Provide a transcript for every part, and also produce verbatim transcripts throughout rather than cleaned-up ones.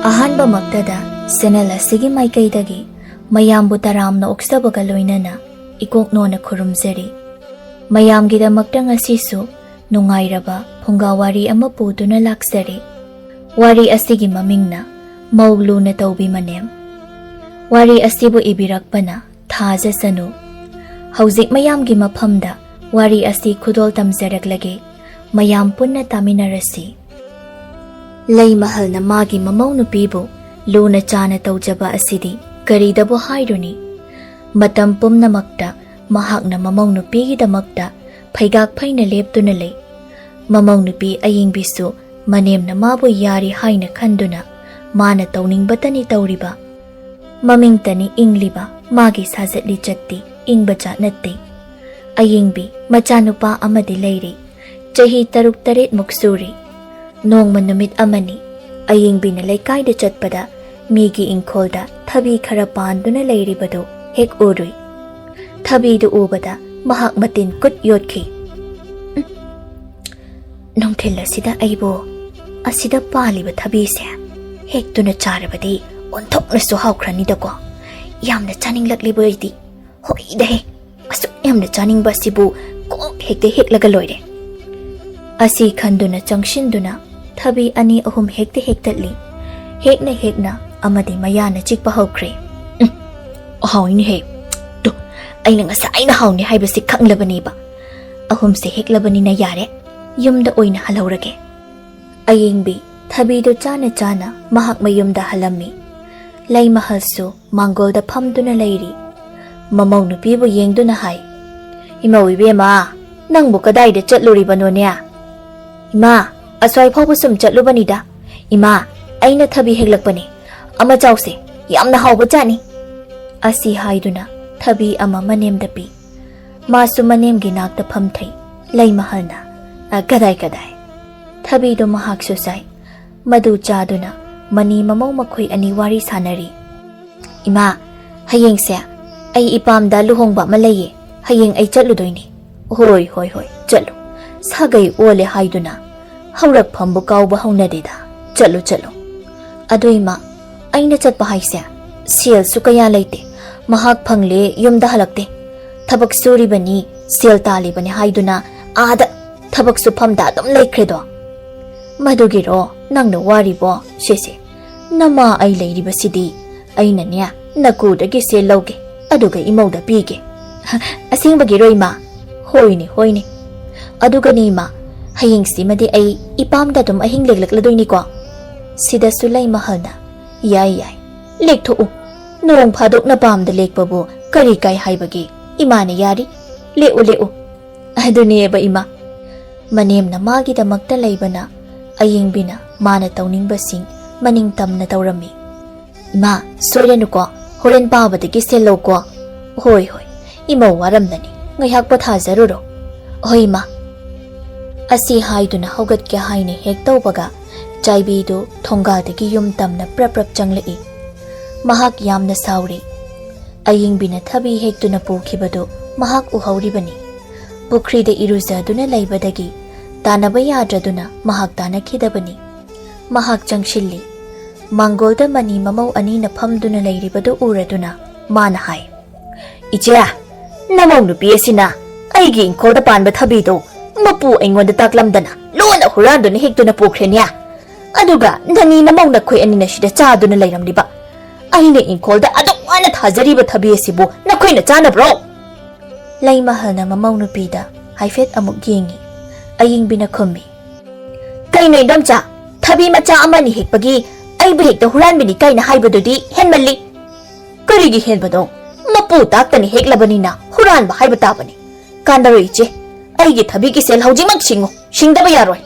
ꯑꯍꯥꯟꯕꯃꯛꯇꯗ channel ꯑꯁꯤꯒꯤ ꯃꯥꯏꯀꯩꯗꯒꯤ ꯃꯌꯥꯝꯕꯨ ꯇꯔꯥꯝꯅ ꯑꯣꯛꯆꯕꯒ ꯂꯣꯏꯅꯅ ꯏꯀꯣꯛꯅꯣꯅ ꯈꯨꯔꯨꯝꯖꯔꯤ꯫ ꯃꯌꯥꯝꯒꯤꯗꯃꯛꯇ ꯉꯁꯤꯁꯨ ꯅꯨꯡꯉꯥꯏꯔꯕ ꯐꯨꯡꯒꯥ ꯋꯥꯔꯤ ꯑꯃ ꯄꯨꯗꯨꯅ ꯂꯥꯛꯆꯔꯤ꯫ ꯋꯥꯔꯤ ꯑꯁꯤꯒꯤ ꯃꯃꯤꯡꯅ ꯃꯧ ꯂꯨꯅ ꯇꯧꯕꯤ ꯃꯅꯦꯝ꯫ ꯋꯥꯔꯤ ꯑꯁꯤꯕꯨ ꯏꯕꯤꯔꯛꯄꯅ ꯊꯥꯖꯁꯅꯨ꯫ ꯍꯧꯖꯤꯛ ꯃꯌꯥꯝꯒꯤ ꯃꯐꯝꯗ ꯋꯥꯔꯤ ꯑꯁꯤ ꯈꯨꯗꯣꯜ ꯇꯝꯖꯔꯛꯂꯒꯦ꯫ ꯃꯌꯥꯝ ꯄꯨꯟꯅ ꯇꯥꯃꯤꯟꯅꯔꯁꯤ꯫ ꯂꯩꯃꯍꯜꯅ ꯃꯥꯒꯤ ꯃꯃꯧ ꯅꯨꯄꯤꯕꯨ ꯂꯨꯅ ꯆꯥꯅ ꯇꯧꯖꯕ ꯑꯁꯤꯗꯤ ꯀꯔꯤꯗꯕꯨ ꯍꯥꯏꯔꯨꯅꯤ? ꯃꯇꯝ ꯄꯨꯝꯅꯃꯛꯇ ꯃꯍꯥꯛꯅ ꯃꯃꯧ ꯅꯨꯄꯤꯒꯤꯗꯃꯛꯇ ꯐꯩꯒꯥꯛ ꯐꯩꯅ ꯂꯦꯞꯇꯨꯅ ꯂꯩ꯫ ꯃꯃꯧ ꯅꯨꯄꯤ ꯑꯌꯤꯡꯕꯤꯁꯨ ꯃꯅꯦꯝꯅ ꯃꯥꯕꯨ ꯌꯥꯔꯤ ꯍꯥꯏꯅ ꯈꯟꯗꯨꯅ ꯃꯥꯅ ꯇꯧꯅꯤꯡꯕꯇꯅꯤ ꯇꯧꯔꯤꯕ꯫ ꯃꯃꯤꯡꯇꯅꯤ ꯏꯪꯂꯤꯕ ꯃꯥꯒꯤ ꯁꯥꯖꯠ ꯂꯤꯆꯠꯇꯤ ꯏꯪꯕ ꯖꯥꯠ ꯅꯠꯇꯦ꯫ ꯑꯌꯤꯡꯕꯤ ꯃꯆꯥꯅꯨꯄꯥ ꯑꯃꯗꯤ ꯂꯩꯔꯤ꯫ ꯆꯍꯤ ꯇꯔꯨꯛ ꯇꯔꯦꯠꯃꯨꯛ ꯁꯨꯔꯤ꯫ ꯅꯣꯡꯃ ꯅꯨꯃꯤꯠ ꯑꯃꯅꯤ ꯑꯌꯤꯡꯕꯤꯅ ꯂꯩꯀꯥꯏꯗ ꯆꯠꯄꯗ ꯃꯤꯒꯤ ꯏꯪꯈꯣꯜꯗ ꯊꯕꯤ ꯈꯔ ꯄꯥꯟꯗꯨꯅ ꯂꯩꯔꯤꯕꯗꯨ ꯍꯦꯛ ꯎꯔꯨꯏ꯫ ꯊꯕꯤꯗꯨ ꯎꯕꯗ ꯃꯍꯥꯛ ꯃꯇꯤꯟ ꯀꯨꯠ ꯌꯣꯠꯈꯤ꯫ "ꯎꯝ, ꯅꯨꯡꯊꯤꯜ ꯑꯁꯤꯗ ꯑꯩꯕꯨ ꯑꯁꯤꯗ ꯄꯥꯜꯂꯤꯕ ꯊꯕꯤꯁꯦ ꯍꯦꯛꯇꯨꯅ ꯆꯥꯔꯕꯗꯤ ꯑꯣꯟꯊꯣꯛꯅꯁꯨ ꯍꯥꯎꯈ꯭ꯔꯅꯤꯗꯀꯣ꯫ ꯌꯥꯝꯅ ꯆꯥꯅꯤꯡꯂꯛꯂꯤꯕ ꯑꯩꯗꯤ꯫ ꯍꯣꯏꯗꯍꯦ, ꯑꯁꯨꯛ ꯌꯥꯝꯅ ꯆꯥꯅꯤꯡꯕ ꯑꯁꯤꯕꯨ ꯀꯣꯛ ꯍꯦꯛꯇ ꯍꯦꯛꯂꯒ ꯂꯣꯏꯔꯦ"꯫ ꯑꯁꯤ ꯈꯟꯗꯨꯅ ꯆꯪꯁꯤꯟꯗꯨꯅ ꯊꯕꯤ ꯑꯅꯤ ꯑꯍꯨꯝ ꯍꯦꯛꯇ ꯍꯦꯛꯇꯠꯂꯤ꯫ ꯍꯦꯛꯅ ꯍꯦꯛꯅ ꯑꯃꯗꯤ ꯃꯌꯥꯅ ꯆꯤꯛꯄ ꯍꯧꯈ꯭ꯔꯦ꯫ "ꯎꯝ, ꯍꯥꯎꯏꯅꯦꯍꯦ꯫ ꯇꯨ, ꯑꯩꯅ ꯉꯁꯥꯏꯅ ꯍꯥꯎꯅꯤ ꯍꯥꯏꯕꯁꯤ ꯈꯪꯂꯕꯅꯦꯕ꯫ ꯑꯍꯨꯝꯁꯦ ꯍꯦꯛꯂꯕꯅꯤꯅ ꯌꯥꯔꯦ, ꯌꯨꯝꯗ ꯑꯣꯏꯅ ꯍꯜꯍꯧꯔꯒꯦ"꯫ ꯑꯌꯤꯡꯕꯤ ꯊꯕꯤꯗꯨ ꯆꯥꯅ ꯆꯥꯅ ꯃꯍꯥꯛ ꯃꯌꯨꯝꯗ ꯍꯜꯂꯝꯃꯤ꯫ ꯂꯩꯃꯍꯜꯁꯨ ꯃꯥꯡꯒꯣꯜꯗ ꯐꯝꯗꯨꯅ ꯂꯩꯔꯤ꯫ ꯃꯃꯧ ꯅꯨꯄꯤꯕꯨ ꯌꯦꯡꯗꯨꯅ ꯍꯥꯏ, "ꯏꯃꯧ ꯏꯕꯦꯝꯃ, ꯅꯪꯕꯨ ꯀꯗꯥꯏꯗ ꯆꯠꯂꯨꯔꯤꯕꯅꯣꯅꯦ?" "ꯏꯃꯥ, ꯑꯁ꯭ꯋꯥꯏ ꯐꯥꯎꯕ ꯁꯨꯝ ꯆꯠꯂꯨꯕꯅꯤꯗ꯫ ꯏꯃꯥ, ꯑꯩꯅ ꯊꯕꯤ ꯍꯦꯛꯂꯛꯄꯅꯤ꯫ ꯑꯃ ꯆꯥꯎꯁꯦ, ꯌꯥꯝꯅ ꯍꯥꯎꯕ ꯆꯥꯅꯤ"꯫ ꯑꯁꯤ ꯍꯥꯏꯗꯨꯅ ꯊꯕꯤ ꯑꯃ ꯃꯅꯦꯝꯗ ꯄꯤ꯫ ꯃꯥꯁꯨ ꯃꯅꯦꯝꯒꯤ ꯅꯥꯛꯇ ꯐꯝꯊꯩ꯫ ꯂꯩꯃꯍꯜꯅ, "ꯑ, ꯀꯗꯥꯏ ꯀꯗꯥꯏ?" ꯊꯕꯤꯗꯨ ꯃꯍꯥꯛꯁꯨ ꯆꯥꯏ꯫ ꯃꯗꯨ ꯆꯥꯗꯨꯅ ꯃꯅꯤ ꯃꯃꯧ ꯃꯈꯣꯏ ꯑꯅꯤ ꯋꯥꯔꯤ ꯁꯥꯟꯅꯔꯤ꯫ "ꯏꯃꯥ, ꯍꯌꯦꯡꯁꯦ ꯑꯩ ꯏꯄꯥꯝꯗ ꯂꯨꯍꯣꯡꯕ ꯑꯃ ꯂꯩꯌꯦ꯫ ꯍꯌꯦꯡ ꯑꯩ ꯆꯠꯂꯨꯗꯣꯏꯅꯤ"꯫ "ꯍꯣꯏ, ꯍꯣꯏ, ꯍꯣꯏ, ꯆꯠꯂꯨ꯫ ꯁꯥꯒꯩ ꯑꯣꯜꯂꯦ ꯍꯥꯏꯗꯨꯅ ꯍꯧꯔꯛꯐꯝꯕꯨ ꯀꯥꯎꯕ ꯍꯧꯅꯗꯦꯗ꯫ ꯆꯠꯂꯨ, ꯆꯠꯂꯨ"꯫ ꯑꯗꯨ ꯏꯃꯥ, ꯑꯩꯅ ꯆꯠꯄ ꯍꯥꯏꯁꯦ ꯁꯦꯜꯁꯨ ꯀꯌꯥ ꯂꯩꯇꯦ꯫ ꯃꯍꯥꯛ ꯐꯪꯂꯦ ꯌꯨꯝꯗ ꯍꯜꯂꯛꯇꯦ꯫ ꯊꯕꯛ ꯁꯨꯔꯤꯕꯅꯤ, ꯁꯦꯜ ꯇꯥꯜꯂꯤꯕꯅꯤ ꯍꯥꯏꯗꯨꯅ ꯑꯥꯗ ꯊꯕꯛ ꯁꯨꯐꯝꯗ ꯑꯗꯨꯝ ꯂꯩꯈ꯭ꯔꯦꯗꯣ꯫ ꯃꯗꯨꯒꯤꯔꯣ ꯅꯪꯅ ꯋꯥꯔꯤꯕꯣ? ꯁꯦꯁꯦ, ꯅꯃꯥ ꯑꯩ ꯂꯩꯔꯤꯕꯁꯤꯗꯤ꯫ ꯑꯩꯅꯅꯦ ꯅꯀꯨꯗꯒꯤ ꯁꯦꯜ ꯂꯧꯒꯦ, ꯑꯗꯨꯒ ꯏꯃꯧꯗ ꯄꯤꯒꯦ꯫ ꯑꯁꯦꯡꯕꯒꯤꯔꯣ ꯏꯃꯥ? ꯍꯣꯏꯅꯦ, ꯍꯣꯏꯅꯦ꯫ ꯑꯗꯨꯒꯅꯦ ꯏꯃꯥ, ꯍꯌꯦꯡꯁꯤꯃꯗꯤ ꯑꯩ ꯏꯄꯥꯝꯗ ꯑꯗꯨꯝ ꯑꯍꯤꯡ ꯂꯦꯛꯂꯛꯂꯗꯣꯏꯅꯤꯀꯣ꯫ ꯁꯤꯗꯁꯨ ꯂꯩꯃꯍꯜꯅ, ꯌꯥꯏ, ꯌꯥꯏ, ꯂꯦꯛꯊꯣꯛꯎ꯫ ꯅꯣꯡ ꯐꯥꯗꯣꯛ ꯅꯄꯥꯝꯗ ꯂꯦꯛꯄꯕꯨ ꯀꯔꯤ ꯀꯥꯏ ꯍꯥꯏꯕꯒꯦ? ꯏꯃꯥꯅ ꯌꯥꯔꯤ꯫ ꯂꯦꯛꯎ, ꯂꯦꯛꯎ꯫ ꯑꯗꯨꯅꯦꯕ ꯏꯃꯥ꯫ ꯃꯅꯦꯝꯅ ꯃꯥꯒꯤꯗꯃꯛꯇ ꯂꯩꯕꯅ ꯑꯌꯤꯡꯕꯤꯅ ꯃꯥꯅ ꯇꯧꯅꯤꯡꯕꯁꯤꯡ ꯃꯅꯤꯡ ꯇꯝꯅ ꯇꯧꯔꯝꯃꯤ꯫ ꯏꯃꯥ, ꯁꯣꯏꯔꯅꯨꯀꯣ, ꯍꯣꯔꯦꯟ ꯄꯥꯕꯗꯒꯤ ꯁꯦꯜ ꯂꯧꯀꯣ꯫ ꯍꯣꯏ, ꯍꯣꯏ, ꯏꯃꯧ ꯋꯥꯔꯝꯂꯅꯤ, ꯉꯥꯏꯍꯥꯛ ꯄꯣꯊꯥꯖꯔꯨꯔꯣ꯫ ꯍꯣꯏ ꯏꯃꯥ꯫ ꯑꯁꯤ ꯍꯥꯏꯗꯨꯅ ꯍꯧꯒꯠꯀꯦ ꯍꯥꯏꯅ ꯍꯦꯛ ꯇꯧꯕꯒ ꯆꯥꯏꯕꯤꯗꯨ ꯊꯣꯡꯒꯥꯗꯒꯤ ꯌꯨꯝ ꯇꯝꯅ ꯄ꯭ꯔꯞ ꯄ꯭ꯔꯞ ꯆꯪꯂꯛꯏ꯫ ꯃꯍꯥꯛ ꯌꯥꯝꯅ ꯁꯥꯎꯔꯤ꯫ ꯑꯌꯤꯡꯕꯤꯅ ꯊꯕꯤ ꯍꯦꯛꯇꯨꯅ ꯄꯨꯈꯤꯕꯗꯨ ꯃꯍꯥꯛ ꯎꯍꯧꯔꯤꯕꯅꯤ꯫ ꯄꯨꯈ꯭ꯔꯤꯗ ꯏꯔꯨꯖꯗꯨꯅ ꯂꯩꯕꯗꯒꯤ ꯇꯥꯟꯅꯕ ꯌꯥꯗ꯭ꯔꯗꯨꯅ ꯃꯍꯥꯛ ꯇꯥꯟꯅꯈꯤꯗꯕꯅꯤ꯫ ꯃꯍꯥꯛ ꯆꯪꯁꯤꯜꯂꯤ꯫ ꯃꯥꯡꯒꯣꯜꯗ ꯃꯅꯤ ꯃꯃꯧ ꯑꯅꯤꯅ ꯐꯝꯗꯨꯅ ꯂꯩꯔꯤꯕꯗꯨ ꯎꯔꯗꯨꯅ ꯃꯥꯅ ꯍꯥꯏ, "ꯏꯆꯦ, ꯅꯃꯧ ꯅꯨꯄꯤ ꯑꯁꯤꯅ ꯑꯩꯒꯤ ꯏꯪꯈꯣꯜꯗ ꯄꯥꯟꯕ ꯊꯕꯤꯗꯨ ꯃꯄꯨ ꯑꯩꯉꯣꯟꯗ ꯇꯥꯛꯂꯝꯗꯅ ꯂꯣꯟꯅ ꯍꯨꯔꯥꯟꯗꯨꯅ ꯍꯦꯛꯇꯨꯅ ꯄꯨꯈ꯭ꯔꯦꯅꯦ꯫ ꯑꯗꯨꯒ ꯅꯅꯤ ꯅꯃꯧ ꯅꯈꯣꯏ ꯑꯅꯤꯅ ꯁꯤꯗ ꯆꯥꯗꯨꯅ ꯂꯩꯔꯝꯂꯤꯕ꯫ ꯑꯩꯅ ꯏꯪꯈꯣꯜꯗ ꯑꯗꯨꯛ ꯋꯥꯅ ꯊꯥꯖꯔꯤꯕ ꯊꯕꯤ ꯑꯁꯤꯕꯨ ꯅꯈꯣꯏꯅ ꯆꯥꯅꯕ꯭ꯔꯣ?" ꯂꯩꯃꯍꯜꯅ ꯃꯃꯧ ꯅꯨꯄꯤꯗ ꯍꯥꯏꯐꯦꯠ ꯑꯃꯨꯛ ꯌꯦꯡꯉꯤ꯫ ꯑꯌꯤꯡꯕꯤꯅ ꯈꯨꯝꯃꯤ, "ꯀꯩꯅꯣ ꯏꯟꯗꯣꯝꯆꯥ, ꯊꯕꯤ ꯃꯆꯥ ꯑꯃꯅꯤ ꯍꯦꯛꯄꯒꯤ ꯑꯩꯕꯨ ꯍꯦꯛꯇ ꯍꯨꯔꯥꯟꯕꯅꯤ ꯀꯥꯏꯅ ꯍꯥꯏꯕꯗꯨꯗꯤ ꯍꯦꯟꯃꯜꯂꯤ꯫" "ꯀꯔꯤꯒꯤ ꯍꯦꯟꯕꯅꯣ? ꯃꯄꯨ ꯇꯥꯛꯇꯅ ꯍꯦꯛꯂꯕꯅꯤꯅ ꯍꯨꯔꯥꯟꯕ ꯍꯥꯏꯕ ꯇꯥꯕꯅꯤ꯫ ꯀꯥꯟꯅꯔꯣꯏ ꯏꯆꯦ, ꯑꯩꯒꯤ ꯊꯕꯤꯒꯤ ꯁꯦꯜ ꯍꯧꯖꯤꯛꯃꯛ ꯁꯤꯡꯉꯨ, ꯁꯤꯡꯗꯕ ꯌꯥꯔꯣꯏ꯫"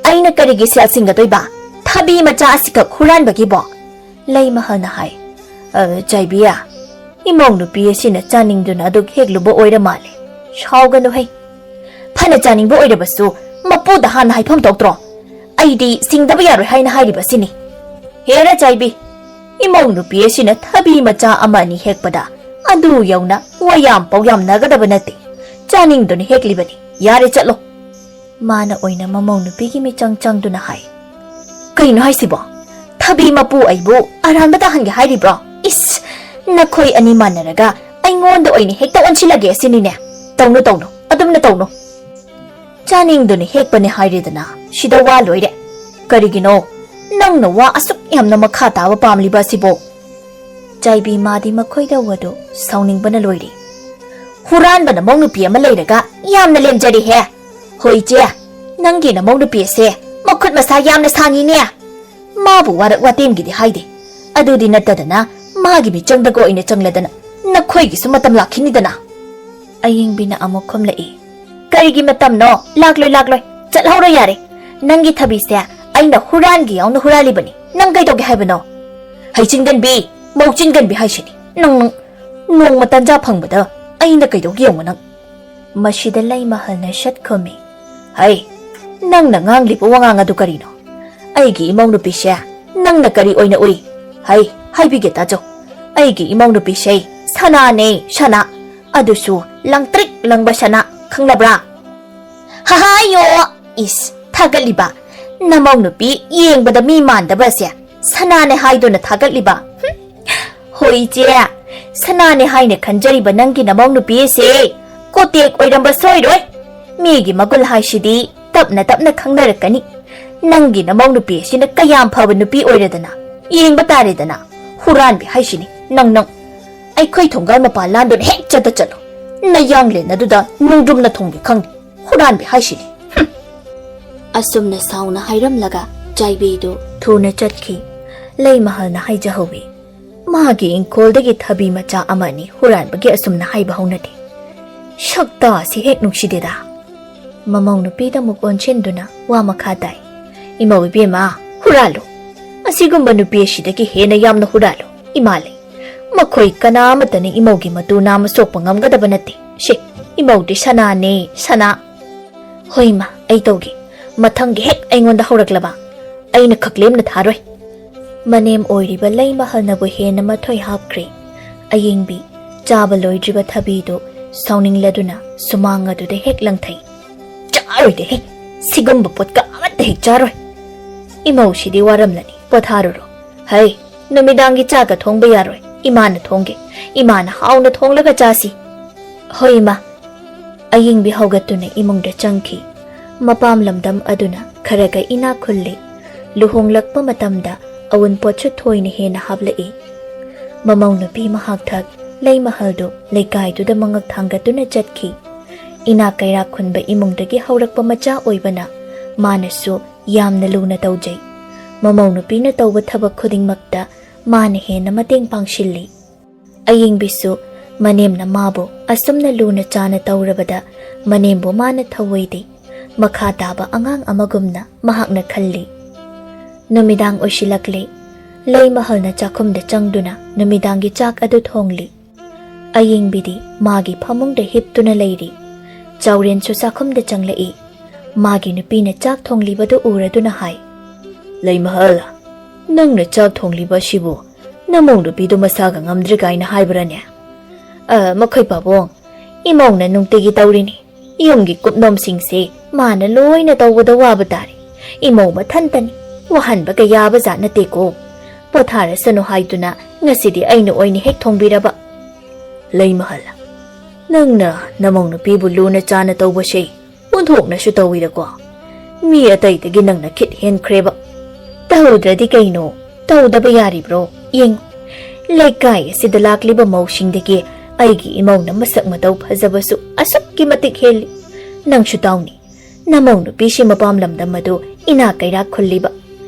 "ꯑꯩꯅ ꯀꯔꯤꯒꯤ ꯁꯦꯜ ꯁꯤꯡꯒꯗꯣꯏꯕ? ꯊꯕꯤ ꯃꯆꯥ ꯑꯁꯤꯈꯛ ꯍꯨꯔꯥꯟꯕꯒꯤꯕꯣ?" ꯂꯩꯃꯍꯜꯅ ꯍꯥꯏ꯫ "ꯑ, ꯆꯥꯏꯕꯤꯌꯥ, ꯏꯃꯧ ꯅꯨꯄꯤ ꯑꯁꯤꯅ ꯆꯥꯅꯤꯡꯗꯨꯅ ꯑꯗꯨꯛ ꯍꯦꯛꯂꯨꯕ ꯑꯣꯏꯔ ꯃꯥꯜꯂꯦ꯫ ꯁꯥꯎꯒꯅꯨ ꯍꯩ꯫ ꯐꯅ ꯆꯥꯅꯤꯡꯕ ꯑꯣꯏꯔꯕꯁꯨ ꯃꯄꯨꯗ ꯍꯥꯟꯅ ꯍꯥꯏꯐꯝ ꯊꯣꯛꯇ꯭ꯔꯣ? ꯑꯩꯗꯤ ꯁꯤꯡꯗꯕ ꯌꯥꯔꯣꯏ ꯍꯥꯏꯅ ꯍꯥꯏꯔꯤꯕꯁꯤꯅꯤ꯫ ꯍꯦꯔ ꯆꯥꯏꯕꯤ, ꯏꯃꯧ ꯅꯨꯄꯤ ꯑꯁꯤꯅ ꯊꯕꯤ ꯃꯆꯥ ꯑꯃ ꯑꯅꯤ ꯍꯦꯛꯄꯗ ꯑꯗꯨ ꯌꯧꯅ ꯋꯥ ꯌꯥꯝ ꯄꯥꯎ ꯌꯥꯝꯅꯒꯗꯕ ꯅꯠꯇꯦ꯫ ꯆꯥꯅꯤꯡꯗꯨꯅ ꯍꯦꯛꯂꯤꯕꯅꯤ꯫ ꯌꯥꯔꯦ, ꯆꯠꯂꯣ꯫" ꯃꯥꯅ ꯑꯣꯏꯅ ꯃꯃꯧ ꯅꯨꯄꯤꯒꯤ ꯃꯤꯆꯪ ꯆꯪꯗꯨꯅ ꯍꯥꯏ, "ꯀꯩꯅꯣ ꯍꯥꯏꯁꯤꯕꯣ? ꯊꯕꯤ ꯃꯄꯨ ꯑꯩꯕꯨ ꯑꯔꯥꯟꯕ ꯇꯥꯍꯟꯒꯦ ꯍꯥꯏꯔꯤꯕ꯭ꯔꯣ? ꯏꯁ, ꯅꯈꯣꯏ ꯑꯅꯤ ꯃꯥꯟꯅꯔꯒ ꯑꯩꯉꯣꯟꯗ ꯑꯣꯏꯅ ꯍꯦꯛꯇ ꯑꯣꯟꯁꯤꯜꯂꯒꯦ ꯑꯁꯤꯅꯤꯅꯦ꯫ ꯇꯧꯅꯨ, ꯇꯧꯅꯨ, ꯑꯗꯨꯝꯅ ꯇꯧꯅꯨ꯫ ꯆꯥꯅꯤꯡꯗꯨꯅ ꯍꯦꯛꯄꯅꯦ ꯍꯥꯏꯔꯦꯗꯅ, ꯁꯤꯗ ꯋꯥ ꯂꯣꯏꯔꯦ꯫ ꯀꯔꯤꯒꯤꯅꯣ ꯅꯪꯅ ꯋꯥ ꯑꯁꯨꯛ ꯌꯥꯝꯅ ꯃꯈꯥ ꯇꯥꯕ ꯄꯥꯝꯂꯤꯕ ꯑꯁꯤꯕꯣ? ꯆꯥꯏꯕꯤ ꯃꯥꯗꯤ ꯃꯈꯣꯏꯗ ꯋꯥꯗꯨ ꯁꯥꯎꯅꯤꯡꯕꯅ ꯂꯣꯏꯔꯦ꯫ ꯍꯨꯔꯥꯟꯕ ꯅꯃꯧ ꯅꯨꯄꯤ ꯑꯃ ꯂꯩꯔꯒ ꯌꯥꯝꯅ ꯂꯦꯝꯖꯔꯦꯍꯦ꯫ ꯍꯣꯏ ꯏꯆꯦ, ꯅꯪꯒꯤ ꯅꯃꯧ ꯅꯨꯄꯤ ꯑꯁꯦ ꯃꯈꯨꯠ ꯃꯁꯥ ꯌꯥꯝꯅ ꯁꯥꯡꯉꯤꯅꯦ꯫ ꯃꯥꯕꯨ ꯋꯥꯔꯛ ꯋꯥꯇꯦꯝꯒꯤꯗꯤ ꯍꯥꯏꯗꯦ꯫ ꯑꯗꯨꯗꯤ ꯅꯠꯇꯗꯅ ꯃꯥꯒꯤ ꯃꯤꯆꯪꯗꯒ ꯑꯣꯏꯅ ꯆꯪꯂꯗꯅ ꯅꯈꯣꯏꯒꯤꯁꯨ ꯃꯇꯝ ꯂꯥꯛꯈꯤꯅꯤꯗꯅ꯫ ꯑꯌꯤꯡꯕꯤꯅ ꯑꯃꯨꯛ ꯈꯨꯝꯂꯛꯏ꯫ ꯀꯔꯤꯒꯤ ꯃꯇꯝꯅꯣ? ꯂꯥꯛꯂꯣꯏ, ꯂꯥꯛꯂꯣꯏ꯫ ꯆꯠꯍꯧꯔꯣ ꯌꯥꯔꯦ꯫ ꯅꯪꯒꯤ ꯊꯕꯤꯁꯦ ꯑꯩꯅ ꯍꯨꯔꯥꯟꯒꯦ ꯌꯥꯎꯅ ꯍꯨꯔꯥꯜꯂꯤꯕꯅꯤ꯫ ꯅꯪ ꯀꯩꯗꯧꯒꯦ ꯍꯥꯏꯕꯅꯣ? ꯍꯩ ꯆꯤꯟꯒꯟꯕꯤ, ꯃꯧ ꯆꯤꯟꯒꯟꯕꯤ ꯍꯥꯏꯁꯤꯅꯤ꯫ ꯅꯪ, ꯅꯪ ꯅꯣꯡꯃ ꯇꯟꯖꯥ ꯐꯪꯕꯗ ꯑꯩꯅ ꯀꯩꯗꯧꯒꯦ ꯌꯦꯡꯉꯨ ꯅꯪ꯫ ꯃꯁꯤꯗ ꯂꯩꯃꯍꯜꯅ ꯁꯠ ꯈꯨꯝꯃꯤ꯫ ꯍꯩ, ꯅꯪꯅ ꯉꯥꯡꯂꯤꯕ ꯋꯥꯉꯥꯡ ꯑꯗꯨ ꯀꯔꯤꯅꯣ? ꯑꯩꯒꯤ ꯏꯃꯧ ꯅꯨꯄꯤꯁꯦ ꯅꯪꯅ ꯀꯔꯤ ꯑꯣꯏꯅ ꯎꯏ? ꯍꯩ, ꯍꯥꯏꯕꯤꯒꯦ ꯇꯥꯖꯧ꯫ ꯑꯩꯒꯤ ꯏꯃꯧ ꯅꯨꯄꯤꯁꯦ ꯁꯅꯥꯅꯦ, ꯁꯅꯥ꯫ ꯑꯗꯨꯁꯨ ꯂꯪꯇ꯭ꯔꯤꯛ ꯂꯪꯕ ꯁꯅꯥ, ꯈꯪꯂꯕ꯭ꯔꯥ? ꯍꯍꯥꯌꯣ! ꯏꯁ, ꯊꯥꯒꯠꯂꯤꯕ ꯅꯃꯧ ꯅꯨꯄꯤ ꯌꯦꯡꯕꯗ ꯃꯤ ꯃꯥꯟꯗꯕ ꯑꯁꯦ ꯁꯅꯥꯅꯦ ꯍꯥꯏꯗꯨꯅ ꯊꯥꯒꯠꯂꯤꯕ? ꯍꯨꯝ! ꯍꯣꯏ ꯏꯆꯦ, ꯁꯅꯥꯅꯦ ꯍꯥꯏꯅ ꯈꯟꯖꯔꯤꯕ ꯅꯪꯒꯤ ꯅꯃꯧ ꯅꯨꯄꯤ ꯑꯁꯦ ꯀꯣꯇꯦꯛ ꯑꯣꯏꯔꯝꯕ ꯁꯣꯏꯔꯣꯏ꯫ ꯃꯤꯒꯤ ꯃꯒꯨꯟ ꯍꯥꯏꯁꯤꯗꯤ ꯇꯞꯅ ꯇꯞꯅ ꯈꯪꯅꯔꯛꯀꯅꯤ꯫ ꯅꯪꯒꯤ ꯅꯃꯧ ꯅꯨꯄꯤ ꯑꯁꯤꯅ ꯀꯌꯥꯝ ꯐꯕ ꯅꯨꯄꯤ ꯑꯣꯏꯔꯗꯅ, ꯌꯦꯡꯕ ꯇꯥꯔꯦꯗꯅ꯫ ꯍꯨꯔꯥꯟꯕꯤ ꯍꯥꯏꯁꯤꯅꯤ ꯅꯪ, ꯅꯪ꯫ ꯑꯩꯈꯣꯏ ꯊꯣꯡꯒꯥꯜ ꯃꯄꯥꯟ ꯂꯥꯟꯗꯨꯅ ꯍꯦꯛ ꯆꯠꯇ ꯆꯠꯂꯣ꯫ ꯅꯌꯥꯡꯂꯦꯟ ꯑꯗꯨꯗ ꯅꯨꯡꯗ꯭ꯔꯨꯝꯅ ꯊꯣꯡꯒꯦ ꯈꯪꯗꯦ꯫ ꯍꯨꯔꯥꯟꯕꯤ ꯍꯥꯏꯁꯤꯅꯤ꯫ ꯍꯨꯝ꯫ ꯑꯁꯨꯝꯅ ꯁꯥꯎꯅ ꯍꯥꯏꯔꯝꯂꯒ ꯆꯥꯏꯕꯤꯗꯨ ꯊꯨꯅ ꯆꯠꯈꯤ꯫ ꯂꯩꯃꯍꯜꯅ ꯍꯥꯏꯖꯍꯧꯋꯤ, ꯃꯥꯒꯤ ꯏꯪꯈꯣꯜꯗꯒꯤ ꯊꯕꯤ ꯃꯆꯥ ꯑꯃ ꯑꯅꯤ ꯍꯨꯔꯥꯟꯕꯒꯤ ꯑꯁꯨꯝꯅ ꯍꯥꯏꯕ ꯍꯧꯅꯗꯦ꯫ ꯁꯛꯇꯥ ꯑꯁꯤ ꯍꯦꯛ ꯅꯨꯡꯁꯤꯗꯦꯗ꯫ ꯃꯃꯧ ꯅꯨꯄꯤꯗ ꯑꯃꯨꯛ ꯑꯣꯟꯁꯤꯟꯗꯨꯅ ꯋꯥ ꯃꯈꯥ ꯇꯥꯏ꯫ ꯏꯃꯧ ꯏꯕꯦꯝꯃ, ꯍꯨꯔꯥꯜꯂꯨ꯫ ꯑꯁꯤꯒꯨꯝꯕ ꯅꯨꯄꯤ ꯑꯁꯤꯗꯒꯤ ꯍꯦꯟꯅ ꯌꯥꯝꯅ ꯍꯨꯔꯥꯜꯂꯨ꯫ ꯏꯃꯥ ꯂꯩ꯫ ꯃꯈꯣꯏ ꯀꯅꯥ ꯑꯃꯠꯇꯅ ꯏꯃꯧꯒꯤ ꯃꯇꯨ ꯅꯥꯝꯃ ꯁꯣꯛꯄ ꯉꯝꯒꯗꯕ ꯅꯠꯇꯦ꯫ ꯁꯦ, ꯏꯃꯧꯗꯤ ꯁꯅꯥꯅꯦ, ꯁꯅꯥ꯫ ꯍꯣꯏ ꯏꯃꯥ, ꯑꯩ ꯇꯧꯒꯦ꯫ ꯃꯊꯪꯒꯤ ꯍꯦꯛ ꯑꯩꯉꯣꯟꯗ ꯍꯧꯔꯛꯂꯕ, ꯑꯩꯅ ꯈꯛꯂꯦꯝꯅ ꯊꯥꯔꯣꯏ꯫ ꯃꯅꯦꯝ ꯑꯣꯏꯔꯤꯕ ꯂꯩꯃꯍꯜꯅꯕꯨ ꯍꯦꯟꯅ ꯃꯊꯣꯏ ꯍꯥꯞꯈ꯭ꯔꯦ꯫ ꯑꯌꯦꯡꯕꯤ, ꯆꯥꯕ ꯂꯣꯏꯗ꯭ꯔꯤꯕ ꯊꯕꯤꯗꯨ ꯁꯥꯎꯅꯤꯡꯂꯗꯨꯅ ꯁꯨꯃꯥꯡ ꯑꯗꯨꯗ ꯍꯦꯛ ꯂꯪꯊꯩ꯫ ꯆꯥꯔꯣꯏꯗꯦꯍꯦ, ꯁꯤꯒꯨꯝꯕ ꯄꯣꯠꯀ ꯑꯃꯠꯇ ꯍꯦꯛ ꯆꯥꯔꯣꯏ꯫ ꯏꯃꯧꯁꯤꯗꯤ ꯋꯥꯔꯝꯂꯅꯤ꯫ "ꯄꯣꯊꯥꯔꯨꯔꯣ꯫ ꯍꯩ, ꯅꯨꯃꯤꯗꯥꯡꯒꯤ ꯆꯥꯛꯀ ꯊꯣꯡꯕ ꯌꯥꯔꯣꯏ꯫ ꯏꯃꯥꯅ ꯊꯣꯡꯒꯦ꯫ ꯏꯃꯥꯅ ꯍꯥꯎꯅ ꯊꯣꯡꯂꯒ ꯆꯥꯁꯤ꯫" "ꯍꯣꯏ, ꯏꯃꯥ꯫" ꯑꯌꯤꯡꯕꯤ ꯍꯧꯒꯠꯇꯨꯅ ꯏꯃꯨꯡꯗ ꯆꯪꯈꯤ꯫ ꯃꯄꯥꯝ ꯂꯝꯗꯝ ꯑꯗꯨꯅ ꯈꯔꯒ ꯏꯅꯥꯛ ꯈꯨꯜꯂꯤ꯫ ꯂꯨꯍꯣꯡꯂꯛꯄ ꯃꯇꯝꯗ ꯑꯎꯟꯄꯣꯠꯁꯨ ꯊꯣꯏꯅ ꯍꯦꯟꯅ ꯍꯥꯞꯂꯛꯏ꯫ ꯃꯃꯧ ꯅꯨꯄꯤ ꯃꯍꯥꯛ ꯊꯛ ꯂꯩꯃꯍꯜꯗꯨ ꯂꯩꯀꯥꯏꯗꯨꯗ ꯃꯉꯛ ꯊꯥꯡꯒꯠꯇꯨꯅ ꯆꯠꯈꯤ꯫ ꯏꯅꯥꯛ ꯀꯩꯔꯥꯛ ꯈꯨꯟꯕ ꯏꯃꯨꯡꯗꯒꯤ ꯍꯧꯔꯛꯄ ꯃꯆꯥ ꯑꯣꯏꯕꯅ ꯃꯥꯅꯁꯨ ꯌꯥꯝꯅ ꯂꯨꯅ ꯇꯧꯖꯩ꯫ ꯃꯃꯧ ꯅꯨꯄꯤꯅ ꯇꯧꯕ ꯊꯕꯛ ꯈꯨꯗꯤꯡꯃꯛꯇ ꯃꯥꯅ ꯍꯦꯟꯅ ꯃꯇꯦꯡ ꯄꯥꯡꯁꯤꯜꯂꯤ꯫ ꯑꯌꯤꯡꯕꯤꯁꯨ ꯃꯅꯦꯝꯅ ꯃꯥꯕꯨ ꯑꯁꯨꯝꯅ ꯂꯨꯅ ꯆꯥꯅ ꯇꯧꯔꯕꯗ ꯃꯅꯦꯝꯕꯨ ꯃꯥꯅ ꯊꯧꯑꯣꯏꯗꯦ꯫ ꯃꯈꯥ ꯇꯥꯕ ꯑꯉꯥꯡ ꯑꯃꯒꯨꯝꯅ ꯃꯍꯥꯛꯅ ꯈꯜꯂꯤ꯫ ꯅꯨꯃꯤꯗꯥꯡ ꯑꯣꯏꯁꯤꯜꯂꯛꯂꯦ꯫ ꯂꯩꯃꯍꯜꯅ ꯆꯥꯛꯈꯨꯝꯗ ꯆꯪꯗꯨꯅ ꯅꯨꯃꯤꯗꯥꯡꯒꯤ ꯆꯥꯛ ꯑꯗꯨ ꯊꯣꯡꯂꯤ꯫ ꯑꯌꯤꯡꯕꯤꯗꯤ ꯃꯥꯒꯤ ꯐꯃꯨꯡꯗ ꯍꯤꯞꯇꯨꯅ ꯂꯩꯔꯤ꯫ ꯆꯥꯎꯔꯦꯟꯁꯨ ꯆꯥꯛꯈꯨꯝꯗ ꯆꯪꯂꯛꯏ꯫ ꯃꯥꯒꯤ ꯅꯨꯄꯤꯅ ꯆꯥꯛ ꯊꯣꯡꯂꯤꯕꯗꯨ ꯎꯔꯗꯨꯅ ꯍꯥꯏ, "ꯂꯩꯃꯍꯜ, ꯅꯪꯅ ꯆꯥꯛ ꯊꯣꯡꯂꯤꯕ ꯑꯁꯤꯕꯨ ꯅꯃꯧ ꯅꯨꯄꯤꯗꯨ ꯃꯁꯥꯒ ꯉꯝꯗ꯭ꯔꯦ ꯀꯥꯏꯅ ꯍꯥꯏꯕ꯭ꯔꯥꯅꯦ?" "ꯑ, ꯃꯈꯣꯏ ꯄꯥꯕꯨꯡ, ꯏꯃꯧꯅ ꯅꯨꯡꯇꯤꯒꯤ ꯇꯧꯔꯤꯅꯤ꯫ ꯌꯨꯝꯒꯤ ꯀꯨꯞꯅꯣꯝꯁꯤꯡꯁꯦ ꯃꯥꯅ ꯂꯣꯏꯅ ꯇꯧꯕꯗ ꯋꯥꯕ ꯇꯥꯔꯦ꯫ ꯏꯃꯧ ꯃꯊꯟꯇꯅꯤ꯫ ꯋꯥꯍꯟꯕꯒ ꯌꯥꯕ ꯖꯥꯠ ꯅꯠꯇꯦꯀꯣ꯫ ꯄꯣꯊꯥꯔꯁꯅꯨ ꯍꯥꯏꯗꯨꯅ ꯉꯁꯤꯗꯤ ꯑꯩꯅ ꯑꯣꯏꯅ ꯍꯦꯛ ꯊꯣꯡꯕꯤꯔꯕ꯫" "ꯂꯩꯃꯍꯜ, ꯅꯪꯅ ꯅꯃꯧ ꯅꯨꯄꯤꯕꯨ ꯂꯨꯅ ꯆꯥꯅ ꯇꯧꯕꯁꯦ ꯑꯣꯟꯊꯣꯛꯅꯁꯨ ꯇꯧꯏꯗꯀꯣ꯫ ꯃꯤ ꯑꯇꯩꯗꯒꯤ ꯅꯪꯅ ꯈꯤꯠ ꯍꯦꯟꯈ꯭ꯔꯦꯕ꯫" "ꯇꯧꯗ꯭ꯔꯗꯤ ꯀꯩꯅꯣ? ꯇꯧꯗꯕ ꯌꯥꯔꯤꯕ꯭ꯔꯣ? ꯌꯦꯡꯉꯨ, ꯂꯩꯀꯥꯏ ꯑꯁꯤꯗ ꯂꯥꯛꯂꯤꯕ ꯃꯧꯁꯤꯡꯗꯒꯤ ꯑꯩꯒꯤ ꯏꯃꯧꯅ ꯃꯁꯛ ꯃꯇꯧ ꯐꯖꯕꯁꯨ ꯑꯁꯨꯛꯀꯤ ꯃꯇꯤꯛ ꯍꯦꯜꯂꯤ꯫ ꯅꯪꯁꯨ ꯇꯥꯎꯅꯤ, ꯅꯃꯧ ꯅꯨꯄꯤꯁꯤ ꯃꯄꯥꯝ ꯂꯝꯗꯝ ꯑꯗꯨ ꯏꯅꯥꯛ ꯀꯩꯔꯥꯛ ꯈꯨꯜꯂꯤꯕ,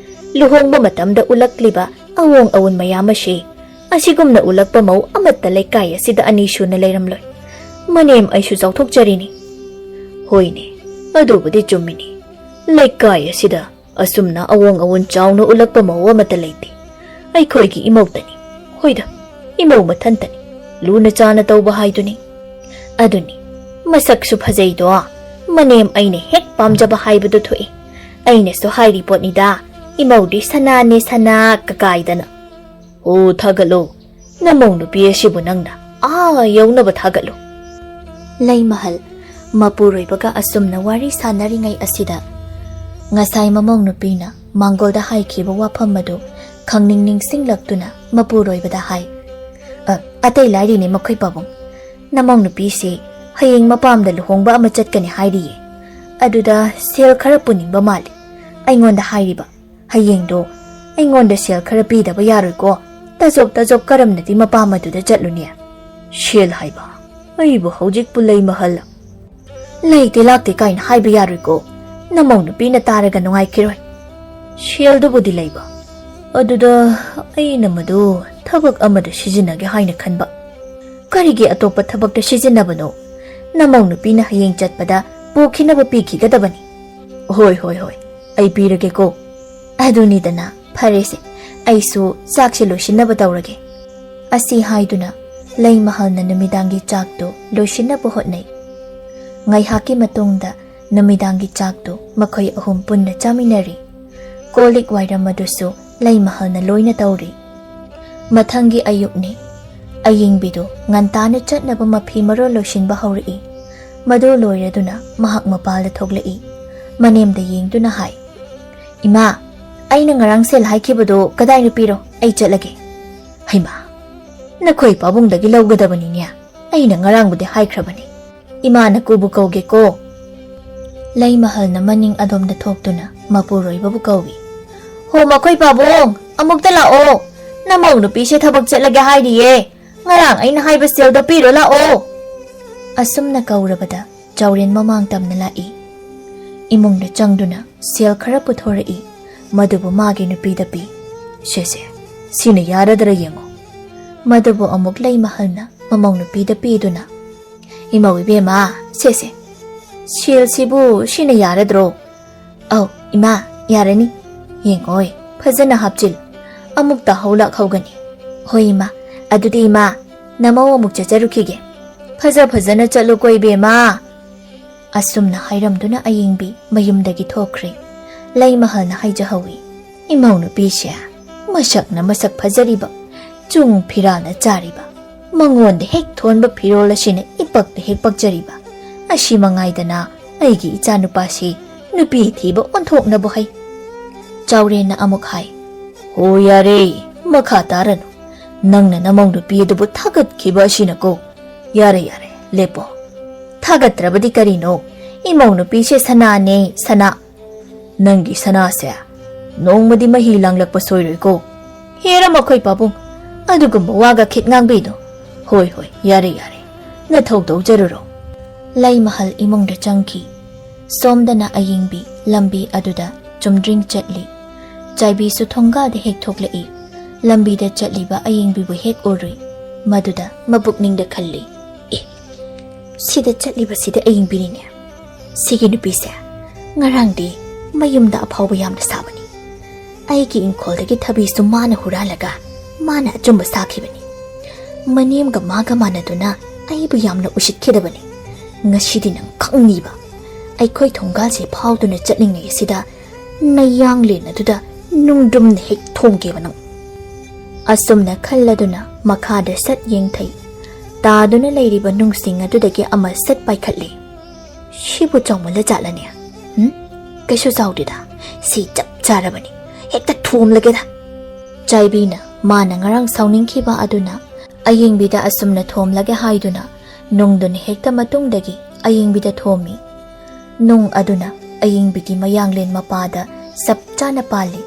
ꯂꯨꯍꯣꯡꯕ ꯃꯇꯝꯗ ꯎꯠꯂꯛꯂꯤꯕ ꯑꯑꯣꯡ ꯑꯑꯣꯟ ꯃꯌꯥꯝ ꯑꯁꯤ꯫ ꯑꯁꯤꯒꯨꯝꯅ ꯎꯠꯂꯛꯄ ꯃꯧ ꯑꯃꯠꯇ ꯂꯩꯀꯥꯏ ꯑꯁꯤꯗ ꯑꯅꯤ ꯁꯨꯅ ꯂꯩꯔꯝꯂꯣꯏ꯫ ꯃꯅꯦꯝ, ꯑꯩꯁꯨ ꯆꯥꯎꯊꯣꯛꯆꯔꯤꯅꯤ꯫" "ꯍꯣꯏꯅꯦ, ꯑꯗꯨꯕꯨꯗꯤ ꯆꯨꯝꯃꯤꯅꯤ꯫ ꯂꯩꯀꯥꯏ ꯑꯁꯤꯗ ꯑꯁꯨꯝꯅ ꯑꯑꯣꯡ ꯑꯑꯣꯟ ꯆꯥꯎꯅ ꯎꯠꯂꯛꯄ ꯃꯧ ꯑꯃꯠꯇ ꯂꯩꯇꯦ꯫ ꯑꯩꯈꯣꯏꯒꯤ ꯏꯃꯧꯇꯅꯤ꯫ ꯍꯣꯏꯗ, ꯏꯃꯧ ꯃꯊꯟꯇꯅꯤ꯫ ꯂꯨꯅ ꯆꯥꯅ ꯇꯧꯕ ꯍꯥꯏꯗꯨꯅꯤ꯫ ꯑꯗꯨꯅꯤ, ꯃꯁꯛꯁꯨ ꯐꯖꯩꯗꯣ꯫ ꯃꯅꯦꯝ, ꯑꯩꯅ ꯍꯦꯛ ꯄꯥꯝꯖꯕ ꯍꯥꯏꯕꯗꯨ ꯊꯣꯛꯏ꯫ ꯑꯩꯅꯁꯨ ꯍꯥꯏꯔꯤ ꯄꯣꯠꯅꯤꯗ, ꯏꯃꯧꯗꯤ ꯁꯅꯥꯅꯦ ꯁꯅꯥ ꯀꯀꯥꯏꯗꯅ꯫ ꯑꯣ, ꯊꯥꯒꯠꯂꯣ꯫ ꯅꯃꯧ ꯅꯨꯄꯤ ꯑꯁꯤꯕꯨ ꯅꯪꯅ ꯑꯥ ꯌꯧꯅꯕ ꯊꯥꯒꯠꯂꯨ꯫" ꯂꯩꯃꯍꯜ ꯃꯄꯨꯔꯣꯏꯕꯒ ꯑꯁꯨꯝꯅ ꯋꯥꯔꯤ ꯁꯥꯟꯅꯔꯤꯉꯩ ꯑꯁꯤꯗ ꯉꯁꯥꯏ ꯃꯃꯧ ꯅꯨꯄꯤꯅ ꯃꯥꯡꯒꯣꯜꯗ ꯍꯥꯏꯈꯤꯕ ꯋꯥꯐꯝ ꯑꯗꯨ ꯈꯪꯅꯤꯡ ꯅꯤꯡꯁꯤꯡꯂꯛꯇꯨꯅ ꯃꯄꯨꯔꯣꯏꯕꯗ ꯍꯥꯏ, "ꯑ, ꯑꯇꯩ ꯂꯥꯏꯔꯤꯅꯦ ꯃꯈꯣꯏ ꯄꯥꯕꯨꯡ꯫ ꯅꯃꯧ ꯅꯨꯄꯤꯁꯤ ꯍꯌꯦꯡ ꯃꯄꯥꯝꯗ ꯂꯨꯍꯣꯡꯕ ꯑꯃ ꯆꯠꯀꯅꯤ ꯍꯥꯏꯔꯤꯌꯦ꯫ ꯑꯗꯨꯗ ꯁꯦꯜ ꯈꯔ ꯄꯨꯅꯤꯡꯕ ꯃꯥꯜꯂꯤ꯫ ꯑꯩꯉꯣꯟꯗ ꯍꯥꯏꯔꯤꯕ꯫ ꯍꯌꯦꯡꯗꯣ ꯑꯩꯉꯣꯟꯗ ꯁꯦꯜ ꯈꯔ ꯄꯤꯗꯕ ꯌꯥꯔꯣꯏꯀꯣ꯫ ꯇꯥꯖꯣꯞ ꯇꯥꯖꯣꯞ ꯀꯔꯝꯅꯗꯤ ꯃꯄꯥꯝ ꯑꯗꯨꯗ ꯆꯠꯂꯨꯅꯤ?" "ꯁꯦꯜ ꯍꯥꯏꯕ? ꯑꯩꯕꯨ ꯍꯧꯖꯤꯛꯄꯨ ꯂꯩ ꯃꯍꯜ?" "ꯂꯩꯇꯦ ꯂꯥꯛꯇꯦ ꯀꯥꯏꯅ ꯍꯥꯏꯕ ꯌꯥꯔꯣꯏꯀꯣ꯫ ꯅꯃꯧ ꯅꯨꯄꯤꯅ ꯇꯥꯔꯒ ꯅꯨꯡꯉꯥꯏꯈꯤꯔꯣꯏ꯫" "ꯁꯦꯜꯗꯨꯕꯨꯗꯤ ꯂꯩꯕ, ꯑꯗꯨꯗ ꯑꯩꯅ ꯃꯗꯨ ꯊꯕꯛ ꯑꯃꯗ ꯁꯤꯖꯤꯟꯅꯒꯦ ꯍꯥꯏꯅ ꯈꯟꯕ꯫" "ꯀꯔꯤꯒꯤ ꯑꯇꯣꯞꯄ ꯊꯕꯛꯇ ꯁꯤꯖꯤꯟꯅꯕꯅꯣ? ꯅꯃꯧ ꯅꯨꯄꯤꯅ ꯍꯌꯦꯡ ꯆꯠꯄꯗ ꯄꯨꯈꯤꯅꯕ ꯄꯤꯈꯤꯒꯗꯕꯅꯤ꯫" "ꯍꯣꯏ, ꯍꯣꯏ, ꯍꯣꯏ, ꯑꯩ ꯄꯤꯔꯒꯦꯀꯣ꯫" "ꯑꯗꯨꯅꯤꯗꯅ, ꯐꯔꯦꯁꯦ, ꯑꯩꯁꯨ ꯆꯥꯛꯁꯦ ꯂꯣꯏꯁꯤꯟꯅꯕ ꯇꯧꯔꯒꯦ꯫" ꯑꯁꯤ ꯍꯥꯏꯗꯨꯅ ꯂꯩꯃꯍꯜꯅ ꯅꯨꯃꯤꯗꯥꯡꯒꯤ ꯆꯥꯛꯇꯨ ꯂꯣꯏꯁꯤꯟꯅꯕ ꯍꯣꯠꯅꯩ꯫ ꯉꯥꯏꯍꯥꯛꯀꯤ ꯃꯇꯨꯡꯗ ꯅꯨꯃꯤꯗꯥꯡꯒꯤ ꯆꯥꯛꯇꯨ ꯃꯈꯣꯏ ꯑꯍꯨꯝ ꯄꯨꯟꯅ ꯆꯥꯃꯤꯟꯅꯔꯤ꯫ ꯀꯣꯜ ꯂꯤꯛ ꯋꯥꯏꯔꯝ ꯑꯗꯨꯁꯨ ꯂꯩꯃꯍꯜꯅ ꯂꯣꯏꯅ ꯇꯧꯔꯤ꯫ ꯃꯊꯪꯒꯤ ꯑꯌꯨꯛꯅꯤ꯫ ꯑꯌꯤꯡꯕꯤꯗꯨ ꯉꯟꯇꯥꯅ ꯆꯠꯅꯕ ꯃꯐꯤ ꯃꯔꯣꯜ ꯂꯣꯏꯁꯤꯟꯕ ꯍꯧꯔꯛꯏ꯫ ꯃꯗꯨ ꯂꯣꯏꯔꯗꯨꯅ ꯃꯍꯥꯛ ꯃꯄꯥꯜꯗ ꯊꯣꯛꯂꯛꯏ꯫ ꯃꯅꯦꯝꯗ ꯌꯦꯡꯗꯨꯅ ꯍꯥꯏ, "ꯏꯃꯥ, ꯑꯩꯅ ꯉꯔꯥꯡ ꯁꯦꯜ ꯍꯥꯏꯈꯤꯕꯗꯨ ꯀꯗꯥꯏꯅꯣ? ꯄꯤꯔꯣ, ꯑꯩ ꯆꯠꯂꯒꯦ꯫" "ꯍꯩꯃꯥ, ꯅꯈꯣꯏ ꯄꯥꯕꯨꯡꯗꯒꯤ ꯂꯧꯒꯗꯕꯅꯤꯅꯦ꯫ ꯑꯩꯅ ꯉꯔꯥꯡꯕꯨꯗꯤ ꯍꯥꯏꯈ꯭ꯔꯕꯅꯤ꯫ ꯏꯃꯥꯅ ꯀꯨꯕꯨ ꯀꯧꯒꯦꯀꯣ꯫" ꯂꯩꯃꯍꯜꯅ ꯃꯅꯤꯡ ꯑꯗꯣꯝꯗ ꯊꯣꯛꯇꯨꯅ ꯃꯄꯨꯔꯣꯏꯕꯕꯨ ꯀꯧꯏ꯫ "ꯍꯣ, ꯃꯈꯣꯏ ꯄꯥꯕꯨꯡ, ꯑꯃꯨꯛꯇ ꯂꯥꯛꯑꯣ꯫ ꯅꯃꯧ ꯅꯨꯄꯤꯁꯦ ꯊꯕꯛ ꯆꯠꯂꯒꯦ ꯍꯥꯏꯔꯤꯌꯦ꯫ ꯉꯔꯥꯡ ꯑꯩꯅ ꯍꯥꯏꯕ ꯁꯦꯜꯗꯣ ꯄꯤꯔꯣ ꯂꯥꯛꯑꯣ꯫" ꯑꯁꯨꯝꯅ ꯀꯧꯔꯕꯗ ꯆꯥꯎꯔꯦꯟ ꯃꯃꯥꯡ ꯇꯝꯅ ꯂꯥꯛꯏ꯫ ꯏꯃꯨꯡꯗ ꯆꯪꯗꯨꯅ ꯁꯦꯜ ꯈꯔ ꯄꯨꯊꯣꯔꯛꯏ꯫ ꯃꯗꯨꯕꯨ ꯃꯥꯒꯤ ꯅꯨꯄꯤꯗ ꯄꯤ꯫ "ꯁꯦ, ꯁꯦ, ꯁꯤꯅ ꯌꯥꯔꯗ꯭ꯔꯥ ꯌꯦꯡꯉꯣ꯫" ꯃꯗꯨꯕꯨ ꯑꯃꯨꯛ ꯂꯩꯃꯍꯜꯅ ꯃꯃꯧ ꯅꯨꯄꯤꯗ ꯄꯤꯗꯨꯅ, "ꯏꯃꯧ ꯏꯕꯦꯝꯃ, ꯁꯦ, ꯁꯦ, ꯁꯦꯜꯁꯤꯕꯨ ꯁꯤꯅ ꯌꯥꯔꯗ꯭ꯔꯣ?" "ꯑꯧ, ꯏꯃꯥ, ꯌꯥꯔꯅꯤ꯫ ꯌꯦꯡꯉꯣꯏ, ꯐꯖꯅ ꯍꯥꯞꯆꯤꯜ꯫ ꯑꯃꯨꯛ ꯇꯥꯍꯧ ꯂꯥꯛꯍꯧꯒꯅꯤ꯫" "ꯍꯣꯏ, ꯏꯃꯥ꯫ ꯑꯗꯨꯗꯤ, ꯏꯃꯥ, ꯅꯃꯧ ꯑꯃꯨꯛ ꯆꯠꯆꯔꯨꯈꯤꯒꯦ꯫ ꯐꯖ ꯐꯖꯅ ꯆꯠꯂꯨꯀꯣ, ꯏꯕꯦꯝꯃ꯫" ꯑꯁꯨꯝꯅ ꯍꯥꯏꯔꯝꯗꯨꯅ ꯑꯌꯤꯡꯕꯤ ꯃꯌꯨꯝꯗꯒꯤ ꯊꯣꯛꯈ꯭ꯔꯦ꯫ ꯂꯩꯃꯍꯜꯅ ꯍꯥꯏꯖꯍꯧꯏ, "ꯏꯃꯧ ꯅꯨꯄꯤꯁꯦ ꯃꯁꯛꯅ ꯃꯁꯛ ꯐꯖꯔꯤꯕ, ꯆꯨꯡ ꯐꯤꯔꯥꯜꯅ ꯆꯥꯔꯤꯕ, ꯃꯉꯣꯟꯗ ꯍꯦꯛ ꯊꯣꯟꯕ ꯐꯤꯔꯣꯜ ꯑꯁꯤꯅ ꯏꯄꯛꯇ ꯍꯦꯛ ꯄꯛꯆꯔꯤꯕ꯫ ꯑꯁꯤ ꯃꯉꯥꯏꯗꯅ ꯑꯩꯒꯤ ꯏꯆꯥꯅꯨꯄꯥꯁꯤ ꯅꯨꯄꯤ ꯊꯤꯕ ꯑꯣꯟꯊꯣꯛꯅꯕꯨ ꯍꯩ꯫" ꯆꯥꯎꯔꯦꯟꯅ ꯑꯃꯨꯛ ꯍꯥꯏ, "ꯍꯣ ꯌꯥꯔꯦ, ꯃꯈꯥ ꯇꯥꯔꯅꯨ꯫ ꯅꯪꯅ ꯅꯃꯧ ꯅꯨꯄꯤ ꯑꯗꯨꯕꯨ ꯊꯥꯒꯠꯈꯤꯕ ꯑꯁꯤꯅꯀꯣ꯫ ꯌꯥꯔꯦ, ꯌꯥꯔꯦ, ꯂꯦꯞꯄꯣ꯫ ꯊꯥꯒꯠꯇ꯭ꯔꯕꯗꯤ ꯀꯔꯤꯅꯣ? ꯏꯃꯧ ꯅꯨꯄꯤꯁꯦ ꯁꯅꯥꯅꯦ, ꯁꯅꯥ꯫ ꯅꯪꯒꯤ ꯁꯅꯥꯁꯦ ꯅꯣꯡꯃꯗꯤ ꯃꯍꯤ ꯂꯥꯡꯂꯛꯄ ꯁꯣꯏꯔꯣꯏꯀꯣ꯫ ꯍꯦꯔ ꯃꯈꯣꯏ ꯄꯥꯕꯨꯡ, ꯑꯗꯨꯒꯨꯝꯕ ꯋꯥꯒ ꯈꯤꯠ ꯉꯥꯡꯕꯤꯅꯨ꯫ ꯍꯣꯏ, ꯍꯣꯏ, ꯌꯥꯔꯦ, ꯌꯥꯔꯦ꯫ ꯅꯊꯧ ꯇꯧꯖꯔꯨꯔꯣ꯫" ꯂꯩꯃꯍꯜ ꯏꯃꯨꯡꯗ ꯆꯪꯈꯤ꯫ ꯁꯣꯝꯗꯅ ꯑꯌꯤꯡꯕꯤ ꯂꯝꯕꯤ ꯑꯗꯨꯗ ꯆꯨꯝꯗ꯭ꯔꯤꯡ ꯆꯠꯂꯤ꯫ ꯆꯥꯏꯕꯤꯁꯨ ꯊꯣꯡꯒꯥꯗ ꯍꯦꯛ ꯊꯣꯛꯂꯛꯏ꯫ ꯂꯝꯕꯤꯗ ꯆꯠꯂꯤꯕ ꯑꯌꯤꯡꯕꯤꯕꯨ ꯍꯦꯛ ꯎꯔꯨꯏ꯫ ꯃꯗꯨꯗ ꯃꯄꯨꯛꯅꯤꯡꯗ ꯈꯜꯂꯤ, "ꯑꯦ, ꯁꯤꯗ ꯆꯠꯂꯤꯕꯁꯤꯗ ꯑꯌꯤꯡꯕꯤꯅꯤꯅꯦ꯫ ꯁꯤꯒꯤ ꯅꯨꯄꯤꯁꯦ ꯉꯔꯥꯡꯗꯤ ꯃꯌꯨꯝꯗ ꯑꯐꯥꯎꯕ ꯌꯥꯝꯅ ꯁꯥꯕꯅꯤ꯫ ꯑꯩꯒꯤ ꯏꯪꯈꯣꯜꯗꯒꯤ ꯊꯕꯤꯁꯨ ꯃꯥꯅ ꯍꯨꯔꯥꯜꯂꯒ ꯃꯥꯅ ꯑꯆꯨꯝꯕ ꯁꯥꯈꯤꯕꯅꯤ꯫ ꯃꯅꯦꯝꯒ ꯃꯥꯒ ꯃꯥꯟꯅꯗꯨꯅ ꯑꯩꯕꯨ ꯌꯥꯝꯅ ꯎꯁꯤꯠꯈꯤꯗꯕꯅꯤ꯫ ꯉꯁꯤꯗꯤ ꯅꯪ ꯈꯪꯅꯤꯕ꯫ ꯑꯩꯈꯣꯏ ꯊꯣꯡꯒꯥꯜꯁꯦ ꯐꯥꯎꯗꯨꯅ ꯆꯠꯂꯤꯉꯩ ꯑꯁꯤꯗ ꯅꯌꯥꯡꯂꯦꯟ ꯑꯗꯨꯗ ꯅꯨꯡꯗ꯭ꯔꯨꯝꯅ ꯍꯦꯛ ꯊꯣꯝꯒꯦꯕ ꯅꯪ꯫" ꯑꯁꯨꯝꯅ ꯈꯜꯂꯗꯨꯅ ꯃꯈꯥꯗ ꯁꯠ ꯌꯦꯡꯊꯩ꯫ ꯇꯥꯗꯨꯅ ꯂꯩꯔꯤꯕ ꯅꯨꯡꯁꯤꯡ ꯑꯗꯨꯗꯒꯤ ꯑꯃ ꯁꯠ ꯄꯥꯏꯈꯠꯂꯤ꯫ "ꯁꯤꯕꯨ ꯆꯥꯎꯃꯜꯂ ꯖꯥꯠꯂꯅꯦ? ꯎꯝ? ꯀꯩꯁꯨ ꯆꯥꯎꯗꯦꯗ꯫ ꯁꯤ ꯆꯞ ꯆꯥꯔꯕꯅꯤ꯫ ꯍꯦꯛꯇ ꯊꯣꯝꯂꯒꯦꯗ꯫" ꯆꯥꯏꯕꯤꯅ ꯃꯥꯅ ꯉꯔꯥꯡ ꯁꯥꯎꯅꯤꯡꯈꯤꯕ ꯑꯗꯨꯅ ꯑꯌꯤꯡꯕꯤꯗ ꯑꯁꯨꯝꯅ ꯊꯣꯝꯂꯒꯦ ꯍꯥꯏꯗꯨꯅ ꯅꯨꯡꯗꯨꯅ ꯍꯦꯛꯇ ꯃꯇꯨꯡꯗꯒꯤ ꯑꯌꯤꯡꯕꯤꯗ ꯊꯣꯝꯃꯤ꯫ ꯅꯨꯡ ꯑꯗꯨꯅ ꯑꯌꯤꯡꯕꯤꯒꯤ ꯃꯌꯥꯡꯂꯦꯟ ꯃꯄꯥꯗ ꯆꯞ ꯆꯥꯅ ꯄꯥꯜꯂꯤ꯫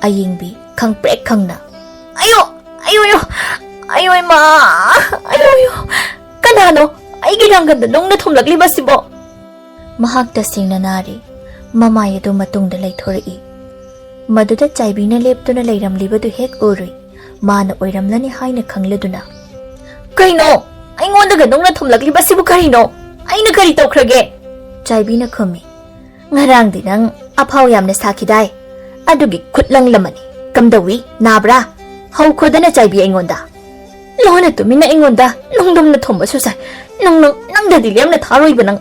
ꯑꯌꯤꯡꯕꯤ ꯈꯪꯄ꯭ꯔꯦꯛ ꯈꯪꯅ, "ꯑꯌꯣ! ꯑꯌꯣ, ꯑꯌꯣ! ꯑꯌꯣ, ꯏꯃꯥ! ꯑꯌꯣ, ꯑꯌꯣ! ꯀꯅꯥꯅꯣ ꯑꯩꯒꯤ ꯅꯥꯡꯒꯟꯗ ꯅꯨꯡꯅ ꯊꯣꯝꯂꯛꯂꯤꯕꯁꯤꯕꯣ?" ꯃꯍꯥꯛ ꯇꯁꯦꯡꯅ ꯅꯥꯔꯦ꯫ ꯃꯃꯥꯏ ꯑꯗꯨ ꯃꯇꯨꯡꯗ ꯂꯩꯊꯣꯔꯛꯏ꯫ ꯃꯗꯨꯗ ꯆꯥꯏꯕꯤꯅ ꯂꯦꯞꯇꯨꯅ ꯂꯩꯔꯝꯂꯤꯕꯗꯨ ꯍꯦꯛ ꯎꯔꯨꯏ꯫ ꯃꯥꯅ ꯑꯣꯏꯔꯝꯂꯅꯤ ꯍꯥꯏꯅ ꯈꯪꯂꯗꯨꯅ, "ꯀꯩꯅꯣ? ꯑꯩꯉꯣꯟꯗꯒ ꯅꯨꯡꯅ ꯊꯣꯝꯂꯛꯂꯤꯕꯁꯤꯕꯨ ꯀꯔꯤꯅꯣ? ꯑꯩꯅ ꯀꯔꯤ ꯇꯧꯈ꯭ꯔꯒꯦ?" ꯆꯥꯏꯕꯤꯅ ꯈꯨꯝꯃꯤ, "ꯉꯔꯥꯡꯗꯤ ꯅꯪ ꯑꯐꯥꯎ ꯌꯥꯝꯅ ꯁꯥꯈꯤꯗꯥꯏ? ꯑꯗꯨꯒꯤ ꯈꯨꯠ ꯂꯪꯂꯝꯃꯅꯤ꯫ ꯀꯝꯗꯧꯏ? ꯅꯥꯕ꯭ꯔꯥ? ꯍꯧꯈꯣꯗꯅ ꯆꯥꯏꯕꯤ ꯑꯩꯉꯣꯟꯗ꯫ ꯂꯣꯟꯅ ꯇꯨꯃꯤꯟꯅ ꯑꯩꯉꯣꯟꯗ ꯅꯨꯡꯗꯨꯝꯅ ꯊꯣꯝꯕꯁꯨ ꯁꯥꯏ꯫ ꯅꯪ, ꯅꯪ, ꯅꯪꯗꯗꯤ ꯂꯦꯝꯅ ꯊꯥꯔꯣꯏꯕ ꯅꯪ꯫"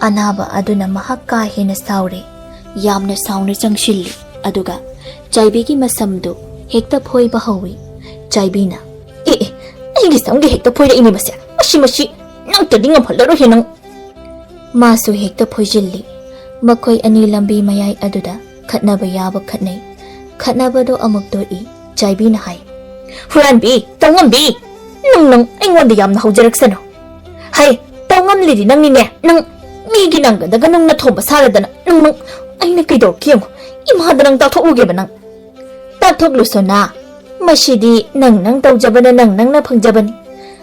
ꯑꯅꯥꯕ ꯑꯗꯨꯅ ꯃꯍꯥꯛ ꯀꯥ ꯍꯦꯟꯅ ꯁꯥꯎꯔꯦ꯫ ꯌꯥꯝꯅ ꯁꯥꯎꯅ ꯆꯪꯁꯤꯜꯂꯤ꯫ ꯑꯗꯨꯒ ꯆꯥꯏꯕꯤꯒꯤ ꯃꯁꯝꯗꯨ ꯍꯦꯛꯇ ꯐꯣꯏꯕ ꯍꯧꯏ꯫ ꯆꯥꯏꯕꯤꯅ, "ꯑꯦ, ꯑꯦ, ꯑꯩꯒꯤ ꯁꯝꯒ ꯍꯦꯛꯇ ꯐꯣꯏꯔꯛꯏꯅꯦ ꯃꯁꯦ꯫ ꯃꯁꯤ, ꯃꯁꯤ, ꯅꯪꯇꯗꯤ ꯉꯝꯍꯜꯂꯔꯣꯏꯍꯦ ꯅꯪ꯫" ꯃꯥꯁꯨ ꯍꯦꯛꯇ ꯐꯣꯏꯖꯤꯜꯂꯤ꯫ ꯃꯈꯣꯏ ꯑꯅꯤ ꯂꯝꯕꯤ ꯃꯌꯥꯏ ꯑꯗꯨꯗ ꯈꯠꯅꯕ ꯌꯥꯕ ꯈꯠꯅꯩ꯫ ꯈꯠꯅꯕꯗꯣ ꯑꯃꯨꯛ ꯇꯣꯛꯏ꯫ ꯆꯥꯏꯕꯤꯅ ꯍꯥꯏ, "ꯍꯨꯔꯥꯟꯕꯤ, ꯇꯧꯉꯝꯕꯤ, ꯅꯪ, ꯅꯪ ꯑꯩꯉꯣꯟꯗ ꯌꯥꯝꯅ ꯍꯧꯖꯔꯛꯁꯅꯨ꯫ ꯍꯩ, ꯇꯧꯉꯝꯂꯤꯗꯤ ꯅꯪꯅꯤꯅꯦ, ꯅꯪ ꯃꯤꯒꯤ ꯅꯪꯒꯗꯒ ꯅꯨꯡꯅ ꯊꯣꯝꯕ ꯁꯥꯔꯗꯅ, ꯅꯪ, ꯅꯪ ꯑꯩꯅ ꯀꯩꯗꯧꯔꯛꯀꯦ ꯌꯦꯡꯉꯨ, ꯏꯃꯥꯗ ꯅꯪ ꯇꯥꯛꯊꯣꯛꯂꯨꯒꯦꯕ ꯅꯪ꯫ ꯇꯥꯛꯊꯣꯛꯂꯨꯁꯣꯅꯥ, ꯃꯁꯤꯗꯤ ꯅꯪ ꯅꯪ ꯇꯧꯖꯕꯅ ꯅꯪ ꯅꯪꯅ ꯐꯪꯖꯕꯅꯤ꯫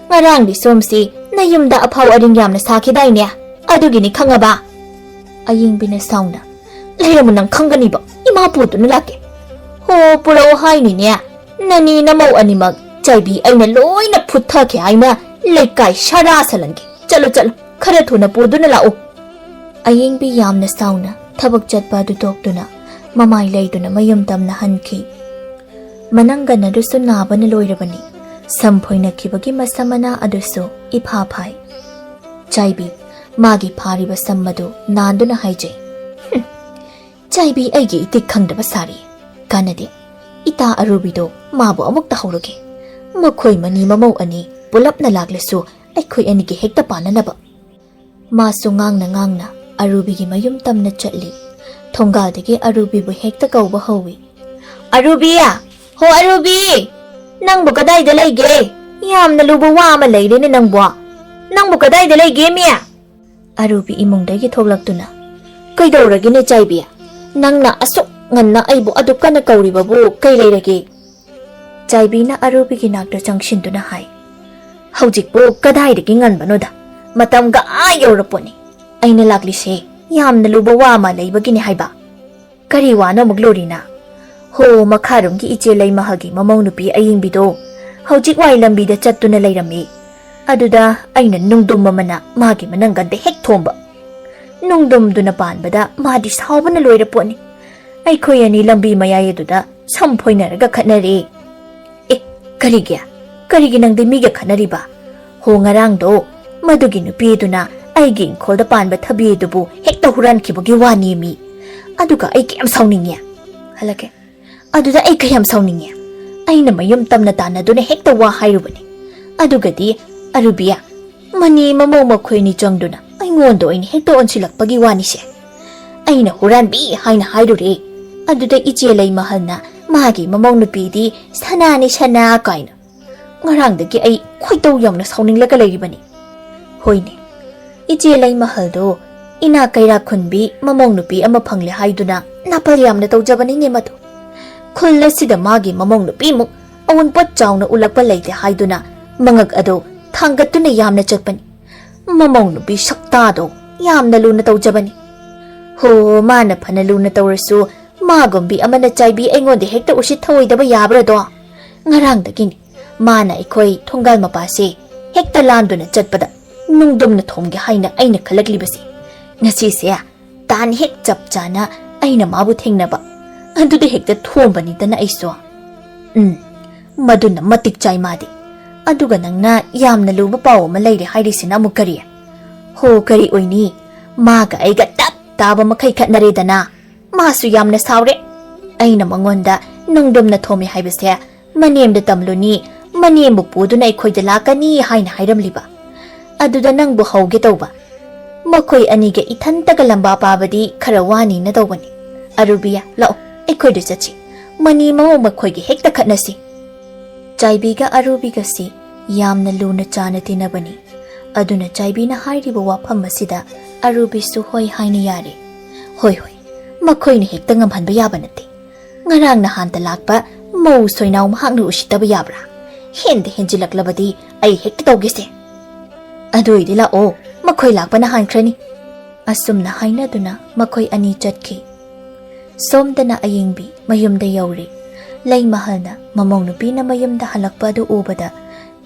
ꯉꯔꯥꯡꯗꯤ ꯁꯣꯝꯁꯤ ꯅꯌꯨꯝꯗ ꯑꯐꯥꯎ ꯑꯔꯤꯡ ꯌꯥꯝꯅ ꯁꯥꯈꯤꯗꯥꯏꯅꯦ, ꯑꯗꯨꯒꯤꯅꯤ ꯈꯪꯉꯕ?" ꯑꯌꯤꯡꯕꯤꯅ ꯁꯥꯎꯅ, "ꯂꯩꯔꯝꯃꯨ, ꯅꯪ ꯈꯪꯒꯅꯤꯕ, ꯏꯃꯥ ꯄꯨꯗꯨꯅ ꯂꯥꯛꯀꯦ꯫ ꯍꯣ, ꯄꯨꯔꯛꯑꯣ ꯍꯥꯏꯅꯤꯅꯦ, ꯅꯅꯤ ꯅꯃꯧ ꯑꯅꯤꯃꯛ ꯆꯥꯏꯕꯤ ꯑꯩꯅ ꯂꯣꯏꯅ ꯐꯨꯠꯊꯈꯦ ꯍꯥꯏꯅ ꯂꯩꯀꯥꯏ ꯁꯥꯔꯥ ꯁꯥꯂꯟꯒꯦ꯫ ꯆꯠꯂꯣ, ꯆꯠꯂꯣ, ꯈꯔ ꯊꯨꯅ ꯄꯨꯗꯨꯅ ꯂꯥꯛꯎ꯫" ꯑꯌꯤꯡꯕꯤ ꯌꯥꯝꯅ ꯁꯥꯎꯅ ꯊꯕꯛ ꯆꯠꯄ ꯑꯗꯨ ꯇꯣꯛꯇꯨꯅ ꯃꯃꯥꯏ ꯂꯩꯗꯨꯅ ꯃꯌꯨꯝ ꯇꯝꯅ ꯍꯟꯈꯤ꯫ ꯃꯅꯪꯒꯟ ꯑꯗꯨꯁꯨ ꯅꯥꯕꯅ ꯂꯣꯏꯔꯕꯅꯤ꯫ ꯁꯝ ꯐꯣꯏꯅꯈꯤꯕꯒꯤ ꯃꯁꯝ ꯃꯅꯥ ꯑꯗꯨꯁꯨ ꯏꯐꯥ ꯐꯥꯏ꯫ ꯆꯥꯏꯕꯤ ꯃꯥꯒꯤ ꯐꯥꯔꯤꯕ ꯁꯝ ꯑꯗꯨ ꯅꯥꯟꯗꯨꯅ ꯍꯥꯏꯖꯩ, "ꯍꯨꯝ, ꯆꯥꯏꯕꯤ ꯑꯩꯒꯤ ꯏꯇꯤꯛ ꯈꯪꯗꯕ ꯁꯥꯔꯤ꯫ ꯀꯥꯟꯅꯗꯦ꯫ ꯏꯇꯥ ꯑꯔꯨꯕꯤꯗꯣ ꯃꯥꯕꯨ ꯑꯃꯨꯛ ꯇꯧꯍꯧꯔꯒꯦ꯫ ꯃꯈꯣꯏ ꯃꯅꯤ ꯃꯃꯧ ꯑꯅꯤ ꯄꯨꯂꯞꯅ ꯂꯥꯛꯂꯁꯨ ꯑꯩꯈꯣꯏ ꯑꯅꯤꯒꯤ ꯍꯦꯛꯇ ꯄꯥꯟꯅꯅꯕ꯫" ꯃꯥꯁꯨ ꯉꯥꯡꯅ ꯉꯥꯡꯅ ꯑꯔꯨꯕꯤꯒꯤ ꯃꯌꯨꯝ ꯇꯝꯅ ꯆꯠꯂꯤ꯫ ꯊꯣꯡꯒꯥꯜꯗꯒꯤ ꯑꯔꯨꯕꯤꯕꯨ ꯍꯦꯛꯇ ꯀꯧꯕ ꯍꯧꯏ, "ꯑꯔꯨꯕꯤ! ꯍꯣ ꯑꯔꯨꯕꯤ! ꯅꯪꯕꯨ ꯀꯗꯥꯏꯗ ꯂꯩꯒꯦ? ꯌꯥꯝꯅ ꯂꯨꯕ ꯋꯥ ꯑꯃ ꯂꯩꯔꯦꯅꯦ ꯅꯪꯕꯨ꯫ ꯅꯪꯕꯨ ꯀꯗꯥꯏꯗ ꯂꯩꯒꯦ ꯃꯤ?" ꯑꯔꯨꯕꯤ ꯏꯃꯨꯡꯗꯒꯤ ꯊꯣꯛꯂꯛꯇꯨꯅ, "ꯀꯩꯗꯧꯔꯒꯦꯅꯦ ꯆꯥꯏꯕꯤ? ꯅꯪꯅ ꯑꯁꯨꯛ ꯉꯟꯅ ꯑꯩꯕꯨ ꯑꯗꯨꯛ ꯀꯟꯅ ꯀꯧꯔꯤꯕꯕꯨ ꯀꯩ ꯂꯩꯔꯒꯦ?" ꯆꯥꯏꯕꯤꯅ ꯑꯔꯨꯕꯤꯒꯤ ꯅꯥꯛꯇ ꯆꯪꯁꯤꯟꯗꯨꯅ ꯍꯥꯏ, "ꯍꯧꯖꯤꯛꯄꯨ ꯀꯗꯥꯏꯗꯒꯤ ꯉꯟꯕꯅꯣꯗ? ꯃꯇꯝꯒ ꯑꯥ ꯌꯧꯔꯄꯣꯠꯅꯤ꯫ ꯑꯩꯅ ꯂꯥꯛꯂꯤꯁꯦ ꯌꯥꯝꯅ ꯂꯨꯕ ꯋꯥ ꯑꯃ ꯂꯩꯕꯒꯤꯅꯤ ꯍꯥꯏꯕ꯫" "ꯀꯔꯤ ꯋꯥꯅꯣ ꯑꯃꯨꯛ ꯂꯣꯔꯤꯅ?" "ꯍꯣ, ꯃꯈꯥꯔꯣꯝꯒꯤ ꯏꯆꯦ ꯂꯩꯃꯍꯜꯒꯤ ꯃꯃꯧ ꯅꯨꯄꯤ ꯑꯌꯤꯡꯕꯤꯗꯣ ꯍꯧꯖꯤꯛ ꯋꯥꯏ ꯂꯝꯕꯤꯗ ꯆꯠꯇꯨꯅ ꯂꯩꯔꯝꯃꯤ꯫ ꯑꯗꯨꯗ ꯑꯩꯅ ꯅꯨꯡꯗꯨꯝ ꯑꯃꯅ ꯃꯥꯒꯤ ꯃꯅꯪꯒꯟꯗ ꯍꯦꯛ ꯊꯣꯝꯕ꯫ ꯅꯨꯡꯗꯨꯝꯗꯨꯅ ꯄꯥꯟꯕꯗ ꯃꯥꯗꯤ ꯁꯥꯎꯕꯅ ꯂꯣꯏꯔ ꯄꯣꯠꯅꯤ꯫ ꯑꯩꯈꯣꯏ ꯑꯅꯤ ꯂꯝꯕꯤ ꯃꯌꯥꯏ ꯑꯗꯨꯗ ꯁꯝ ꯐꯣꯏꯅꯔꯒ ꯈꯠꯅꯔꯦ꯫" "ꯑꯦ, ꯀꯔꯤꯒꯤ? ꯀꯔꯤꯒꯤ ꯅꯪꯗꯤ ꯃꯤꯒ ꯈꯠꯅꯔꯤꯕ?" "ꯍꯣ, ꯉꯔꯥꯡꯗꯣ ꯃꯗꯨꯒꯤ ꯅꯨꯄꯤꯗꯨꯅ ꯑꯩꯒꯤ ꯏꯪꯈꯣꯜꯗ ꯄꯥꯟꯕ ꯊꯕꯤ ꯑꯗꯨꯕꯨ ꯍꯦꯛꯇ ꯍꯨꯔꯥꯟꯈꯤꯕꯒꯤ ꯋꯥꯅꯤ ꯃꯤ꯫ ꯑꯗꯨꯒ ꯑꯩ ꯀꯌꯥꯝ ꯁꯥꯎꯅꯤꯡꯉꯤ꯫ ꯍꯜꯂꯛꯀꯦ꯫ ꯑꯗꯨꯗ ꯑꯩ ꯀꯌꯥꯝ ꯁꯥꯎꯅꯤꯡꯉꯤ꯫ ꯑꯩꯅ ꯃꯌꯨꯝ ꯇꯝꯅ ꯇꯥꯟꯅꯗꯨꯅ ꯍꯦꯛꯇ ꯋꯥ ꯍꯥꯏꯔꯨꯕꯅꯤ꯫ ꯑꯗꯨꯒꯗꯤ ꯑꯔꯨꯕꯤꯌꯥ, ꯃꯅꯤ ꯃꯃꯧ ꯃꯈꯣꯏꯅꯤ ꯆꯪꯗꯨꯅ ꯑꯩꯉꯣꯟꯗ ꯑꯣꯏꯅ ꯍꯦꯛꯇ ꯑꯣꯟꯁꯤꯜꯂꯛꯄꯒꯤ ꯋꯥꯅꯤꯁꯦ꯫ ꯑꯩꯅ ꯍꯨꯔꯥꯟꯕꯤ ꯍꯥꯏꯅ ꯍꯥꯏꯔꯨꯔꯦ꯫ ꯑꯗꯨꯗ ꯏꯆꯦ ꯂꯩꯃꯍꯜꯅ ꯃꯥꯒꯤ ꯃꯃꯧ ꯅꯨꯄꯤꯗꯤ ꯁꯅꯥꯅꯤ ꯁꯅꯥ ꯀꯥꯏꯅ꯫ ꯉꯔꯥꯡꯗꯒꯤ ꯑꯩ ꯈꯣꯏꯗꯧ ꯌꯥꯝꯅ ꯁꯥꯎꯅꯤꯡꯂꯒ ꯂꯩꯔꯤꯕꯅꯤ꯫ ꯍꯣꯏꯅꯦ, ꯏꯆꯦ ꯂꯩꯃꯍꯜꯗꯣ ꯏꯅꯥ ꯀꯩꯔꯥꯛ ꯈꯨꯟꯕꯤ ꯃꯃꯧ ꯅꯨꯄꯤ ꯑꯃ ꯐꯪꯂꯦ ꯍꯥꯏꯗꯨꯅ ꯅꯥꯄꯜ ꯌꯥꯝꯅ ꯇꯧꯖꯕꯅꯤꯅꯦ ꯃꯗꯨ꯫ ꯈꯨꯜ ꯑꯁꯤꯗ ꯃꯥꯒꯤ ꯃꯃꯧ ꯅꯨꯄꯤꯃꯨꯛ ꯑꯋꯨꯟꯄꯣꯠ ꯆꯥꯎꯅ ꯎꯠꯂꯛꯄ ꯂꯩꯇꯦ ꯍꯥꯏꯗꯨꯅ ꯃꯉꯛ ꯑꯗꯨ ꯊꯥꯡꯒꯠꯇꯨꯅ ꯌꯥꯝꯅ ꯆꯠꯄꯅꯤ꯫ ꯃꯃꯧ ꯅꯨꯄꯤ ꯁꯛꯇꯥꯗꯣ ꯌꯥꯝꯅ ꯂꯨꯅ ꯇꯧꯖꯕꯅꯤ꯫ ꯍꯣ, ꯃꯥꯅ ꯐꯅ ꯂꯨꯅ ꯇꯧꯔꯁꯨ ꯃꯥꯒꯨꯝꯕꯤ ꯑꯃꯅ ꯆꯥꯏꯕꯤ ꯑꯩꯉꯣꯟꯗ ꯍꯦꯛꯇ ꯎꯁꯤꯠ ꯊꯑꯣꯏꯗꯕ ꯌꯥꯕ꯭ꯔꯗꯣ? ꯉꯔꯥꯡꯗꯒꯤꯅꯤ ꯃꯥꯅ ꯑꯩꯈꯣꯏ ꯊꯣꯡꯒꯥꯜ ꯃꯄꯥꯁꯦ ꯍꯦꯛꯇ ꯂꯥꯟꯗꯨꯅ ꯆꯠꯄꯗ ꯅꯨꯡꯗꯨꯝꯅ ꯊꯣꯝꯒꯦ ꯍꯥꯏꯅ ꯑꯩꯅ ꯈꯜꯂꯛꯂꯤꯕꯁꯦ꯫ ꯉꯁꯤꯁꯦ ꯇꯥꯟ ꯍꯦꯛ ꯆꯞ ꯆꯥꯅ ꯑꯩꯅ ꯃꯥꯕꯨ ꯊꯦꯡꯅꯕ꯫ ꯑꯗꯨꯗ ꯍꯦꯛꯇ ꯊꯣꯝꯕꯅꯤꯗꯅ ꯑꯩꯁꯨ꯫ ꯎꯝ, ꯃꯗꯨꯅ ꯃꯇꯤꯛ ꯆꯥꯏ ꯃꯥꯗꯤ꯫ ꯑꯗꯨꯒ ꯅꯪꯅ ꯌꯥꯝꯅ ꯂꯨꯕ ꯄꯥꯎ ꯑꯃ ꯂꯩꯔꯦ ꯍꯥꯏꯔꯤꯁꯤꯅ ꯑꯃꯨꯛ ꯀꯔꯤ? ꯍꯣ, ꯀꯔꯤ ꯑꯣꯏꯅꯤ? ꯃꯥꯒ ꯑꯩꯒ ꯇꯞ ꯇꯥꯕ ꯃꯈꯩ ꯈꯠꯅꯔꯦꯗꯅ꯫ ꯃꯥꯁꯨ ꯌꯥꯝꯅ ꯁꯥꯎꯔꯦ꯫ ꯑꯩꯅ ꯃꯉꯣꯟꯗ ꯅꯨꯡꯗꯨꯝꯅ ꯊꯣꯝꯃꯦ ꯍꯥꯏꯕꯁꯦ ꯃꯅꯦꯝꯗ ꯇꯝꯂꯨꯅꯤ, ꯃꯅꯦꯝꯕꯨ ꯄꯨꯗꯨꯅ ꯑꯩꯈꯣꯏꯗ ꯂꯥꯛꯀꯅꯤ ꯍꯥꯏꯅ ꯍꯥꯏꯔꯝꯂꯤꯕ꯫ ꯑꯗꯨꯗ ꯅꯪꯕꯨ ꯍꯧꯒꯦ ꯇꯧꯕ꯫ ꯃꯈꯣꯏ ꯑꯅꯤꯒ ꯏꯊꯟꯇꯒ ꯂꯝꯕꯥ ꯄꯥꯕꯗꯤ ꯈꯔ ꯋꯥꯅꯤꯅ ꯇꯧꯕꯅꯤ꯫ ꯑꯔꯨꯕꯤꯌꯥ, ꯂꯥꯛꯑꯣ, ꯑꯩꯈꯣꯏꯗ ꯆꯠꯁꯤ꯫ ꯃꯅꯤ ꯃꯃꯧ ꯃꯈꯣꯏꯒ ꯍꯦꯛꯇ ꯈꯠꯅꯁꯤ꯫ ꯆꯥꯏꯕꯤꯒ ꯑꯔꯨꯕꯤꯒꯁꯤ ꯌꯥꯝꯅ ꯂꯨꯅ ꯆꯥꯅ ꯇꯤꯟꯅꯕꯅꯤ꯫ ꯑꯗꯨꯅ ꯆꯥꯏꯕꯤꯅ ꯍꯥꯏꯔꯤꯕ ꯋꯥꯐꯝ ꯑꯁꯤꯗ ꯑꯔꯨꯕꯤꯁꯨ ꯍꯣꯏ ꯍꯥꯏꯅ ꯌꯥꯔꯦ꯫ ꯍꯣꯏ, ꯍꯣꯏ, ꯃꯈꯣꯏꯅ ꯍꯦꯛꯇ ꯉꯝꯍꯟꯕ ꯌꯥꯕ ꯅꯠꯇꯦ꯫ ꯉꯔꯥꯡ ꯅꯍꯥꯟꯇ ꯂꯥꯛꯄ ꯃꯧ ꯁꯣꯏꯅꯥꯎ ꯃꯍꯥꯛꯅ ꯎꯁꯤꯠꯇꯕ ꯌꯥꯕ꯭ꯔꯥ? ꯍꯦꯟꯗ ꯍꯦꯟꯖꯤꯜꯂꯛꯂꯕꯗꯤ ꯑꯩ ꯍꯦꯛꯇ ꯇꯧꯒꯦꯁꯦ꯫ ꯑꯗꯨ ꯑꯣꯏꯗꯤ ꯂꯥꯛꯑꯣ, ꯃꯈꯣꯏ ꯂꯥꯛꯄꯅ ꯍꯥꯟꯈ꯭ꯔꯅꯤ꯫ ꯑꯁꯨꯝꯅ ꯍꯥꯏꯅꯗꯨꯅ ꯃꯈꯣꯏ ꯑꯅꯤ ꯆꯠꯈꯤ꯫ ꯁꯣꯝꯗꯅ ꯑꯌꯤꯡꯕꯤ ꯃꯌꯨꯝꯗ ꯌꯧꯔꯦ꯫ ꯂꯩꯃꯍꯜꯅ ꯃꯃꯧ ꯅꯨꯄꯤꯅ ꯃꯌꯨꯝꯗ ꯍꯜꯂꯛꯄ ꯑꯗꯨ ꯎꯕꯗ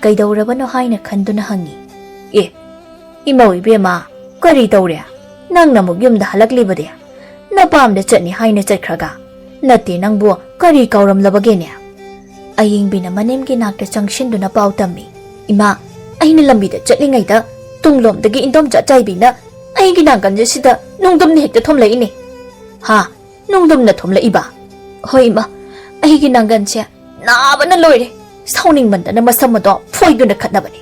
ꯀꯩꯗꯧꯔꯕꯅꯣ ꯍꯥꯏꯅ ꯈꯟꯗꯨꯅ ꯍꯪꯉꯤ꯫ ꯑꯦ, ꯏꯃꯧ ꯏꯕꯦꯝꯃ, ꯀꯔꯤ ꯇꯧꯔꯦ? ꯅꯪꯅ ꯑꯃꯨꯛ ꯌꯨꯝꯗ ꯍꯜꯂꯛꯂꯤꯕꯗꯤ? ꯅꯄꯥꯝꯗ ꯆꯠꯅꯤ ꯍꯥꯏꯅ ꯆꯠꯈ꯭ꯔꯒ? ꯅꯠꯇꯦ, ꯅꯪꯕꯨ ꯀꯔꯤ ꯀꯥꯎꯔꯝꯂꯕꯒꯦꯅꯦ? ꯑꯌꯤꯡꯕꯤꯅ ꯃꯅꯦꯝꯒꯤ ꯅꯥꯛꯇ ꯆꯪꯁꯤꯟꯗꯨꯅ ꯄꯥꯎ ꯇꯝꯃꯤ꯫ ꯏꯃꯥ, ꯑꯩꯅ ꯂꯝꯕꯤꯗ ꯆꯠꯂꯤꯉꯩꯗ ꯇꯨꯡꯂꯣꯝꯗꯒꯤ ꯏꯟꯗꯣꯝꯆꯥ ꯆꯥꯏꯕꯤꯅ ꯑꯩꯒꯤ ꯅꯥꯀꯟꯁꯤꯗ ꯅꯨꯡꯗꯨꯝꯅ ꯍꯦꯛꯇ ꯊꯣꯝꯂꯛꯏꯅꯦ꯫ ꯍꯥ? ꯅꯨꯡꯗꯨꯝꯅ ꯊꯣꯝꯂꯛꯏꯕ? ꯍꯣꯏ ꯏꯃꯥ, ꯑꯩꯒꯤ ꯅꯥꯒꯟꯁꯦ ꯅꯥꯕꯅ ꯂꯣꯏꯔꯦ꯫ ꯁꯥꯎꯅꯤꯡꯃꯟꯗꯅ ꯃꯁꯝ ꯑꯗꯣ ꯐꯣꯏꯗꯨꯅ ꯈꯠꯅꯕꯅꯦ꯫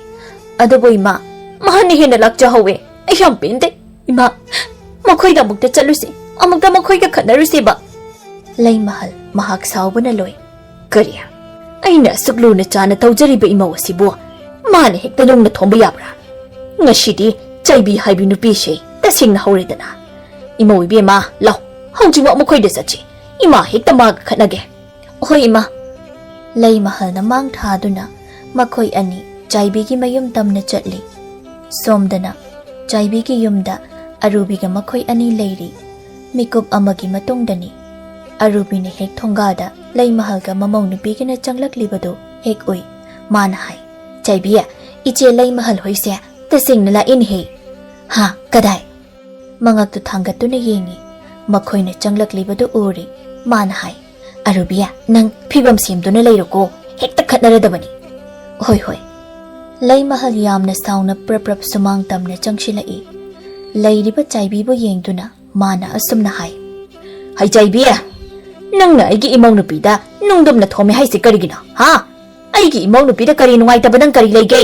ꯑꯗꯨꯕꯨ ꯏꯃꯥ, ꯃꯍꯥꯛꯅ ꯍꯦꯟꯅ ꯂꯥꯛꯆꯍꯧꯋꯦ꯫ ꯑꯩ ꯌꯥꯝ ꯄꯦꯟꯗꯦ꯫ ꯏꯃꯥ, ꯃꯈꯣꯏꯗ ꯑꯃꯨꯛꯇ ꯆꯠꯂꯨꯁꯤ, ꯑꯃꯨꯛꯇ ꯃꯈꯣꯏꯒ ꯈꯠꯅꯔꯨꯁꯤꯕ꯫ ꯂꯩꯃꯍꯜ ꯃꯍꯥꯛ ꯁꯥꯎꯕꯅ ꯂꯣꯏ꯫ "ꯀꯔꯤ? ꯑꯩꯅ ꯑꯁꯨꯛ ꯂꯨꯅ ꯆꯥꯅ ꯇꯧꯖꯔꯤꯕ ꯏꯃꯧ ꯑꯁꯤꯕꯨ ꯃꯥꯅ ꯍꯦꯛꯇ ꯅꯨꯡꯅ ꯊꯣꯝꯕ ꯌꯥꯕ꯭ꯔꯥ? ꯉꯁꯤꯗꯤ ꯆꯥꯏꯕꯤ ꯍꯥꯏꯕꯤ ꯅꯨꯄꯤꯁꯦ ꯇꯁꯦꯡꯅ ꯍꯧꯔꯦꯗꯅ꯫ ꯏꯃꯧ ꯏꯕꯦꯝꯃ, ꯂꯥꯎ, ꯍꯧꯖꯤꯛꯃꯛ ꯃꯈꯣꯏꯗ ꯆꯠꯁꯤ꯫ ꯏꯃꯥ ꯍꯦꯛꯇ ꯃꯥꯒ ꯈꯠꯅꯒꯦ꯫" "ꯍꯣꯏ ꯏꯃꯥ꯫" ꯂꯩꯃꯍꯜꯅ ꯃꯥꯡ ꯊꯥꯗꯨꯅ ꯃꯈꯣꯏ ꯑꯅꯤ ꯆꯥꯏꯕꯤꯒꯤ ꯃꯌꯨꯝ ꯇꯝꯅ ꯆꯠꯂꯤ꯫ ꯁꯣꯝꯗꯅ ꯆꯥꯏꯕꯤꯒꯤ ꯌꯨꯝꯗ ꯑꯔꯨꯕꯤꯒ ꯃꯈꯣꯏ ꯑꯅꯤ ꯂꯩꯔꯤ꯫ ꯃꯤꯀꯨꯞ ꯑꯃꯒꯤ ꯃꯇꯨꯡꯗꯅꯤ ꯑꯔꯨꯕꯤꯅ ꯍꯦꯛ ꯊꯣꯡꯒꯥꯗ ꯂꯩꯃꯍꯜꯒ ꯃꯃꯧ ꯅꯨꯄꯤꯒꯅ ꯆꯪꯂꯛꯂꯤꯕꯗꯨ ꯍꯦꯛ ꯎꯏ꯫ ꯃꯥꯅ ꯍꯥꯏ, "ꯆꯥꯏꯕꯤ, ꯏꯆꯦ ꯂꯩꯃꯍꯜ ꯍꯣꯏꯁꯦ ꯇꯁꯦꯡꯅ ꯂꯥꯛꯏꯅꯦꯍꯦ꯫" "ꯍꯥ, ꯀꯗꯥꯏ?" ꯃꯉꯛꯇꯨ ꯊꯥꯡꯒꯠꯇꯨꯅ ꯌꯦꯡꯉꯤ꯫ ꯃꯈꯣꯏꯅ ꯆꯪꯂꯛꯂꯤꯕꯗꯨ ꯎꯔꯤ꯫ ꯃꯥꯅ ꯍꯥꯏ, "ꯑꯔꯨꯕꯤ, ꯅꯪ ꯐꯤꯕꯝ ꯁꯦꯝꯗꯨꯅ ꯂꯩꯔꯣꯀꯣ, ꯍꯦꯛꯇ ꯈꯠꯅꯔꯗꯕꯅꯤ꯫" "ꯍꯣꯏ, ꯍꯣꯏ꯫" ꯂꯩꯃꯍꯜ ꯌꯥꯝꯅ ꯁꯥꯎꯅ ꯄ꯭ꯔꯞ ꯄ꯭ꯔꯞ ꯁꯨꯃꯥꯡ ꯇꯝꯅ ꯆꯪꯁꯤꯜꯂꯛꯏ꯫ ꯂꯩꯔꯤꯕ ꯆꯥꯏꯕꯤꯕꯨ ꯌꯦꯡꯗꯨꯅ ꯃꯥꯅ ꯑꯁꯨꯝꯅ ꯍꯥꯏ, "ꯍꯩ ꯆꯥꯏꯕꯤ, ꯅꯪꯅ ꯑꯩꯒꯤ ꯏꯃꯧ ꯅꯨꯄꯤꯗ ꯅꯨꯡꯗꯨꯝꯅ ꯊꯣꯝꯃꯦ ꯍꯥꯏꯁꯦ ꯀꯔꯤꯒꯤꯅꯣ? ꯍꯥ? ꯑꯩꯒꯤ ꯏꯃꯧ ꯅꯨꯄꯤꯗ ꯀꯔꯤ ꯅꯨꯡꯉꯥꯏꯇꯕ ꯅꯪ ꯀꯔꯤ ꯂꯩꯒꯦ?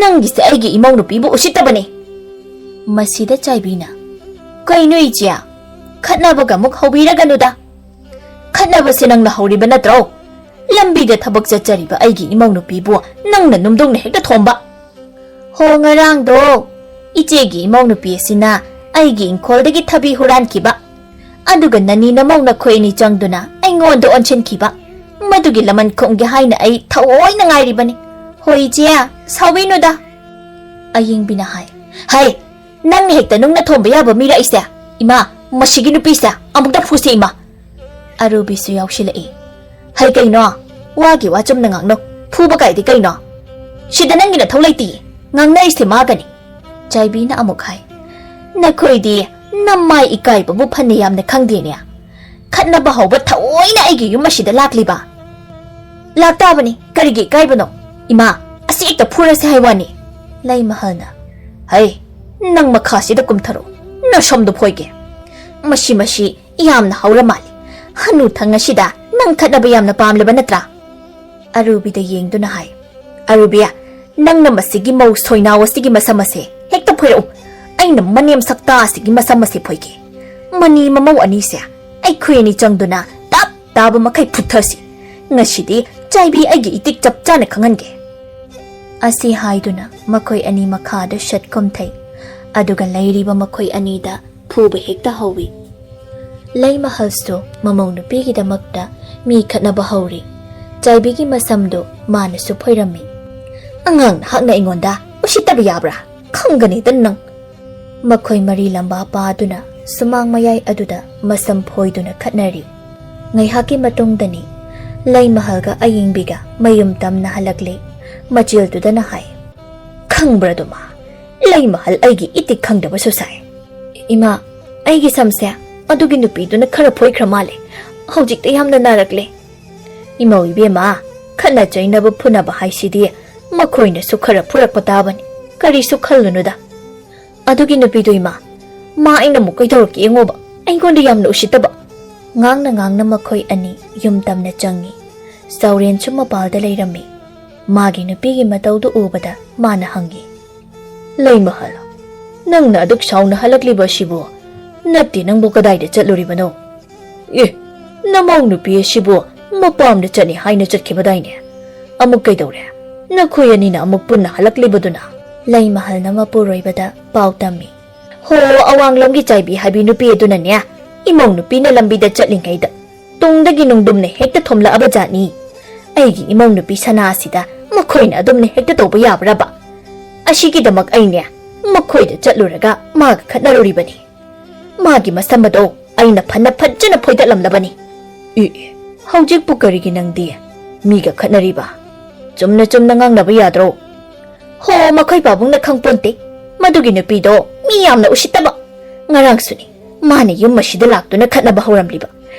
ꯅꯪꯒꯤꯁꯦ ꯑꯩꯒꯤ ꯏꯃꯧ ꯅꯨꯄꯤꯕꯨ ꯎꯁꯤꯠꯇꯕꯅꯦ꯫" ꯃꯁꯤꯗ ꯆꯥꯏꯕꯤꯅ, "ꯀꯩꯅꯣ ꯏꯆꯦ? ꯈꯠꯅꯕꯒ ꯑꯃꯨꯛ ꯍꯧꯕꯤꯔꯒꯅꯨꯗ꯫ ꯈꯠꯅꯕꯁꯦ ꯅꯪꯅ ꯍꯧꯔꯤꯕ ꯅꯠꯇ꯭ꯔꯣ? ꯂꯝꯕꯤꯗ ꯊꯕꯛ ꯆꯠꯆꯔꯤꯕ ꯑꯩꯒꯤ ꯏꯃꯧ ꯅꯨꯄꯤꯕꯨ ꯅꯪꯅ ꯅꯨꯡꯗꯨꯝꯅ ꯍꯦꯛꯇ ꯊꯣꯝꯕ꯫" "ꯍꯣ, ꯉꯔꯥꯡꯗꯣ ꯏꯆꯦꯒꯤ ꯏꯃꯧ ꯅꯨꯄꯤ ꯑꯁꯤꯅ ꯑꯩꯒꯤ ꯏꯪꯈꯣꯜꯗꯒꯤ ꯊꯕꯤ ꯍꯨꯔꯥꯟꯈꯤꯕ꯫ ꯑꯗꯨꯒ ꯅꯅꯤ ꯅꯃꯧ ꯅꯈꯣꯏ ꯑꯅꯤ ꯆꯪꯗꯨꯅ ꯑꯩꯉꯣꯟꯗ ꯑꯣꯟꯁꯤꯟꯈꯤꯕ꯫ ꯃꯗꯨꯒꯤ ꯂꯃꯟ ꯈꯨꯝꯒꯦ ꯍꯥꯏꯅ ꯑꯩ ꯊꯑꯣꯏꯅ ꯉꯥꯏꯔꯤꯕꯅꯤ꯫ ꯍꯣꯏ ꯏꯆꯦ, ꯁꯥꯎꯕꯤꯅꯨꯗ꯫" ꯑꯌꯤꯡꯕꯤꯅ ꯍꯥꯏ, "ꯍꯩ, ꯅꯪꯅ ꯍꯦꯛꯇ ꯅꯨꯡꯅ ꯊꯣꯝꯕ ꯌꯥꯕ ꯃꯤꯔ ꯑꯩꯁꯦ? ꯏꯃꯥ, ꯃꯁꯤꯒꯤ ꯅꯨꯄꯤꯁꯦ ꯑꯃꯨꯛꯇ ꯐꯨꯁꯤ ꯏꯃꯥ꯫" ꯑꯔꯨꯕꯤꯁꯨ ꯌꯥꯎꯁꯤꯜꯂꯛꯏ꯫ "ꯍꯩ ꯀꯩꯅꯣ? ꯋꯥꯒꯤ ꯋꯥ ꯆꯨꯝꯅ ꯉꯥꯡꯅꯧ꯫ ꯐꯨꯕ ꯀꯥꯏꯗꯤ ꯀꯩꯅꯣ? ꯁꯤꯗ ꯅꯪꯒꯤ ꯅꯊꯧ ꯂꯩꯇꯤꯌꯦ꯫ ꯉꯥꯡꯅꯔꯤꯁꯦ ꯃꯥꯒꯅꯤ꯫" ꯆꯥꯏꯕꯤꯅ ꯑꯃꯨꯛ ꯍꯥꯏ, "ꯅꯈꯣꯏꯗꯤ ꯅꯃꯥꯏ ꯏꯀꯥꯏꯕꯕꯨ ꯐꯅ ꯌꯥꯝꯅ ꯈꯪꯗꯦꯅꯦ꯫ ꯈꯠꯅꯕ ꯍꯧꯕ ꯊꯑꯣꯏꯅ ꯑꯩꯒꯤ ꯌꯨꯝ ꯑꯁꯤꯗ ꯂꯥꯛꯂꯤꯕ?" "ꯂꯥꯛꯇꯥꯕꯅꯤ, ꯀꯔꯤꯒꯤ ꯏꯀꯥꯏꯕꯅꯣ? ꯏꯃꯥ, ꯑꯁꯤ ꯍꯦꯛꯇ ꯐꯨꯔꯁꯦ ꯍꯥꯏ ꯋꯥꯅꯤ꯫" ꯂꯩꯃꯍꯜꯅ, "ꯍꯩ, ꯅꯪ ꯃꯈꯥꯁꯤꯗ ꯀꯨꯝꯊꯔꯣ, ꯅꯁꯝꯗꯣ ꯐꯣꯏꯒꯦ꯫ ꯃꯁꯤ, ꯃꯁꯤ ꯌꯥꯝꯅ ꯍꯧꯔ ꯃꯥꯜꯂꯤ꯫ ꯍꯅꯨꯊꯪ ꯑꯁꯤꯗ ꯅꯪ ꯈꯠꯅꯕ ꯌꯥꯝꯅ ꯄꯥꯝꯂꯕ ꯅꯠꯇ꯭ꯔꯥ?" ꯑꯔꯨꯕꯤꯗ ꯌꯦꯡꯗꯨꯅ ꯍꯥꯏ, "ꯑꯔꯨꯕꯤ, ꯅꯪꯅ ꯃꯁꯤꯒꯤ ꯃꯧ ꯁꯣꯏꯅꯥꯎ ꯑꯁꯤꯒꯤ ꯃꯁꯝ ꯑꯁꯦ ꯍꯦꯛꯇ ꯐꯣꯏꯔꯛꯎ꯫ ꯑꯩꯅ ꯃꯅꯦꯝ ꯁꯛꯇꯥ ꯑꯁꯤꯒꯤ ꯃꯁꯝ ꯑꯁꯦ ꯐꯣꯏꯒꯦ꯫ ꯃꯅꯤ ꯃꯃꯧ ꯑꯅꯤꯁꯦ ꯑꯩꯈꯣꯏ ꯑꯅꯤ ꯆꯪꯗꯨꯅ ꯇꯞ ꯇꯥꯕ ꯃꯈꯩ ꯐꯨꯊꯁꯤ꯫ ꯉꯁꯤꯗꯤ ꯆꯥꯏꯕꯤ ꯑꯩꯒꯤ ꯏꯇꯤꯛ ꯆꯞ ꯆꯥꯅ ꯈꯪꯍꯟꯒꯦ꯫" ꯑꯁꯤ ꯍꯥꯏꯗꯨꯅ ꯃꯈꯣꯏ ꯑꯅꯤ ꯃꯈꯥꯗ ꯁꯠ ꯀꯨꯝꯊꯩ꯫ ꯑꯗꯨꯒ ꯂꯩꯔꯤꯕ ꯃꯈꯣꯏ ꯑꯅꯤꯗ ꯐꯨꯕ ꯍꯦꯛꯇ ꯍꯧꯏ꯫ ꯂꯩꯃꯍꯜꯁꯨ ꯃꯃꯧ ꯅꯨꯄꯤꯒꯤꯗꯃꯛꯇ ꯃꯤ ꯈꯠꯅꯕ ꯍꯧꯔꯤ꯫ ꯆꯥꯏꯕꯤꯒꯤ ꯃꯁꯝꯗꯨ ꯃꯥꯅꯁꯨ ꯐꯣꯏꯔꯝꯃꯤ꯫ "ꯑꯉꯥꯡ ꯅꯍꯥꯛꯅ ꯑꯩꯉꯣꯟꯗ ꯎꯁꯤꯠꯇꯕ ꯌꯥꯕ꯭ꯔꯥ? ꯈꯪꯒꯅꯤꯗ ꯅꯪ!" ꯃꯈꯣꯏ ꯃꯔꯤ ꯂꯝꯕꯥ ꯄꯥꯗꯨꯅ ꯁꯨꯃꯥꯡ ꯃꯌꯥꯏ ꯑꯗꯨꯗ ꯃꯁꯝ ꯐꯣꯏꯗꯨꯅ ꯈꯠꯅꯔꯤ꯫ ꯉꯥꯏꯍꯥꯛꯀꯤ ꯃꯇꯨꯡꯗꯅꯤ ꯂꯩꯃꯍꯜꯒ ꯑꯌꯤꯡꯕꯤꯒ ꯃꯌꯨꯝ ꯇꯝꯅ ꯍꯜꯂꯛꯂꯤ꯫ ꯃꯆꯦꯜꯗꯨꯗꯅ ꯍꯥꯏ, "ꯈꯪꯕ꯭ꯔꯥ ꯑꯗꯨꯃ, ꯂꯩꯃꯍꯜ ꯑꯩꯒꯤ ꯏꯇꯤꯛ ꯈꯪꯗꯕꯁꯨ ꯁꯥꯏ꯫ ꯏꯃꯥ, ꯑꯩꯒꯤ ꯁꯝꯁꯦ ꯑꯗꯨꯒꯤ ꯅꯨꯄꯤꯗꯨꯅ ꯈꯔ ꯐꯣꯏꯈ꯭ꯔ ꯃꯥꯜꯂꯦ꯫ ꯍꯧꯖꯤꯛꯇ ꯌꯥꯝꯅ ꯅꯥꯔꯛꯂꯦ꯫" "ꯏꯃꯧ ꯏꯕꯦꯝꯃ, ꯈꯠꯅ ꯆꯩꯅꯕ ꯐꯨꯅꯕ ꯍꯥꯏꯁꯤꯗꯤ ꯃꯈꯣꯏꯅꯁꯨ ꯈꯔ ꯐꯨꯔꯛꯄ ꯇꯥꯕꯅꯤ꯫ ꯀꯔꯤꯁꯨ ꯈꯜꯂꯨꯅꯨꯗ꯫ ꯑꯗꯨꯒꯤ ꯅꯨꯄꯤꯗꯨ ꯏꯃꯥ, ꯃꯥ ꯑꯩꯅ ꯑꯃꯨꯛ ꯀꯩꯗꯧꯔꯛꯀꯦ ꯌꯦꯡꯉꯣꯕ, ꯑꯩꯉꯣꯟꯗ ꯌꯥꯝꯅ ꯎꯁꯤꯠꯇꯕ꯫" ꯉꯥꯡꯅ ꯉꯥꯡꯅ ꯃꯈꯣꯏ ꯑꯅꯤ ꯌꯨꯝ ꯇꯝꯅ ꯆꯪꯉꯤ꯫ ꯆꯥꯎꯔꯦꯟꯁꯨ ꯃꯄꯥꯜꯗ ꯂꯩꯔꯝꯃꯤ꯫ ꯃꯥꯒꯤ ꯅꯨꯄꯤꯒꯤ ꯃꯇꯧꯗꯨ ꯎꯕꯗ ꯃꯥꯅ ꯍꯪꯉꯤ, "ꯂꯩꯃꯍꯜ, ꯅꯪꯅ ꯑꯗꯨꯛ ꯁꯥꯎꯅ ꯍꯜꯂꯛꯂꯤꯕ ꯑꯁꯤꯕꯨ? ꯅꯠꯇꯦ, ꯅꯪꯕꯨ ꯀꯗꯥꯏꯗ ꯆꯠꯂꯨꯔꯤꯕꯅꯣ? ꯑꯦ, ꯅꯃꯧ ꯅꯨꯄꯤ ꯑꯁꯤꯕꯨ ꯃꯄꯥꯝꯗ ꯆꯠꯅꯤ ꯍꯥꯏꯅ ꯆꯠꯈꯤꯕꯗꯥꯏꯅꯦ? ꯑꯃꯨꯛ ꯀꯩꯗꯧꯔꯦ? ꯅꯈꯣꯏ ꯑꯅꯤꯅ ꯑꯃꯨꯛ ꯄꯨꯟꯅ ꯍꯜꯂꯛꯂꯤꯕꯗꯨꯅ?" ꯂꯩꯃꯍꯜꯅ ꯃꯄꯨꯔꯣꯏꯕꯗ ꯄꯥꯎ ꯇꯝꯃꯤ꯫ "ꯍꯣ, ꯑꯋꯥꯡꯂꯣꯝꯒꯤ ꯆꯥꯏꯕꯤ ꯍꯥꯏꯕꯤ ꯅꯨꯄꯤ ꯑꯗꯨꯅꯅꯦ, ꯏꯃꯧ ꯅꯨꯄꯤꯅ ꯂꯝꯕꯤꯗ ꯆꯠꯂꯤꯉꯩꯗ ꯇꯨꯡꯗꯒꯤ ꯅꯨꯡꯗꯨꯝꯅ ꯍꯦꯛꯇ ꯊꯣꯝꯂꯛꯑꯕ ꯖꯥꯠꯅꯤ꯫ ꯑꯩꯒꯤ ꯏꯃꯧ ꯅꯨꯄꯤ ꯁꯅꯥ ꯑꯁꯤꯗ ꯃꯈꯣꯏꯅ ꯑꯗꯨꯝꯅ ꯍꯦꯛꯇ ꯇꯧꯕ ꯌꯥꯕ꯭ꯔꯕ? ꯑꯁꯤꯒꯤꯗꯃꯛ ꯑꯩꯅꯦ ꯃꯈꯣꯏꯗ ꯆꯠꯂꯨꯔꯒ ꯃꯥꯒ ꯈꯠꯅꯔꯨꯔꯤꯕꯅꯤ꯫ ꯃꯥꯒꯤ ꯃꯁꯝ ꯑꯗꯣ ꯑꯩꯅ ꯐꯅ ꯐꯖꯅ ꯐꯣꯏꯗꯠꯂꯝꯂꯕꯅꯤ꯫" "ꯑꯦ, ꯑꯦ, ꯍꯧꯖꯤꯛꯄꯨ ꯀꯔꯤꯒꯤ ꯅꯪꯗꯤ ꯃꯤꯒ ꯈꯠꯅꯔꯤꯕ? ꯆꯨꯝꯅ ꯆꯨꯝꯅ ꯉꯥꯡꯅꯕ ꯌꯥꯗ꯭ꯔꯣ?" "ꯍꯣ, ꯃꯈꯣꯏ ꯄꯥꯕꯨꯡꯅ ꯈꯪꯄꯣꯟꯇꯦ꯫ ꯃꯗꯨꯒꯤ ꯅꯨꯄꯤꯗꯣ ꯃꯤ ꯌꯥꯝꯅ ꯎꯁꯤꯠꯇꯕ꯫ ꯉꯔꯥꯡꯁꯨꯅꯤ ꯃꯥꯅ ꯌꯨꯝ ꯑꯁꯤꯗ ꯂꯥꯛꯇꯨꯅ ꯈꯠꯅꯕ ꯍꯧꯔꯝꯂꯤꯕ꯫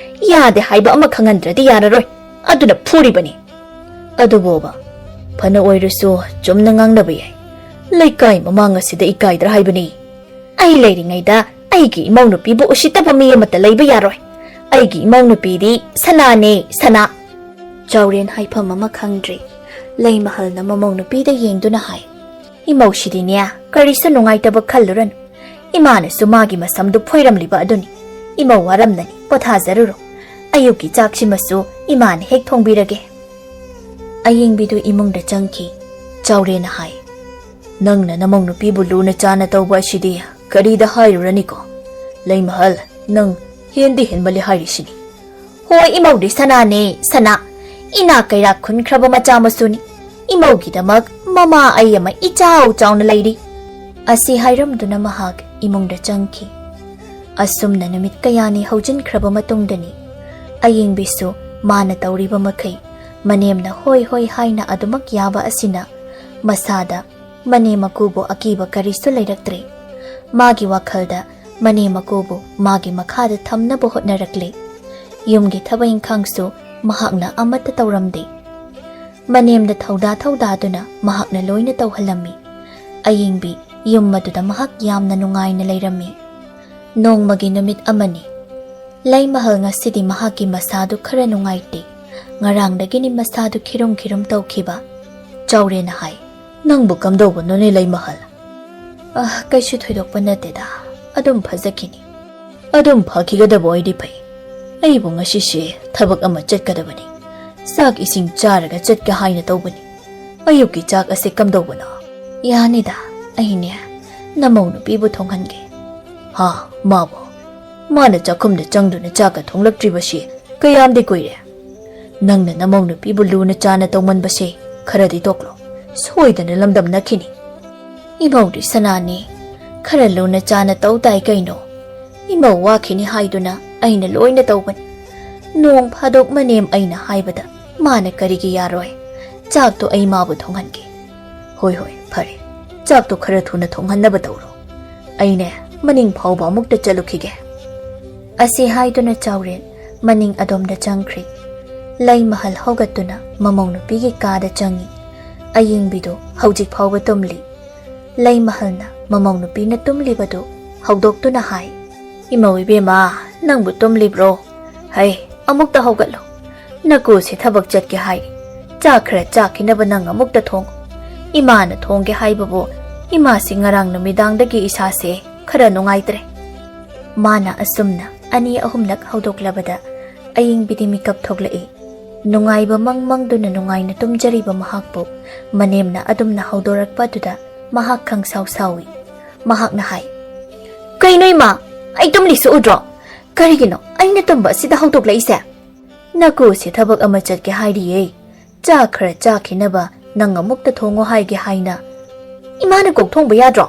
ꯌꯥꯗꯦ ꯍꯥꯏꯕ ꯑꯃ ꯈꯪꯍꯟꯗ꯭ꯔꯗꯤ ꯌꯥꯔꯔꯣꯏ꯫ ꯑꯗꯨꯅ ꯐꯨꯔꯤꯕꯅꯤ꯫" "ꯑꯗꯨꯕꯣꯕ, ꯐꯅ ꯑꯣꯏꯔꯁꯨ ꯆꯨꯝꯅ ꯉꯥꯡꯅꯕ ꯌꯥꯏ꯫ ꯂꯩꯀꯥꯏ ꯃꯃꯥꯡ ꯑꯁꯤꯗ ꯏꯀꯥꯏꯗ꯭ꯔꯥ ꯍꯥꯏꯕꯅꯤ꯫ ꯑꯩ ꯂꯩꯔꯤꯉꯩꯗ ꯑꯩꯒꯤ ꯏꯃꯧ ꯅꯨꯄꯤꯕꯨ ꯎꯁꯤꯠꯇꯕ ꯃꯤ ꯑꯃꯠꯇ ꯂꯩꯕ ꯌꯥꯔꯣꯏ꯫ ꯑꯩꯒꯤ ꯏꯃꯧ ꯅꯨꯄꯤꯗꯤ ꯁꯅꯥꯅꯦ, ꯁꯅꯥ꯫" ꯆꯥꯎꯔꯦꯟ ꯍꯥꯏꯐꯝ ꯑꯃ ꯈꯪꯗ꯭ꯔꯦ꯫ ꯂꯩꯃꯍꯜꯅ ꯃꯃꯧ ꯅꯨꯄꯤꯗ ꯌꯦꯡꯗꯨꯅ ꯍꯥꯏ, "ꯏꯃꯧꯁꯤꯗꯤꯅꯦ, ꯀꯔꯤꯁꯨ ꯅꯨꯡꯉꯥꯏꯇꯕ ꯈꯜꯂꯨꯔꯅꯨ꯫ ꯏꯃꯥꯅꯁꯨ ꯃꯥꯒꯤ ꯃꯁꯝꯗꯨ ꯐꯣꯏꯔꯝꯂꯤꯕ ꯑꯗꯨꯅꯤ꯫ "ꯏꯃꯧ ꯋꯥꯔꯝꯂꯅꯤ, ꯄꯣꯊꯥꯖꯔꯨꯔꯣ꯫ ꯑꯌꯨꯛꯀꯤ ꯆꯥꯛꯁꯤꯃꯁꯨ ꯏꯃꯥꯅ ꯍꯦꯛ ꯊꯣꯡꯕꯤꯔꯒꯦ꯫" ꯑꯌꯦꯡꯕꯤꯗꯨ ꯏꯃꯨꯡꯗ ꯆꯪꯈꯤ꯫ ꯆꯥꯎꯔꯦꯟꯅ ꯍꯥꯏ, "ꯅꯪꯅ ꯅꯃꯧ ꯅꯨꯄꯤꯕꯨ ꯂꯨꯅ ꯆꯥꯅ ꯇꯧꯕ ꯑꯁꯤꯗꯤ ꯀꯔꯤꯗ ꯍꯥꯏꯔꯨꯔꯅꯤꯀꯣ? ꯂꯩꯃꯍꯜ, ꯅꯪ ꯍꯦꯟꯗꯤ ꯍꯦꯟꯃꯜꯂꯤ ꯍꯥꯏꯔꯤꯁꯤꯅꯤ꯫" "ꯍꯣꯏ, ꯏꯃꯧꯗꯤ ꯁꯅꯥꯅꯦ, ꯁꯅꯥ꯫ ꯏꯅꯥꯛ ꯀꯩꯔꯥꯛ ꯈꯨꯟꯈ꯭ꯔꯕ ꯃꯆꯥ ꯃꯁꯨꯅꯤ꯫ ꯏꯃꯧꯒꯤꯗꯃꯛ ꯃꯃꯥ ꯑꯩ ꯑꯃ ꯏꯆꯥꯎ ꯆꯥꯎꯅ ꯂꯩꯔꯤ꯫" ꯑꯁꯤ ꯍꯥꯏꯔꯝꯗꯨꯅ ꯃꯍꯥꯛ ꯏꯃꯨꯡꯗ ꯆꯪꯈꯤ꯫ ꯑꯁꯨꯝꯅ ꯅꯨꯃꯤꯠ ꯀꯌꯥꯅꯤ ꯍꯧꯖꯤꯟꯈ꯭ꯔꯕ ꯃꯇꯨꯡꯗꯅꯤ, ꯑꯌꯦꯡꯕꯤꯁꯨ ꯃꯥꯅ ꯇꯧꯔꯤꯕ ꯃꯈꯩ ꯃꯅꯦꯝꯅ ꯍꯣꯏ ꯍꯣꯏ ꯍꯥꯏꯅ ꯑꯗꯨꯃꯛ ꯌꯥꯕ ꯑꯁꯤꯅ ꯃꯁꯥꯗ ꯃꯅꯦꯝ ꯃꯀꯨꯕꯨ ꯑꯀꯤꯕ ꯀꯔꯤꯁꯨ ꯂꯩꯔꯛꯇ꯭ꯔꯦ꯫ ꯃꯥꯒꯤ ꯋꯥꯈꯜꯗ ꯃꯅꯦꯝ ꯃꯀꯨꯕꯨ ꯃꯥꯒꯤ ꯃꯈꯥꯗ ꯊꯝꯅꯕ ꯍꯣꯠꯅꯔꯛꯂꯦ꯫ ꯌꯨꯝꯒꯤ ꯊꯕꯛ ꯏꯪꯈꯥꯡꯁꯨ ꯃꯍꯥꯛꯅ ꯑꯃꯠꯇ ꯇꯧꯔꯝꯗꯦ꯫ ꯃꯅꯦꯝꯗ ꯊꯧꯗꯥ ꯊꯧꯗꯥꯗꯨꯅ ꯃꯍꯥꯛꯅ ꯂꯣꯏꯅ ꯇꯧꯍꯜꯂꯝꯃꯤ꯫ ꯑꯌꯦꯡꯕꯤ ꯌꯨꯝ ꯑꯗꯨꯗ ꯃꯍꯥꯛ ꯌꯥꯝꯅ ꯅꯨꯡꯉꯥꯏꯅ ꯂꯩꯔꯝꯃꯤ꯫ ꯅꯣꯡꯃꯒꯤ ꯅꯨꯃꯤꯠ ꯑꯃꯅꯤ꯫ ꯂꯩꯃꯍꯜ ꯉꯁꯤꯗꯤ ꯃꯍꯥꯛꯀꯤ ꯃꯁꯥꯗꯨ ꯈꯔ ꯅꯨꯡꯉꯥꯏꯇꯦ꯫ ꯉꯔꯥꯡꯗꯒꯤꯅꯤ ꯃꯁꯥꯗꯨ ꯈꯤꯔꯨꯝ ꯈꯤꯔꯨꯝ ꯇꯧꯈꯤꯕ꯫ ꯆꯥꯎꯔꯦꯟꯅ ꯍꯥꯏ, "ꯅꯪꯕꯨ ꯀꯝꯗꯧꯕꯅꯣꯅꯦ ꯂꯩꯃꯍꯜ?" "ꯑ, ꯀꯩꯁꯨ ꯊꯣꯏꯗꯣꯛꯄ ꯅꯠꯇꯦꯗ꯫ ꯑꯗꯨꯝ ꯐꯖꯈꯤꯅꯤ꯫" "ꯑꯗꯨꯝ ꯐꯈꯤꯒꯗꯕ ꯑꯣꯏꯗꯤ ꯐꯩ꯫ ꯑꯩꯕꯨ ꯉꯁꯤꯁꯦ ꯊꯕꯛ ꯑꯃ ꯆꯠꯀꯗꯕꯅꯤ꯫ ꯆꯥꯛ ꯏꯁꯤꯡ ꯆꯥꯔꯒ ꯆꯠꯀꯦ ꯍꯥꯏꯅ ꯇꯧꯕꯅꯤ꯫ ꯑꯌꯨꯛꯀꯤ ꯆꯥꯛ ꯑꯁꯤ ꯀꯝꯗꯧꯕꯅꯣ?" "ꯌꯥꯅꯤꯗ, ꯑꯩꯅꯦ ꯅꯃꯧ ꯅꯨꯄꯤꯕꯨ ꯊꯣꯡꯍꯟꯒꯦ꯫" "ꯍꯥ, ꯃꯥꯕꯨ? ꯃꯥꯅ ꯆꯥꯛꯈꯨꯝꯗ ꯆꯪꯗꯨꯅ ꯆꯥꯛꯀ ꯊꯣꯡꯂꯛꯇ꯭ꯔꯤꯕꯁꯤ ꯀꯌꯥꯝꯗꯤ ꯀꯨꯏꯔꯦ? ꯅꯪꯅ ꯅꯃꯧ ꯅꯨꯄꯤꯕꯨ ꯂꯨꯅ ꯆꯥꯅ ꯇꯧꯃꯟꯕꯁꯦ ꯈꯔꯗꯤ ꯇꯣꯛꯂꯣ꯫ ꯁꯣꯏꯗꯅ ꯂꯝꯗꯝꯅꯈꯤꯅꯤ꯫" "ꯏꯃꯧꯗꯤ ꯁꯅꯥꯅꯤ, ꯈꯔ ꯂꯨꯅ ꯆꯥꯅ ꯇꯧ ꯇꯥꯏ ꯀꯩꯅꯣ꯫ ꯏꯃꯧ ꯋꯥꯈꯤꯅꯤ ꯍꯥꯏꯗꯨꯅ ꯑꯩꯅ ꯂꯣꯏꯅ ꯇꯧꯕꯅꯤ꯫ ꯅꯣꯡ ꯐꯥꯗꯣꯛ ꯃꯅꯦꯝ ꯑꯩꯅ ꯍꯥꯏꯕꯗ ꯃꯥꯅ ꯀꯔꯤꯒꯤ ꯌꯥꯔꯣꯏ? ꯆꯥꯛꯇꯣ ꯑꯩ ꯃꯥꯕꯨ ꯊꯣꯡꯍꯟꯒꯦ꯫" "ꯍꯣꯏ, ꯍꯣꯏ, ꯐꯔꯦ꯫ ꯆꯥꯛꯇꯣ ꯈꯔ ꯊꯨꯅ ꯊꯣꯡꯍꯟꯅꯕ ꯇꯧꯔꯣ꯫ ꯑꯩꯅꯦ ꯃꯅꯤꯡ ꯐꯥꯎꯕ ꯑꯃꯨꯛꯇ ꯆꯠꯂꯨꯈꯤꯒꯦ꯫" ꯑꯁꯤ ꯍꯥꯏꯗꯨꯅ ꯆꯥꯎꯔꯦꯟ ꯃꯅꯤꯡ ꯑꯗꯣꯝꯗ ꯆꯪꯈ꯭ꯔꯦ꯫ ꯂꯩꯃꯍꯜ ꯍꯧꯒꯠꯇꯨꯅ ꯃꯃꯧ ꯅꯨꯄꯤꯒꯤ ꯀꯥꯗ ꯆꯪꯉꯤ꯫ ꯑꯌꯦꯡꯕꯤꯗꯨ ꯍꯧꯖꯤꯛ ꯐꯥꯎꯕ ꯇꯨꯝꯂꯤ꯫ ꯂꯩꯃꯍꯜꯅ ꯃꯃꯧ ꯅꯨꯄꯤꯅ ꯇꯨꯝꯂꯤꯕꯗꯨ ꯍꯧꯗꯣꯛꯇꯨꯅ ꯍꯥꯏ, "ꯏꯃꯧ ꯏꯕꯦꯝꯃ, ꯅꯪꯕꯨ ꯇꯨꯝꯂꯤꯕ꯭ꯔꯣ? ꯍꯩ, ꯑꯃꯨꯛꯇ ꯍꯧꯒꯠꯂꯨ꯫ ꯅꯀꯨꯁꯤ ꯊꯕꯛ ꯆꯠꯀꯦ ꯍꯥꯏꯔꯤ꯫ ꯆꯥꯛ ꯈꯔ ꯆꯥꯈꯤꯅꯕ ꯅꯪ ꯑꯃꯨꯛꯇ ꯊꯣꯡꯉꯨ꯫ ꯏꯃꯥꯅ ꯊꯣꯡꯒꯦ ꯍꯥꯏꯕꯕꯨ ꯏꯃꯥꯁꯤ ꯉꯔꯥꯡ ꯅꯨꯃꯤꯗꯥꯡꯗꯒꯤ ꯏꯁꯥꯁꯦ ꯈꯔ ꯅꯨꯡꯉꯥꯏꯇ꯭ꯔꯦ꯫" ꯃꯥꯅ ꯑꯁꯨꯝꯅ ꯑꯅꯤ ꯑꯍꯨꯝꯂꯛ ꯍꯧꯗꯣꯛꯂꯕꯗ ꯑꯌꯤꯡꯕꯤꯗꯤ ꯃꯤꯀꯞ ꯊꯣꯛꯂꯛꯏ꯫ ꯅꯨꯡꯉꯥꯏꯕ ꯃꯪ ꯃꯪꯗꯨꯅ ꯅꯨꯡꯉꯥꯏꯅ ꯇꯨꯝꯖꯔꯤꯕ ꯃꯍꯥꯛꯄꯨ ꯃꯅꯦꯝꯅ ꯑꯗꯨꯝꯅ ꯍꯧꯗꯣꯔꯛꯄ ꯑꯗꯨꯗ ꯃꯍꯥꯛ ꯈꯪꯁꯥꯎ ꯁꯥꯎꯏ꯫ ꯃꯍꯥꯛꯅ ꯍꯥꯏ, "ꯀꯩꯅꯣ ꯏꯃꯥ, ꯑꯩ ꯇꯨꯝꯂꯤꯁꯤ ꯎꯗ꯭ꯔꯣ? ꯀꯔꯤꯒꯤꯅꯣ ꯑꯩꯅ ꯇꯨꯝꯕ ꯑꯁꯤꯗ ꯍꯧꯗꯣꯛꯂꯛꯏꯁꯦ?" "ꯅꯀꯨꯁꯦ ꯊꯕꯛ ꯑꯃ ꯆꯠꯀꯦ ꯍꯥꯏꯔꯤꯌꯦ꯫ ꯆꯥꯛ ꯈꯔ ꯆꯥꯈꯤꯅꯕ ꯅꯪ ꯑꯃꯨꯛꯇ ꯊꯣꯡꯉꯣ ꯍꯥꯏꯒꯦ ꯍꯥꯏꯅ ꯏꯃꯥꯅ ꯀꯣꯛ ꯊꯣꯡꯕ ꯌꯥꯗ꯭ꯔꯣ?"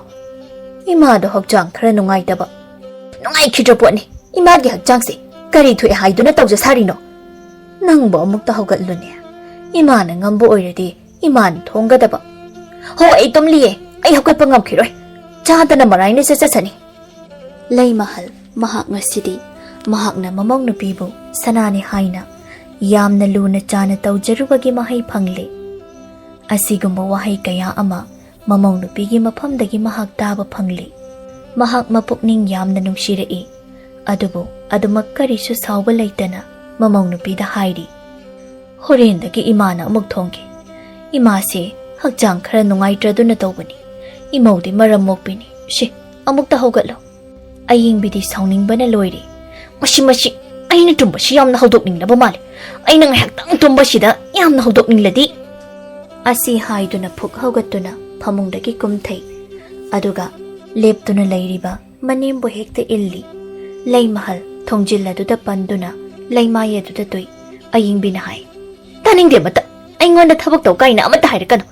"ꯏꯃꯥꯗꯣ ꯍꯛꯆꯥꯡ ꯈꯔ ꯅꯨꯡꯉꯥꯏꯇꯕ꯫" "ꯅꯨꯡꯉꯥꯏꯈꯤꯗ꯭ꯔ ꯄꯣꯠꯅꯤ, ꯏꯃꯥꯒꯤ ꯍꯛꯆꯥꯡꯁꯦ ꯀꯔꯤ ꯊꯣꯛꯑꯦ ꯍꯥꯏꯗꯨꯅ ꯇꯧꯖ ꯁꯥꯔꯤꯅꯣ? ꯅꯪꯕꯨ ꯑꯃꯨꯛꯇ ꯍꯧꯒꯠꯂꯨꯅꯦ, ꯏꯃꯥꯅ ꯉꯝꯕ ꯑꯣꯏꯔꯗꯤ ꯏꯃꯥꯅ ꯊꯣꯡꯒꯗꯕ꯫" "ꯍꯣ, ꯑꯩ ꯇꯨꯝꯂꯤꯌꯦ, ꯑꯩ ꯍꯧꯒꯠꯄ ꯉꯝꯈꯤꯔꯣꯏ꯫ ꯆꯥꯗꯅ ꯃꯔꯥꯏꯅ ꯆꯠꯆꯁꯅꯤ꯫" ꯂꯩꯃꯍꯜ ꯃꯍꯥꯛ ꯉꯁꯤꯗꯤ ꯃꯍꯥꯛꯅ ꯃꯃꯧ ꯅꯨꯄꯤꯕꯨ ꯁꯅꯥꯅꯤ ꯍꯥꯏꯅ ꯌꯥꯝꯅ ꯂꯨꯅ ꯆꯥꯅ ꯇꯧꯖꯔꯨꯕꯒꯤ ꯃꯍꯩ ꯐꯪꯂꯦ꯫ ꯑꯁꯤꯒꯨꯝꯕ ꯋꯥꯍꯩ ꯀꯌꯥ ꯑꯃ ꯃꯃꯧ ꯅꯨꯄꯤꯒꯤ ꯃꯐꯝꯗꯒꯤ ꯃꯍꯥꯛ ꯇꯥꯕ ꯐꯪꯂꯤ꯫ ꯃꯍꯥꯛ ꯃꯄꯨꯛꯅꯤꯡ ꯌꯥꯝꯅ ꯅꯨꯡꯁꯤꯔꯛꯏ꯫ ꯑꯗꯨꯕꯨ ꯑꯗꯨꯃꯛ ꯀꯔꯤꯁꯨ ꯁꯥꯎꯕ ꯂꯩꯇꯅ ꯃꯃꯧ ꯅꯨꯄꯤꯗ ꯍꯥꯏꯔꯤ, "ꯍꯣꯔꯦꯟꯗꯒꯤ ꯏꯃꯥꯅ ꯑꯃꯨꯛ ꯊꯣꯡꯒꯦ꯫ ꯏꯃꯥꯁꯦ ꯍꯛꯆꯥꯡ ꯈꯔ ꯅꯨꯡꯉꯥꯏꯇ꯭ꯔꯗꯨꯅ ꯇꯧꯕꯅꯤ꯫ ꯏꯃꯧꯗꯤ ꯃꯔꯝ ꯃꯣꯛꯄꯤꯅꯤ꯫ ꯁꯤ, ꯑꯃꯨꯛꯇ ꯍꯧꯒꯠꯂꯣ꯫" ꯑꯌꯤꯡꯕꯤꯗꯤ ꯁꯥꯎꯅꯤꯡꯕꯅ ꯂꯣꯏꯔꯦ꯫ "ꯃꯁꯤ, ꯃꯁꯤ, ꯑꯩꯅ ꯇꯨꯝꯕꯁꯤ ꯌꯥꯝꯅ ꯍꯧꯗꯣꯛꯅꯤꯡꯂꯕ ꯃꯥꯜꯂꯦ꯫ ꯑꯩꯅ ꯉꯥꯏꯍꯥꯛꯇꯪ ꯇꯨꯝꯕꯁꯤꯗ ꯌꯥꯝꯅ ꯍꯧꯗꯣꯛꯅꯤꯡꯂꯗꯤ꯫" ꯑꯁꯤ ꯍꯥꯏꯗꯨꯅ ꯐꯨꯛ ꯍꯧꯒꯠꯇꯨꯅ ꯐꯃꯨꯡꯗꯒꯤ ꯀꯨꯝꯊꯩ꯫ ꯑꯗꯨꯒ ꯂꯦꯞꯇꯨꯅ ꯂꯩꯔꯤꯕ ꯃꯅꯦꯝꯕꯨ ꯍꯦꯛꯇ ꯏꯜꯂꯤ꯫ ꯂꯩꯃꯍꯜ ꯊꯣꯡꯖꯤꯜ ꯑꯗꯨꯗ ꯄꯟꯗꯨꯅ ꯂꯩꯃꯥꯏ ꯑꯗꯨꯗ ꯇꯨꯏ꯫ ꯑꯌꯤꯡꯕꯤꯅ ꯍꯥꯏ, "ꯇꯥꯅꯤꯡꯗꯦ ꯑꯃꯠꯇ꯫ ꯑꯩꯉꯣꯟꯗ ꯊꯕꯛ ꯇꯧ ꯀꯥꯏꯅ ꯑꯃꯠꯇ ꯍꯥꯏꯔꯛꯀꯅꯨ꯫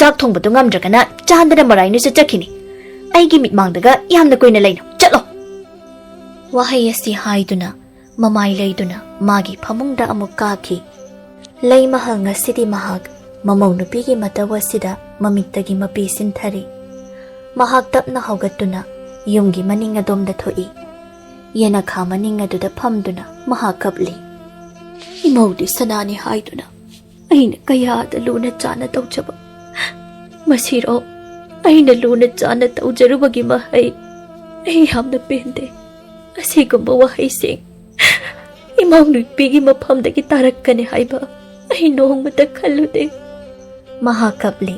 ꯆꯥꯛ ꯊꯣꯡꯕꯗꯨ ꯉꯝꯗ꯭ꯔꯒꯅ ꯆꯥꯟꯗꯅ ꯃꯔꯥꯏꯅꯁꯨ ꯆꯠꯈꯤꯅꯤ꯫ ꯑꯩꯒꯤ ꯃꯤꯠꯃꯥꯡꯗꯒ ꯌꯥꯝꯅ ꯀꯨꯏꯅ ꯂꯩꯅꯨ꯫ ꯆꯠꯂꯣ!" ꯋꯥꯍꯩ ꯑꯁꯤ ꯍꯥꯏꯗꯨꯅ ꯃꯃꯥꯏ ꯂꯩꯗꯨꯅ ꯃꯥꯒꯤ ꯐꯃꯨꯡꯗ ꯑꯃꯨꯛ ꯀꯥꯈꯤ꯫ ꯂꯩꯃꯍꯜ ꯉꯁꯤꯗꯤ ꯃꯍꯥꯛ ꯃꯃꯧ ꯅꯨꯄꯤꯒꯤ ꯃꯇꯧ ꯑꯁꯤꯗ ꯃꯃꯤꯠꯇꯒꯤ ꯃꯄꯤ ꯁꯤꯟꯊꯔꯤ꯫ ꯃꯍꯥꯛ ꯇꯞꯅ ꯍꯧꯒꯠꯇꯨꯅ ꯌꯨꯝꯒꯤ ꯃꯅꯤꯡ ꯑꯗꯣꯝꯗ ꯊꯣꯛꯏ꯫ ꯌꯦꯅꯈꯥ ꯃꯅꯤꯡ ꯑꯗꯨꯗ ꯐꯝꯗꯨꯅ ꯃꯍꯥꯛ ꯀꯞꯂꯤ꯫ "ꯏꯃꯧꯗꯤ ꯁꯅꯥꯅꯤ ꯍꯥꯏꯗꯨꯅ ꯑꯩꯅ ꯀꯌꯥꯗ ꯂꯨꯅ ꯆꯥꯅ ꯇꯧꯖꯕ꯫ ꯃꯁꯤꯔꯣ ꯑꯩꯅ ꯂꯨꯅ ꯆꯥꯅ ꯇꯧꯖꯔꯨꯕꯒꯤ ꯃꯍꯩ? ꯑꯩ ꯌꯥꯝꯅ ꯄꯦꯟꯗꯦ꯫ ꯑꯁꯤꯒꯨꯝꯕ ꯋꯥꯍꯩꯁꯤꯡ ꯏꯃꯧ ꯅꯨꯄꯤꯒꯤ ꯃꯐꯝꯗꯒꯤ ꯇꯥꯔꯛꯀꯅꯤ ꯍꯥꯏꯕ ꯑꯩ ꯅꯣꯡꯃꯇ ꯈꯜꯂꯨꯗꯦ꯫" ꯃꯍꯥꯛ ꯀꯞꯂꯤ꯫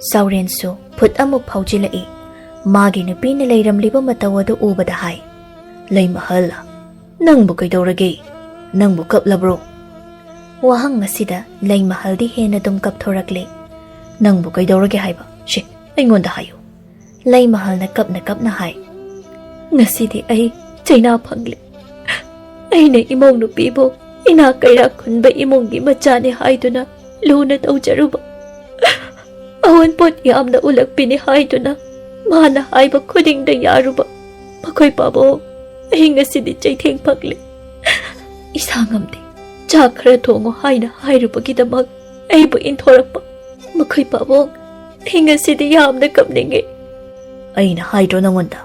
ꯆꯥꯎꯔꯦꯟꯁꯨ ꯐꯨꯠ ꯑꯃꯨꯛ ꯐꯥꯎꯖꯤꯜꯂꯛꯏ꯫ ꯃꯥꯒꯤ ꯅꯨꯄꯤꯅ ꯂꯩꯔꯝꯂꯤꯕ ꯃꯇꯧ ꯑꯗꯨ ꯎꯕꯗ ꯍꯥꯏ, "ꯂꯩꯃꯍꯜ, "ꯅꯪꯕꯨ ꯀꯩꯗꯧꯔꯒꯦ? ꯅꯪꯕꯨ ꯀꯞꯂꯕ꯭ꯔꯣ?" ꯋꯥꯍꯪ ꯑꯁꯤꯗ ꯂꯩꯃꯍꯜꯗꯤ ꯍꯦꯟꯅ ꯑꯗꯨꯝ ꯀꯞꯊꯣꯔꯛꯂꯦ꯫ "ꯅꯪꯕꯨ ꯀꯩꯗꯧꯔꯒꯦ ꯍꯥꯏꯕ? ꯁꯦ, ꯑꯩꯉꯣꯟꯗ ꯍꯥꯏꯌꯨ꯫" ꯂꯩꯃꯍꯜꯅ ꯀꯞꯅ ꯀꯞꯅ ꯍꯥꯏ, "ꯉꯁꯤꯗꯤ ꯑꯩ ꯆꯩꯅꯥ ꯐꯪꯂꯦ꯫ ꯑꯩꯅ ꯏꯃꯧ ꯅꯨꯄꯤꯕꯨ ꯏꯅꯥ ꯀꯩꯔꯥꯛ ꯈꯨꯟꯕ ꯏꯃꯨꯡꯒꯤ ꯃꯆꯥꯅꯤ ꯍꯥꯏꯗꯨꯅ ꯂꯨꯅ ꯇꯧꯖꯔꯨꯕ, ꯑꯑꯣꯟꯄꯣꯠ ꯌꯥꯝꯅ ꯎꯠꯂꯛꯄꯤꯅꯤ ꯍꯥꯏꯗꯨꯅ ꯃꯥꯅ ꯍꯥꯏꯕ ꯈꯨꯗꯤꯡꯗ ꯌꯥꯔꯨꯕ ꯃꯈꯣꯏ ꯄꯥꯕꯨꯡ, ꯑꯩ ꯉꯁꯤꯗꯤ ꯆꯩꯊꯦꯡ ꯐꯪꯂꯦ꯫ ꯏꯁꯥ ꯉꯝꯗꯦ, ꯆꯥꯛ ꯈꯔ ꯊꯣꯡꯉꯨ ꯍꯥꯏꯅ ꯍꯥꯏꯔꯨꯕꯒꯤꯗꯃꯛ ꯑꯩꯕꯨ ꯏꯟꯊꯣꯔꯛꯄ ꯃꯈꯣꯏ ꯄꯥꯕꯨꯡ, ꯑꯩ ꯉꯁꯤꯗꯤ ꯌꯥꯝꯅ ꯀꯞꯅꯤꯡꯉꯦ꯫" "ꯑꯩꯅ ꯍꯥꯏꯗ꯭ꯔꯣ ꯅꯉꯣꯟꯗ,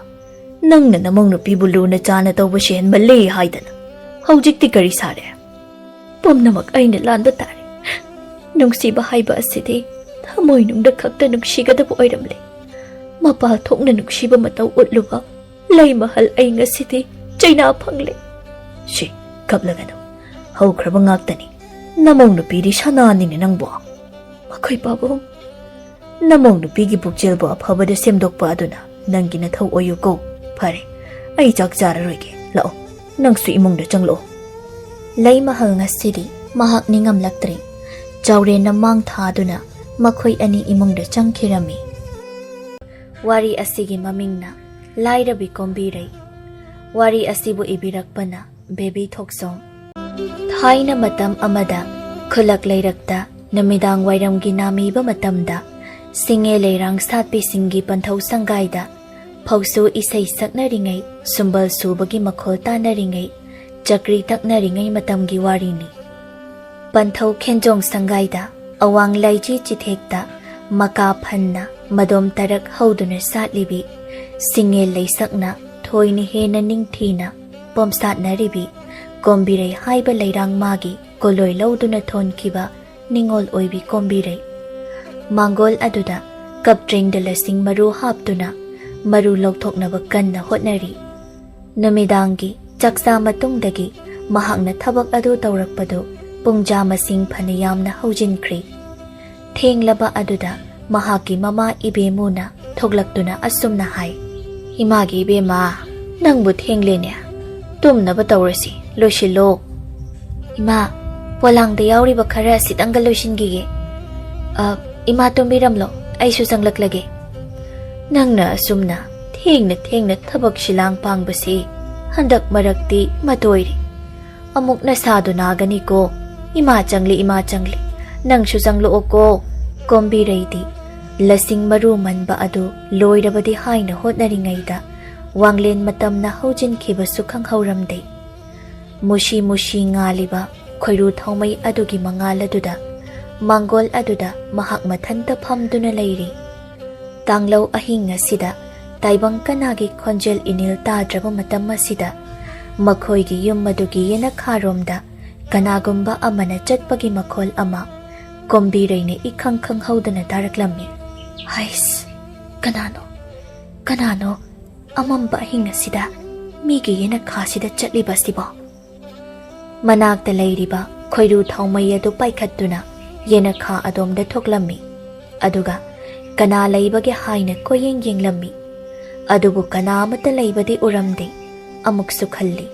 ꯅꯪꯅ ꯅꯃꯧ ꯅꯨꯄꯤꯕꯨ ꯂꯨꯅ ꯆꯥꯅ ꯇꯧꯕꯁꯦ ꯍꯦꯟꯃꯜꯂꯦ ꯍꯥꯏꯗꯅ? ꯍꯧꯖꯤꯛꯇꯤ ꯀꯔꯤ ꯁꯥꯔꯦ?" "ꯄꯨꯝꯅꯃꯛ ꯑꯩꯅ ꯂꯥꯟꯕ ꯇꯥꯔꯦ꯫ ꯅꯨꯡꯁꯤꯕ ꯍꯥꯏꯕ ꯑꯁꯤꯗꯤ ꯊꯃꯣꯏꯅꯨꯡꯗ ꯈꯛꯇ ꯅꯨꯡꯁꯤꯒꯗꯕ ꯑꯣꯏꯔꯝꯂꯦ꯫ ꯃꯄꯥꯜ ꯊꯣꯛꯅ ꯅꯨꯡꯁꯤꯕ ꯃꯇꯧ ꯎꯠꯂꯨꯕ ꯂꯩꯃꯍꯜ, ꯑꯩ ꯉꯁꯤꯗꯤ ꯆꯩꯅꯥ ꯐꯪꯂꯦ꯫" "ꯁꯤ, ꯀꯞꯂꯒꯅꯨ꯫ ꯍꯧꯈ꯭ꯔꯕ ꯉꯥꯛꯇꯅꯤ꯫ ꯅꯃꯧ ꯅꯨꯄꯤꯗꯤ ꯁꯅꯥꯅꯤꯅꯦ ꯅꯪꯕꯨ꯫" "ꯃꯈꯣꯏ ꯄꯥꯕꯨꯡ, ꯅꯃꯧ ꯅꯨꯄꯤꯒꯤ ꯄꯨꯛꯆꯦꯜꯕꯨ ꯑꯐꯕꯗ ꯁꯦꯝꯗꯣꯛꯄ ꯑꯗꯨꯅ ꯅꯪꯒꯤ ꯅꯊꯧ ꯑꯣꯏꯌꯨꯀꯣ꯫ ꯐꯔꯦ, ꯑꯩ ꯆꯥꯛ ꯆꯥꯔꯔꯣꯏꯒꯦ꯫ ꯂꯥꯛꯑꯣ, ꯅꯪꯁꯨ ꯏꯃꯨꯡꯗ ꯆꯪꯂꯛꯑꯣ꯫" ꯂꯩꯃꯍꯜ ꯉꯁꯤꯗꯤ ꯃꯍꯥꯛ ꯅꯤꯡꯉꯝꯂꯛꯇ꯭ꯔꯦ꯫ ꯆꯥꯎꯔꯦꯟꯅ ꯃꯥꯡ ꯊꯥꯗꯨꯅ ꯃꯈꯣꯏ ꯑꯅꯤ ꯏꯃꯨꯡꯗ ꯆꯪꯈꯤꯔꯝꯃꯤ꯫ ꯋꯥꯔꯤ ꯑꯁꯤꯒꯤ ꯃꯃꯤꯡꯅ ꯂꯥꯏꯔꯕꯤ ꯀꯣꯝꯕꯤꯔꯩ꯫ ꯋꯥꯔꯤ ꯑꯁꯤꯕꯨ ꯏꯕꯤꯔꯛꯄꯅ ꯕꯦꯕꯤ ꯊꯣꯛꯆꯣꯝ꯫ ꯊꯥꯏꯅ ꯃꯇꯝ ꯑꯃꯗ ꯈꯨꯜꯂꯛ ꯂꯩꯔꯛꯇ ꯅꯨꯃꯤꯗꯥꯡ ꯋꯥꯏꯔꯝꯒꯤ ꯅꯥꯃꯤꯕ ꯃꯇꯝꯗ ꯁꯤꯡꯉꯦ ꯂꯩꯔꯥꯡ ꯁꯥꯠꯄꯤꯁꯤꯡꯒꯤ ꯄꯟꯊꯧ ꯁꯪꯒꯥꯏꯗ ꯐꯧꯁꯨ ꯏꯁꯩ ꯁꯛꯅꯔꯤꯉꯩ, ꯁꯨꯝꯕꯜ ꯁꯨꯕꯒꯤ ꯃꯈꯣꯜ ꯇꯥꯅꯔꯤꯉꯩ, ꯆꯀ꯭ꯔꯤ ꯇꯛꯅꯔꯤꯉꯩ ꯃꯇꯝꯒꯤ ꯋꯥꯔꯤꯅꯤ꯫ ꯄꯟꯊꯧ ꯈꯦꯟꯖꯣꯡ ꯁꯪꯒꯥꯏꯗ ꯑꯋꯥꯡ ꯂꯥꯏꯖꯤ ꯆꯤꯊꯦꯛꯇ ꯃꯀꯥ ꯐꯟꯅ ꯃꯗꯣꯝ ꯇꯔꯛ ꯍꯧꯗꯨꯅ ꯁꯥꯠꯂꯤꯕꯤ ꯁꯤꯡꯉꯦꯜ ꯂꯩꯁꯛꯅ ꯊꯣꯏꯅ ꯍꯦꯟꯅ ꯅꯤꯡꯊꯤꯅ ꯄꯣꯝꯁꯥꯠꯅꯔꯤꯕꯤ ꯀꯣꯝꯕꯤꯔꯩ ꯍꯥꯏꯕ ꯂꯩꯔꯥꯡ ꯃꯥꯒꯤ ꯀꯣꯂꯣꯏ ꯂꯧꯗꯨꯅ ꯊꯣꯟꯈꯤꯕ ꯅꯤꯡꯉꯣꯜ ꯑꯣꯏꯕꯤ ꯀꯣꯝꯕꯤꯔꯩ꯫ ꯃꯥꯡꯒꯣꯜ ꯑꯗꯨꯗ ꯀꯞꯇ꯭ꯔꯤꯡꯗ ꯂꯁꯤꯡ ꯃꯔꯨ ꯍꯥꯞꯇꯨꯅ ꯃꯔꯨ ꯂꯧꯊꯣꯛꯅꯕ ꯀꯟꯅ ꯍꯣꯠꯅꯔꯤ꯫ ꯅꯨꯃꯤꯗꯥꯡꯒꯤ ꯆꯥꯛꯆꯥ ꯃꯇꯨꯡꯗꯒꯤ ꯃꯍꯥꯛꯅ ꯊꯕꯛ ꯑꯗꯨ ꯇꯧꯔꯛꯄꯗꯨ ꯄꯨꯡꯖꯥ ꯃꯁꯤꯡ ꯐꯅ ꯌꯥꯝꯅ ꯍꯧꯖꯤꯟꯈ꯭ꯔꯦ꯫ ꯊꯦꯡꯂꯕ ꯑꯗꯨꯗ ꯃꯍꯥꯛꯀꯤ ꯃꯃꯥ ꯏꯕꯦꯃꯨꯅ ꯊꯣꯛꯂꯛꯇꯨꯅ ꯑꯁꯨꯝꯅ ꯍꯥꯏ, "ꯏꯃꯥꯒꯤ ꯏꯕꯦꯝꯃ, ꯅꯪꯕꯨ ꯊꯦꯡꯂꯦꯅꯦ꯫ ꯇꯨꯝꯅꯕ ꯇꯧꯔꯁꯤ, ꯂꯣꯏꯁꯤꯜꯂꯣ꯫ ꯏꯃꯥ, ꯄꯣꯂꯥꯡꯗ ꯌꯥꯎꯔꯤꯕ ꯈꯔ ꯑꯁꯤꯇꯪꯒ ꯂꯣꯏꯁꯤꯟꯈꯤꯒꯦ꯫ ꯑ, ꯏꯃꯥ ꯇꯨꯝꯕꯤꯔꯝꯂꯣ, ꯑꯩꯁꯨ ꯆꯪꯂꯛꯂꯒꯦ꯫ ꯅꯪꯅ ꯑꯁꯨꯝꯅ ꯊꯦꯡꯅ ꯊꯦꯡꯅ ꯊꯕꯛ ꯁꯤꯂꯥꯡ ꯄꯥꯡꯕꯁꯤ ꯍꯟꯗꯛ ꯃꯔꯛꯇꯤ ꯃꯇꯣꯏꯔꯦ꯫ ꯑꯃꯨꯛ ꯅꯁꯥꯗꯨ ꯅꯥꯒꯅꯤꯀꯣ꯫ ꯏꯃꯥ ꯆꯪꯂꯤ, ꯏꯃꯥ ꯆꯪꯂꯤ꯫ ꯅꯪꯁꯨ ꯆꯪꯂꯛꯑꯣꯀꯣ꯫ ꯀꯣꯝꯕꯤꯔꯩꯗꯤ ꯂꯁꯤꯡ ꯃꯔꯨ ꯃꯟꯕ ꯑꯗꯨ ꯂꯣꯏꯔꯕꯗꯤ ꯍꯥꯏꯅ ꯍꯣꯠꯅꯔꯤꯉꯩꯗ ꯋꯥꯡꯂꯦꯟ ꯃꯇꯝꯅ ꯍꯧꯖꯤꯟꯈꯤꯕꯁꯨ ꯈꯪꯍꯧꯔꯝꯗꯦ꯫ ꯃꯨꯁꯤ ꯃꯨꯁꯤ ꯉꯥꯜꯂꯤꯕ ꯈꯣꯏꯔꯨ ꯊꯥꯎꯃꯩ ꯑꯗꯨꯒꯤ ꯃꯉꯥꯜ ꯑꯗꯨꯗ, ꯃꯥꯡꯒꯣꯜ ꯑꯗꯨꯗ ꯃꯍꯥꯛ ꯃꯊꯟꯇ ꯐꯝꯗꯨꯅ ꯂꯩꯔꯤ꯫ ꯇꯥꯡꯂꯧ ꯑꯍꯤꯡ ꯑꯁꯤꯗ ꯇꯥꯏꯕꯪ ꯀꯅꯥꯒꯤ ꯈꯣꯟꯖꯦꯜ ꯏꯅꯤꯜ ꯇꯥꯗ꯭ꯔꯕ ꯃꯇꯝ ꯑꯁꯤꯗ, ꯃꯈꯣꯏꯒꯤ ꯌꯨꯝ ꯑꯗꯨꯒꯤ ꯌꯦꯅꯈꯥꯔꯣꯝꯗ ꯀꯅꯥꯒꯨꯝꯕ ꯑꯃꯅ ꯆꯠꯄꯒꯤ ꯃꯈꯣꯜ ꯑꯃ ꯀꯣꯝꯕꯤꯔꯩꯅ ꯏꯈꯪ ꯈꯪꯍꯧꯗꯅ ꯇꯥꯔꯛꯂꯝꯃꯤ꯫ "ꯍꯩꯁ, ꯀꯅꯥꯅꯣ? ꯀꯅꯥꯅꯣ ꯑꯃꯝꯕ ꯑꯍꯤꯡ ꯑꯁꯤꯗ ꯃꯤꯒꯤ ꯌꯦꯅꯈꯥꯁꯤꯗ ꯆꯠꯂꯤꯕ ꯑꯁꯤꯕꯣ?" ꯃꯅꯥꯛꯇ ꯂꯩꯔꯤꯕ ꯈꯣꯏꯔꯨ ꯊꯥꯎꯃꯩ ꯑꯗꯨ ꯄꯥꯏꯈꯠꯇꯨꯅ ꯌꯦꯅꯈꯥ ꯑꯗꯣꯝꯗ ꯊꯣꯛꯂꯝꯃꯤ꯫ ꯑꯗꯨꯒ ꯀꯅꯥ ꯂꯩꯕꯒꯦ ꯍꯥꯏꯅ ꯀꯣꯏꯌꯦꯡ ꯌꯦꯡꯂꯝꯃꯤ꯫ ꯑꯗꯨꯕꯨ ꯀꯅꯥ ꯑꯃꯠꯇ ꯂꯩꯕꯗꯤ ꯎꯔꯝꯗꯦ꯫ ꯑꯃꯨꯛꯁꯨ ꯈꯜꯂꯤ,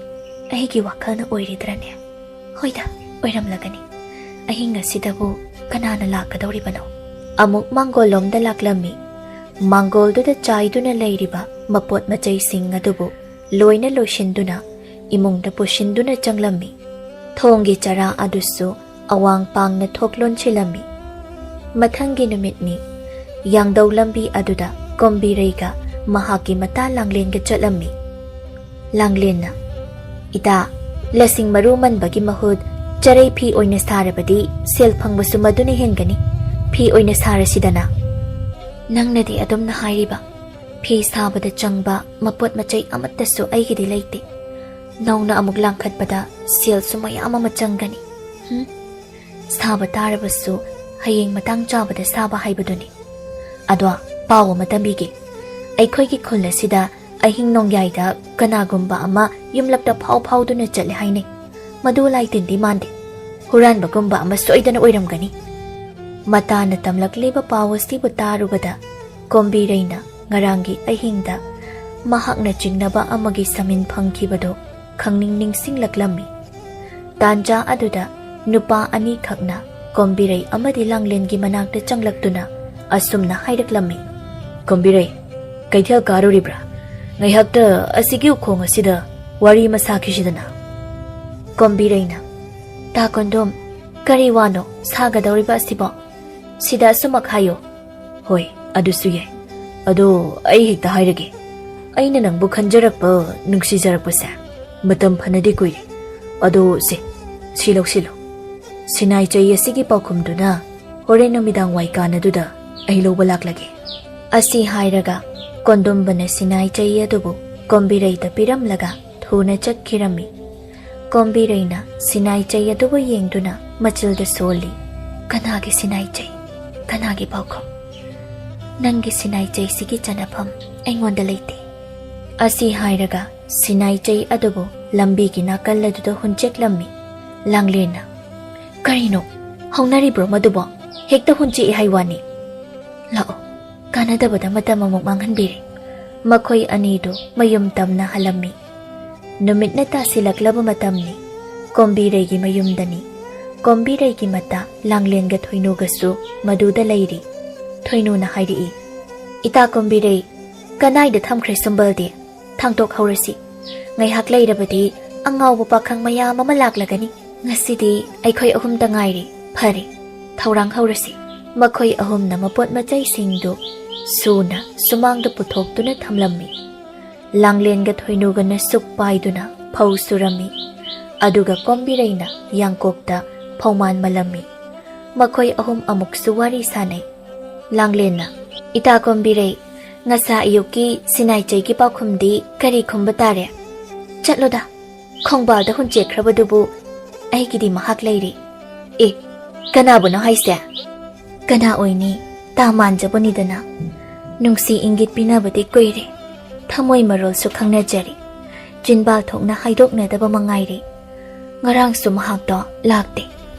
"ꯑꯩꯒꯤ ꯋꯥꯈꯜꯅ ꯑꯣꯏꯔꯤꯗ꯭ꯔꯅꯦ? ꯍꯣꯏꯗ, ꯑꯣꯏꯔꯝꯂꯒꯅꯤ꯫ ꯑꯍꯤꯡ ꯑꯁꯤꯗꯕꯨ ꯀꯅꯥꯅ ꯂꯥꯛꯀꯗꯧꯔꯤꯕꯅꯣ?" ꯑꯃꯨꯛ ꯃꯥꯡꯒꯣꯜꯂꯣꯝꯗ ꯂꯥꯛꯂꯝꯃꯤ꯫ ꯃꯥꯡꯒꯣꯜꯗꯨꯗ ꯆꯥꯏꯗꯨꯅ ꯂꯩꯔꯤꯕ ꯃꯄꯣꯠ ꯃꯆꯩꯁꯤꯡ ꯑꯗꯨꯕꯨ ꯂꯣꯏꯅ ꯂꯣꯏꯁꯤꯟꯗꯨꯅ ꯏꯃꯨꯡꯗ ꯄꯨꯁꯤꯟꯗꯨꯅ ꯆꯪꯂꯝꯃꯤ꯫ ꯊꯣꯡꯒꯤ ꯆꯔꯥ ꯑꯗꯨꯁꯨ ꯑꯋꯥꯡ ꯄꯥꯡꯅ ꯊꯣꯛ ꯂꯣꯟꯁꯤꯜꯂꯝꯃꯤ꯫ ꯃꯊꯪꯒꯤ ꯅꯨꯃꯤꯠꯅꯤ꯫ ꯌꯥꯡꯗꯧ ꯂꯝꯕꯤ ꯑꯗꯨꯗ ꯀꯣꯝꯕꯤꯔꯩꯒ ꯃꯍꯥꯛꯀꯤ ꯃꯇꯥ ꯂꯥꯡꯂꯦꯟꯒ ꯆꯠꯂꯝꯃꯤ꯫ ꯂꯥꯡꯂꯦꯟꯅ, "ꯏꯇꯥ, ꯂꯁꯤꯡ ꯃꯔꯨ ꯃꯟꯕꯒꯤ ꯃꯍꯨꯠ ꯆꯔꯩ ꯐꯤ ꯑꯣꯏꯅ ꯁꯥꯔꯕꯗꯤ ꯁꯦꯜ ꯐꯪꯕꯁꯨ ꯃꯗꯨꯅ ꯍꯦꯟꯒꯅꯤ꯫ ꯐꯤ ꯑꯣꯏꯅ ꯁꯥꯔꯁꯤꯗꯅ?" "ꯅꯪꯅꯗꯤ ꯑꯗꯨꯝꯅ ꯍꯥꯏꯔꯤꯕ꯫ ꯐꯤ ꯁꯥꯕꯗ ꯆꯪꯕ ꯃꯄꯣꯠ ꯃꯆꯩ ꯑꯃꯠꯇꯁꯨ ꯑꯩꯒꯤꯗꯤ ꯂꯩꯇꯦ꯫ ꯅꯧꯅ ꯑꯃꯨꯛ ꯂꯥꯡꯈꯠꯄꯗ ꯁꯦꯜꯁꯨ ꯃꯌꯥꯝ ꯑꯃ ꯆꯪꯒꯅꯤ꯫ ꯍꯨꯝ? ꯁꯥꯕ ꯇꯥꯔꯕꯁꯨ ꯍꯌꯦꯡ ꯃꯇꯥꯡ ꯆꯥꯕꯗ ꯁꯥꯕ ꯍꯥꯏꯕꯗꯨꯅꯤ꯫ ꯑꯗꯣ ꯄꯥꯎ ꯑꯃ ꯇꯝꯕꯤꯒꯦ꯫ ꯑꯩꯈꯣꯏꯒꯤ ꯈꯨꯜ ꯑꯁꯤꯗ ꯑꯍꯤꯡ ꯅꯣꯡꯌꯥꯏꯗ ꯀꯅꯥꯒꯨꯝꯕ ꯑꯃ ꯌꯨꯝꯂꯛꯇ ꯐꯥꯎ ꯐꯥꯎꯗꯨꯅ ꯆꯠꯂꯦ ꯍꯥꯏꯅꯩ꯫ ꯃꯗꯨ ꯂꯥꯏ ꯇꯤꯟꯗꯤ ꯃꯥꯟꯗꯦ꯫ ꯍꯨꯔꯥꯟꯕꯒꯨꯝꯕ ꯑꯃ ꯁꯣꯏꯗꯅ ꯑꯣꯏꯔꯝꯒꯅꯤ꯫" ꯃꯇꯥꯅ ꯇꯝꯂꯛꯂꯤꯕ ꯄꯥꯎ ꯑꯁꯤꯕꯨ ꯇꯥꯔꯨꯕꯗ ꯀꯣꯝꯕꯤꯔꯩꯅ ꯉꯔꯥꯡꯒꯤ ꯑꯍꯤꯡꯗ ꯃꯍꯥꯛꯅ ꯆꯤꯡꯅꯕ ꯑꯃꯒꯤ ꯁꯃꯤꯟ ꯐꯪꯈꯤꯕꯗꯨ ꯈꯪꯅꯤꯡ ꯅꯤꯡꯁꯤꯡꯂꯛꯂꯝꯃꯤ꯫ ꯇꯥꯟꯖꯥ ꯑꯗꯨꯗ ꯅꯨꯄꯥ ꯑꯅꯤꯈꯛꯅ ꯀꯣꯝꯕꯤꯔꯩ ꯑꯃꯗꯤ ꯂꯥꯡꯂꯦꯟꯒꯤ ꯃꯅꯥꯛꯇ ꯆꯪꯂꯛꯇꯨꯅ ꯑꯁꯨꯝꯅ ꯍꯥꯏꯔꯛꯂꯝꯃꯤ, "ꯀꯣꯝꯕꯤꯔꯩ, ꯀꯩꯊꯦꯜ ꯀꯥꯔꯨꯔꯤꯕ꯭ꯔꯥ? ꯉꯥꯏꯍꯥꯛꯇ ꯑꯁꯤꯒꯤ ꯎꯈꯣꯡ ꯑꯁꯤꯗ ꯋꯥꯔꯤ ꯑꯃ ꯁꯥꯈꯤꯁꯤꯗꯅ?" ꯀꯣꯝꯕꯤꯔꯩꯅ, "ꯇꯥ ꯀꯣꯟꯗꯣꯝ, ꯀꯔꯤ ꯋꯥꯅꯣ ꯁꯥꯒꯗꯧꯔꯤꯕ ꯑꯁꯤꯕꯣ? ꯁꯤꯗ ꯑꯁꯨꯃꯛ ꯍꯥꯏꯌꯣ꯫" "ꯍꯣꯏ, ꯑꯗꯨꯁꯨ ꯌꯥꯏ꯫ ꯑꯗꯣ ꯑꯩ ꯍꯦꯛꯇ ꯍꯥꯏꯔꯒꯦ꯫ ꯑꯩꯅ ꯅꯪꯕꯨ ꯈꯟꯖꯔꯛꯄ, ꯅꯨꯡꯁꯤꯖꯔꯛꯄꯁꯦ ꯃꯇꯝ ꯐꯅꯗꯤ ꯀꯨꯏꯔꯦ꯫ ꯑꯗꯣ ꯁꯦ, ꯁꯤ ꯂꯧꯁꯤꯜꯂꯣ꯫ ꯁꯤꯅꯥꯏ ꯆꯩ ꯑꯁꯤꯒꯤ ꯄꯥꯎꯈꯨꯝꯗꯨꯅ ꯍꯣꯔꯦꯟ ꯅꯨꯃꯤꯗꯥꯡ ꯋꯥꯏ ꯀꯥꯟꯅꯗꯨꯗ ꯑꯩ ꯂꯧꯕ ꯂꯥꯛꯂꯒꯦ꯫" ꯑꯁꯤ ꯍꯥꯏꯔꯒ ꯀꯣꯟꯗꯣꯝꯕꯅ ꯁꯤꯅꯥꯏ ꯆꯩ ꯑꯗꯨꯕꯨ ꯀꯣꯝꯕꯤꯔꯩꯗ ꯄꯤꯔꯝꯂꯒ ꯊꯨꯅ ꯆꯠꯈꯤꯔꯝꯃꯤ꯫ ꯀꯣꯝꯕꯤꯔꯩꯅ ꯁꯤꯅꯥꯏ ꯆꯩ ꯑꯗꯨꯕꯨ ꯌꯦꯡꯗꯨꯅ ꯃꯆꯤꯜꯗ ꯁꯣꯜꯂꯤ꯫ "ꯀꯅꯥꯒꯤ ꯁꯤꯅꯥꯏ ꯆꯩ? ꯀꯅꯥꯒꯤ ꯄꯥꯎꯈꯨꯝ? ꯅꯪꯒꯤ ꯁꯤꯅꯥꯏ ꯆꯩꯁꯤꯒꯤ ꯆꯟꯅꯐꯝ ꯑꯩꯉꯣꯟꯗ ꯂꯩꯇꯦ꯫" ꯑꯁꯤ ꯍꯥꯏꯔꯒ ꯁꯤꯅꯥꯏ ꯆꯩ ꯑꯗꯨꯕꯨ ꯂꯝꯕꯤꯒꯤ ꯅꯥꯀꯜ ꯑꯗꯨꯗ ꯍꯨꯟꯆꯦꯛꯂꯝꯃꯤ꯫ ꯂꯥꯡꯂꯦꯟꯅ, "ꯀꯔꯤꯅꯣ? ꯍꯧꯅꯔꯤꯕ꯭ꯔꯣ ꯃꯗꯨꯕꯣ? ꯍꯦꯛꯇ ꯍꯨꯟꯆꯦꯛꯏ ꯍꯥꯏ ꯋꯥꯅꯤ꯫ ꯂꯥꯛꯑꯣ, ꯀꯥꯟꯅꯗꯕꯗ ꯃꯇꯝ ꯑꯃꯨꯛ ꯃꯥꯡꯍꯟꯕꯤꯔꯦ꯫" ꯃꯈꯣꯏ ꯑꯅꯤꯗꯨ ꯃꯌꯨꯝ ꯇꯝꯅ ꯍꯜꯂꯝꯃꯤ꯫ ꯅꯨꯃꯤꯠꯅ ꯇꯥꯁꯤꯜꯂꯛꯂꯕ ꯃꯇꯝꯅꯤ꯫ ꯀꯣꯝꯕꯤꯔꯩꯒꯤ ꯃꯌꯨꯝꯗꯅꯤ꯫ ꯀꯣꯝꯕꯤꯔꯩꯒꯤ ꯃꯇꯥ ꯂꯥꯡꯂꯦꯟꯒ ꯊꯣꯏꯅꯨꯒꯁꯨ ꯃꯗꯨꯗ ꯂꯩꯔꯤ꯫ ꯊꯣꯏꯅꯨꯅ ꯍꯥꯏꯔꯛꯏ, "ꯏꯇꯥ ꯀꯣꯝꯕꯤꯔꯩ, ꯀꯅꯥꯏꯗ ꯊꯝꯈ꯭ꯔꯦ ꯁꯨꯝꯕꯜꯗꯤ? ꯊꯥꯡꯇꯣꯛꯍꯧꯔꯁꯤ꯫ ꯉꯥꯏꯍꯥꯛ ꯂꯩꯔꯕꯗꯤ ꯑꯉꯥꯎꯕ ꯄꯥꯈꯪ ꯃꯌꯥꯝ ꯑꯃ ꯂꯥꯛꯂꯒꯅꯤ꯫ ꯉꯁꯤꯗꯤ ꯑꯩꯈꯣꯏ ꯑꯍꯨꯝꯇ ꯉꯥꯏꯔꯦ꯫ ꯐꯔꯦ, ꯊꯧꯔꯥꯡ ꯍꯧꯔꯁꯤ꯫" ꯃꯈꯣꯏ ꯑꯍꯨꯝꯅ ꯃꯄꯣꯠ ꯃꯆꯩꯁꯤꯡꯗꯨ ꯁꯨꯅ ꯁꯨꯃꯥꯡꯗ ꯄꯨꯊꯣꯛꯇꯨꯅ ꯊꯝꯂꯝꯃꯤ꯫ ꯂꯥꯡꯂꯦꯟꯒ ꯊꯣꯏꯅꯨꯒꯅ ꯁꯨꯛ ꯄꯥꯏꯗꯨꯅ ꯐꯧ ꯁꯨꯔꯝꯃꯤ꯫ ꯑꯗꯨꯒ ꯀꯣꯝꯕꯤꯔꯩꯅ ꯌꯥꯡꯀꯣꯛꯇ ꯐꯧꯃꯥꯟ ꯃꯜꯂꯝꯃꯤ꯫ ꯃꯈꯣꯏ ꯑꯍꯨꯝ ꯑꯃꯨꯛꯁꯨ ꯋꯥꯔꯤ ꯁꯥꯅꯩ꯫ ꯂꯥꯡꯂꯦꯟꯅ, "ꯏꯇꯥ ꯀꯣꯝꯕꯤꯔꯩ, ꯉꯁꯥ ꯑꯌꯨꯛꯀꯤ ꯁꯤꯅꯥꯏ ꯆꯩꯒꯤ ꯄꯥꯎꯈꯨꯝꯗꯤ ꯀꯔꯤ ꯈꯨꯝꯕ ꯇꯥꯔꯦ?" "ꯆꯠꯂꯣꯗ, ꯈꯣꯡꯕꯥꯜꯗ ꯍꯨꯟꯆꯦꯛꯈ꯭ꯔꯕꯗꯨꯕꯨ ꯑꯩꯒꯤꯗꯤ ꯃꯍꯥꯛ ꯂꯩꯔꯤ꯫" "ꯑꯦ, ꯀꯅꯥꯕꯨꯅꯣ ꯍꯥꯏꯁꯦ?" "ꯀꯅꯥ ꯑꯣꯏꯅꯤ, ꯇꯥ ꯃꯥꯟꯖꯕꯅꯤꯗꯅ꯫ ꯅꯨꯡꯁꯤ ꯏꯪꯒꯤꯠ ꯄꯤꯅꯕꯗꯤ ꯀꯨꯏꯔꯦ, ꯊꯃꯣꯏ ꯃꯔꯣꯜꯁꯨ ꯈꯪꯅꯖꯔꯤ, ꯆꯤꯟꯕꯥꯜ ꯊꯣꯛꯅ ꯍꯥꯏꯗꯣꯛꯅꯗꯕ ꯃꯉꯥꯏꯔꯦ꯫ ꯉꯔꯥꯡꯁꯨ ꯃꯍꯥꯛꯇꯣ ꯂꯥꯛꯇꯦ꯫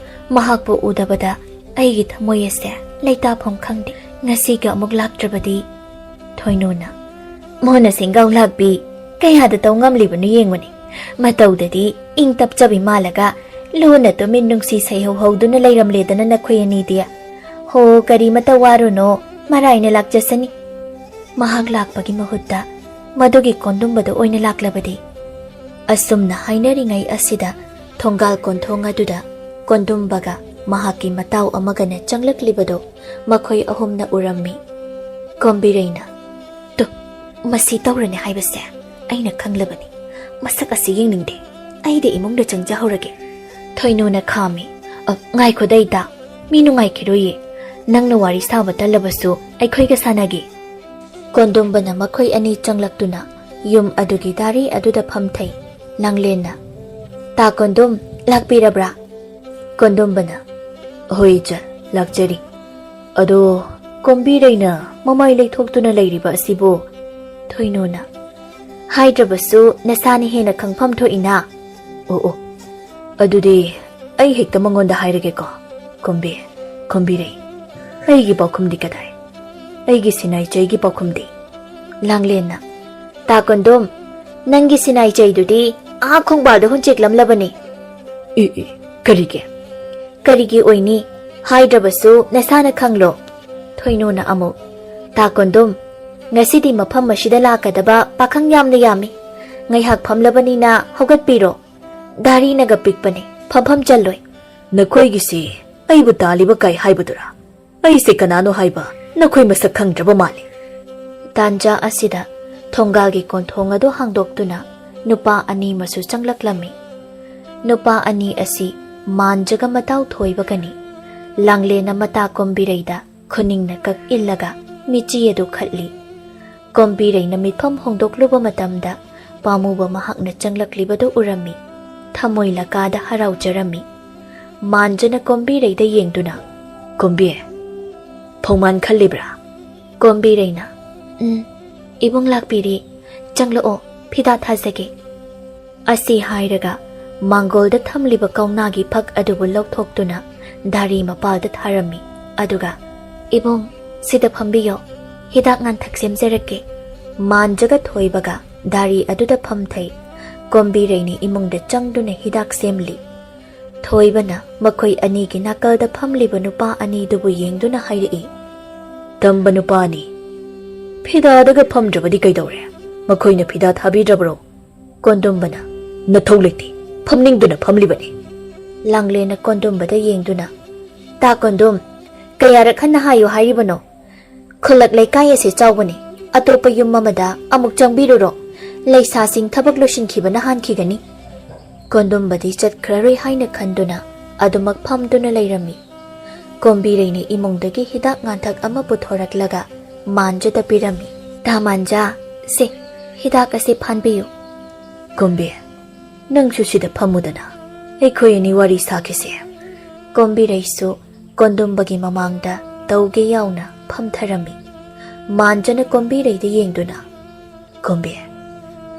ꯃꯍꯥꯛꯄꯨ ꯎꯗꯕꯗ ꯑꯩꯒꯤ ꯊꯃꯣꯏ ꯑꯁꯦ ꯂꯩꯇꯥꯐꯝ ꯈꯪꯗꯦ꯫ ꯉꯁꯤꯒ ꯑꯃꯨꯛ ꯂꯥꯛꯇ꯭ꯔꯕꯗꯤ꯫" ꯊꯣꯏꯅꯨꯅ, "ꯃꯣꯟꯅ ꯁꯦꯡꯒꯥꯎ ꯂꯥꯛꯄꯤ ꯀꯌꯥꯗ ꯇꯧ ꯉꯝꯂꯤꯕꯅꯣ ꯌꯦꯡꯉꯨꯅꯦ꯫ ꯃꯇꯧꯗꯗꯤ ꯏꯪ ꯇꯞꯆꯕꯤ ꯃꯥꯜꯂꯒ ꯂꯨꯅ ꯇꯨꯃꯤꯟ ꯅꯨꯡꯁꯤ ꯁꯩꯍꯧ ꯍꯧꯗꯨꯅ ꯂꯩꯔꯝꯂꯦꯗꯅ ꯅꯈꯣꯏ ꯑꯅꯤꯗꯤ꯫ ꯍꯣ, ꯀꯔꯤꯃꯇ ꯋꯥꯔꯨꯅꯣ, ꯃꯔꯥꯏꯅ ꯂꯥꯛꯆꯁꯅꯤ꯫ ꯃꯍꯥꯛ ꯂꯥꯛꯄꯒꯤ ꯃꯍꯨꯠꯇ ꯃꯗꯨꯒꯤ ꯀꯣꯟꯗꯨꯝꯕꯗꯨ ꯑꯣꯏꯅ ꯂꯥꯛꯂꯕꯗꯤ꯫ ꯑꯁꯨꯝꯅ ꯍꯥꯏꯅꯔꯤꯉꯩ ꯑꯁꯤꯗ ꯊꯣꯡꯒꯥꯜ ꯀꯣꯟꯊꯣꯡ ꯑꯗꯨꯗ ꯀꯣꯟꯗꯨꯝꯕꯒ ꯃꯍꯥꯛꯀꯤ ꯃꯇꯥꯎ ꯑꯃꯒꯅ ꯆꯪꯂꯛꯂꯤꯕꯗꯨ ꯃꯈꯣꯏ ꯑꯍꯨꯝꯅ ꯎꯔꯝꯃꯤ꯫ ꯀꯣꯝꯕꯤꯔꯩꯅ, "ꯇꯨ, ꯃꯁꯤ ꯇꯧꯔꯅꯤ ꯍꯥꯏꯕꯁꯦ ꯑꯩꯅ ꯈꯪꯂꯕꯅꯤ꯫ ꯃꯁꯛ ꯑꯁꯤ ꯌꯦꯡꯅꯤꯡꯗꯦ꯫ ꯑꯩꯗꯤ ꯏꯃꯨꯡꯗ ꯆꯪꯖꯍꯧꯔꯒꯦ꯫" ꯊꯣꯏꯅꯨꯅ ꯈꯥꯝꯃꯤ꯫ "ꯑ, ꯉꯥꯏꯈꯣꯗ ꯏꯇꯥ, ꯃꯤ ꯅꯨꯡꯉꯥꯏꯈꯤꯔꯣꯏꯌꯦ꯫ ꯅꯪꯅ ꯋꯥꯔꯤ ꯁꯥꯕ ꯇꯜꯂꯕꯁꯨ ꯑꯩꯈꯣꯏꯒ ꯁꯥꯟꯅꯒꯦ꯫" ꯀꯣꯟꯗꯨꯝꯕꯅ ꯃꯈꯣꯏ ꯑꯅꯤ ꯆꯪꯂꯛꯇꯨꯅ ꯌꯨꯝ ꯑꯗꯨꯒꯤ ꯗꯥꯔꯤ ꯑꯗꯨꯗ ꯐꯝꯊꯩ꯫ ꯂꯥꯡꯂꯦꯟꯅ, "ꯇꯥ ꯀꯣꯟꯗꯨꯝ, ꯂꯥꯛꯄꯤꯔꯕ꯭ꯔꯥ?" ꯀꯣꯟꯗꯨꯝꯕꯅ, "ꯍꯣꯏ ꯏꯆꯟ, ꯂꯥꯛꯆꯔꯤ꯫ ꯑꯗꯣ ꯀꯣꯝꯕꯤꯔꯩꯅ ꯃꯃꯥꯏ ꯂꯩꯊꯣꯛꯇꯨꯅ ꯂꯩꯔꯤꯕ ꯑꯁꯤꯕꯨ?" ꯊꯣꯏꯅꯨꯅ, "ꯍꯥꯏꯗ꯭ꯔꯕꯁꯨ ꯅꯁꯥꯅ ꯍꯦꯟꯅ ꯈꯪꯐꯝ ꯊꯣꯛꯏꯅ꯫" "ꯑꯣ ꯑꯣ, ꯑꯗꯨꯗꯤ ꯑꯩ ꯍꯦꯛꯇ ꯃꯉꯣꯟꯗ ꯍꯥꯏꯔꯒꯦꯀꯣ꯫ ꯀꯣꯝꯕꯤ, ꯀꯣꯝꯕꯤꯔꯩ, ꯑꯩꯒꯤ ꯄꯥꯎꯈꯨꯝꯗꯤ ꯀꯗꯥꯏ? ꯑꯩꯒꯤ ꯁꯤꯅꯥꯏ ꯆꯩꯒꯤ ꯄꯥꯎꯈꯨꯝꯗꯤ?" ꯂꯥꯡꯂꯦꯟꯅ, "ꯇꯥ ꯀꯣꯟꯗꯨꯝ, ꯅꯪꯒꯤ ꯁꯤꯅꯥꯏ ꯆꯩꯗꯨꯗꯤ ꯑꯥ ꯈꯣꯡꯕꯥꯜꯗ ꯍꯨꯟꯆꯦꯛꯂꯝꯂꯕꯅꯤ꯫" "ꯏ ꯏ, ꯀꯔꯤꯒꯤ?" "ꯀꯔꯤꯒꯤ ꯑꯣꯏꯅꯤ? ꯍꯥꯏꯗ꯭ꯔꯕꯁꯨ ꯅꯁꯥꯅ ꯈꯪꯂꯣ꯫" ꯊꯣꯏꯅꯨꯅ ꯑꯃꯨꯛ, "ꯇꯥ ꯀꯣꯟꯗꯨꯝ, ꯉꯁꯤꯗꯤ ꯃꯐꯝ ꯑꯁꯤꯗ ꯂꯥꯛꯀꯗꯕ ꯄꯥꯈꯪ ꯌꯥꯝꯅ ꯌꯥꯝꯃꯤ꯫ ꯉꯥꯏꯍꯥꯛ ꯐꯝꯂꯕꯅꯤꯅ ꯍꯧꯒꯠꯄꯤꯔꯣ꯫ ꯗꯥꯔꯤꯅꯒ ꯄꯤꯛꯄꯅꯦ, ꯐꯝꯐꯝ ꯆꯜꯂꯣꯏ꯫" "ꯅꯈꯣꯏꯒꯤꯁꯤ ꯑꯩꯕꯨ ꯇꯥꯜꯂꯤꯕ ꯀꯥꯏ ꯍꯥꯏꯕꯗꯨꯔꯥ? ꯑꯩꯁꯦ ꯀꯅꯥꯅꯣ ꯍꯥꯏꯕ ꯅꯈꯣꯏ ꯃꯁꯛ ꯈꯪꯗ꯭ꯔꯕ ꯃꯥꯜꯂꯤ꯫" ꯇꯥꯟꯖꯥ ꯑꯁꯤꯗ ꯊꯣꯡꯒꯥꯜꯒꯤ ꯀꯣꯟꯊꯣꯡ ꯑꯗꯨ ꯍꯥꯡꯗꯣꯛꯇꯨꯅ ꯅꯨꯄꯥ ꯑꯅꯤ ꯑꯃꯁꯨ ꯆꯪꯂꯛꯂꯝꯃꯤ꯫ ꯅꯨꯄꯥ ꯑꯅꯤ ꯑꯁꯤ ꯃꯥꯟꯖꯒ ꯃꯇꯥꯎ ꯊꯣꯏꯕꯒꯅꯤ꯫ ꯂꯥꯡꯂꯦꯟꯅ ꯃꯇꯥ ꯀꯣꯝꯕꯤꯔꯩꯗ ꯈꯨꯅꯤꯡꯅ ꯀꯛ ꯏꯜꯂꯒ ꯃꯤꯆꯤ ꯑꯗꯨ ꯈꯠꯂꯤ꯫ ꯀꯣꯝꯕꯤꯔꯩꯅ ꯃꯤꯠꯐꯝ ꯍꯣꯡꯗꯣꯛꯂꯨꯕ ꯃꯇꯝꯗ ꯄꯥꯝꯃꯨꯕ ꯃꯍꯥꯛꯅ ꯆꯪꯂꯛꯂꯤꯕꯗꯨ ꯎꯔꯝꯃꯤ꯫ ꯊꯃꯣꯏ ꯂꯀꯥꯗ ꯍꯔꯥꯎꯖꯔꯝꯃꯤ꯫ ꯃꯥꯟꯖꯅ ꯀꯣꯝꯕꯤꯔꯩꯗ ꯌꯦꯡꯗꯨꯅ, "ꯀꯣꯝꯕꯤ, ꯊꯣꯡꯃꯥꯟ ꯈꯜꯂꯤꯕ꯭ꯔꯥ?" ꯀꯣꯝꯕꯤꯔꯩꯅ, "ꯎꯝ, ꯏꯕꯨꯡ ꯂꯥꯛꯄꯤꯔꯦ, ꯆꯪꯂꯛꯑꯣ, ꯐꯤꯗꯥ ꯊꯥꯖꯒꯦ꯫" ꯑꯁꯤ ꯍꯥꯏꯔꯒ ꯃꯥꯡꯒꯣꯜꯗ ꯊꯝꯂꯤꯕ ꯀꯧꯅꯥꯒꯤ ꯐꯛ ꯑꯗꯨꯕꯨ ꯂꯧꯊꯣꯛꯇꯨꯅ ꯗꯥꯔꯤ ꯃꯄꯥꯜꯗ ꯊꯥꯔꯝꯃꯤ꯫ ꯑꯗꯨꯒ, "ꯏꯕꯨꯡ, ꯁꯤꯗ ꯐꯝꯕꯤꯌꯣ, ꯍꯤꯗꯥꯛ ꯉꯥꯟꯊꯛ ꯁꯦꯝꯖꯔꯛꯀꯦ꯫" ꯃꯥꯟꯖꯒ ꯊꯣꯏꯕꯒ ꯗꯥꯔꯤ ꯑꯗꯨꯗ ꯐꯝꯊꯩ꯫ ꯀꯣꯝꯕꯤꯔꯩꯅ ꯏꯃꯨꯡꯗ ꯆꯪꯗꯨꯅ ꯍꯤꯗꯥꯛ ꯁꯦꯝꯂꯤ꯫ ꯊꯣꯏꯕꯅ ꯃꯈꯣꯏ ꯑꯅꯤꯒꯤ ꯅꯥꯀꯜꯗ ꯐꯝꯂꯤꯕ ꯅꯨꯄꯥ ꯑꯅꯤꯗꯨꯕꯨ ꯌꯦꯡꯗꯨꯅ ꯍꯥꯏꯔꯛꯏ, "ꯇꯝꯕ ꯅꯨꯄꯥ ꯑꯅꯤ, ꯐꯤꯗꯥꯗꯒ ꯐꯝꯗ꯭ꯔꯕꯗꯤ ꯀꯩꯗꯧꯔꯦ? ꯃꯈꯣꯏꯅ ꯐꯤꯗꯥ ꯊꯥꯕꯤꯗ꯭ꯔꯕ꯭ꯔꯣ?" ꯀꯣꯟꯗꯨꯝꯕꯅ, "ꯅꯊꯧ ꯂꯩꯇꯦ, ꯐꯝꯅꯤꯡꯗꯨꯅ ꯐꯝꯂꯤꯕꯅꯤ꯫" ꯂꯥꯡꯂꯦꯟꯅ ꯀꯣꯟꯗꯨꯝꯕꯗ ꯌꯦꯡꯗꯨꯅ, "ꯇꯥ ꯀꯣꯟꯗꯨꯝ, ꯀꯌꯥꯔꯛ ꯍꯟꯅ ꯍꯥꯏꯌꯨ ꯍꯥꯏꯔꯤꯕꯅꯣ? ꯈꯨꯜꯂꯛ ꯂꯩꯀꯥꯏ ꯑꯁꯤ ꯆꯥꯎꯕꯅꯤ, ꯑꯇꯣꯞꯄ ꯌꯨꯝ ꯑꯃꯗ ꯑꯃꯨꯛ ꯆꯪꯕꯤꯔꯨꯔꯣ꯫ ꯂꯩꯁꯥꯁꯤꯡ ꯊꯕꯛ ꯂꯣꯏꯁꯤꯟꯈꯤꯕꯅ ꯍꯥꯟꯈꯤꯒꯅꯤ꯫" ꯀꯣꯟꯗꯨꯝꯕꯗꯤ ꯆꯠꯈ꯭ꯔꯔꯣꯏ ꯍꯥꯏꯅ ꯈꯟꯗꯨꯅ ꯑꯗꯨꯃꯛ ꯐꯝꯗꯨꯅ ꯂꯩꯔꯝꯃꯤ꯫ ꯀꯣꯝꯕꯤꯔꯩꯅ ꯏꯃꯨꯡꯗꯒꯤ ꯍꯤꯗꯥꯛ ꯉꯥꯡꯊꯛ ꯑꯃ ꯄꯨꯊꯣꯔꯛꯂꯒ ꯃꯥꯟꯖꯗ ꯄꯤꯔꯝꯃꯤ꯫ "ꯇꯥ ꯃꯥꯟꯖꯥ, ꯁꯦ, ꯍꯤꯗꯥꯛ ꯑꯁꯤ ꯐꯥꯟꯕꯤꯌꯨ꯫" "ꯀꯣꯝꯕꯤ, ꯅꯪꯁꯨ ꯁꯤꯗ ꯐꯝꯃꯨꯗꯅ, ꯑꯩꯈꯣꯏ ꯑꯅꯤ ꯋꯥꯔꯤ ꯁꯥꯈꯤꯁꯦ꯫" ꯀꯣꯝꯕꯤꯔꯩꯁꯨ ꯀꯣꯟꯗꯨꯝꯕꯒꯤ ꯃꯃꯥꯡꯗ ꯇꯧꯒꯦ ꯌꯥꯎꯅ ꯐꯝꯊꯔꯝꯃꯤ꯫ ꯃꯥꯟꯖꯅ ꯀꯣꯝꯕꯤꯔꯩꯗ ꯌꯦꯡꯗꯨꯅ, "ꯀꯣꯝꯕꯤ,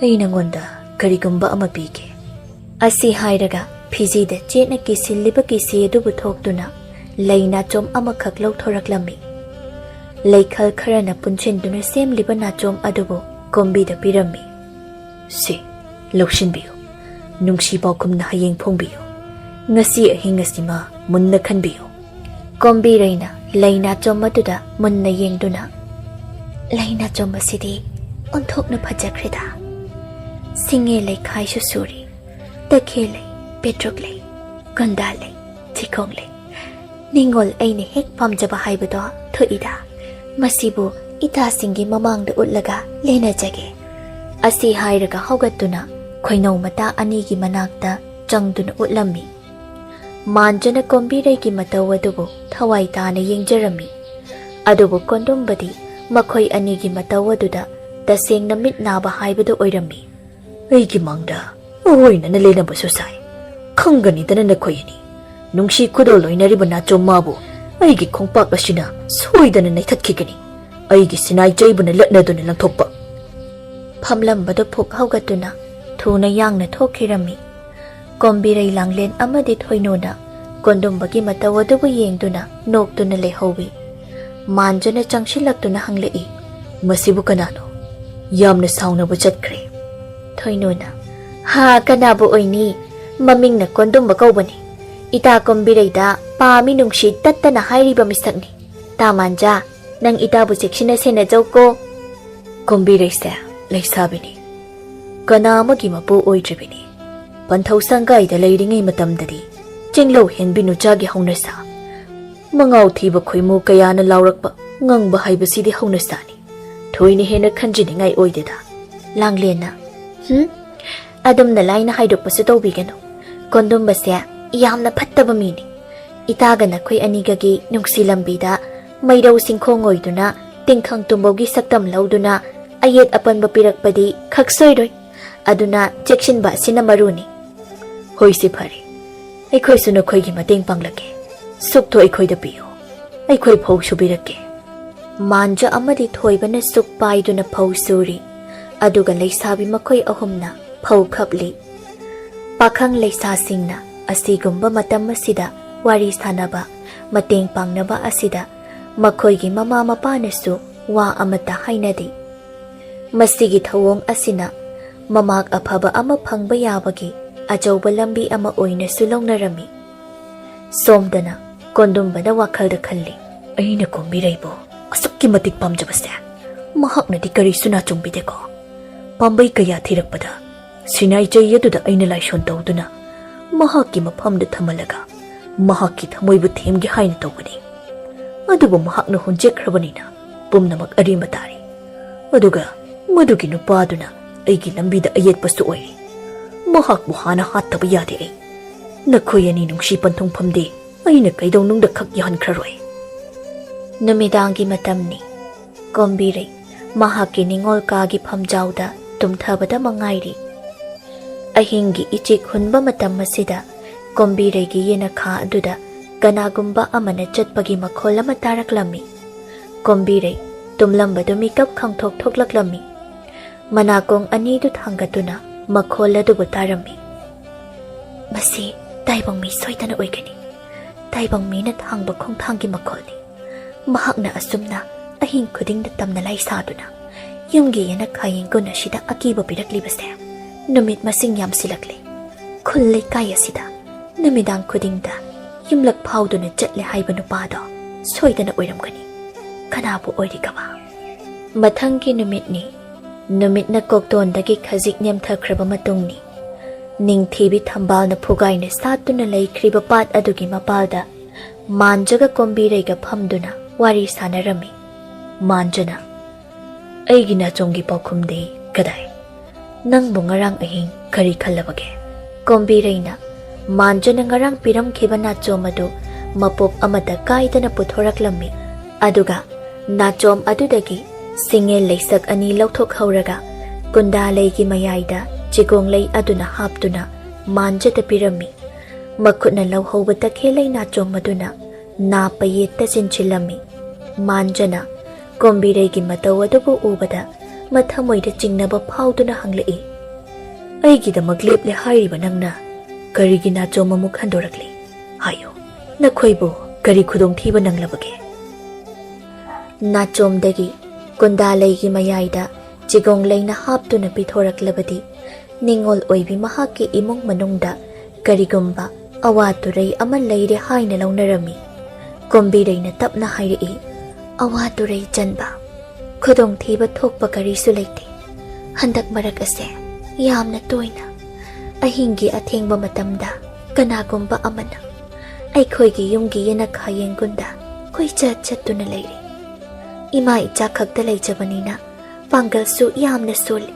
ꯑꯩ ꯅꯪꯉꯣꯟꯗ ꯀꯔꯤꯒꯨꯝꯕ ꯑꯃ ꯄꯤꯒꯦ꯫" ꯑꯁꯤ ꯍꯥꯏꯔꯒ ꯐꯤꯖꯤꯗ ꯆꯦꯠꯅ ꯀꯤꯁꯤꯜꯂꯤꯕ ꯀꯤꯁꯤ ꯑꯗꯨꯕꯨ ꯊꯣꯛꯇꯨꯅ ꯂꯩ ꯅꯥꯆꯣꯝ ꯑꯃꯈꯛ ꯂꯧꯊꯣꯔꯛꯂꯝꯃꯤ꯫ ꯂꯩꯈꯜ ꯈꯔꯅ ꯄꯨꯟꯁꯤꯟꯗꯨꯅ ꯁꯦꯝꯂꯤꯕ ꯅꯥꯆꯣꯝ ꯑꯗꯨꯕꯨ ꯀꯣꯝꯕꯤꯗ ꯄꯤꯔꯝꯃꯤ꯫ "ꯁꯤ, ꯂꯧꯁꯤꯟꯕꯤꯌꯨ꯫ ꯅꯨꯡꯁꯤ ꯄꯥꯎꯈꯨꯝꯅ ꯍꯌꯦꯡ ꯐꯣꯡꯕꯤꯌꯨ꯫ ꯉꯁꯤ ꯑꯍꯤꯡ ꯑꯁꯤꯃ ꯃꯨꯟꯅ ꯈꯟꯕꯤꯌꯨ꯫" ꯀꯣꯝꯕꯤꯔꯩꯅ ꯂꯩ ꯅꯥꯆꯣꯝ ꯑꯗꯨꯗ ꯃꯨꯟꯅ ꯌꯦꯡꯗꯨꯅ, "ꯂꯩ ꯅꯥꯆꯣꯝ ꯑꯁꯤꯗꯤ ꯑꯣꯟꯊꯣꯛꯅ ꯐꯖꯈ꯭ꯔꯦꯗ꯫ ꯁꯤꯡꯉꯦ ꯂꯩꯈꯥꯏꯁꯨ ꯁꯨꯔꯤ, ꯇꯈꯦꯜ ꯂꯩ, ꯄꯦꯇ꯭ꯔꯨꯛ ꯂꯩ, ꯒꯟꯗꯥ ꯂꯩ, ꯆꯤꯒꯣꯡ ꯂꯩ꯫ ꯅꯤꯡꯉꯣꯜ ꯑꯩꯅ ꯍꯦꯛ ꯄꯥꯝꯖꯕ ꯍꯥꯏꯕꯗꯣ ꯊꯣꯛꯏꯗ꯫ ꯃꯁꯤꯕꯨ ꯏꯇꯥꯁꯤꯡꯒꯤ ꯃꯃꯥꯡꯗ ꯎꯠꯂꯒ ꯂꯦꯟꯅꯖꯒꯦ꯫" ꯑꯁꯤ ꯍꯥꯏꯔꯒ ꯍꯧꯒꯠꯇꯨꯅ ꯈꯣꯏꯅꯧ ꯃꯇꯥ ꯑꯅꯤꯒꯤ ꯃꯅꯥꯛꯇ ꯆꯪꯗꯨꯅ ꯎꯠꯂꯝꯃꯤ꯫ ꯃꯥꯟꯖꯅ ꯀꯣꯝꯕꯤꯔꯩꯒꯤ ꯃꯇꯧ ꯑꯗꯨꯕꯨ ꯊꯋꯥꯏ ꯇꯥꯅ ꯌꯦꯡꯖꯔꯝꯃꯤ꯫ ꯑꯗꯨꯕꯨ ꯀꯣꯟꯗꯨꯝꯕꯗꯤ ꯃꯈꯣꯏ ꯑꯅꯤꯒꯤ ꯃꯇꯧ ꯑꯗꯨꯗ ꯇꯁꯦꯡꯅ ꯃꯤꯠ ꯅꯥꯕ ꯍꯥꯏꯕꯗꯨ ꯑꯣꯏꯔꯝꯃꯤ꯫ "ꯑꯩꯒꯤ ꯃꯥꯡꯗ ꯑꯣꯏꯅꯅ ꯂꯦꯟꯅꯕꯁꯨ ꯁꯥꯏ꯫ ꯈꯪꯒꯅꯤꯗꯅ ꯅꯈꯣꯏ ꯑꯅꯤ꯫ ꯅꯨꯡꯁꯤ ꯈꯨꯗꯣꯜ ꯂꯣꯏꯅꯔꯤꯕ ꯅꯥꯆꯣꯝ ꯃꯥꯕꯨ ꯑꯩꯒꯤ ꯈꯣꯡꯄꯥꯛ ꯑꯁꯤꯅ ꯁꯣꯏꯗꯅ ꯅꯩꯊꯠꯈꯤꯒꯅꯤ꯫ ꯑꯩꯒꯤ ꯁꯤꯅꯥꯏ ꯆꯩꯕꯨꯅ ꯂꯠꯅꯗꯨꯅ ꯂꯪꯊꯣꯛꯄ꯫" ꯐꯝꯂꯝꯕꯗꯨ ꯐꯨꯛ ꯍꯧꯒꯠꯇꯨꯅ ꯊꯨꯅ ꯌꯥꯡꯅ ꯊꯣꯛꯈꯤꯔꯝꯃꯤ꯫ ꯀꯣꯝꯕꯤꯔꯩ ꯂꯥꯡꯂꯦꯟ ꯑꯃꯗꯤ ꯊꯣꯏꯅꯣꯅ ꯀꯣꯟꯗꯨꯝꯕꯒꯤ ꯃꯇꯧ ꯑꯗꯨꯕꯨ ꯌꯦꯡꯗꯨꯅ ꯅꯣꯛꯇꯨꯅ ꯂꯩꯍꯧꯏ꯫ ꯃꯥꯟꯖꯅ ꯆꯪꯁꯤꯜꯂꯛꯇꯨꯅ ꯍꯪꯂꯛꯏ, "ꯃꯁꯤꯕꯨ ꯀꯅꯥꯅꯣ? ꯌꯥꯝꯅ ꯁꯥꯎꯅꯕ ꯆꯠꯈ꯭ꯔꯦ꯫" ꯊꯣꯏꯅꯣꯅ, ꯍꯥ, ꯀꯅꯥꯕꯨ ꯑꯣꯏꯅꯤ? ꯃꯃꯤꯡꯅ ꯀꯣꯟꯗꯨꯝꯕ ꯀꯧꯕꯅꯤ꯫ ꯏꯇꯥ ꯀꯣꯝꯕꯤꯔꯩꯗ ꯄꯥꯝꯃꯤ ꯅꯨꯡꯁꯤ ꯇꯠꯇꯅ ꯍꯥꯏꯔꯤꯕ ꯃꯤꯁꯛꯅꯤ꯫ ꯇꯥ ꯃꯥꯟꯖꯥ, ꯅꯪ ꯏꯇꯥꯕꯨ ꯆꯦꯛꯁꯤꯟꯅ ꯁꯦꯟꯅꯖꯧꯀꯣ꯫ ꯀꯣꯝꯕꯤꯔꯩꯁꯦ ꯂꯩꯁꯥꯕꯤꯅꯤ, ꯀꯅꯥ ꯑꯃꯒꯤ ꯃꯄꯨ ꯑꯣꯏꯗ꯭ꯔꯤꯕꯅꯤ꯫ ꯄꯟꯊꯧ ꯁꯪꯒꯥꯏꯗ ꯂꯩꯔꯤꯉꯩ ꯃꯇꯝꯗꯗꯤ ꯆꯤꯡꯂꯧ ꯍꯦꯟꯕꯤ ꯅꯨꯆꯥꯒꯤ ꯍꯧꯅꯁꯥ, ꯃꯉꯥꯎ ꯊꯤꯕ ꯈꯣꯏꯃꯨ ꯀꯌꯥꯅ ꯂꯥꯎꯔꯛꯄ ꯉꯪꯕ ꯍꯥꯏꯕꯁꯤꯗꯤ ꯍꯧꯅꯁꯥꯅꯤ꯫ ꯊꯣꯏꯅ ꯍꯦꯟꯅ ꯈꯟꯖꯤꯅꯤꯡꯉꯥꯏ ꯑꯣꯏꯗꯦꯗ꯫ ꯂꯥꯡꯂꯦꯟꯅ, ꯍꯨꯝ, ꯑꯗꯨꯝꯅ ꯂꯥꯏꯅ ꯍꯥꯏꯗꯣꯛꯄꯁꯨ ꯇꯧꯕꯤꯒꯅꯨ꯫ ꯀꯣꯟꯗꯨꯝꯕꯁꯦ ꯌꯥꯝꯅ ꯐꯠꯇꯕ ꯃꯤꯅꯤ꯫ ꯏꯇꯥꯒ ꯅꯈꯣꯏ ꯑꯅꯤꯒꯒꯤ ꯅꯨꯡꯁꯤ ꯂꯝꯕꯤꯗ ꯃꯩꯔꯧ ꯆꯤꯡꯈꯣꯡ ꯑꯣꯏꯗꯨꯅ ꯇꯤꯡꯈꯪ ꯇꯨꯝꯕꯧꯒꯤ ꯁꯛꯇꯝ ꯂꯧꯗꯨꯅ ꯑꯌꯦꯠ ꯑꯄꯟꯕ ꯄꯤꯔꯛꯄꯗꯤ ꯈꯛ ꯁꯣꯏꯔꯣꯏ꯫ ꯑꯗꯨꯅ ꯆꯦꯛꯁꯤꯟꯕ ꯑꯁꯤꯅ ꯃꯔꯨꯅꯤ꯫ ꯍꯣꯏꯁꯦ ꯐꯔꯦ, ꯑꯩꯈꯣꯏꯁꯨ ꯅꯈꯣꯏꯒꯤ ꯃꯇꯦꯡ ꯄꯥꯡꯂꯛꯀꯦ꯫ ꯁꯨꯛꯇꯣ ꯑꯩꯈꯣꯏꯗ ꯄꯤꯌꯨ, ꯑꯩꯈꯣꯏ ꯐꯧ ꯁꯨꯕꯤꯔꯛꯀꯦ꯫ ꯃꯥꯟꯖ ꯑꯃꯗꯤ ꯊꯣꯏꯕꯅ ꯁꯨꯛ ꯄꯥꯏꯗꯨꯅ ꯐꯧ ꯁꯨꯔꯤ, ꯑꯗꯨꯒ ꯂꯩꯁꯥꯕꯤ ꯃꯈꯣꯏ ꯑꯍꯨꯝꯅ ꯐꯧ ꯈꯞꯂꯤ꯫ ꯄꯥꯈꯪ ꯂꯩꯁꯥꯁꯤꯡꯅ ꯑꯁꯤꯒꯨꯝꯕ ꯃꯇꯝ ꯑꯁꯤꯗ ꯋꯥꯔꯤ ꯁꯥꯅꯕ, ꯃꯇꯦꯡ ꯄꯥꯡꯅꯕ ꯑꯁꯤꯗ ꯃꯈꯣꯏꯒꯤ ꯃꯃꯥ ꯃꯄꯥꯅꯁꯨ ꯋꯥ ꯑꯃꯠꯇ ꯍꯥꯏꯅꯗꯦ꯫ ꯃꯁꯤꯒꯤ ꯊꯧꯑꯣꯡ ꯑꯁꯤꯅ ꯃꯃꯥꯛ ꯑꯐꯕ ꯑꯃ ꯐꯪꯕ ꯌꯥꯕꯒꯤ ꯑꯆꯧꯕ ꯂꯝꯕꯤ ꯑꯃ ꯑꯣꯏꯅꯁꯨ ꯂꯧꯅꯔꯝꯃꯤ꯫ ꯁꯣꯝꯗꯅ ꯀꯣꯟꯗꯨꯝꯕꯅ ꯋꯥꯈꯜꯗ ꯈꯜꯂꯤ, "ꯑꯩꯅ ꯀꯣꯝꯕꯤꯔꯩꯕꯨ ꯑꯁꯨꯛꯀꯤ ꯃꯇꯤꯛ ꯄꯥꯝꯖꯕꯁꯦ ꯃꯍꯥꯛꯅꯗꯤ ꯀꯔꯤꯁꯨ ꯅꯥꯆꯨꯡꯕꯤꯗꯦꯀꯣ?" ꯄꯥꯝꯕꯩ ꯀꯌꯥ ꯊꯤꯔꯛꯄꯗ ꯁꯤꯅꯥꯏ ꯆꯩ ꯑꯗꯨꯗ ꯑꯩꯅ ꯂꯥꯏꯁꯣꯟ ꯇꯧꯗꯨꯅ ꯃꯍꯥꯛꯀꯤ ꯃꯐꯝꯗ ꯊꯝꯍꯜꯂꯒ ꯃꯍꯥꯛꯀꯤ ꯊꯃꯣꯏꯕꯨ ꯊꯦꯝꯒꯦ ꯍꯥꯏꯅ ꯇꯧꯕꯅꯤ꯫ ꯑꯗꯨꯕꯨ ꯃꯍꯥꯛꯅ ꯍꯨꯟꯖꯈ꯭ꯔꯕꯅꯤꯅ ꯄꯨꯝꯅꯃꯛ ꯑꯔꯦꯝꯕ ꯇꯥꯔꯦ꯫ ꯑꯗꯨꯒ ꯃꯗꯨꯒꯤ ꯅꯨꯄꯥꯗꯨꯅ ꯑꯩꯒꯤ ꯂꯝꯕꯤꯗ ꯑꯌꯦꯠꯄꯁꯨ ꯑꯣꯏꯔꯤ꯫ ꯃꯍꯥꯛꯄꯨ ꯍꯥꯟꯅ ꯍꯥꯠꯇꯕ ꯌꯥꯗꯦ ꯑꯩ꯫ ꯅꯈꯣꯏ ꯑꯅꯤ ꯅꯨꯡꯁꯤ ꯄꯟꯊꯨꯡꯐꯝꯗꯤ ꯑꯩꯅ ꯀꯩꯗꯧꯅꯨꯡꯗ ꯈꯛ ꯌꯥꯍꯟꯈ꯭ꯔꯔꯣꯏ꯫ ꯅꯨꯃꯤꯗꯥꯡꯒꯤ ꯃꯇꯝꯅꯤ꯫ ꯀꯣꯝꯕꯤꯔꯩ ꯃꯍꯥꯛꯀꯤ ꯅꯤꯡꯉꯣꯜ ꯀꯥꯒꯤ ꯐꯝꯖꯥꯎꯗ ꯇꯨꯝꯊꯕꯗ ꯃꯉꯥꯏꯔꯤ꯫ ꯑꯍꯤꯡꯒꯤ ꯏꯆꯤꯛ ꯍꯨꯟꯕ ꯃꯇꯝ ꯑꯁꯤꯗ ꯀꯣꯝꯕꯤꯔꯩꯒꯤ ꯌꯦꯅꯈꯥ ꯑꯗꯨꯗ ꯀꯅꯥꯒꯨꯝꯕ ꯑꯃꯅ ꯆꯠꯄꯒꯤ ꯃꯈꯣꯜ ꯑꯃ ꯇꯥꯔꯛꯂꯝꯃꯤ꯫ ꯀꯣꯝꯕꯤꯔꯩ ꯇꯨꯝꯂꯝꯕꯗꯨ ꯃꯤꯀꯞ ꯈꯪꯊꯣꯛ ꯊꯣꯛꯂꯛꯂꯝꯃꯤ꯫ ꯃꯅꯥꯀꯣꯡ ꯑꯅꯤꯗꯨ ꯊꯥꯡꯒꯠꯇꯨꯅ ꯃꯈꯣꯜ ꯑꯗꯨꯕꯨ ꯇꯥꯔꯝꯃꯤ꯫ "ꯃꯁꯤ ꯇꯥꯏꯕꯪ ꯃꯤ ꯁꯣꯏꯗꯅ ꯑꯣꯏꯒꯅꯤ꯫ ꯇꯥꯏꯕꯪ ꯃꯤꯅ ꯊꯥꯡꯕ ꯈꯣꯡꯊꯥꯡꯒꯤ ꯃꯈꯣꯜꯅꯤ꯫ ꯃꯍꯥꯛꯅ ꯑꯁꯨꯝꯅ ꯑꯍꯤꯡ ꯈꯨꯗꯤꯡꯗ ꯇꯝꯅ ꯂꯥꯏ ꯁꯥꯗꯨꯅ ꯌꯨꯝꯒꯤ ꯌꯦꯅꯈꯥ ꯌꯦꯡꯒꯣꯟ ꯑꯁꯤꯗ ꯑꯀꯤꯕ ꯄꯤꯔꯛꯂꯤꯕꯁꯦ ꯅꯨꯃꯤꯠ ꯃꯁꯤꯡ ꯌꯥꯝꯁꯤꯜꯂꯛꯂꯦ꯫ ꯈꯨꯜ ꯂꯩꯀꯥꯏ ꯑꯁꯤꯗ ꯅꯨꯃꯤꯗꯥꯡ ꯈꯨꯗꯤꯡꯗ ꯌꯨꯝꯂꯛ ꯐꯥꯎꯗꯨꯅ ꯆꯠꯂꯦ ꯍꯥꯏꯕ ꯅꯨꯄꯥꯗꯣ ꯁꯣꯏꯗꯅ ꯑꯣꯏꯔꯝꯒꯅꯤ꯫ ꯀꯅꯥꯕꯨ ꯑꯣꯏꯔꯤꯒꯕ? ꯃꯊꯪꯒꯤ ꯅꯨꯃꯤꯠꯅꯤ꯫ ꯅꯨꯃꯤꯠꯅ ꯀꯣꯛꯇꯣꯟꯗꯒꯤ ꯈꯖꯤꯛ ꯅꯦꯝꯊꯈ꯭ꯔꯕ ꯃꯇꯨꯡꯅꯤ꯫ ꯅꯤꯡꯊꯤꯕꯤ ꯊꯝꯕꯥꯜꯅ ꯐꯨꯒꯥꯏꯅ ꯁꯥꯠꯇꯨꯅ ꯂꯩꯈ꯭ꯔꯤꯕ ꯄꯥꯠ ꯑꯗꯨꯒꯤ ꯃꯄꯥꯜꯗ ꯃꯥꯟꯖꯒ ꯀꯣꯝꯕꯤꯔꯩꯒ ꯐꯝꯗꯨꯅ ꯋꯥꯔꯤ ꯁꯥꯟꯅꯔꯝꯃꯤ꯫ ꯃꯥꯟꯖꯅ, "ꯑꯩꯒꯤ ꯅꯥꯆꯣꯝꯒꯤ ꯄꯥꯎꯈꯨꯝꯗꯤ ꯀꯗꯥꯏ? ꯅꯪꯕꯨ ꯉꯔꯥꯡ ꯑꯍꯤꯡ ꯀꯔꯤ ꯈꯜꯂꯕꯒꯦ?" ꯀꯣꯝꯕꯤꯔꯩꯅ ꯃꯥꯟꯖꯅ ꯉꯔꯥꯡ ꯄꯤꯔꯝꯈꯤꯕ ꯅꯥꯆꯣꯝ ꯑꯗꯨ ꯃꯄꯣꯞ ꯑꯃꯠꯇ ꯀꯥꯏꯗꯅ ꯄꯨꯊꯣꯔꯛꯂꯝꯃꯤ꯫ ꯑꯗꯨꯒ ꯅꯥꯆꯣꯝ ꯑꯗꯨꯗꯒꯤ ꯁꯤꯡꯉꯦꯜ ꯂꯩꯁꯛ ꯑꯅꯤ ꯂꯧꯊꯣꯛꯍꯧꯔꯒ ꯀꯨꯟꯗꯥꯂꯩꯒꯤ ꯃꯌꯥꯏꯗ ꯆꯤꯒꯣꯡꯂꯩ ꯑꯗꯨꯅ ꯍꯥꯞꯇꯨꯅ ꯃꯥꯟꯖꯗ ꯄꯤꯔꯝꯃꯤ꯫ ꯃꯈꯨꯠꯅ ꯂꯧꯍꯧꯕ ꯇꯈꯦꯜꯂꯩ ꯅꯥꯆꯣꯝ ꯑꯗꯨꯅ ꯅꯥ ꯄꯌꯦꯠꯇ ꯆꯤꯟꯁꯤꯜꯂꯝꯃꯤ꯫ ꯃꯥꯟꯖꯅ ꯀꯣꯝꯕꯤꯔꯩꯒꯤ ꯃꯇꯧ ꯑꯗꯨꯕꯨ ꯎꯕꯗ ꯃꯊꯃꯣꯏꯗ ꯆꯤꯡꯅꯕ ꯐꯥꯎꯗꯨꯅ ꯍꯪꯂꯛꯏ, "ꯑꯩꯒꯤꯗꯃꯛ ꯂꯦꯞꯂꯦ ꯍꯥꯏꯔꯤꯕ ꯅꯪꯅ ꯀꯔꯤꯒꯤ ꯅꯥꯆꯣꯝ ꯑꯃꯨꯛ ꯍꯟꯗꯣꯔꯛꯂꯤ? ꯍꯥꯏꯌꯨ, ꯅꯈꯣꯏꯕꯨ ꯀꯔꯤ ꯈꯨꯗꯣꯡꯊꯤꯕ ꯅꯪꯂꯕꯒꯦ?" ꯅꯥꯆꯣꯝꯗꯒꯤ ꯀꯨꯟꯗꯥꯂꯩꯒꯤ ꯃꯌꯥꯏꯗ ꯆꯤꯒꯣꯡꯂꯩꯅ ꯍꯥꯞꯇꯨꯅ ꯄꯤꯊꯣꯔꯛꯂꯕꯗꯤ ꯅꯤꯡꯉꯣꯜ ꯑꯣꯏꯕꯤ ꯃꯍꯥꯛꯀꯤ ꯏꯃꯨꯡ ꯃꯅꯨꯡꯗ ꯀꯔꯤꯒꯨꯝꯕ ꯑꯋꯥ ꯇꯨꯔꯩ ꯑꯃ ꯂꯩꯔꯦ ꯍꯥꯏꯅ ꯂꯧꯅꯔꯝꯃꯤ꯫ ꯀꯣꯝꯕꯤꯔꯩꯅ ꯇꯞꯅ ꯍꯥꯏꯔꯛꯏ, "ꯑꯋꯥ ꯇꯨꯔꯩ ꯆꯟꯕ, ꯈꯨꯗꯣꯡꯊꯤꯕ ꯊꯣꯛꯄ ꯀꯔꯤꯁꯨ ꯂꯩꯇꯦ꯫ ꯍꯟꯗꯛ ꯃꯔꯛ ꯑꯁꯦ ꯌꯥꯝꯅ ꯇꯣꯏꯅ ꯑꯍꯤꯡꯒꯤ ꯑꯊꯦꯡꯕ ꯃꯇꯝꯗ ꯀꯅꯥꯒꯨꯝꯕ ꯑꯃꯅ ꯑꯩꯈꯣꯏꯒꯤ ꯌꯨꯝꯒꯤ ꯌꯦꯅꯈꯥ ꯌꯦꯡꯒꯨꯟꯗ ꯀꯣꯏꯆꯠ ꯆꯠꯇꯨꯅ ꯂꯩꯔꯦ꯫ ꯏꯃꯥ ꯏꯆꯥ ꯈꯛꯇ ꯂꯩꯖꯕꯅꯤꯅ ꯄꯥꯡꯒꯜꯁꯨ ꯌꯥꯝꯅ ꯁꯣꯜꯂꯤ꯫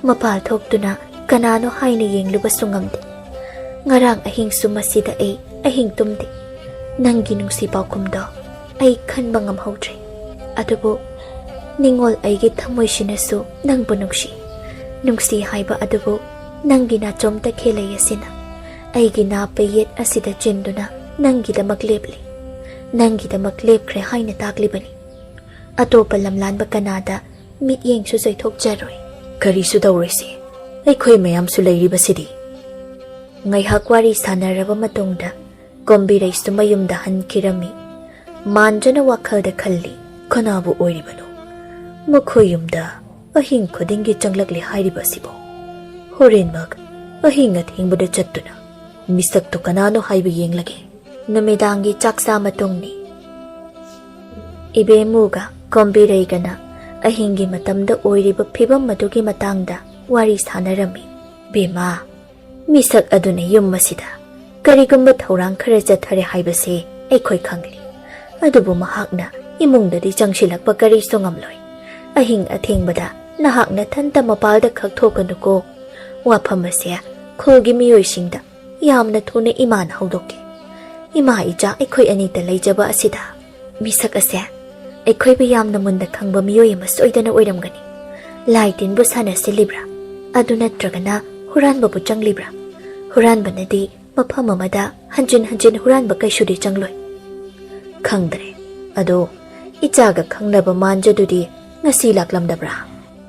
ꯃꯄꯥꯜ ꯊꯣꯛꯇꯨꯅ ꯀꯅꯥꯅꯣ ꯍꯥꯏꯅ ꯌꯦꯡꯂꯨꯕꯁꯨ ꯉꯝꯗꯦ꯫ ꯉꯔꯥꯡ ꯑꯍꯤꯡꯁꯨ ꯃꯁꯤꯗ ꯑꯩ ꯑꯍꯤꯡ ꯇꯨꯝꯗꯦ꯫ ꯅꯪꯒꯤ ꯅꯨꯡꯁꯤ ꯄꯥꯎꯈꯨꯝꯗꯣ ꯑꯩ ꯈꯟꯕ ꯉꯝꯍꯧꯗ꯭ꯔꯦ꯫ ꯑꯗꯨꯕꯨ ꯅꯤꯡꯉꯣꯜ ꯑꯩꯒꯤ ꯊꯃꯣꯏꯁꯤꯅꯁꯨ ꯅꯪꯕꯨ ꯅꯨꯡꯁꯤ꯫ ꯅꯨꯡꯁꯤ ꯍꯥꯏꯕ ꯑꯗꯨꯕꯨ ꯅꯪꯒꯤ ꯅꯥꯆꯣꯝ ꯇꯈꯦꯜꯂꯩ ꯑꯁꯤꯅ ꯑꯩꯒꯤ ꯅꯥ ꯄꯌꯦꯠ ꯑꯁꯤꯗ ꯆꯤꯟꯗꯨꯅ ꯅꯪꯒꯤꯗꯃꯛ ꯂꯦꯞꯂꯤ꯫ ꯅꯪꯒꯤꯗꯃꯛ ꯂꯦꯞꯈ꯭ꯔꯦ ꯍꯥꯏꯅ ꯇꯥꯛꯂꯤꯕꯅꯤ꯫ ꯑꯇꯣꯞꯄ ꯂꯝꯂꯥꯟꯕ ꯀꯅꯥꯗ ꯃꯤꯠꯌꯦꯡꯁꯨ ꯆꯣꯏꯊꯣꯛꯆꯔꯣꯏ꯫ ꯀꯔꯤꯁꯨ ꯇꯧꯔꯣꯏꯁꯦ, ꯑꯩꯈꯣꯏ ꯃꯌꯥꯝꯁꯨ ꯂꯩꯔꯤꯕꯁꯤꯗꯤ꯫" ꯉꯥꯏꯍꯥꯛ ꯋꯥꯔꯤ ꯁꯥꯟꯅꯔꯕ ꯃꯇꯨꯡꯗ ꯀꯣꯝꯕꯤꯔꯩꯁꯨ ꯃꯌꯨꯝꯗ ꯍꯟꯈꯤꯔꯝꯃꯤ꯫ ꯃꯥꯟꯖꯅ ꯋꯥꯈꯜꯗ ꯈꯜꯂꯤ, "ꯀꯅꯥꯕꯨ ꯑꯣꯏꯔꯤꯕꯅꯣ? ꯃꯈꯣꯏ ꯌꯨꯝꯗ ꯑꯍꯤꯡ ꯈꯨꯗꯤꯡꯒꯤ ꯆꯪꯂꯛꯂꯦ ꯍꯥꯏꯔꯤꯕ ꯑꯁꯤꯕꯨ?" ꯍꯣꯔꯦꯟꯃꯛ ꯑꯍꯤꯡ ꯑꯊꯦꯡꯕꯗ ꯆꯠꯇꯨꯅ ꯃꯤꯁꯛꯇꯨ ꯀꯅꯥꯅꯣ ꯍꯥꯏꯕ ꯌꯦꯡꯂꯒꯦ꯫ ꯅꯨꯃꯤꯗꯥꯡꯒꯤ ꯆꯥꯛ ꯆꯥ ꯃꯇꯨꯡꯅꯤ꯫ ꯏꯕꯦꯝꯃꯨꯒ ꯀꯣꯝꯕꯤꯔꯩꯒꯅ ꯑꯍꯤꯡꯒꯤ ꯃꯇꯝꯗ ꯑꯣꯏꯔꯤꯕ ꯐꯤꯕꯝ ꯑꯗꯨꯒꯤ ꯃꯇꯥꯡꯗ ꯋꯥꯔꯤ ꯁꯥꯟꯅꯔꯝꯃꯤ꯫ "ꯕꯦꯝꯃ, ꯃꯤꯁꯛ ꯑꯗꯨꯅ ꯌꯨꯝ ꯑꯁꯤꯗ ꯀꯔꯤꯒꯨꯝꯕ ꯊꯧꯔꯥꯡ ꯈꯔ ꯆꯠꯊꯔꯦ ꯍꯥꯏꯕꯁꯦ ꯑꯩꯈꯣꯏ ꯈꯪꯂꯤ꯫ ꯑꯗꯨꯕꯨ ꯃꯍꯥꯛꯅ ꯏꯃꯨꯡꯗꯗꯤ ꯆꯪꯁꯤꯜꯂꯛꯄ ꯀꯔꯤꯁꯨ ꯉꯝꯂꯣꯏ꯫ ꯑꯍꯤꯡ ꯑꯊꯦꯡꯕꯗ ꯅꯍꯥꯛ ꯅꯊꯟꯇ ꯃꯄꯥꯜꯗ ꯈꯛ ꯊꯣꯛꯀꯅꯨꯀꯣ꯫ ꯋꯥꯐꯝ ꯑꯁꯦ ꯈꯨꯜꯒꯤ ꯃꯤꯑꯣꯏꯁꯤꯡꯗ ꯌꯥꯝꯅ ꯊꯨꯅ ꯏꯃꯥꯅ ꯍꯧꯗꯣꯛꯀꯦ꯫ ꯏꯃꯥ ꯏꯆꯥ ꯑꯩꯈꯣꯏ ꯑꯅꯤꯇ ꯂꯩꯖꯕ ꯑꯁꯤꯗ ꯃꯤꯁꯛ ꯑꯁꯦ ꯑꯩꯈꯣꯏꯕꯨ ꯌꯥꯝꯅ ꯃꯨꯟꯅ ꯈꯪꯕ ꯃꯤꯑꯣꯏ ꯑꯃ ꯁꯣꯏꯗꯅ ꯑꯣꯏꯔꯝꯒꯅꯤ꯫ ꯂꯥꯏ ꯇꯤꯟꯕꯨ ꯁꯥꯟꯅꯁꯤꯜꯂꯤꯕ꯭ꯔꯥ? ꯑꯗꯨ ꯅꯠꯇ꯭ꯔꯒꯅ ꯍꯨꯔꯥꯟꯕꯕꯨ ꯆꯪꯂꯤꯕ꯭ꯔꯥ? ꯍꯨꯔꯥꯟꯕꯅꯗꯤ ꯃꯐꯝ ꯑꯃꯗ ꯍꯟꯖꯤꯟ ꯍꯟꯖꯤꯟ ꯍꯨꯔꯥꯟꯕ ꯀꯩꯁꯨꯗꯤ ꯆꯪꯂꯣꯏ꯫" "ꯈꯪꯗ꯭ꯔꯦ꯫ ꯑꯗꯣ ꯏꯆꯥꯒ ꯈꯪꯅꯕ ꯃꯥꯟꯖꯗꯨꯗꯤ ꯉꯁꯤ ꯂꯥꯛꯂꯝꯗꯕ꯭ꯔꯥ?"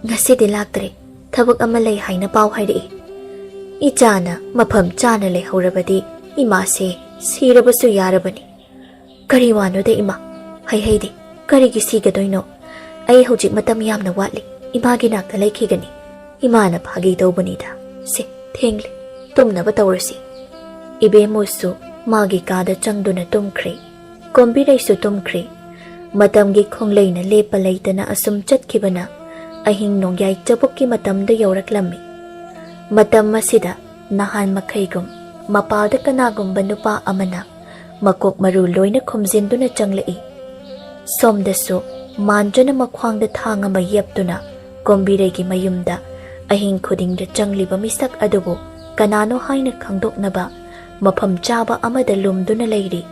"ꯉꯁꯤꯗꯤ ꯂꯥꯛꯇ꯭ꯔꯦ꯫ ꯊꯕꯛ ꯑꯃ ꯂꯩ ꯍꯥꯏꯅ ꯄꯥꯎ ꯍꯥꯏꯔꯛꯏ꯫" "ꯏꯆꯥꯅ ꯃꯐꯝ ꯆꯥꯅ ꯂꯩꯍꯧꯔꯕꯗꯤ ꯏꯃꯥꯁꯦ ꯁꯤꯔꯕꯁꯨ ꯌꯥꯔꯕꯅꯤ꯫" "ꯀꯔꯤ ꯋꯥꯅꯣꯗ ꯏꯃꯥ? ꯍꯩ ꯍꯩꯗꯤ ꯀꯔꯤꯒꯤ ꯁꯤꯒꯗꯣꯏꯅꯣ? ꯑꯩ ꯍꯧꯖꯤꯛ ꯃꯇꯝ ꯌꯥꯝꯅ ꯋꯥꯠꯂꯤ꯫ ꯏꯃꯥꯒꯤ ꯅꯥꯛꯇ ꯂꯩꯈꯤꯒꯅꯤ꯫ ꯏꯃꯥꯅ ꯐꯥꯒꯤ ꯇꯧꯕꯅꯤꯗ꯫ ꯁꯦ, ꯊꯦꯡꯂꯦ꯫ ꯇꯨꯝꯅꯕ ꯇꯧꯔꯁꯤ꯫" ꯏꯕꯦꯝꯃꯨꯁꯨ ꯃꯥꯒꯤ ꯀꯥꯗ ꯆꯪꯗꯨꯅ ꯇꯨꯝꯈ꯭ꯔꯦ꯫ ꯀꯣꯝꯕꯤꯔꯩꯁꯨ ꯇꯨꯝꯈ꯭ꯔꯦ꯫ ꯃꯇꯝꯒꯤ ꯈꯣꯡꯂꯩꯅ ꯂꯦꯞꯄ ꯂꯩꯇꯅ ꯑꯁꯨꯝ ꯆꯠꯈꯤꯕꯅ ꯑꯍꯤꯡ ꯅꯣꯡꯌꯥꯏ ꯆꯕꯨꯛꯀꯤ ꯃꯇꯝꯗ ꯌꯧꯔꯛꯂꯝꯃꯤ꯫ ꯃꯇꯝ ꯑꯁꯤꯗ ꯅꯍꯥꯟ ꯃꯈꯩꯒꯨꯝ ꯃꯄꯥꯜꯗ ꯀꯅꯥꯒꯨꯝꯕ ꯅꯨꯄꯥ ꯑꯃꯅ ꯃꯀꯣꯛ ꯃꯔꯨ ꯂꯣꯏꯅ ꯈꯨꯝꯖꯤꯟꯗꯨꯅ ꯆꯪꯂꯛꯏ꯫ ꯁꯣꯝꯗꯁꯨ ꯃꯥꯟꯖꯅ ꯃꯈ꯭ꯋꯥꯡꯗ ꯊꯥꯡ ꯑꯃ ꯌꯦꯞꯇꯨꯅ ꯀꯣꯝꯕꯤꯔꯩꯒꯤ ꯃꯌꯨꯝꯗ ꯑꯍꯤꯡ ꯈꯨꯗꯤꯡꯗ ꯆꯪꯂꯤꯕ ꯃꯤꯁꯛ ꯑꯗꯨꯕꯨ ꯀꯅꯥꯅꯣ ꯍꯥꯏꯅ ꯈꯪꯗꯣꯛꯅꯕ ꯃꯐꯝ ꯆꯥꯕ ꯑꯃꯗ ꯂꯨꯝꯗꯨꯅ ꯂꯩꯔꯤ꯫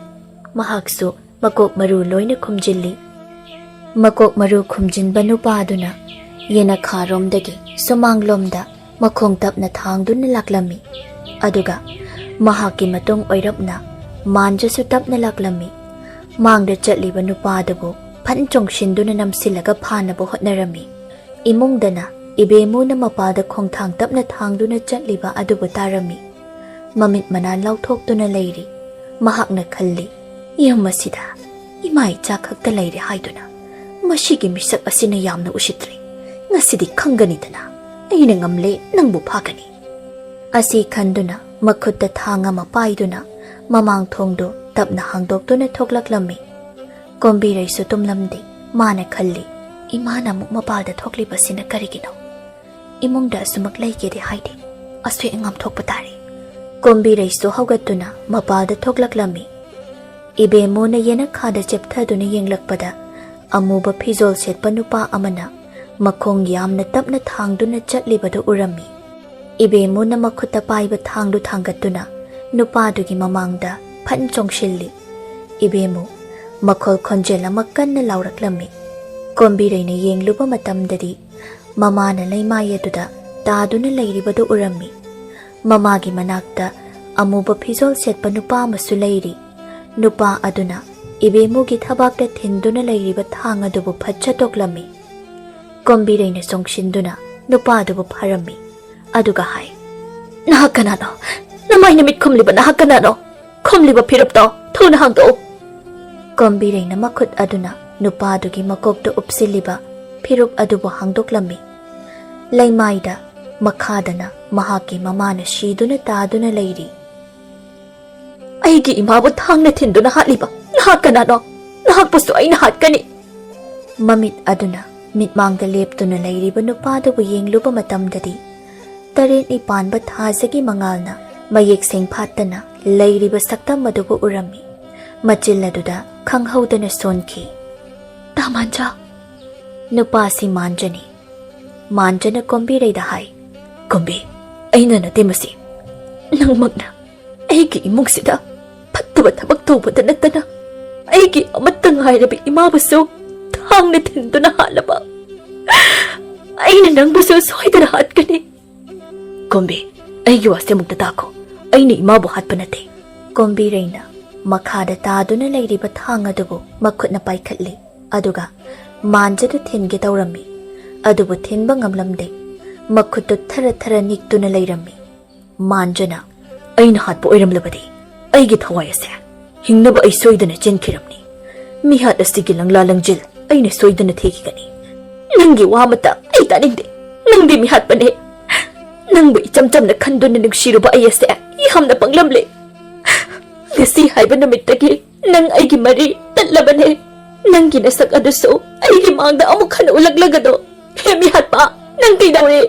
ꯃꯍꯥꯛꯁꯨ ꯃꯀꯣꯛ ꯃꯔꯨ ꯂꯣꯏꯅ ꯈꯨꯝꯖꯤꯜꯂꯤ꯫ ꯃꯀꯣꯛ ꯃꯔꯨ ꯈꯨꯝꯖꯤꯟꯕ ꯅꯨꯄꯥꯗꯨꯅ ꯌꯦꯅꯈꯥꯔꯣꯝꯗꯒꯤ ꯁꯨꯃꯥꯡꯂꯣꯝꯗ ꯃꯈꯣꯡ ꯇꯞꯅ ꯊꯥꯡꯗꯨꯅ ꯂꯥꯛꯂꯝꯃꯤ꯫ ꯑꯗꯨꯒ ꯃꯍꯥꯛꯀꯤ ꯃꯇꯨꯡ ꯑꯣꯏꯔꯞꯅ ꯃꯥꯟꯖꯁꯨ ꯇꯞꯅ ꯂꯥꯛꯂꯝꯃꯤ꯫ ꯃꯥꯡꯗ ꯆꯠꯂꯤꯕ ꯅꯨꯄꯥꯗꯨꯕꯨ ꯐꯟ ꯆꯣꯡꯁꯤꯟꯗꯨꯅ ꯅꯝꯁꯤꯜꯂꯒ ꯐꯥꯅꯕ ꯍꯣꯠꯅꯔꯝꯃꯤ꯫ ꯏꯃꯨꯡꯗꯅ ꯏꯕꯦꯝꯃꯨꯅ ꯃꯄꯥꯜꯗ ꯈꯣꯡꯊꯥꯡ ꯇꯞꯅ ꯊꯥꯡꯗꯨꯅ ꯆꯠꯂꯤꯕ ꯑꯗꯨꯕꯨ ꯇꯥꯔꯝꯃꯤ꯫ ꯃꯃꯤꯠ ꯃꯅꯥ ꯂꯥꯎꯊꯣꯛꯇꯨꯅ ꯂꯩꯔꯤ꯫ ꯃꯍꯥꯛꯅ ꯈꯜꯂꯤ, "ꯌꯨꯝ ꯑꯁꯤꯗ ꯏꯃꯥ ꯏꯆꯥ ꯈꯛꯇ ꯂꯩꯔꯦ ꯍꯥꯏꯗꯨꯅ ꯃꯁꯤꯒꯤ ꯃꯤꯁꯛ ꯑꯁꯤꯅ ꯌꯥꯝꯅ ꯎꯁꯤꯠꯇ꯭ꯔꯦ꯫ ꯉꯁꯤꯗꯤ ꯈꯪꯒꯅꯤꯗꯅ꯫ ꯑꯩꯅ ꯉꯝꯂꯦ, ꯅꯪꯕꯨ ꯐꯥꯒꯅꯤ꯫" ꯑꯁꯤ ꯈꯟꯗꯨꯅ ꯃꯈꯨꯠꯇ ꯊꯥꯡ ꯑꯃ ꯄꯥꯏꯗꯨꯅ ꯃꯃꯥꯡ ꯊꯣꯡꯗꯨ ꯇꯞꯅ ꯍꯥꯡꯗꯣꯛꯇꯨꯅ ꯊꯣꯛꯂꯛꯂꯝꯃꯤ꯫ ꯀꯣꯝꯕꯤꯔꯩꯁꯨ ꯇꯨꯝꯂꯝꯗꯦ꯫ ꯃꯥꯅ ꯈꯜꯂꯤ, "ꯏꯃꯥꯅ ꯑꯃꯨꯛ ꯃꯄꯥꯜꯗ ꯊꯣꯛꯂꯤꯕꯁꯤꯅ ꯀꯔꯤꯒꯤꯅꯣ? ꯏꯃꯨꯡꯗ ꯑꯁꯨꯃꯛ ꯂꯩꯒꯦꯗꯤ ꯍꯥꯏꯗꯦ꯫ ꯑꯁꯣꯏ ꯑꯉꯥꯝ ꯊꯣꯛꯄ ꯇꯥꯔꯦ"꯫ ꯀꯣꯝꯕꯤꯔꯩꯁꯨ ꯍꯧꯒꯠꯇꯨꯅ ꯃꯄꯥꯜꯗ ꯊꯣꯛꯂꯛꯂꯝꯃꯤ꯫ ꯏꯕꯦꯝꯃꯨꯅ ꯌꯦꯅꯈꯥꯗ ꯆꯦꯞꯊꯗꯨꯅ ꯌꯦꯡꯂꯛꯄꯗ, ꯑꯃꯨꯕ ꯐꯤꯖꯣꯜ ꯁꯦꯠꯄ ꯅꯨꯄꯥ ꯑꯃꯅ ꯃꯈꯣꯡ ꯌꯥꯝꯅ ꯇꯞꯅ ꯊꯥꯡꯗꯨꯅ ꯆꯠꯂꯤꯕꯗꯨ ꯎꯔꯝꯃꯤ꯫ ꯏꯕꯦꯝꯃꯨꯅ ꯃꯈꯨꯠꯇ ꯄꯥꯏꯕ ꯊꯥꯡꯗꯨ ꯊꯥꯡꯒꯠꯇꯨꯅ ꯅꯨꯄꯥꯗꯨꯒꯤ ꯃꯃꯥꯡꯗ ꯐꯟ ꯆꯣꯡꯁꯤꯜꯂꯤ꯫ ꯏꯕꯦꯝꯃꯨ, ꯃꯈꯣꯜ ꯈꯣꯟꯖꯦꯜ ꯑꯃ ꯀꯟꯅ ꯂꯥꯎꯔꯛꯂꯝꯃꯤ꯫ ꯀꯣꯝꯕꯤꯔꯩꯅ ꯌꯦꯡꯂꯨꯕ ꯃꯇꯝꯗꯗꯤ, ꯃꯃꯥꯅ ꯂꯩꯃꯥꯏ ꯑꯗꯨꯗ ꯇꯥꯗꯨꯅ ꯂꯩꯔꯤꯕꯗꯨ ꯎꯔꯝꯃꯤ꯫ ꯃꯃꯥꯒꯤ ꯃꯅꯥꯛꯇ ꯑꯃꯨꯕ ꯐꯤꯖꯣꯜ ꯁꯦꯠꯄ ꯅꯨꯄꯥ ꯑꯃꯁꯨ ꯂꯩꯔꯤ꯫ ꯅꯨꯄꯥ ꯑꯗꯨꯅ ꯏꯕꯦꯝꯃꯨꯒꯤ ꯊꯕꯥꯛꯇ ꯊꯤꯟꯗꯨꯅ ꯂꯩꯔꯤꯕ ꯊꯥꯡ ꯑꯗꯨꯕꯨ ꯐꯠ ꯆꯠꯇꯣꯛꯂꯝꯃꯤ꯫ ꯀꯣꯝꯕꯤꯔꯩꯅ ꯆꯣꯡꯁꯤꯟꯗꯨꯅ ꯅꯨꯄꯥ ꯑꯗꯨꯕꯨ ꯐꯥꯔꯝꯃꯤ, ꯑꯗꯨꯒ ꯍꯥꯏ, "ꯅꯍꯥꯛ ꯀꯅꯥꯅꯣ? ꯅꯃꯥꯏ ꯅꯃꯤꯠ ꯈꯨꯝꯂꯤꯕ ꯅꯍꯥꯛ ꯀꯅꯥꯅꯣ? ꯈꯨꯝꯂꯤꯕ ꯐꯤꯔꯨꯞꯇꯣ ꯊꯨꯅ ꯍꯥꯡꯗꯣꯛꯎ!" ꯀꯣꯝꯕꯤꯔꯩꯅ ꯃꯈꯨꯠ ꯑꯗꯨꯅ ꯅꯨꯄꯥꯗꯨꯒꯤ ꯃꯀꯣꯛꯇ ꯎꯞꯁꯤꯜꯂꯤꯕ ꯐꯤꯔꯨꯞ ꯑꯗꯨꯕꯨ ꯍꯥꯡꯗꯣꯛꯂꯝꯃꯤ꯫ ꯂꯩꯃꯥꯏꯗ ꯃꯈꯥꯗꯅ ꯃꯍꯥꯛꯀꯤ ꯃꯃꯥꯅ ꯁꯤꯗꯨꯅ ꯇꯥꯗꯨꯅ ꯂꯩꯔꯤ꯫ "ꯑꯩꯒꯤ ꯏꯃꯥꯕꯨ ꯊꯥꯡꯅ ꯊꯤꯟꯗꯨꯅ ꯍꯥꯠꯂꯤꯕ ꯅꯍꯥꯛ ꯀꯅꯥꯅꯣ? ꯅꯍꯥꯛꯄꯨꯁꯨ ꯑꯩꯅ ꯍꯥꯠꯀꯅꯤ!" ꯃꯃꯤꯠ ꯑꯗꯨꯅ ꯃꯤꯠꯃꯥꯡꯗ ꯂꯦꯞꯇꯨꯅ ꯂꯩꯔꯤꯕ ꯅꯨꯄꯥꯗꯨꯕꯨ ꯌꯦꯡꯂꯨꯕ ꯃꯇꯝꯗꯗꯤ, ꯇꯔꯦꯠꯅꯤ ꯄꯥꯟꯕ ꯊꯥꯖꯒꯤ ꯃꯉꯥꯜꯅ ꯃꯌꯦꯛ ꯁꯦꯡꯐꯥꯠꯇꯅ ꯂꯩꯔꯤꯕ ꯁꯛꯇꯝ ꯑꯗꯨꯕꯨ ꯎꯔꯝꯃꯤ꯫ ꯃꯆꯤꯜ ꯑꯗꯨꯗ ꯈꯪꯍꯧꯗꯅ ꯁꯣꯟꯈꯤ꯫ "ꯇꯥ ꯃꯥꯟꯖꯥ!" ꯅꯨꯄꯥꯁꯤ ꯃꯥꯟꯖꯅꯤ꯫ ꯃꯥꯟꯖꯅ ꯀꯣꯝꯕꯤꯔꯩꯗ ꯍꯥꯏ, "ꯀꯣꯝꯕꯤ, ꯑꯩꯅ ꯅꯠꯇꯦ ꯃꯁꯤ꯫ ꯅꯪꯃꯛꯅ ꯑꯩꯒꯤ ꯏꯃꯨꯡꯁꯤꯗ ꯐꯠꯇꯕ ꯊꯕꯛ ꯇꯧꯕꯗ ꯅꯠꯇꯅ ꯑꯩꯒꯤ ꯑꯃꯠꯇ ꯉꯥꯏꯔꯕ ꯏꯃꯥꯕꯨꯁꯨ ꯊꯥꯡꯅ ꯊꯤꯟꯗꯨꯅ ꯍꯥꯠꯂꯕ꯫ ꯑꯩꯅ ꯅꯪꯕꯨꯁꯨ ꯁꯣꯏꯗꯅ ꯍꯥꯠꯀꯅꯤ꯫" "ꯀꯣꯝꯕꯤ, ꯑꯩꯒꯤ ꯋꯥꯁꯦ ꯑꯃꯨꯛꯇ ꯇꯥꯈꯣ꯫ ꯑꯩꯅ ꯏꯃꯥꯕꯨ ꯍꯥꯠꯄ ꯅꯠꯇꯦ꯫" ꯀꯣꯝꯕꯤꯔꯩꯅ ꯃꯈꯥꯗ ꯇꯥꯗꯨꯅ ꯂꯩꯔꯤꯕ ꯊꯥꯡ ꯑꯗꯨꯕꯨ ꯃꯈꯨꯠꯅ ꯄꯥꯏꯈꯠꯂꯤ, ꯑꯗꯨꯒ ꯃꯥꯟꯖꯗ ꯊꯤꯟꯒꯦ ꯇꯧꯔꯝꯃꯤ꯫ ꯑꯗꯨꯕꯨ ꯊꯤꯟꯕ ꯉꯝꯂꯝꯗꯦ꯫ ꯃꯈꯨꯠꯇꯨ ꯊꯔ ꯊꯔ ꯅꯤꯛꯇꯨꯅ ꯂꯩꯔꯝꯃꯤ꯫ ꯃꯥꯟꯖꯅ, "ꯑꯩꯅ ꯍꯥꯠꯄ ꯑꯣꯏꯔꯝꯂꯕꯗꯤ ꯑꯩꯒꯤ ꯊꯋꯥꯏ ꯑꯁꯦ ꯍꯤꯡꯅꯕ ꯑꯩ ꯁꯣꯏꯗꯅ ꯆꯦꯟꯈꯤꯔꯝꯅꯤ꯫ ꯃꯤꯍꯥꯠ ꯑꯁꯤꯒꯤ ꯂꯪꯂꯥ ꯂꯪꯖꯤꯜ ꯑꯩꯅ ꯁꯣꯏꯗꯅ ꯊꯤꯈꯤꯒꯅꯤ꯫" "ꯅꯪꯒꯤ ꯋꯥ ꯑꯃꯠꯇ ꯑꯩ ꯇꯥꯅꯤꯡꯗꯦ꯫ ꯅꯪꯗꯤ ꯃꯤꯍꯥꯠꯄꯅꯦ꯫" ꯅꯪꯕꯨ ꯏꯆꯝ ꯆꯝꯅ ꯈꯟꯗꯨꯅ ꯅꯨꯡꯁꯤꯔꯨꯕ ꯑꯩ ꯑꯁꯦ ꯌꯥꯝꯅ ꯄꯪꯂꯝꯂꯦ꯫ ꯉꯁꯤ ꯍꯥꯏꯕ ꯅꯨꯃꯤꯠꯇꯒꯤ ꯅꯪ ꯑꯩꯒꯤ ꯃꯔꯤ ꯇꯠꯂꯕꯅꯦ꯫ ꯅꯪꯒꯤ ꯅꯁꯛ ꯑꯗꯨꯁꯨ ꯑꯩꯒꯤ ꯃꯥꯡꯗ ꯑꯃꯨꯛ ꯍꯟꯅ ꯎꯠꯂꯛꯂꯒꯅꯨ꯫ ꯍꯦ ꯃꯤꯍꯥꯠꯄ, ꯅꯪ ꯀꯩꯗꯧꯔꯦ?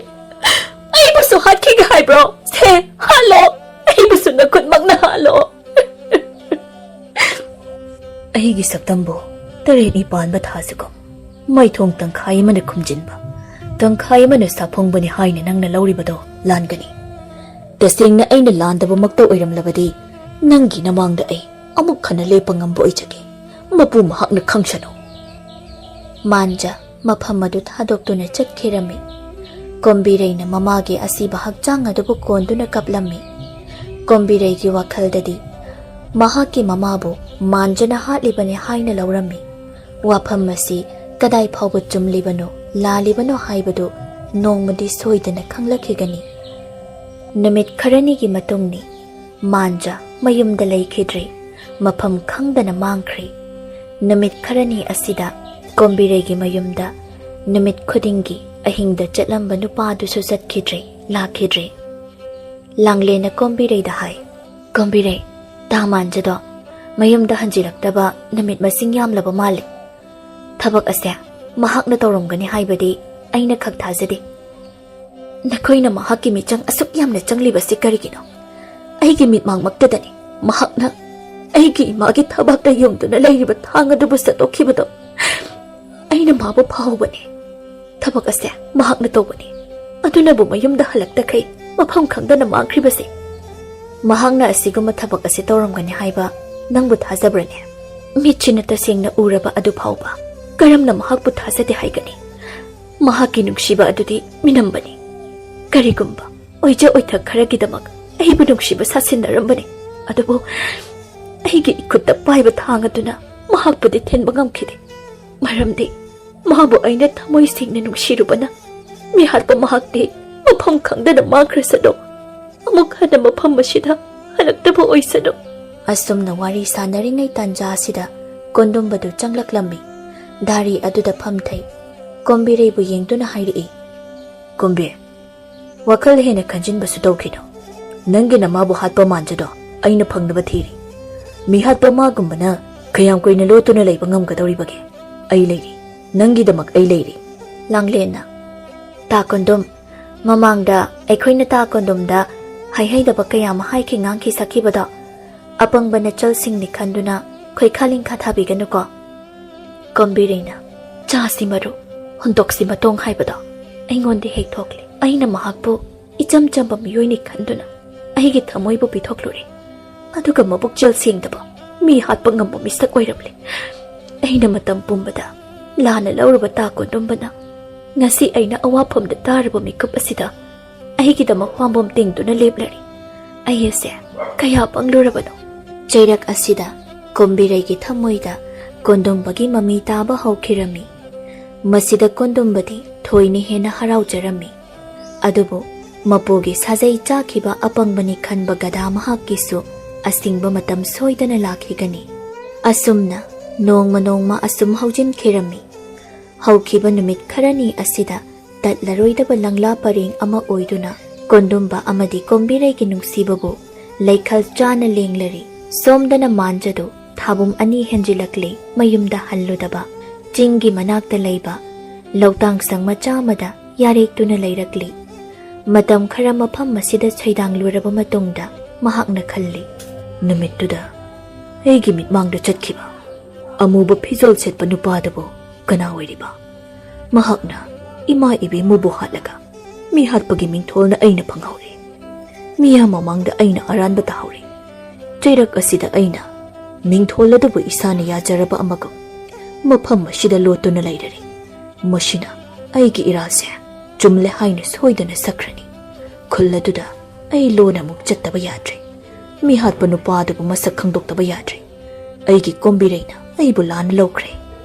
ꯑꯩꯕꯨꯁꯨ ꯍꯥꯠꯈꯤꯒꯦ ꯍꯥꯏꯕ꯭ꯔꯣ? ꯁꯦ, ꯍꯥꯠꯂꯣ! ꯑꯩꯕꯨꯁꯨ ꯅꯈꯨꯠꯃꯛꯅ ꯍꯥꯠꯂꯣ!" ꯑꯩꯒꯤ ꯁꯛꯇꯝꯕꯨ ꯇꯔꯦꯠꯅꯤ ꯄꯥꯟꯕ ꯊꯥꯁꯤꯒꯨꯝ ꯃꯩꯊꯣꯡ ꯇꯪꯈꯥꯏ ꯑꯃꯅ ꯈꯨꯝꯖꯤꯟꯕ, ꯇꯪꯈꯥꯏ ꯑꯃꯅ ꯁꯥꯐꯣꯡꯕꯅꯤ ꯍꯥꯏꯅ ꯅꯪꯅ ꯂꯧꯔꯤꯕꯗꯣ ꯂꯥꯟꯒꯅꯤ꯫ ꯇꯁꯦꯡꯅ ꯑꯩꯅ ꯂꯥꯟꯗꯕꯃꯛꯇ ꯑꯣꯏꯔꯝꯂꯕꯗꯤ ꯅꯪꯒꯤ ꯅꯃꯥꯡꯗ ꯑꯩ ꯑꯃꯨꯛ ꯍꯟꯅ ꯂꯦꯞꯄ ꯉꯝꯕ ꯑꯣꯏꯖꯒꯦ꯫ ꯃꯄꯨ ꯃꯍꯥꯛꯅ ꯈꯪꯁꯅꯨ꯫ ꯃꯥꯟꯖ ꯃꯐꯝ ꯑꯗꯨ ꯊꯥꯗꯣꯛꯇꯨꯅ ꯆꯠꯈꯤꯔꯝꯃꯤ꯫ ꯀꯣꯝꯕꯤꯔꯩꯅ ꯃꯃꯥꯒꯤ ꯑꯁꯤꯕ ꯍꯛꯆꯥꯡ ꯑꯗꯨꯕꯨ ꯀꯣꯟꯗꯨꯅ ꯀꯞꯂꯝꯃꯤ꯫ ꯀꯣꯝꯕꯤꯔꯩꯒꯤ ꯋꯥꯈꯜꯗꯗꯤ ꯃꯍꯥꯛꯀꯤ ꯃꯃꯥꯕꯨ ꯃꯥꯟꯖꯅ ꯍꯥꯠꯂꯤꯕꯅꯤ ꯍꯥꯏꯅ ꯂꯧꯔꯝꯃꯤ꯫ ꯋꯥꯐꯝ ꯑꯁꯤ ꯀꯗꯥꯏ ꯐꯥꯎꯕ ꯆꯨꯝꯂꯤꯕꯅꯣ, ꯂꯥꯜꯂꯤꯕꯅꯣ ꯍꯥꯏꯕꯗꯨ ꯅꯣꯡꯃꯗꯤ ꯁꯣꯏꯗꯅ ꯈꯪꯂꯛꯈꯤꯒꯅꯤ꯫ ꯅꯨꯃꯤꯠ ꯈꯔꯅꯤꯒꯤ ꯃꯇꯨꯡꯅꯤ꯫ ꯃꯥꯟꯖ ꯃꯌꯨꯝꯗ ꯂꯩꯈꯤꯗ꯭ꯔꯦ꯫ ꯃꯐꯝ ꯈꯪꯗꯅ ꯃꯥꯡꯈ꯭ꯔꯦ꯫ ꯅꯨꯃꯤꯠ ꯈꯔꯅꯤ ꯑꯁꯤꯗ ꯀꯣꯝꯕꯤꯔꯩꯒꯤ ꯃꯌꯨꯝꯗ ꯅꯨꯃꯤꯠ ꯈꯨꯗꯤꯡꯒꯤ ꯑꯍꯤꯡꯗ ꯆꯠꯂꯝꯕ ꯅꯨꯄꯥꯗꯨꯁꯨ ꯆꯠꯈꯤꯗ꯭ꯔꯦ, ꯂꯥꯛꯈꯤꯗ꯭ꯔꯦ꯫ ꯂꯥꯡꯂꯦꯅ ꯀꯣꯝꯕꯤꯔꯩꯗ ꯍꯥꯏ, "ꯀꯣꯝꯕꯤꯔꯩ, ꯇꯥ ꯃꯥꯟꯖꯗꯣ ꯃꯌꯨꯝꯗ ꯍꯟꯖꯤꯜꯂꯛꯇꯕ ꯅꯨꯃꯤꯠ ꯃꯁꯤꯡ ꯌꯥꯝꯂꯕ ꯃꯥꯜꯂꯦ꯫ ꯊꯕꯛ ꯑꯁꯦ ꯃꯍꯥꯛꯅ ꯇꯧꯔꯝꯒꯅꯤ ꯍꯥꯏꯕꯗꯤ ꯑꯩꯅ ꯈꯛ ꯊꯥꯖꯗꯦ꯫ ꯅꯈꯣꯏꯅ ꯃꯍꯥꯛꯀꯤ ꯃꯤꯆꯪ ꯑꯁꯨꯛ ꯌꯥꯝꯅ ꯆꯪꯂꯤꯕꯁꯤ ꯀꯔꯤꯒꯤꯅꯣ? ꯑꯩꯒꯤ ꯃꯤꯠꯃꯥꯡꯃꯛꯇꯗꯅꯤ ꯃꯍꯥꯛꯅ ꯑꯩꯒꯤ ꯏꯃꯥꯒꯤ ꯊꯕꯥꯛꯇ ꯌꯨꯡꯗꯨꯅ ꯂꯩꯔꯤꯕ ꯊꯥꯡ ꯑꯗꯨꯕꯨ ꯁꯠꯇꯣꯛꯈꯤꯕꯗꯣ꯫ ꯑꯩꯅ ꯃꯥꯕꯨ ꯐꯥꯍꯧꯕꯅꯤ꯫ ꯊꯕꯛ ꯑꯁꯦ ꯃꯍꯥꯛꯅ ꯇꯧꯕꯅꯤ꯫ ꯑꯗꯨꯅꯕꯨ ꯃꯌꯨꯝꯗ ꯍꯜꯂꯛꯇꯈꯩ ꯃꯐꯝ ꯈꯪꯗꯅ ꯃꯥꯡꯈ꯭ꯔꯤꯕꯁꯦ꯫ ꯃꯍꯥꯛꯅ ꯑꯁꯤꯒꯨꯝꯕ ꯊꯕꯛ ꯑꯁꯦ ꯇꯧꯔꯝꯒꯅꯤ ꯍꯥꯏꯕ ꯅꯪꯕꯨ ꯊꯥꯖꯕ꯭ꯔꯅꯦ? ꯃꯤꯠꯁꯤꯅ ꯇꯁꯦꯡꯅ ꯎꯔꯕ ꯑꯗꯨ ꯐꯥꯎꯕ ꯀꯔꯝꯅ ꯃꯍꯥꯛꯄꯨ ꯊꯥꯖꯗꯦ ꯍꯥꯏꯒꯅꯤ? ꯃꯍꯥꯛꯀꯤ ꯅꯨꯡꯁꯤꯕ ꯑꯗꯨꯗꯤ ꯃꯤꯅꯝꯕꯅꯤ꯫ ꯀꯔꯤꯒꯨꯝꯕ ꯑꯣꯏꯖ ꯑꯣꯏꯊꯛ ꯈꯔꯒꯤꯗꯃꯛ ꯑꯩꯕꯨ ꯅꯨꯡꯁꯤꯕ ꯁꯥꯁꯤꯟꯅꯔꯝꯕꯅꯤ꯫ ꯑꯗꯨꯕꯨ ꯑꯩꯒꯤ ꯏꯈꯨꯠꯇ ꯄꯥꯏꯕ ꯊꯥꯡ ꯑꯗꯨꯅ ꯃꯍꯥꯛꯄꯨꯗꯤ ꯊꯤꯟꯕ ꯉꯝꯈꯤꯗꯦ꯫ ꯃꯔꯝꯗꯤ ꯃꯍꯥꯛꯄꯨ ꯑꯩꯅ ꯊꯃꯣꯏ ꯁꯦꯡꯅ ꯅꯨꯡꯁꯤꯔꯨꯕꯅ ꯃꯤꯍꯥꯠꯄ ꯃꯍꯥꯛꯇꯤ ꯃꯐꯝ ꯈꯪꯗꯅ ꯃꯥꯡꯈ꯭ꯔꯁꯅꯨ꯫ ꯑꯃꯨꯛ ꯍꯟꯅ ꯃꯐꯝ ꯑꯁꯤꯗ ꯍꯜꯂꯛꯇꯕ ꯑꯣꯏꯁꯅꯨ꯫" ꯑꯁꯨꯝꯅ ꯋꯥꯔꯤ ꯁꯥꯟꯅꯔꯤꯉꯩ ꯇꯥꯟꯖꯥ ꯑꯁꯤꯗ ꯀꯣꯟꯗꯨꯝꯕꯗꯨ ꯆꯪꯂꯛꯂꯝꯃꯤ꯫ ꯗꯥꯔꯤ ꯑꯗꯨꯗ ꯐꯝꯊꯩ꯫ ꯀꯣꯝꯕꯤꯔꯩꯕꯨ ꯌꯦꯡꯗꯨꯅ ꯍꯥꯏꯔꯛꯏ, "ꯀꯣꯝꯕꯤ, ꯋꯥꯈꯜ ꯍꯦꯟꯅ ꯈꯟꯖꯤꯟꯕꯁꯨ ꯇꯧꯈꯤꯅꯨ꯫ ꯅꯪꯒꯤ ꯅꯃꯥꯕꯨ ꯍꯥꯠꯄ ꯃꯥꯟꯖꯗꯣ ꯑꯩꯅ ꯐꯪꯅꯕ ꯊꯤꯔꯤ꯫ ꯃꯤ ꯍꯥꯠꯄ ꯃꯥꯒꯨꯝꯕꯅ ꯀꯌꯥꯝ ꯀꯨꯏꯅ ꯂꯣꯠꯇꯨꯅ ꯂꯩꯕ ꯉꯝꯒꯗꯧꯔꯤꯕꯒꯦ? ꯑꯩ ꯂꯩꯔꯤ꯫ ꯅꯪꯒꯤꯗꯃꯛ ꯑꯩ ꯂꯩꯔꯤ꯫ ꯂꯥꯡꯂꯦꯟꯅ, "ꯇꯥ ꯀꯣꯟꯗꯨꯝ, ꯃꯃꯥꯡꯗ ꯑꯩꯈꯣꯏꯅ ꯇꯥ ꯀꯣꯟꯗꯨꯝꯗ ꯍꯩꯍꯩꯗꯕ ꯀꯌꯥ ꯑꯃ ꯍꯥꯏꯈꯤ ꯉꯥꯡꯈꯤ ꯁꯛꯈꯤꯕꯗꯣ ꯑꯄꯪꯕ ꯅꯆꯜꯁꯤꯡꯅꯤ ꯈꯟꯗꯨꯅ ꯈꯣꯏꯈꯥ ꯂꯤꯡꯈꯥ ꯊꯥꯕꯤꯒꯅꯨꯀꯣ꯫" ꯀꯣꯝꯕꯤꯔꯩꯅ, "ꯆꯥꯁꯤ ꯃꯔꯨ, ꯍꯨꯟꯗꯣꯛꯁꯤ ꯃꯇꯣꯡ ꯍꯥꯏꯕꯗꯣ ꯑꯩꯉꯣꯟꯗ ꯍꯦꯛ ꯊꯣꯛꯂꯦ꯫ ꯑꯩꯅ ꯃꯍꯥꯛꯄꯨ ꯏꯆꯝ ꯆꯝꯕ ꯃꯤꯑꯣꯏꯅꯤ ꯈꯟꯗꯨꯅ ꯑꯩꯒꯤ ꯊꯃꯣꯏꯕꯨ ꯄꯤꯊꯣꯛꯂꯨꯔꯦ꯫ ꯑꯗꯨꯒ ꯃꯕꯨꯛꯆꯦꯜ ꯁꯦꯡꯗꯕ, ꯃꯤ ꯍꯥꯠꯄ ꯉꯝꯕ ꯃꯤꯁꯛ ꯑꯣꯏꯔꯝꯂꯦ꯫ ꯑꯩꯅ ꯃꯇꯝ ꯄꯨꯝꯕꯗ ꯂꯥꯟꯅ ꯂꯧꯔꯨꯕ ꯇꯥ ꯀꯣꯟꯗꯨꯝꯕꯅ ꯉꯁꯤ ꯑꯩꯅ ꯑꯋꯥꯐꯝꯗ ꯇꯥꯔꯕ ꯃꯤꯀꯨꯞ ꯑꯁꯤꯗ ꯑꯩꯒꯤꯗꯃꯛ ꯄꯥꯝꯕꯣꯝ ꯇꯤꯡꯗꯨꯅ ꯂꯦꯞꯂꯔꯤ꯫ ꯑꯩ ꯑꯁꯦ ꯀꯌꯥ ꯄꯪꯂꯨꯔꯕꯅꯣ꯫" ꯆꯩꯔꯛ ꯑꯁꯤꯗ ꯀꯣꯝꯕꯤꯔꯩꯒꯤ ꯊꯃꯣꯏꯗ ꯀꯣꯟꯗꯨꯝꯕꯒꯤ ꯃꯃꯤ ꯇꯥꯕ ꯍꯧꯈꯤꯔꯝꯃꯤ꯫ ꯃꯁꯤꯗ ꯀꯣꯟꯗꯨꯝꯕꯗꯤ ꯊꯣꯏꯅ ꯍꯦꯟꯅ ꯍꯔꯥꯎꯖꯔꯝꯃꯤ꯫ ꯑꯗꯨꯕꯨ ꯃꯄꯨꯒꯤ ꯁꯥꯖꯩ ꯆꯥꯈꯤꯕ ꯑꯄꯪꯕꯅꯤ ꯈꯟꯕ ꯒꯗꯥ ꯃꯍꯥꯛꯀꯤꯁꯨ ꯑꯁꯤꯡꯕ ꯃꯇꯝ ꯁꯣꯏꯗꯅ ꯂꯥꯛꯈꯤꯒꯅꯤ꯫ ꯑꯁꯨꯝꯅ ꯅꯣꯡꯃ ꯅꯣꯡꯃ ꯑꯁꯨꯝ ꯍꯧꯖꯤꯟꯈꯤꯔꯝꯃꯤ꯫ ꯍꯧꯈꯤꯕ ꯅꯨꯃꯤꯠ ꯈꯔꯅꯤ ꯑꯁꯤꯗ ꯇꯠꯂꯔꯣꯏꯗꯕ ꯂꯪꯂꯥ ꯄꯔꯦꯡ ꯑꯃ ꯑꯣꯏꯗꯨꯅ ꯀꯣꯟꯗꯨꯝꯕ ꯑꯃꯗꯤ ꯀꯣꯝꯕꯤꯔꯩꯒꯤ ꯅꯨꯡꯁꯤꯕꯕꯨ ꯂꯩꯈꯜ ꯆꯥꯅ ꯂꯦꯡꯂꯔꯤ꯫ ꯁꯣꯝꯗꯅ ꯃꯥꯟꯖꯗꯨ ꯊꯥꯕꯨꯝ ꯑꯅꯤ ꯍꯦꯟꯖꯤꯜꯂꯛꯂꯤ ꯃꯌꯨꯝꯗ ꯍꯜꯂꯨꯗꯕ꯫ ꯆꯤꯡꯒꯤ ꯃꯅꯥꯛꯇ ꯂꯩꯕ ꯂꯧꯇꯥꯡꯁꯪ ꯃꯆꯥ ꯑꯃꯗ ꯌꯥꯔꯦꯛꯇꯨꯅ ꯂꯩꯔꯛꯂꯤ꯫ ꯃꯇꯝ ꯈꯔ ꯃꯐꯝ ꯑꯁꯤꯗ ꯁꯩꯗꯥꯡꯂꯨꯔꯕ ꯃꯇꯨꯡꯗ ꯃꯍꯥꯛꯅ ꯈꯜꯂꯤ, "ꯅꯨꯃꯤꯠꯇꯨꯗ ꯑꯩꯒꯤ ꯃꯤꯠꯃꯥꯡꯗ ꯆꯠꯈꯤꯕ ꯑꯃꯨꯕ ꯐꯤꯖꯣꯜ ꯁꯦꯠꯄ ꯅꯨꯄꯥꯗꯨꯕꯨ ꯀꯅꯥ ꯑꯣꯏꯔꯤꯕ? ꯃꯍꯥꯛꯅ ꯏꯃꯥ ꯏꯕꯦꯝꯃꯕꯨ ꯍꯥꯠꯂꯒ ꯃꯤ ꯍꯥꯠꯄꯒꯤ ꯃꯤꯡꯊꯣꯜꯅ ꯑꯩꯅ ꯐꯪꯍꯧꯔꯦ꯫ ꯃꯤꯌꯥꯝ ꯃꯃꯥꯡꯗ ꯑꯩꯅ ꯑꯔꯥꯟꯕ ꯇꯥꯍꯧꯔꯦ꯫ ꯆꯩꯔꯛ ꯑꯁꯤꯗ ꯑꯩꯅ ꯃꯤꯡꯊꯣꯜ ꯑꯗꯨꯕꯨ ꯏꯁꯥꯅ ꯌꯥꯖꯔꯕ ꯑꯃꯒꯨꯝ ꯃꯐꯝ ꯑꯁꯤꯗ ꯂꯣꯠꯇꯨꯅ ꯂꯩꯔꯔꯤ꯫ ꯃꯁꯤꯅ ꯑꯩꯒꯤ ꯏꯔꯥꯜꯁꯦ ꯆꯨꯝꯂꯦ ꯍꯥꯏꯅ ꯁꯣꯏꯗꯅ ꯁꯛꯈ꯭ꯔꯅꯤ꯫ ꯈꯨꯜ ꯑꯗꯨꯗ ꯑꯩ ꯂꯣꯟꯅ ꯑꯃꯨꯛ ꯆꯠꯇꯕ ꯌꯥꯗ꯭ꯔꯦ꯫ ꯃꯤ ꯍꯥꯠꯄ ꯅꯨꯄꯥ ꯑꯗꯨꯕꯨ ꯃꯁꯛ ꯈꯪꯗꯣꯛꯇꯕ ꯌꯥꯗ꯭ꯔꯦ꯫ ꯑꯩꯒꯤ ꯀꯣꯝꯕꯤꯔꯩꯅ ꯑꯩꯕꯨ ꯂꯥꯟꯅ ꯂꯧꯈ꯭ꯔꯦ꯫"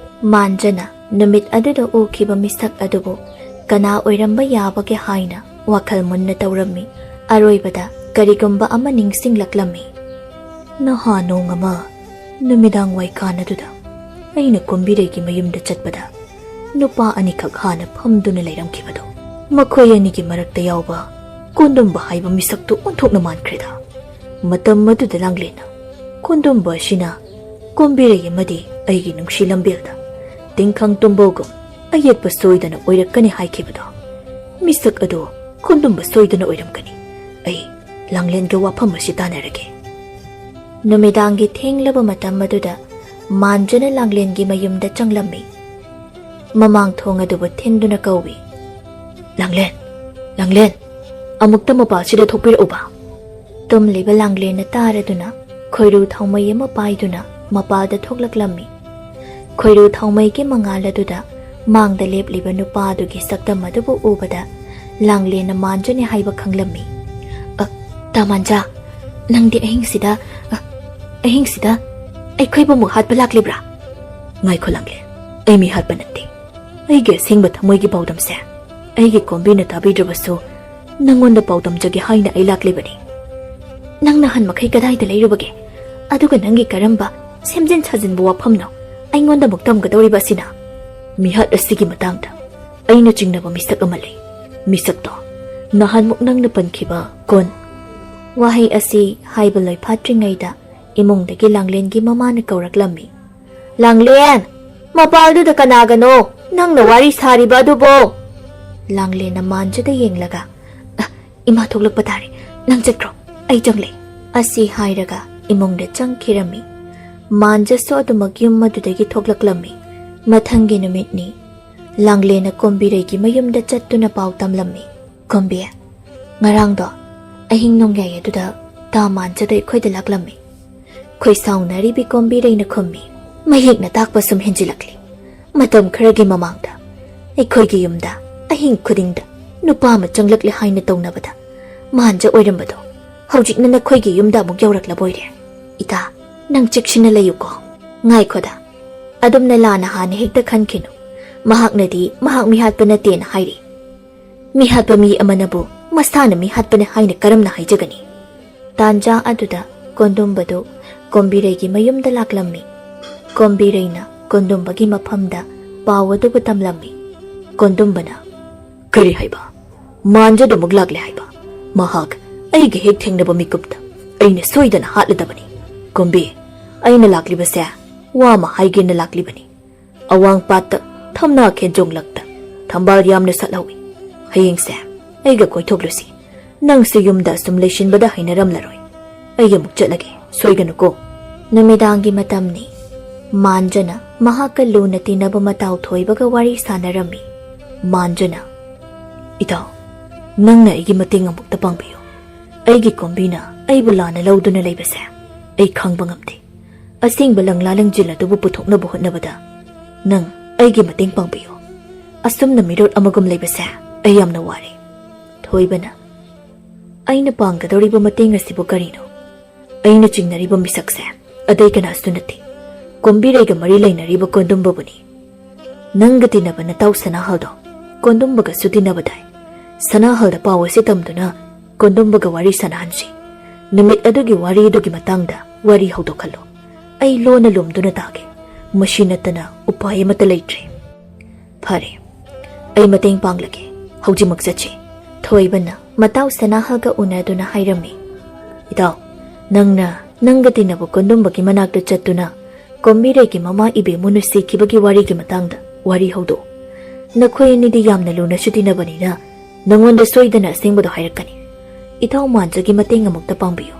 ꯃꯥꯟꯖꯅ ꯅꯨꯃꯤꯠ ꯑꯗꯨꯗ ꯎꯈꯤꯕ ꯃꯤꯁꯛ ꯑꯗꯨꯕꯨ ꯀꯅꯥ ꯑꯣꯏꯔꯝꯕ ꯌꯥꯕꯒꯦ ꯍꯥꯏꯅ ꯋꯥꯈꯜ ꯃꯨꯟꯅ ꯇꯧꯔꯝꯃꯤ꯫ ꯑꯔꯣꯏꯕꯗ ꯀꯔꯤꯒꯨꯝꯕ ꯑꯃ ꯅꯤꯡꯁꯤꯡꯂꯛꯂꯝꯃꯤ꯫ ꯅꯍꯥ ꯅꯣꯡ ꯑꯃ ꯅꯨꯃꯤꯗꯥꯡ ꯋꯥꯏꯀꯥꯟ ꯑꯗꯨꯗ ꯑꯩꯅ ꯀꯣꯝꯕꯤꯔꯩꯒꯤ ꯃꯌꯨꯝꯗ ꯆꯠꯄꯗ ꯅꯨꯄꯥ ꯑꯅꯤꯈꯛ ꯍꯥꯟꯅ ꯐꯝꯗꯨꯅ ꯂꯩꯔꯝꯈꯤꯕꯗꯣ꯫ ꯃꯈꯣꯏ ꯑꯅꯤꯒꯤ ꯃꯔꯛꯇ ꯌꯥꯎꯕ ꯀꯣꯟꯗꯨꯝꯕ ꯍꯥꯏꯕ ꯃꯤꯁꯛꯇꯨ ꯑꯣꯟꯊꯣꯛꯅ ꯃꯥꯟꯈ꯭ꯔꯦꯗ꯫ ꯃꯇꯝ ꯑꯗꯨꯗ ꯂꯥꯡꯂꯦꯟꯅ, "ꯀꯣꯟꯗꯨꯝꯕ ꯑꯁꯤꯅ ꯀꯣꯝꯕꯤꯔꯩ ꯑꯃꯗꯤ ꯑꯩꯒꯤ ꯅꯨꯡꯁꯤ ꯂꯝꯕꯦꯜꯗ ꯇꯤꯡꯈꯪ ꯇꯨꯝꯕꯧꯒꯨꯝ ꯑꯌꯦꯠꯄ ꯁꯣꯏꯗꯅ ꯑꯣꯏꯔꯛꯀꯅꯤ ꯍꯥꯏꯈꯤꯕꯗꯣ, ꯃꯤꯁꯛ ꯑꯗꯨ ꯀꯣꯟꯗꯨꯝꯕ ꯁꯣꯏꯗꯅ ꯑꯣꯏꯔꯝꯒꯅꯤ꯫ ꯑꯩ ꯂꯥꯡꯂꯦꯟꯒ ꯋꯥꯐꯝ ꯑꯁꯤ ꯇꯥꯟꯅꯔꯒꯦ"꯫ ꯅꯨꯃꯤꯗꯥꯡꯒꯤ ꯊꯦꯡꯂꯕ ꯃꯇꯝ ꯑꯗꯨꯗ ꯃꯥꯟꯖꯅ ꯂꯥꯡꯂꯦꯟꯒꯤ ꯃꯌꯨꯝꯗ ꯆꯪꯂꯝꯃꯤ꯫ ꯃꯃꯥꯡ ꯊꯣꯡ ꯑꯗꯨꯕꯨ ꯊꯤꯟꯗꯨꯅ ꯀꯧꯏ, "ꯂꯥꯡꯂꯦꯟ, ꯂꯥꯡꯂꯦꯟ, ꯑꯃꯨꯛꯇ ꯃꯄꯥꯜꯁꯤꯗ ꯊꯣꯛꯄꯤꯔꯛꯎꯕ"꯫ ꯇꯨꯝꯂꯤꯕ ꯂꯥꯡꯂꯦꯟꯅ ꯇꯥꯔꯗꯨꯅ ꯈꯣꯏꯔꯨ ꯊꯥꯎꯃꯩ ꯑꯃ ꯄꯥꯏꯗꯨꯅ ꯃꯄꯥꯜꯗ ꯊꯣꯛꯂꯛꯂꯝꯃꯤ꯫ ꯈꯣꯏꯔꯨ ꯊꯥꯎꯃꯩꯒꯤ ꯃꯉꯥꯜ ꯑꯗꯨꯗ ꯃꯥꯡꯗ ꯂꯦꯞꯂꯤꯕ ꯅꯨꯄꯥ ꯑꯗꯨꯒꯤ ꯁꯛꯇꯝ ꯑꯗꯨꯕꯨ ꯎꯕꯗ ꯂꯥꯡꯂꯦꯟꯅ ꯃꯥꯟꯖꯅꯤ ꯍꯥꯏꯕ ꯈꯪꯂꯝꯃꯤ꯫ "ꯑ, ꯇꯥ ꯃꯥꯟꯖꯥ, ꯅꯪꯗꯤ ꯑꯍꯤꯡꯁꯤꯗ, ꯑ, ꯑꯍꯤꯡꯁꯤꯗ ꯑꯩꯈꯣꯏꯕꯨ ꯑꯃꯨꯛ ꯍꯥꯠꯄ ꯂꯥꯛꯂꯤꯕ꯭ꯔꯥ?" "ꯉꯥꯏꯈꯣ ꯂꯥꯡꯂꯦꯟ, ꯑꯩ ꯃꯤ ꯍꯥꯠꯄ ꯅꯠꯇꯦ꯫ ꯑꯩꯒꯤ ꯑꯁꯦꯡꯕ ꯊꯃꯣꯏꯒꯤ ꯄꯥꯎꯗꯝꯁꯦ ꯑꯩꯒꯤ ꯀꯣꯝꯕꯤꯅ ꯇꯥꯕꯤꯗ꯭ꯔꯕꯁꯨ ꯅꯪꯉꯣꯟꯗ ꯄꯥꯎꯗꯝꯖꯒꯦ ꯍꯥꯏꯅ ꯑꯩ ꯂꯥꯛꯂꯤꯕꯅꯤ꯫ ꯅꯪ ꯅꯍꯥꯟ ꯃꯈꯩ ꯀꯗꯥꯏꯗ ꯂꯩꯔꯨꯕꯒꯦ? ꯑꯗꯨꯒ ꯅꯪꯒꯤ ꯀꯔꯝꯕ ꯁꯦꯝꯖꯤꯟ ꯁꯥꯖꯤꯟꯕ ꯋꯥꯐꯝꯅꯣ ꯑꯩꯉꯣꯟꯗ ꯑꯃꯨꯛ ꯇꯝꯒꯗꯧꯔꯤꯕ ꯑꯁꯤꯅ?" "ꯃꯤꯍꯥꯠ ꯑꯁꯤꯒꯤ ꯃꯇꯥꯡꯗ ꯑꯩꯅ ꯆꯤꯡꯅꯕ ꯃꯤꯁꯛ ꯑꯃ ꯂꯩ꯫ ꯃꯤꯁꯛꯇꯣ ꯅꯍꯥꯟꯃꯨꯛ ꯅꯪꯅ ꯄꯟꯈꯤꯕ ꯀꯣꯟ"꯫ ꯋꯥꯍꯩ ꯑꯁꯤ ꯍꯥꯏꯕ ꯂꯣꯏꯐꯥꯠꯇ꯭ꯔꯤꯉꯩꯗ ꯏꯃꯨꯡꯗꯒꯤ ꯂꯥꯡꯂꯦꯟꯒꯤ ꯃꯃꯥꯅ ꯀꯧꯔꯛꯂꯝꯃꯤ꯫ "ꯂꯥꯡꯂꯦꯟ, ꯃꯄꯥꯜꯗꯨꯗ ꯀꯅꯥꯒꯅꯣ ꯅꯪꯅ ꯋꯥꯔꯤ ꯁꯥꯔꯤꯕ ꯑꯗꯨꯕꯣ?" ꯂꯥꯡꯂꯦꯟꯅ ꯃꯥꯟꯖꯗ ꯌꯦꯡꯂꯒ, "ꯑ, ꯏꯃꯥ ꯊꯣꯛꯂꯛꯄ ꯇꯥꯔꯦ, ꯅꯪ ꯆꯠꯈ꯭ꯔꯣ, ꯑꯩ ꯆꯪꯂꯦ" ꯑꯁꯤ ꯍꯥꯏꯔꯒ ꯏꯃꯨꯡꯗ ꯆꯪꯈꯤꯔꯝꯃꯤ꯫ ꯃꯥꯟꯖꯁꯨ ꯑꯗꯨꯃꯛ ꯌꯨꯝ ꯑꯗꯨꯗꯒꯤ ꯊꯣꯛꯂꯛꯂꯝꯃꯤ꯫ ꯃꯊꯪꯒꯤ ꯅꯨꯃꯤꯠꯅꯤ꯫ ꯂꯥꯡꯂꯦꯟꯅ ꯀꯣꯝꯕꯤꯔꯩꯒꯤ ꯃꯌꯨꯝꯗ ꯆꯠꯇꯨꯅ ꯄꯥꯎ ꯇꯝꯂꯝꯃꯤ꯫ "ꯀꯣꯝꯕꯤ, ꯉꯔꯥꯡꯗꯣ ꯑꯍꯤꯡ ꯅꯣꯡꯌꯥꯏ ꯑꯗꯨꯗ ꯇꯥ ꯃꯥꯟꯖꯗ ꯑꯩꯈꯣꯏꯗ ꯂꯥꯛꯂꯝꯃꯤ"꯫ ꯈꯣꯏ ꯁꯥꯎꯅꯔꯤꯕꯤ ꯀꯣꯝꯕꯤꯔꯩꯅ ꯈꯨꯝꯃꯤ꯫ "ꯃꯌꯦꯛꯅ ꯇꯥꯛꯄ ꯁꯨꯝ ꯍꯦꯟꯖꯤꯜꯂꯛꯂꯤ꯫ ꯃꯇꯝ ꯈꯔꯒꯤ ꯃꯃꯥꯡꯗ ꯑꯩꯈꯣꯏꯒꯤ ꯌꯨꯝꯗ ꯑꯍꯤꯡ ꯈꯨꯗꯤꯡꯗ ꯅꯨꯄꯥ ꯑꯃ ꯆꯪꯂꯛꯂꯦ ꯍꯥꯏꯅ ꯇꯧꯅꯕꯗ ꯃꯥꯟꯖ ꯑꯣꯏꯔꯝꯕꯗꯣ ꯍꯧꯖꯤꯛꯅ ꯅꯈꯣꯏꯒꯤ ꯌꯨꯝꯗ ꯑꯃꯨꯛ ꯌꯧꯔꯛꯂꯕ ꯑꯣꯏꯔꯦ꯫ ꯏꯇꯥ, ꯅꯪ ꯆꯦꯛꯁꯤꯟꯅ ꯂꯩꯌꯨꯀꯣ"꯫ "ꯉꯥꯏꯈꯣꯗ, ꯑꯗꯨꯝꯅ ꯂꯥꯟꯅ ꯍꯥꯟꯅ ꯍꯦꯛꯇ ꯈꯟꯈꯤꯅꯨ꯫ ꯃꯍꯥꯛꯅꯗꯤ ꯃꯍꯥꯛ ꯃꯤꯍꯥꯠꯄ ꯅꯠꯇꯦꯅ ꯍꯥꯏꯔꯤ꯫ ꯃꯤꯍꯥꯠꯄ ꯃꯤ ꯑꯃꯅꯕꯨ ꯃꯁꯥꯅ ꯃꯤꯍꯥꯠꯄꯅꯤ ꯍꯥꯏꯅ ꯀꯔꯝꯅ ꯍꯥꯏꯖꯒꯅꯤ?" ꯇꯥꯟꯖꯥ ꯑꯗꯨꯗ ꯀꯣꯟꯗꯨꯝꯕꯗꯨ ꯀꯣꯝꯕꯤꯔꯩꯒꯤ ꯃꯌꯨꯝꯗ ꯂꯥꯛꯂꯝꯃꯤ꯫ ꯀꯣꯝꯕꯤꯔꯩꯅ ꯀꯣꯟꯗꯨꯝꯕꯒꯤ ꯃꯐꯝꯗ ꯄꯥꯎ ꯑꯗꯨꯕꯨ ꯇꯝꯂꯝꯃꯤ꯫ ꯀꯣꯟꯗꯨꯝꯕꯅ, "ꯀꯔꯤ ꯍꯥꯏꯕ? ꯃꯥꯟꯖꯗꯨꯃꯛ ꯂꯥꯛꯂꯦ ꯍꯥꯏꯕ? ꯃꯍꯥꯛ ꯑꯩꯒ ꯍꯦꯛ ꯊꯦꯡꯅꯕ ꯃꯤꯀꯨꯞꯇ ꯑꯩꯅ ꯁꯣꯏꯗꯅ ꯍꯥꯠꯂꯗꯕꯅꯤ꯫ ꯀꯣꯝꯕꯤ, ꯑꯩꯅ ꯂꯥꯛꯂꯤꯕꯁꯦ ꯋꯥ ꯑꯃ ꯍꯥꯏꯒꯦꯅ ꯂꯥꯛꯂꯤꯕꯅꯤ꯫ ꯑꯋꯥꯡ ꯄꯥꯠꯇ ꯊꯝꯅꯥ ꯈꯦꯟꯖꯣꯡꯂꯛꯇ ꯊꯝꯕꯥꯜ ꯌꯥꯝꯅ ꯁꯥꯠꯍꯧꯏ꯫ ꯍꯌꯦꯡꯁꯦ ꯑꯩꯒ ꯀꯣꯏꯊꯣꯛꯂꯨꯁꯤ꯫ ꯅꯪꯁꯨ ꯌꯨꯝꯗ ꯑꯁꯨꯝ ꯂꯩꯁꯤꯟꯕꯗ ꯍꯩꯅꯔꯝꯂꯔꯣꯏ꯫ ꯑꯩ ꯑꯃꯨꯛ ꯆꯠꯂꯒꯦ, ꯁꯣꯏꯒꯅꯨꯀꯣ꯫" ꯅꯨꯃꯤꯗꯥꯡꯒꯤ ꯃꯇꯝꯅꯤ꯫ ꯃꯥꯟꯖꯅ ꯃꯍꯥꯛꯀ ꯂꯨꯅ ꯇꯤꯟꯅꯕ ꯃꯇꯥꯎ ꯊꯣꯏꯕꯒ ꯋꯥꯔꯤ ꯁꯥꯟꯅꯔꯝꯃꯤ꯫ ꯃꯥꯟꯖꯅ, "ꯏꯇꯥꯎ, ꯅꯪꯅ ꯑꯩꯒꯤ ꯃꯇꯦꯡ ꯑꯃꯨꯛꯇ ꯄꯥꯡꯕꯤꯌꯨ꯫ ꯑꯩꯒꯤ ꯀꯣꯝꯕꯤꯅ ꯑꯩꯕꯨ ꯂꯥꯟꯅ ꯂꯧꯗꯨꯅ ꯂꯩꯕꯁꯦ ꯑꯩ ꯈꯪꯕ ꯉꯝꯗꯦ꯫ ꯑꯁꯦꯡꯕ ꯂꯪꯂꯥ ꯂꯪꯖꯤꯜ ꯑꯗꯨꯕꯨ ꯄꯨꯊꯣꯛꯅꯕ ꯍꯣꯠꯅꯕꯗ ꯅꯪ ꯑꯩꯒꯤ ꯃꯇꯦꯡ ꯄꯥꯡꯕꯤꯌꯨ꯫ ꯑꯁꯨꯝꯅ ꯃꯤꯔꯣꯠ ꯑꯃꯒꯨꯝ ꯂꯩꯕꯁꯦ ꯑꯩ ꯌꯥꯝꯅ ꯋꯥꯔꯦ꯫" ꯊꯣꯏꯕꯅ, "ꯑꯩꯅ ꯄꯥꯡꯒꯗꯧꯔꯤꯕ ꯃꯇꯦꯡ ꯑꯁꯤꯕꯨ ꯀꯔꯤꯅꯣ? ꯑꯩꯅ ꯆꯤꯡꯅꯔꯤꯕ ꯃꯤꯁꯛꯁꯦ ꯑꯇꯩ ꯀꯅꯥꯁꯨ ꯅꯠꯇꯦ, ꯀꯣꯝꯕꯤꯔꯩꯒ ꯃꯔꯤ ꯂꯩꯅꯔꯤꯕ ꯀꯣꯟꯗꯨꯝꯕꯕꯨꯅꯤ꯫ ꯅꯪꯒ ꯇꯤꯟꯅꯕ ꯅꯇꯥꯎ ꯁꯅꯥꯍꯜꯗꯣ ꯀꯣꯟꯗꯨꯝꯕꯒꯁꯨ ꯇꯤꯟꯅꯕꯗꯥꯏ? ꯁꯅꯥꯍꯜꯗ ꯄꯥꯎ ꯑꯁꯤ ꯇꯝꯗꯨꯅ ꯀꯣꯟꯗꯨꯝꯕꯒ ꯋꯥꯔꯤ ꯁꯥꯟꯅꯍꯟꯁꯤ꯫ ꯅꯨꯃꯤꯠ ꯑꯗꯨꯒꯤ ꯋꯥꯔꯤ ꯑꯗꯨꯒꯤ ꯃꯇꯥꯡꯗ ꯋꯥꯔꯤ ꯍꯧꯗꯣꯛꯍꯜꯂꯨ꯫ ꯑꯩ ꯂꯣꯟꯅ ꯂꯨꯝꯗꯨꯅ ꯇꯥꯒꯦ꯫ ꯃꯁꯤ ꯅꯠꯇꯅ ꯎꯄꯥꯏ ꯑꯃꯠꯇ ꯂꯩꯇ꯭ꯔꯦ꯫" "ꯐꯔꯦ, ꯑꯩ ꯃꯇꯦꯡ ꯄꯥꯡꯂꯒꯦ꯫ ꯍꯧꯖꯤꯛꯃꯛ ꯆꯠꯁꯤ꯫" ꯊꯣꯏꯕꯅ ꯃꯇꯥꯎ ꯁꯅꯥꯍꯜꯒ ꯎꯅꯗꯨꯅ ꯍꯥꯏꯔꯝꯃꯤ꯫ "ꯏꯇꯥꯎ, ꯅꯪꯅ ꯅꯪꯒ ꯇꯤꯟꯅꯕ ꯀꯣꯟꯗꯨꯝꯕꯒꯤ ꯃꯅꯥꯛꯇ ꯆꯠꯇꯨꯅ ꯀꯣꯝꯕꯤꯔꯩꯒꯤ ꯃꯃꯥ ꯏꯕꯦꯝꯃꯨꯅ ꯁꯤꯈꯤꯕꯒꯤ ꯋꯥꯔꯤꯒꯤ ꯃꯇꯥꯡꯗ ꯋꯥꯔꯤ ꯍꯧꯗꯣꯛꯎ꯫ ꯅꯈꯣꯏ ꯑꯅꯤꯗꯤ ꯌꯥꯝꯅ ꯂꯨꯅꯁꯨ ꯇꯤꯟꯅꯕꯅꯤꯅ ꯅꯉꯣꯟꯗ ꯁꯣꯏꯗꯅ ꯑꯁꯦꯡꯕꯗꯣ ꯍꯥꯏꯔꯛꯀꯅꯤ꯫ ꯏꯇꯥꯎ ꯃꯥꯟꯖꯒꯤ ꯃꯇꯦꯡ ꯑꯃꯨꯛꯇ ꯄꯥꯡꯕꯤꯌꯨ꯫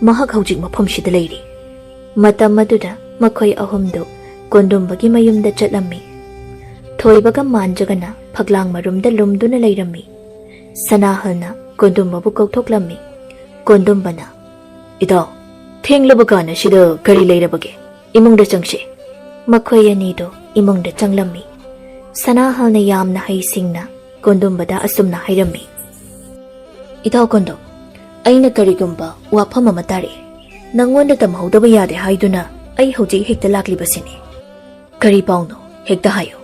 ꯃꯍꯥꯛ ꯍꯧꯖꯤꯛ ꯃꯐꯝꯁꯤꯗ ꯂꯩꯔꯤ꯫" ꯃꯇꯝ ꯑꯗꯨꯗ ꯃꯈꯣꯏ ꯑꯍꯨꯝꯗꯨ ꯀꯣꯟꯗꯨꯝꯕꯒꯤ ꯃꯌꯨꯝꯗ ꯆꯠꯂꯝꯃꯤ꯫ ꯊꯣꯏꯕꯒ ꯃꯥꯟꯖꯒꯅ ꯐꯛꯂꯥꯡ ꯃꯔꯨꯝꯗ ꯂꯨꯝꯗꯨꯅ ꯂꯩꯔꯝꯃꯤ꯫ ꯁꯅꯥꯍꯜꯅ ꯀꯣꯟꯗꯨꯝꯕꯕꯨ ꯀꯧꯊꯣꯛꯂꯝꯃꯤ꯫ ꯀꯣꯟꯗꯨꯝꯕꯅ, "ꯏꯇꯥꯎ, ꯊꯦꯡꯂꯕ ꯀꯥꯟ ꯑꯁꯤꯗ ꯀꯔꯤ ꯂꯩꯔꯕꯒꯦ? ꯏꯃꯨꯡꯗ ꯆꯪꯁꯤ꯫" ꯃꯈꯣꯏ ꯑꯅꯤꯗꯨ ꯏꯃꯨꯡꯗ ꯆꯪꯂꯝꯃꯤ꯫ ꯁꯅꯥꯍꯜꯅ ꯌꯥꯝꯅ ꯍꯩꯁꯤꯡꯅ ꯀꯣꯟꯗꯨꯝꯕꯗ ꯑꯁꯨꯝꯅ ꯍꯥꯏꯔꯝꯃꯤ, "ꯏꯇꯥꯎ ꯀꯣꯟꯗꯨꯝ, ꯑꯩꯅ ꯀꯔꯤꯒꯨꯝꯕ ꯋꯥꯐꯝ ꯑꯃ ꯇꯥꯔꯛꯏ꯫ ꯅꯪꯉꯣꯟꯗ ꯇꯝꯍꯧꯗꯕ ꯌꯥꯗꯦ ꯍꯥꯏꯗꯨꯅ ꯑꯩ ꯍꯧꯖꯤꯛ ꯍꯦꯛꯇ ꯂꯥꯛꯂꯤꯕꯁꯤꯅꯤ꯫" "ꯀꯔꯤ ꯄꯥꯎꯅꯣ? ꯍꯦꯛꯇ ꯍꯥꯏꯌꯨ꯫"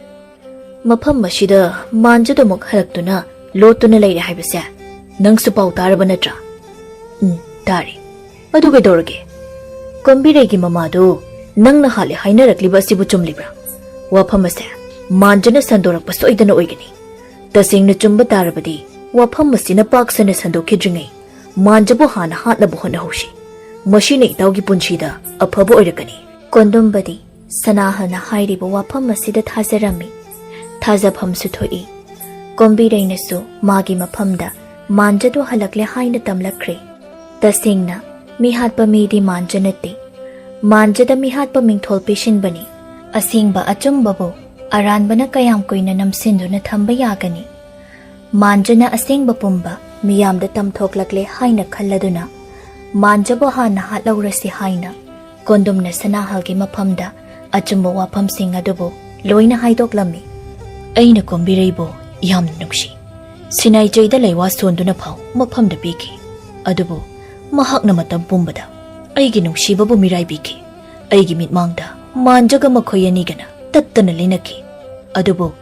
"ꯃꯐꯝ ꯑꯁꯤꯗ ꯃꯥꯟꯖꯗꯃꯛ ꯍꯜꯂꯛꯇꯨꯅ ꯂꯣꯠꯇꯨꯅ ꯂꯩꯔꯦ ꯍꯥꯏꯕꯁꯦ ꯅꯪꯁꯨ ꯄꯥꯎ ꯇꯥꯔꯕ ꯅꯠꯇ꯭ꯔꯥ?" "ꯎꯝ, ꯇꯥꯔꯦ꯫" "ꯑꯗꯨ ꯀꯩꯗꯧꯔꯒꯦ? ꯀꯣꯝꯕꯤꯔꯩꯒꯤ ꯃꯃꯥꯗꯨ ꯅꯪꯅ ꯍꯥꯠꯂꯦ ꯍꯥꯏꯅꯔꯛꯂꯤꯕ ꯑꯁꯤꯕꯨ ꯆꯨꯝꯂꯤꯕ꯭ꯔꯥ? ꯋꯥꯐꯝ ꯑꯁꯦ ꯃꯥꯟꯖꯅ ꯁꯟꯗꯣꯔꯛꯄ ꯁꯣꯏꯗꯅ ꯑꯣꯏꯒꯅꯤ꯫ ꯇꯁꯦꯡꯅ ꯆꯨꯝꯕ ꯇꯥꯔꯕꯗꯤ, ꯋꯥꯐꯝ ꯑꯁꯤꯅ ꯄꯥꯛ ꯁꯟꯅ ꯁꯟꯗꯣꯛꯈꯤꯗ꯭ꯔꯤꯉꯩ ꯃꯥꯟꯖꯕꯨ ꯍꯥꯟꯅ ꯍꯥꯠꯅꯕ ꯍꯣꯠꯅꯍꯧꯁꯤ꯫ ꯃꯁꯤꯅ ꯏꯇꯥꯎꯒꯤ ꯄꯨꯟꯁꯤꯗ ꯑꯐꯕ ꯑꯣꯏꯔꯛꯀꯅꯤ꯫ ꯀꯣꯟꯗꯨꯝꯕꯗꯤ ꯁꯅꯥꯍꯜꯅ ꯍꯥꯏꯔꯤꯕ ꯋꯥꯐꯝ ꯑꯁꯤꯗ ꯊꯥꯖꯔꯝꯃꯤ꯫ ꯊꯥꯖꯐꯝꯁꯨ ꯊꯣꯛꯏ꯫ ꯀꯣꯝꯕꯤꯔꯩꯅꯁꯨ ꯃꯥꯒꯤ ꯃꯐꯝꯗ ꯃꯥꯟꯖꯗꯣ ꯍꯜꯂꯛꯂꯦ ꯍꯥꯏꯅ ꯇꯝꯂꯛꯈ꯭ꯔꯦ꯫ ꯇꯁꯦꯡꯅ, ꯃꯤꯍꯥꯠꯄ ꯃꯤꯗꯤ ꯃꯥꯟꯖ ꯅꯠꯇꯦ꯫ ꯃꯥꯟꯖꯗ ꯃꯤꯍꯥꯠꯄ ꯃꯤꯡꯊꯣꯜ ꯄꯤꯁꯤꯟꯕꯅꯤ꯫ ꯑꯁꯦꯡꯕ ꯑꯆꯨꯝꯕꯕꯨ ꯑꯔꯥꯟꯕꯅ ꯀꯌꯥꯝ ꯀꯨꯏꯅ ꯅꯝꯁꯤꯟꯗꯨꯅ ꯊꯝꯕ ꯌꯥꯒꯅꯤ? ꯃꯥꯟꯖꯅ ꯑꯁꯦꯡꯕ ꯄꯨꯝꯕ ꯃꯤꯌꯥꯝꯗ ꯇꯝꯊꯣꯛꯂꯛꯂꯦ ꯍꯥꯏꯅ ꯈꯜꯂꯗꯨꯅ, ꯃꯥꯟꯖꯕꯨ ꯍꯥꯟꯅ ꯍꯥꯠꯍꯧꯔꯁꯤ ꯍꯥꯏꯅ ꯀꯣꯟꯗꯨꯝꯅ ꯁꯅꯥꯍꯜꯒꯤ ꯃꯐꯝꯗ ꯑꯆꯨꯝꯕ ꯋꯥꯐꯝꯁꯤꯡ ꯑꯗꯨꯕꯨ ꯂꯣꯏꯅ ꯍꯥꯏꯗꯣꯛꯂꯝꯃꯤ꯫ ꯑꯩꯅ ꯀꯣꯝꯕꯤꯔꯩꯕꯨ ꯌꯥꯝꯅ ꯅꯨꯡꯁꯤ꯫ ꯁꯤꯅꯥꯏꯆꯩꯗ ꯂꯩꯋꯥ ꯁꯣꯟꯗꯨꯅ ꯐꯥꯎ ꯃꯐꯝꯗ ꯄꯤꯈꯤ꯫ ꯑꯗꯨꯕꯨ ꯃꯍꯥꯛꯅ ꯃꯇꯝ ꯄꯨꯝꯕꯗ ꯑꯩꯒꯤ ꯅꯨꯡꯁꯤꯕꯕꯨ ꯃꯤꯔꯥꯏꯕꯤꯈꯤ꯫ ꯑꯩꯒꯤ ꯃꯤꯠꯃꯥꯡꯗ ꯃꯥꯟꯖꯒ ꯃꯈꯣꯏ ꯑꯅꯤꯒꯅ ꯇꯠꯇꯅ ꯂꯩꯅꯈꯤ꯫ ꯑꯗꯨꯕꯨ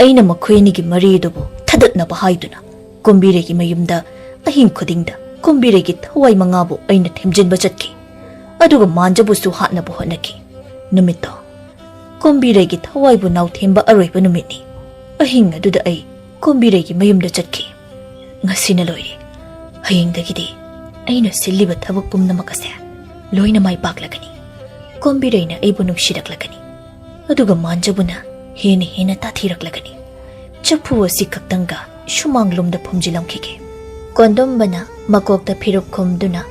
ꯑꯩꯅ ꯃꯈꯣꯏ ꯑꯅꯤꯒꯤ ꯃꯔꯤ ꯑꯗꯨꯕꯨ ꯊꯗꯠꯅꯕ ꯍꯥꯏꯗꯨꯅ ꯀꯣꯝꯕꯤꯔꯩꯒꯤ ꯃꯌꯨꯝꯗ ꯑꯍꯤꯡ ꯈꯨꯗꯤꯡꯗ ꯀꯣꯝꯕꯤꯔꯩꯒꯤ ꯊꯋꯥꯏ ꯃꯉꯥꯕꯨ ꯑꯩꯅ ꯊꯦꯝꯖꯤꯟꯕ ꯆꯠꯈꯤ꯫ ꯑꯗꯨꯒ ꯃꯥꯟꯖꯕꯨꯁꯨ ꯍꯥꯠꯅꯕ ꯍꯣꯠꯅꯈꯤ꯫ ꯅꯨꯃꯤꯠꯇꯣ ꯀꯣꯝꯕꯤꯔꯩꯒꯤ ꯊꯋꯥꯏꯕꯨ ꯅꯥꯎꯊꯦꯝꯕ ꯑꯔꯣꯏꯕ ꯅꯨꯃꯤꯠꯅꯤ꯫ ꯑꯍꯤꯡ ꯑꯗꯨꯗ ꯑꯩ ꯀꯣꯝꯕꯤꯔꯩꯒꯤ ꯃꯌꯨꯝꯗ ꯆꯠꯈꯤ꯫ ꯉꯁꯤꯅ ꯂꯣꯏꯔꯦ꯫ ꯍꯌꯦꯡꯗꯒꯤꯗꯤ ꯑꯩꯅ ꯁꯤꯜꯂꯤꯕ ꯊꯕꯛ ꯄꯨꯝꯅꯃꯛ ꯑꯁꯦ ꯂꯣꯏꯅ ꯃꯥꯏ ꯄꯥꯛꯂꯒꯅꯤ꯫ ꯀꯣꯝꯕꯤꯔꯩꯅ ꯑꯩꯕꯨ ꯅꯨꯡꯁꯤꯔꯛꯂꯒꯅꯤ꯫ ꯑꯗꯨꯒ ꯃꯥꯟꯖꯕꯨꯅ ꯍꯦꯟꯅ ꯍꯦꯟꯅ ꯇꯥꯊꯤꯔꯛꯂꯒꯅꯤ꯫ ꯆꯐꯨ ꯑꯁꯤ ꯈꯛꯇꯪꯒ ꯁꯨꯃꯥꯡ ꯂꯣꯝꯗ ꯐꯨꯝꯖꯤꯜꯂꯝꯈꯤꯒꯦ꯫ ꯀꯣꯟꯗꯨꯝꯕꯅ ꯃꯀꯣꯛꯇ ꯐꯤꯔꯨꯛ ꯈꯨꯝꯗꯨꯅ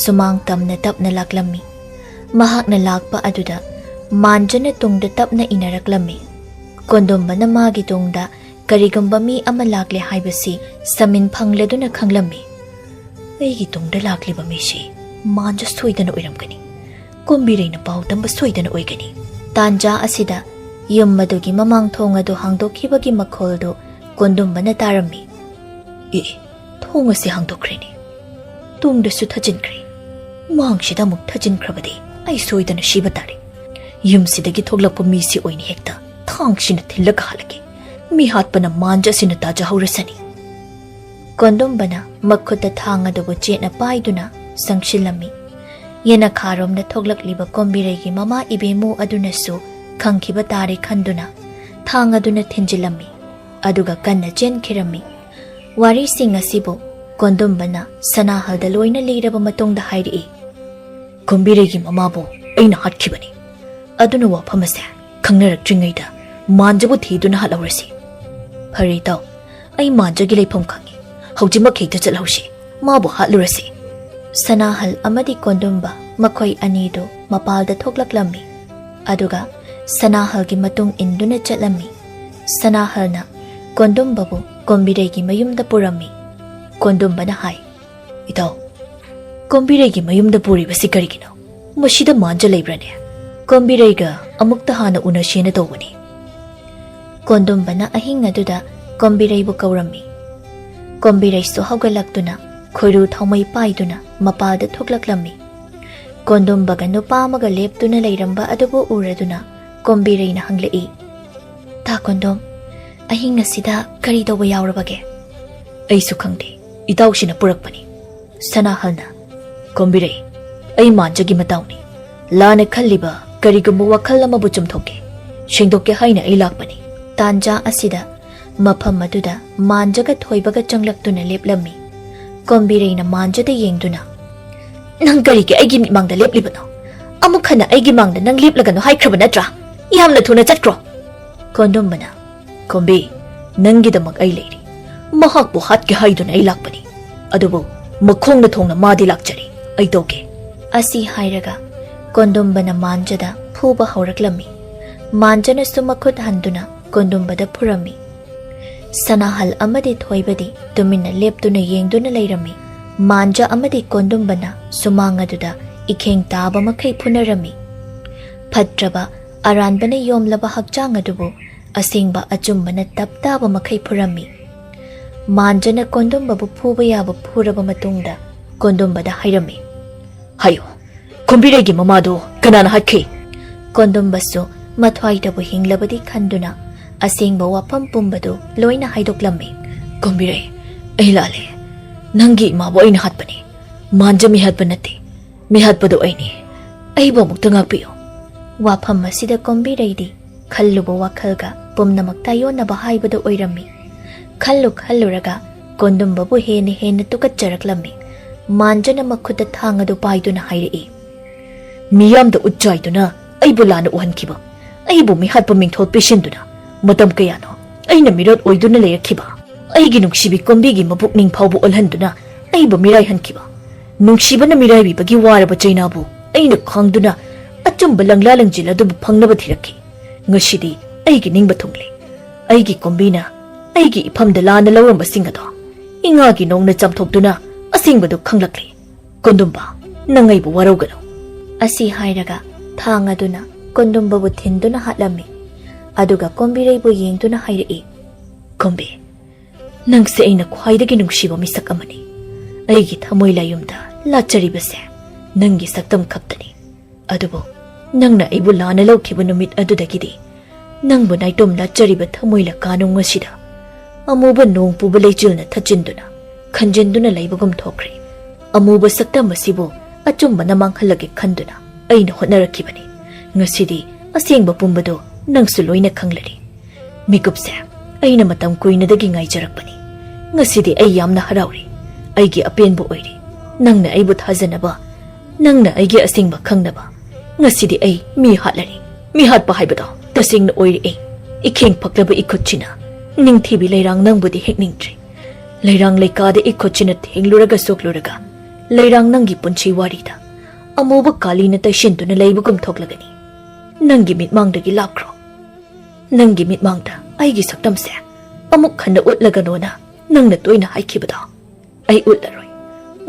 ꯁꯨꯃꯥꯡ ꯇꯝꯅ ꯇꯞꯅ ꯂꯥꯛꯂꯝꯃꯤ꯫ ꯃꯍꯥꯛꯅ ꯂꯥꯛꯄ ꯑꯗꯨꯗ ꯃꯥꯟꯖꯅ ꯇꯨꯡꯗ ꯇꯞꯅ ꯏꯟꯅꯔꯛꯂꯝꯃꯤ꯫ ꯀꯣꯟꯗꯨꯝꯕꯅ ꯃꯥꯒꯤ ꯇꯨꯡꯗ ꯀꯔꯤꯒꯨꯝꯕ ꯃꯤ ꯑꯃ ꯂꯥꯛꯂꯦ ꯍꯥꯏꯕꯁꯤ ꯁꯃꯤꯟ ꯐꯪꯂꯗꯨꯅ ꯈꯪꯂꯝꯃꯤ꯫ ꯑꯩꯒꯤ ꯇꯨꯡꯗ ꯂꯥꯛꯂꯤꯕ ꯃꯤꯁꯤ ꯃꯥꯟꯖ ꯁꯣꯏꯗꯅ ꯑꯣꯏꯔꯝꯒꯅꯤ꯫ ꯀꯣꯝꯕꯤꯔꯩꯅ ꯄꯥꯎ ꯇꯝꯕ ꯁꯣꯏꯗꯅ ꯑꯣꯏꯒꯅꯤ꯫ ꯇꯥꯟꯖꯥ ꯑꯁꯤꯗ ꯌꯨꯝ ꯑꯗꯨꯒꯤ ꯃꯃꯥꯡ ꯊꯣꯡ ꯑꯗꯨ ꯍꯥꯡꯗꯣꯛꯈꯤꯕꯒꯤ ꯃꯈꯣꯜꯗꯨ ꯀꯣꯟꯗꯨꯝꯕꯅ ꯇꯥꯔꯝꯃꯤ꯫ ꯑꯦ, ꯊꯣꯡ ꯑꯁꯤ ꯍꯥꯡꯗꯣꯛꯈ꯭ꯔꯦꯅꯦ꯫ ꯇꯨꯡꯗꯁꯨ ꯊꯥꯖꯤꯟꯈ꯭ꯔꯦ꯫ ꯃꯥꯡꯁꯤꯗ ꯑꯃꯨꯛ ꯊꯥꯖꯤꯟꯈ꯭ꯔꯕꯗꯤ ꯑꯩ ꯁꯣꯏꯗꯅ ꯁꯤꯕ ꯇꯥꯔꯦ꯫ ꯌꯨꯝꯁꯤꯗꯒꯤ ꯊꯣꯛꯂꯛꯄ ꯃꯤꯁꯤ ꯑꯣꯏꯅ ꯍꯦꯛꯇ ꯊꯥꯡꯁꯤꯅ ꯊꯤꯜꯂꯒ ꯍꯥꯠꯂꯒꯦ꯫ ꯃꯤ ꯍꯥꯠꯄꯅ ꯃꯥꯟꯖ ꯑꯁꯤꯅ ꯇꯥꯖꯍꯧꯔꯁꯅꯤ꯫ ꯀꯣꯟꯗꯨꯝꯕꯅ ꯃꯈꯨꯠꯇ ꯊꯥꯡ ꯑꯗꯨꯕꯨ ꯆꯦꯠꯅ ꯄꯥꯏꯗꯨꯅ ꯆꯪꯁꯤꯜꯂꯝꯃꯤ꯫ ꯌꯦꯅꯈꯥꯔꯣꯝꯗ ꯊꯣꯛꯂꯛꯂꯤꯕ ꯀꯣꯝꯕꯤꯔꯩꯒꯤ ꯃꯃꯥ ꯏꯕꯦꯝꯃꯨ ꯑꯗꯨꯅꯁꯨ ꯈꯪꯈꯤꯕ ꯇꯥꯔꯦ ꯈꯟꯗꯨꯅ ꯊꯥꯡ ꯑꯗꯨꯅ ꯊꯤꯟꯖꯤꯜꯂꯝꯃꯤ꯫ ꯑꯗꯨꯒ ꯀꯟꯅ ꯆꯦꯟꯈꯤꯔꯝꯃꯤ꯫ ꯋꯥꯔꯤꯁꯤꯡ ꯑꯁꯤꯕꯨ ꯀꯣꯟꯗꯨꯝꯕꯅ ꯁꯅꯥꯍꯜꯗ ꯂꯣꯏꯅ ꯂꯤꯔꯕ ꯃꯇꯨꯡꯗ ꯍꯥꯏꯔꯛꯏ, "ꯀꯣꯝꯕꯤꯔꯩꯒꯤ ꯃꯃꯥꯕꯨ ꯑꯩꯅ ꯍꯥꯠꯈꯤꯕꯅꯤ꯫ ꯑꯗꯨꯅ ꯋꯥꯐꯝ ꯑꯁꯦ ꯈꯪꯅꯔꯛꯇ꯭ꯔꯤꯉꯩꯗ ꯃꯥꯟꯖꯕꯨ ꯊꯤꯗꯨꯅ ꯍꯥꯠꯍꯧꯔꯁꯤ꯫ ꯐꯔꯦ ꯏꯇꯥꯎ, ꯑꯩ ꯃꯥꯟꯖꯒꯤ ꯂꯩꯐꯝ ꯈꯪꯉꯤ꯫ ꯍꯧꯖꯤꯛꯃꯛ ꯍꯦꯛꯇ ꯆꯠꯍꯧꯁꯤ꯫ ꯃꯥꯕꯨ ꯍꯥꯠꯂꯨꯔꯁꯤ꯫" ꯁꯅꯥꯍꯜ ꯑꯃꯗꯤ ꯀꯣꯟꯗꯨꯝꯕ ꯃꯈꯣꯏ ꯑꯅꯤꯗꯨ ꯃꯄꯥꯜꯗ ꯊꯣꯛꯂꯛꯂꯝꯃꯤ꯫ ꯑꯗꯨꯒ ꯁꯅꯥꯍꯜꯒꯤ ꯃꯇꯨꯡ ꯏꯟꯗꯨꯅ ꯆꯠꯂꯝꯃꯤ꯫ ꯁꯅꯥꯍꯜꯅ ꯀꯣꯟꯗꯨꯝꯕꯕꯨ ꯀꯣꯝꯕꯤꯔꯩꯒꯤ ꯃꯌꯨꯝꯗ ꯄꯨꯔꯝꯃꯤ꯫ ꯀꯣꯟꯗꯨꯝꯕꯅ ꯍꯥꯏ, "ꯏꯇꯥꯎ, ꯀꯣꯝꯕꯤꯔꯩꯒꯤ ꯃꯌꯨꯝꯗ ꯄꯨꯔꯤꯕꯁꯤ ꯀꯔꯤꯒꯤꯅꯣ? ꯃꯁꯤꯗ ꯃꯥꯟꯖ ꯂꯩꯕ꯭ꯔꯅꯦ?" "ꯀꯣꯝꯕꯤꯔꯩꯒ ꯑꯃꯨꯛꯇ ꯍꯥꯟꯅ ꯎꯅꯁꯦꯅ ꯇꯧꯕꯅꯤ꯫" ꯀꯣꯟꯗꯨꯝꯕꯅ ꯑꯍꯤꯡ ꯑꯗꯨꯗ ꯀꯣꯝꯕꯤꯔꯩꯕꯨ ꯀꯧꯔꯝꯃꯤ꯫ ꯀꯣꯝꯕꯤꯔꯩꯁꯨ ꯍꯧꯒꯠꯂꯛꯇꯨꯅ ꯈꯣꯏꯔꯨ ꯊꯥꯎꯃꯩ ꯄꯥꯏꯗꯨꯅ ꯃꯄꯥꯜꯗ ꯊꯣꯛꯂꯛꯂꯝꯃꯤ꯫ ꯀꯣꯟꯗꯨꯝꯕꯒ ꯅꯨꯄꯥ ꯑꯃꯒ ꯂꯦꯞꯇꯨꯅ ꯂꯩꯔꯝꯕ ꯑꯗꯨꯕꯨ ꯎꯔꯗꯨꯅ ꯀꯣꯝꯕꯤꯔꯩꯅ ꯍꯪꯂꯛꯏ, "ꯇꯥ ꯀꯣꯟꯗꯣꯝ, ꯑꯍꯤꯡ ꯑꯁꯤꯗ ꯀꯔꯤ ꯇꯧꯕ ꯌꯥꯎꯔꯕꯒꯦ?" "ꯑꯩꯁꯨ ꯈꯪꯗꯦ, ꯏꯇꯥꯎꯁꯤꯅ ꯄꯨꯔꯛꯄꯅꯤ꯫" ꯁꯅꯥꯍꯜꯅ, "ꯀꯣꯝꯕꯤꯔꯩ, ꯑꯩ ꯃꯥꯟꯖꯒꯤ ꯃꯇꯥꯎꯅꯤ꯫ ꯂꯥꯟꯅ ꯈꯜꯂꯤꯕ ꯀꯔꯤꯒꯨꯝꯕ ꯋꯥꯈꯜ ꯑꯃꯕꯨ ꯆꯨꯝꯊꯣꯛꯀꯦ, ꯁꯦꯡꯗꯣꯛꯀꯦ ꯍꯥꯏꯅ ꯑꯩ ꯂꯥꯛꯄꯅꯤ꯫" ꯇꯥꯟꯖꯥ ꯑꯁꯤꯗ ꯃꯐꯝ ꯑꯗꯨꯗ ꯃꯥꯟꯖꯒ ꯊꯣꯏꯕꯒ ꯆꯪꯂꯛꯇꯨꯅ ꯂꯦꯞꯂꯝꯃꯤ꯫ ꯀꯣꯝꯕꯤꯔꯩꯅ ꯃꯥꯟꯖꯗ ꯌꯦꯡꯗꯨꯅ, "ꯅꯪ ꯀꯔꯤꯒꯤ ꯑꯩꯒꯤ ꯃꯤꯠꯃꯥꯡꯗ ꯂꯦꯞꯂꯤꯕꯅꯣ? ꯑꯃꯨꯛ ꯍꯟꯅ ꯑꯩꯒꯤ ꯃꯥꯡꯗ ꯅꯪ ꯂꯦꯞꯂꯒꯅꯨ ꯍꯥꯏꯈ꯭ꯔꯕ ꯅꯠꯇ꯭ꯔꯥ? ꯌꯥꯝꯅ ꯊꯨꯅ ꯆꯠꯈ꯭ꯔꯣ!" ꯀꯣꯟꯗꯨꯝꯕꯅ, "ꯀꯣꯝꯕꯤ, ꯅꯪꯒꯤꯗꯃꯛ ꯑꯩ ꯂꯩꯔꯤ꯫ ꯃꯍꯥꯛꯄꯨ ꯍꯥꯠꯀꯦ ꯍꯥꯏꯗꯨꯅ ꯑꯩ ꯂꯥꯛꯄꯅꯤ꯫ ꯑꯗꯨꯕꯨ ꯃꯈꯣꯡꯅ ꯊꯣꯡꯅ ꯃꯥꯗꯤ ꯂꯥꯛꯆꯔꯤ꯫ ꯑꯩ ꯇꯧꯒꯦ꯫" ꯑꯁꯤ ꯍꯥꯏꯔꯒ ꯀꯣꯟꯗꯨꯝꯕꯅ ꯃꯥꯟꯖꯗ ꯐꯨꯕ ꯍꯧꯔꯛꯂꯝꯃꯤ꯫ ꯃꯥꯟꯖꯅꯁꯨ ꯃꯈꯨꯠ ꯍꯟꯗꯨꯅ ꯀꯣꯟꯗꯨꯝꯕꯗ ꯐꯨꯔꯝꯃꯤ꯫ ꯁꯅꯥꯍꯜ ꯑꯃꯗꯤ ꯊꯣꯏꯕꯗꯤ ꯇꯨꯃꯤꯟꯅ ꯂꯦꯞꯇꯨꯅ ꯌꯦꯡꯗꯨꯅ ꯂꯩꯔꯝꯃꯤ꯫ ꯃꯥꯟꯖ ꯑꯃꯗꯤ ꯀꯣꯟꯗꯨꯝꯕꯅ ꯁꯨꯃꯥꯡ ꯑꯗꯨꯗ ꯏꯈꯦꯡ ꯇꯥꯕ ꯃꯈꯩ ꯐꯨꯅꯔꯝꯃꯤ꯫ ꯐꯠꯇ꯭ꯔꯕ ꯑꯔꯥꯟꯕꯅ ꯌꯣꯝꯂꯕ ꯍꯛꯆꯥꯡ ꯑꯗꯨꯕꯨ ꯑꯁꯦꯡꯕ ꯑꯆꯨꯝꯕꯅ ꯇꯞ ꯇꯥꯕ ꯃꯈꯩ ꯐꯨꯔꯝꯃꯤ꯫ ꯃꯥꯟꯖꯅ ꯀꯣꯟꯗꯨꯝꯕꯕꯨ ꯐꯨꯕ ꯌꯥꯕ ꯐꯨꯔꯕ ꯃꯇꯨꯡꯗ ꯀꯣꯟꯗꯨꯝꯕꯗ ꯍꯥꯏꯔꯝꯃꯤ, "ꯍꯥꯏꯌꯨ, ꯀꯣꯝꯕꯤꯔꯩꯒꯤ ꯃꯃꯥꯗꯨ ꯀꯅꯥꯅ ꯍꯥꯠꯈꯤ?" ꯀꯣꯟꯗꯨꯝꯕꯁꯨ ꯃꯊ꯭ꯋꯥꯏꯗꯕꯨ ꯍꯤꯡꯂꯕꯗꯤ ꯈꯟꯗꯨꯅ ꯑꯁꯦꯡꯕ ꯋꯥꯐꯝ ꯄꯨꯝꯕꯗꯨ ꯂꯣꯏꯅ ꯍꯥꯏꯗꯣꯛꯂꯝꯃꯤ꯫ "ꯀꯣꯝꯕꯤꯔꯩ, ꯑꯩ ꯂꯥꯜꯂꯦ꯫ ꯅꯪꯒꯤ ꯏꯃꯥꯕꯨ ꯑꯩꯅ ꯍꯥꯠꯄꯅꯤ꯫ ꯃꯥꯟꯖ ꯃꯤꯍꯥꯠꯄ ꯅꯠꯇꯦ꯫ ꯃꯤꯍꯥꯠꯄꯗꯨ ꯑꯩꯅꯤ꯫ ꯑꯩꯕꯨ ꯑꯃꯨꯛꯇ ꯉꯥꯛꯄꯤꯌꯨ꯫" ꯋꯥꯐꯝ ꯑꯁꯤꯗ ꯀꯣꯝꯕꯤꯔꯩꯗꯤ ꯈꯜꯂꯨꯕ ꯋꯥꯈꯜꯒ ꯄꯨꯝꯅꯃꯛ ꯇꯥꯏꯌꯣꯟꯅꯕ ꯍꯥꯏꯕꯗꯨ ꯑꯣꯏꯔꯝꯃꯤ꯫ ꯈꯜꯂꯨ ꯈꯜꯂꯨꯔꯒ ꯀꯣꯟꯗꯨꯝꯕꯕꯨ ꯍꯦꯟꯅ ꯍꯦꯟꯅ ꯇꯨꯀꯠꯆꯔꯛꯂꯝꯃꯤ꯫ ꯃꯥꯟꯖꯅ ꯃꯈꯨꯠꯇ ꯊꯥꯡ ꯑꯗꯨ ꯄꯥꯏꯗꯨꯅ ꯍꯥꯏꯔꯛꯏ, "ꯃꯤꯌꯥꯝꯗ ꯎꯠ ꯆꯥꯏꯗꯨꯅ ꯑꯩꯕꯨ ꯂꯥꯟꯅ ꯎꯍꯟꯈꯤꯕ, ꯑꯩꯕꯨ ꯃꯤꯍꯥꯠꯄ ꯃꯤꯡꯊꯣꯜ ꯄꯤꯁꯤꯟꯗꯨꯅ ꯃꯇꯝ ꯀꯌꯥꯅꯣ ꯑꯩꯅ ꯃꯤꯔꯣꯠ ꯑꯣꯏꯗꯨꯅ ꯂꯩꯔꯛꯈꯤꯕ? ꯑꯩꯒꯤ ꯅꯨꯡꯁꯤꯕꯤ ꯀꯣꯝꯕꯤꯒꯤ ꯃꯕꯨꯛꯅꯤꯡ ꯐꯥꯎꯕ ꯑꯣꯜꯍꯟꯗꯨꯅ ꯑꯩꯕꯨ ꯃꯤꯔꯥꯏꯍꯟꯈꯤꯕ, ꯅꯨꯡꯁꯤꯕꯅ ꯃꯤꯔꯥꯏꯕꯤꯕꯒꯤ ꯋꯥꯔꯕ ꯆꯩꯅꯥꯕꯨ ꯑꯩꯅ ꯈꯥꯡꯗꯨꯅ ꯑꯆꯨꯝꯕ ꯂꯪꯂꯥ ꯂꯪꯖꯤꯜ ꯑꯗꯨꯕꯨ ꯐꯪꯅꯕ ꯊꯤꯔꯛꯈꯤ꯫ ꯉꯁꯤꯗꯤ ꯑꯩꯒꯤ ꯅꯤꯡꯕ ꯊꯨꯡꯂꯦ꯫ ꯑꯩꯒꯤ ꯀꯣꯝꯕꯤꯅ ꯑꯩꯒꯤ ꯏꯐꯝꯗ ꯂꯥꯟꯅ ꯂꯧꯔꯝꯕꯁꯤꯡ ꯑꯗꯣ ꯏꯉꯥꯒꯤ ꯅꯣꯡꯅ ꯆꯥꯝꯊꯣꯛꯇꯨꯅ ꯑꯁꯦꯡꯕꯗꯨ ꯈꯪꯂꯛꯂꯦ꯫ ꯀꯣꯟꯗꯨꯝꯕ, ꯅꯪ ꯑꯩꯕꯨ ꯋꯥꯔꯧꯒꯅꯨ꯫" ꯑꯁꯤ ꯍꯥꯏꯔꯒ ꯊꯥꯡ ꯑꯗꯨꯅ ꯀꯣꯟꯗꯨꯝꯕꯕꯨ ꯊꯤꯟꯗꯨꯅ ꯍꯥꯠꯂꯝꯃꯤ꯫ ꯑꯗꯨꯒ ꯀꯣꯝꯕꯤꯔꯩꯕꯨ ꯌꯦꯡꯗꯨꯅ ꯍꯥꯏꯔꯛꯏ, "ꯀꯣꯝꯕꯤ, ꯅꯪꯁꯦ ꯑꯩꯅ ꯈ꯭ꯋꯥꯏꯗꯒꯤ ꯅꯨꯡꯁꯤꯕ ꯃꯤꯁꯛ ꯑꯃꯅꯤ꯫ ꯑꯩꯒꯤ ꯊꯃꯣꯏ ꯂꯥꯌꯨꯝꯗ ꯂꯥꯠꯆꯔꯤꯕꯁꯦ ꯅꯪꯒꯤ ꯁꯛꯇꯝ ꯈꯛꯇꯅꯤ꯫ ꯑꯗꯨꯕꯨ ꯅꯪꯅ ꯑꯩꯕꯨ ꯂꯥꯟꯅ ꯂꯧꯈꯤꯕ ꯅꯨꯃꯤꯠ ꯑꯗꯨꯗꯒꯤꯗꯤ ꯅꯪꯕꯨ ꯅꯥꯏꯇꯣꯝ ꯂꯥꯠꯆꯔꯤꯕ ꯊꯃꯣꯏ ꯂꯀꯥꯅꯨꯡ ꯑꯁꯤꯗ ꯑꯃꯨꯕ ꯅꯣꯡ ꯄꯨꯕ ꯂꯩꯆꯤꯜꯅ ꯊꯠꯆꯤꯟꯗꯨꯅ, ꯈꯟꯖꯤꯟꯗꯨꯅ ꯂꯩꯕꯒꯨꯝ ꯊꯣꯛꯈ꯭ꯔꯦ꯫ ꯑꯃꯨꯕ ꯁꯛꯇꯝ ꯑꯁꯤꯕꯨ ꯑꯆꯨꯝꯕꯅ ꯃꯥꯡꯍꯜꯂꯒꯦ ꯈꯟꯗꯨꯅ ꯑꯩꯅ ꯍꯣꯠꯅꯔꯛꯈꯤꯕꯅꯤ꯫ ꯉꯁꯤꯗꯤ ꯑꯁꯦꯡꯕ ꯄꯨꯝꯕꯗꯨ ꯅꯪꯁꯨ ꯂꯣꯏꯅ ꯈꯪꯂꯔꯦ꯫ ꯃꯤꯀꯨꯞꯁꯦ ꯑꯩꯅ ꯃꯇꯝ ꯀꯨꯏꯅꯗꯒꯤ ꯉꯥꯏꯖꯔꯛꯄꯅꯤ꯫ ꯉꯁꯤꯗꯤ ꯑꯩ ꯌꯥꯝꯅ ꯍꯔꯥꯎꯔꯦ꯫ ꯑꯩꯒꯤ ꯑꯄꯦꯟꯕ ꯑꯣꯏꯔꯦ꯫ ꯅꯪꯅ ꯑꯩꯕꯨ ꯊꯥꯖꯅꯕ, ꯅꯪꯅ ꯑꯩꯒꯤ ꯑꯁꯦꯡꯕ ꯈꯪꯅꯕ꯫ ꯉꯁꯤꯗꯤ ꯑꯩ ꯃꯤ ꯍꯥꯠꯂꯔꯦ꯫ ꯃꯤ ꯍꯥꯠꯄ ꯍꯥꯏꯕꯗꯣ ꯇꯁꯦꯡꯅ ꯑꯣꯏꯔꯛꯑꯦ꯫ ꯏꯈꯦꯡ ꯐꯛꯂꯕ ꯏꯈꯨꯠꯁꯤꯅ ꯅꯤꯡꯊꯤꯕꯤ ꯂꯩꯔꯥꯡ ꯅꯪꯕꯨꯗꯤ ꯍꯦꯛꯅꯤꯡꯗ꯭ꯔꯦ꯫ ꯂꯩꯔꯥꯡ ꯂꯩꯀꯥꯗ ꯏꯈꯨꯠꯁꯤꯅ ꯊꯦꯡꯂꯨꯔꯒ ꯁꯣꯛꯂꯨꯔꯒ ꯂꯩꯔꯥꯡ ꯅꯪꯒꯤ ꯄꯨꯟꯁꯤ ꯋꯥꯔꯤꯗ ꯑꯃꯨꯕ ꯀꯥꯂꯤꯅ ꯇꯩꯁꯤꯟꯗꯨꯅ ꯂꯩꯕꯒꯨꯝ ꯊꯣꯛꯂꯒꯅꯤ꯫ ꯅꯪꯒꯤ ꯃꯤꯠꯃꯥꯡꯗꯒꯤ ꯂꯥꯞꯈ꯭ꯔꯣ꯫ ꯅꯪꯒꯤ ꯃꯤꯠꯃꯥꯡꯗ ꯑꯩꯒꯤ ꯁꯛꯇꯝꯁꯦ ꯑꯃꯨꯛ ꯍꯟꯅ ꯎꯠꯂꯒꯅꯣꯅ ꯅꯪꯅ ꯇꯣꯏꯅ ꯍꯥꯏꯈꯤꯕꯗꯣ ꯑꯩ ꯎꯠꯂꯔꯣꯏ꯫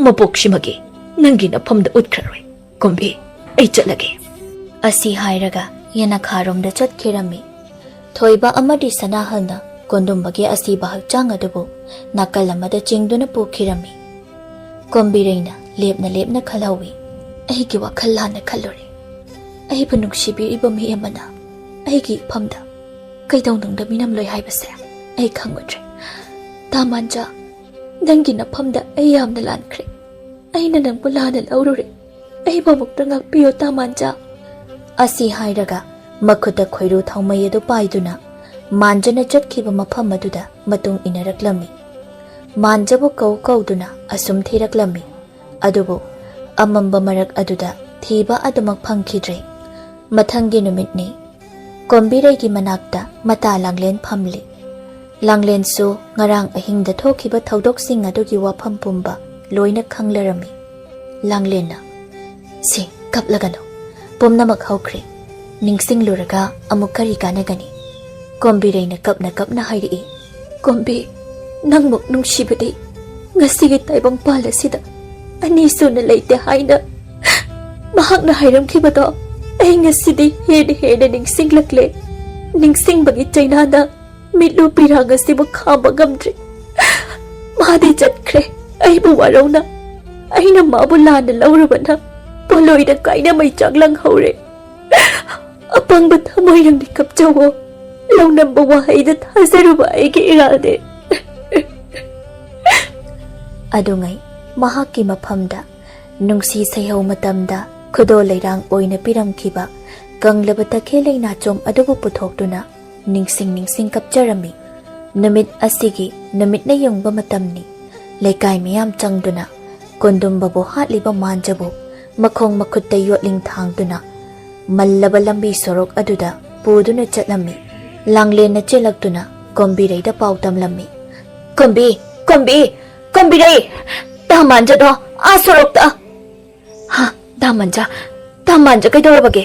ꯃꯄꯣꯛꯁꯤꯃꯒꯤ ꯅꯪꯒꯤ ꯅꯐꯝꯗ ꯎꯠꯈ꯭ꯔꯔꯣꯏ꯫ ꯀꯣꯝꯕꯤ, ꯑꯩ ꯆꯠꯂꯒꯦ꯫" ꯑꯁꯤ ꯍꯥꯏꯔꯒ ꯌꯦꯅꯈꯥꯔꯣꯝꯗ ꯆꯠꯈꯤꯔꯝꯃꯤ꯫ ꯊꯣꯏꯕ ꯑꯃꯗꯤ ꯁꯅꯥꯍꯜꯅ ꯀꯣꯟꯗꯨꯝꯕꯒꯤ ꯑꯁꯤꯕ ꯍꯛꯆꯥꯡ ꯑꯗꯨꯕꯨ ꯅꯥꯀꯜ ꯑꯃꯗ ꯆꯤꯡꯗꯨꯅ ꯄꯨꯈꯤꯔꯝꯃꯤ꯫ ꯀꯣꯝꯕꯤꯔꯩꯅ ꯂꯦꯞꯅ ꯂꯦꯞꯅ ꯈꯜꯍꯧꯏ, "ꯑꯩꯒꯤ ꯋꯥꯈꯜ ꯂꯥꯟꯅ ꯈꯜꯂꯨꯔꯦ꯫ ꯑꯩꯕꯨ ꯅꯨꯡꯁꯤꯕꯤꯔꯤꯕ ꯃꯤ ꯑꯃꯅ ꯑꯩꯒꯤ ꯏꯐꯝꯗ ꯀꯩꯗꯧꯅꯨꯡꯗ ꯃꯤꯅꯝꯂꯣꯏ ꯍꯥꯏꯕꯁꯦ ꯑꯩ ꯈꯪꯂꯨꯗ꯭ꯔꯦ꯫ ꯇꯥꯃꯥꯟꯖꯥ, ꯅꯪꯒꯤ ꯅꯐꯝꯗ ꯑꯩ ꯌꯥꯝꯅ ꯂꯥꯟꯈ꯭ꯔꯦ꯫ ꯑꯩꯅ ꯅꯪꯕꯨ ꯂꯥꯟꯅ ꯂꯧꯔꯨꯔꯦ꯫ ꯑꯩꯕꯨ ꯑꯃꯨꯛꯇ ꯉꯥꯛꯄꯤꯌꯨ, ꯇꯥꯃꯥꯟꯖꯥ꯫" ꯑꯁꯤ ꯍꯥꯏꯔꯒ ꯃꯈꯨꯠꯇ ꯈꯣꯏꯔꯨ ꯊꯥꯎꯃꯩ ꯑꯗꯨ ꯄꯥꯏꯗꯨꯅ ꯃꯥꯟꯖꯅ ꯆꯠꯈꯤꯕ ꯃꯐꯝ ꯑꯗꯨꯗ ꯃꯇꯨꯡ ꯏꯟꯅꯔꯛꯂꯝꯃꯤ꯫ ꯃꯥꯟꯖꯕꯨ ꯀꯧ ꯀꯧꯗꯨꯅ ꯑꯁꯨꯝ ꯊꯤꯔꯛꯂꯝꯃꯤ꯫ ꯑꯗꯨꯕꯨ ꯑꯃꯝꯕ ꯃꯔꯛ ꯑꯗꯨꯗ ꯊꯤꯕ ꯑꯗꯨꯃꯛ ꯐꯪꯈꯤꯗ꯭ꯔꯦ꯫ ꯃꯊꯪꯒꯤ ꯅꯨꯃꯤꯠꯅꯤ꯫ ꯀꯣꯝꯕꯤꯔꯩꯒꯤ ꯃꯅꯥꯛꯇ ꯃꯇꯥ ꯂꯥꯡꯂꯦꯟ ꯐꯝꯂꯤ꯫ ꯂꯥꯡꯂꯦꯟꯁꯨ ꯉꯔꯥꯡ ꯑꯍꯤꯡꯗ ꯊꯣꯛꯈꯤꯕ ꯊꯧꯗꯣꯛꯁꯤꯡ ꯑꯗꯨꯒꯤ ꯋꯥꯐꯝ ꯄꯨꯝꯕ ꯂꯣꯏꯅ ꯈꯪꯂꯔꯝꯃꯤ꯫ ꯂꯥꯡꯂꯦꯟꯅ, "ꯁꯦ, ꯀꯞꯂꯒꯅꯨ꯫ ꯄꯨꯝꯅꯃꯛ ꯍꯧꯈ꯭ꯔꯦ꯫ ꯅꯤꯡꯁꯤꯡꯂꯨꯔꯒ ꯑꯃꯨꯛ ꯀꯔꯤ ꯀꯥꯟꯅꯒꯅꯤ?" ꯀꯣꯝꯕꯤꯔꯩꯅ ꯀꯞꯅ ꯀꯞꯅ ꯍꯥꯏꯔꯛꯏ꯫ "ꯀꯣꯝꯕꯤ, ꯅꯪꯃꯨꯛ ꯅꯨꯡꯁꯤꯕꯗꯤ ꯉꯁꯤꯒꯤ ꯇꯥꯏꯕꯪꯄꯥꯜ ꯑꯁꯤꯗ ꯑꯅꯤꯁꯨꯅ ꯂꯩꯇꯦ ꯍꯥꯏꯅ ꯃꯍꯥꯛꯅ ꯍꯥꯏꯔꯝꯈꯤꯕꯗꯣ ꯑꯩ ꯉꯁꯤꯗꯤ ꯍꯦꯟꯅ ꯍꯦꯟꯅ ꯅꯤꯡꯁꯤꯡꯂꯛꯂꯦ꯫ ꯅꯤꯡꯁꯤꯡꯕꯒꯤ ꯆꯩꯅꯥꯅ ꯃꯤꯠꯂꯨ ꯄꯤꯔꯥꯡ ꯑꯁꯤꯕꯨ ꯈꯥꯝꯕ ꯉꯝꯗ꯭ꯔꯦ꯫ ꯃꯥꯗꯤ ꯆꯠꯈ꯭ꯔꯦ, ꯑꯩꯕꯨ ꯋꯥꯔꯧꯅ꯫ ꯑꯩꯅ ꯃꯥꯕꯨ ꯂꯥꯟꯅ ꯂꯧꯔꯨꯕꯅ ꯄꯣꯂꯣꯏꯗ ꯀꯥꯏꯅ ꯃꯩꯆꯥꯛ ꯂꯪꯍꯧꯔꯦ꯫ ꯑꯄꯪꯕ ꯊꯃꯣꯏ, ꯅꯪꯗꯤ ꯀꯞꯆꯧꯋꯣ꯫ ꯂꯧꯅꯝꯕ ꯋꯥꯍꯩꯗ ꯊꯥꯖꯔꯨꯕ ꯑꯩꯒꯤ ꯏꯔꯥꯜꯅꯦ꯫" ꯑꯗꯨꯉꯩ ꯃꯍꯥꯛꯀꯤ ꯃꯐꯝꯗ ꯅꯨꯡꯁꯤ ꯁꯩꯍꯧ ꯃꯇꯝꯗ ꯈꯨꯗꯣꯜ ꯂꯩꯔꯥꯡ ꯑꯣꯏꯅ ꯄꯤꯔꯝꯈꯤꯕ ꯀꯪꯂꯕ ꯇꯈꯦꯜ ꯂꯩꯅꯥꯆꯣꯝ ꯑꯗꯨꯕꯨ ꯄꯨꯊꯣꯛꯇꯨꯅ ꯅꯤꯡꯁꯤꯡ ꯅꯤꯡꯁꯤꯡ ꯀꯞꯆꯔꯝꯃꯤ꯫ ꯅꯨꯃꯤꯠ ꯑꯁꯤꯒꯤ ꯅꯨꯃꯤꯠꯅ ꯌꯨꯡꯕ ꯃꯇꯝꯅꯤ꯫ ꯂꯩꯀꯥꯏ ꯃꯤꯌꯥꯝ ꯆꯪꯗꯨꯅ ꯀꯣꯟꯗꯨꯝꯕꯕꯨ ꯍꯥꯠꯂꯤꯕ ꯃꯥꯟꯖꯕꯨ ꯃꯈꯣꯡ ꯃꯈꯨꯠꯇ ꯌꯣꯠꯂꯤꯡ ꯊꯥꯡꯗꯨꯅ ꯃꯜꯂꯕ ꯂꯝꯕꯤ ꯁꯣꯔꯣꯛ ꯑꯗꯨꯗ ꯄꯨꯗꯨꯅ ꯆꯠꯂꯝꯃꯤ꯫ ꯂꯥꯡꯂꯦꯟꯅ ꯆꯦꯜꯂꯛꯇꯨꯅ ꯀꯣꯝꯕꯤꯔꯩꯗ ꯄꯥꯎ ꯇꯝꯂꯝꯃꯤ꯫ "ꯀꯣꯝꯕꯤ, ꯀꯣꯝꯕꯤ, ꯀꯣꯝꯕꯤꯔꯩ! ꯇꯥ ꯃꯥꯟꯖꯗꯣ ꯑꯥ ꯁꯣꯔꯣꯛꯇ!" "ꯍꯥ, ꯇꯥ ꯃꯥꯟꯖ, ꯇꯥ ꯃꯥꯟꯖ ꯀꯩꯗꯧꯔꯕꯒꯦ?"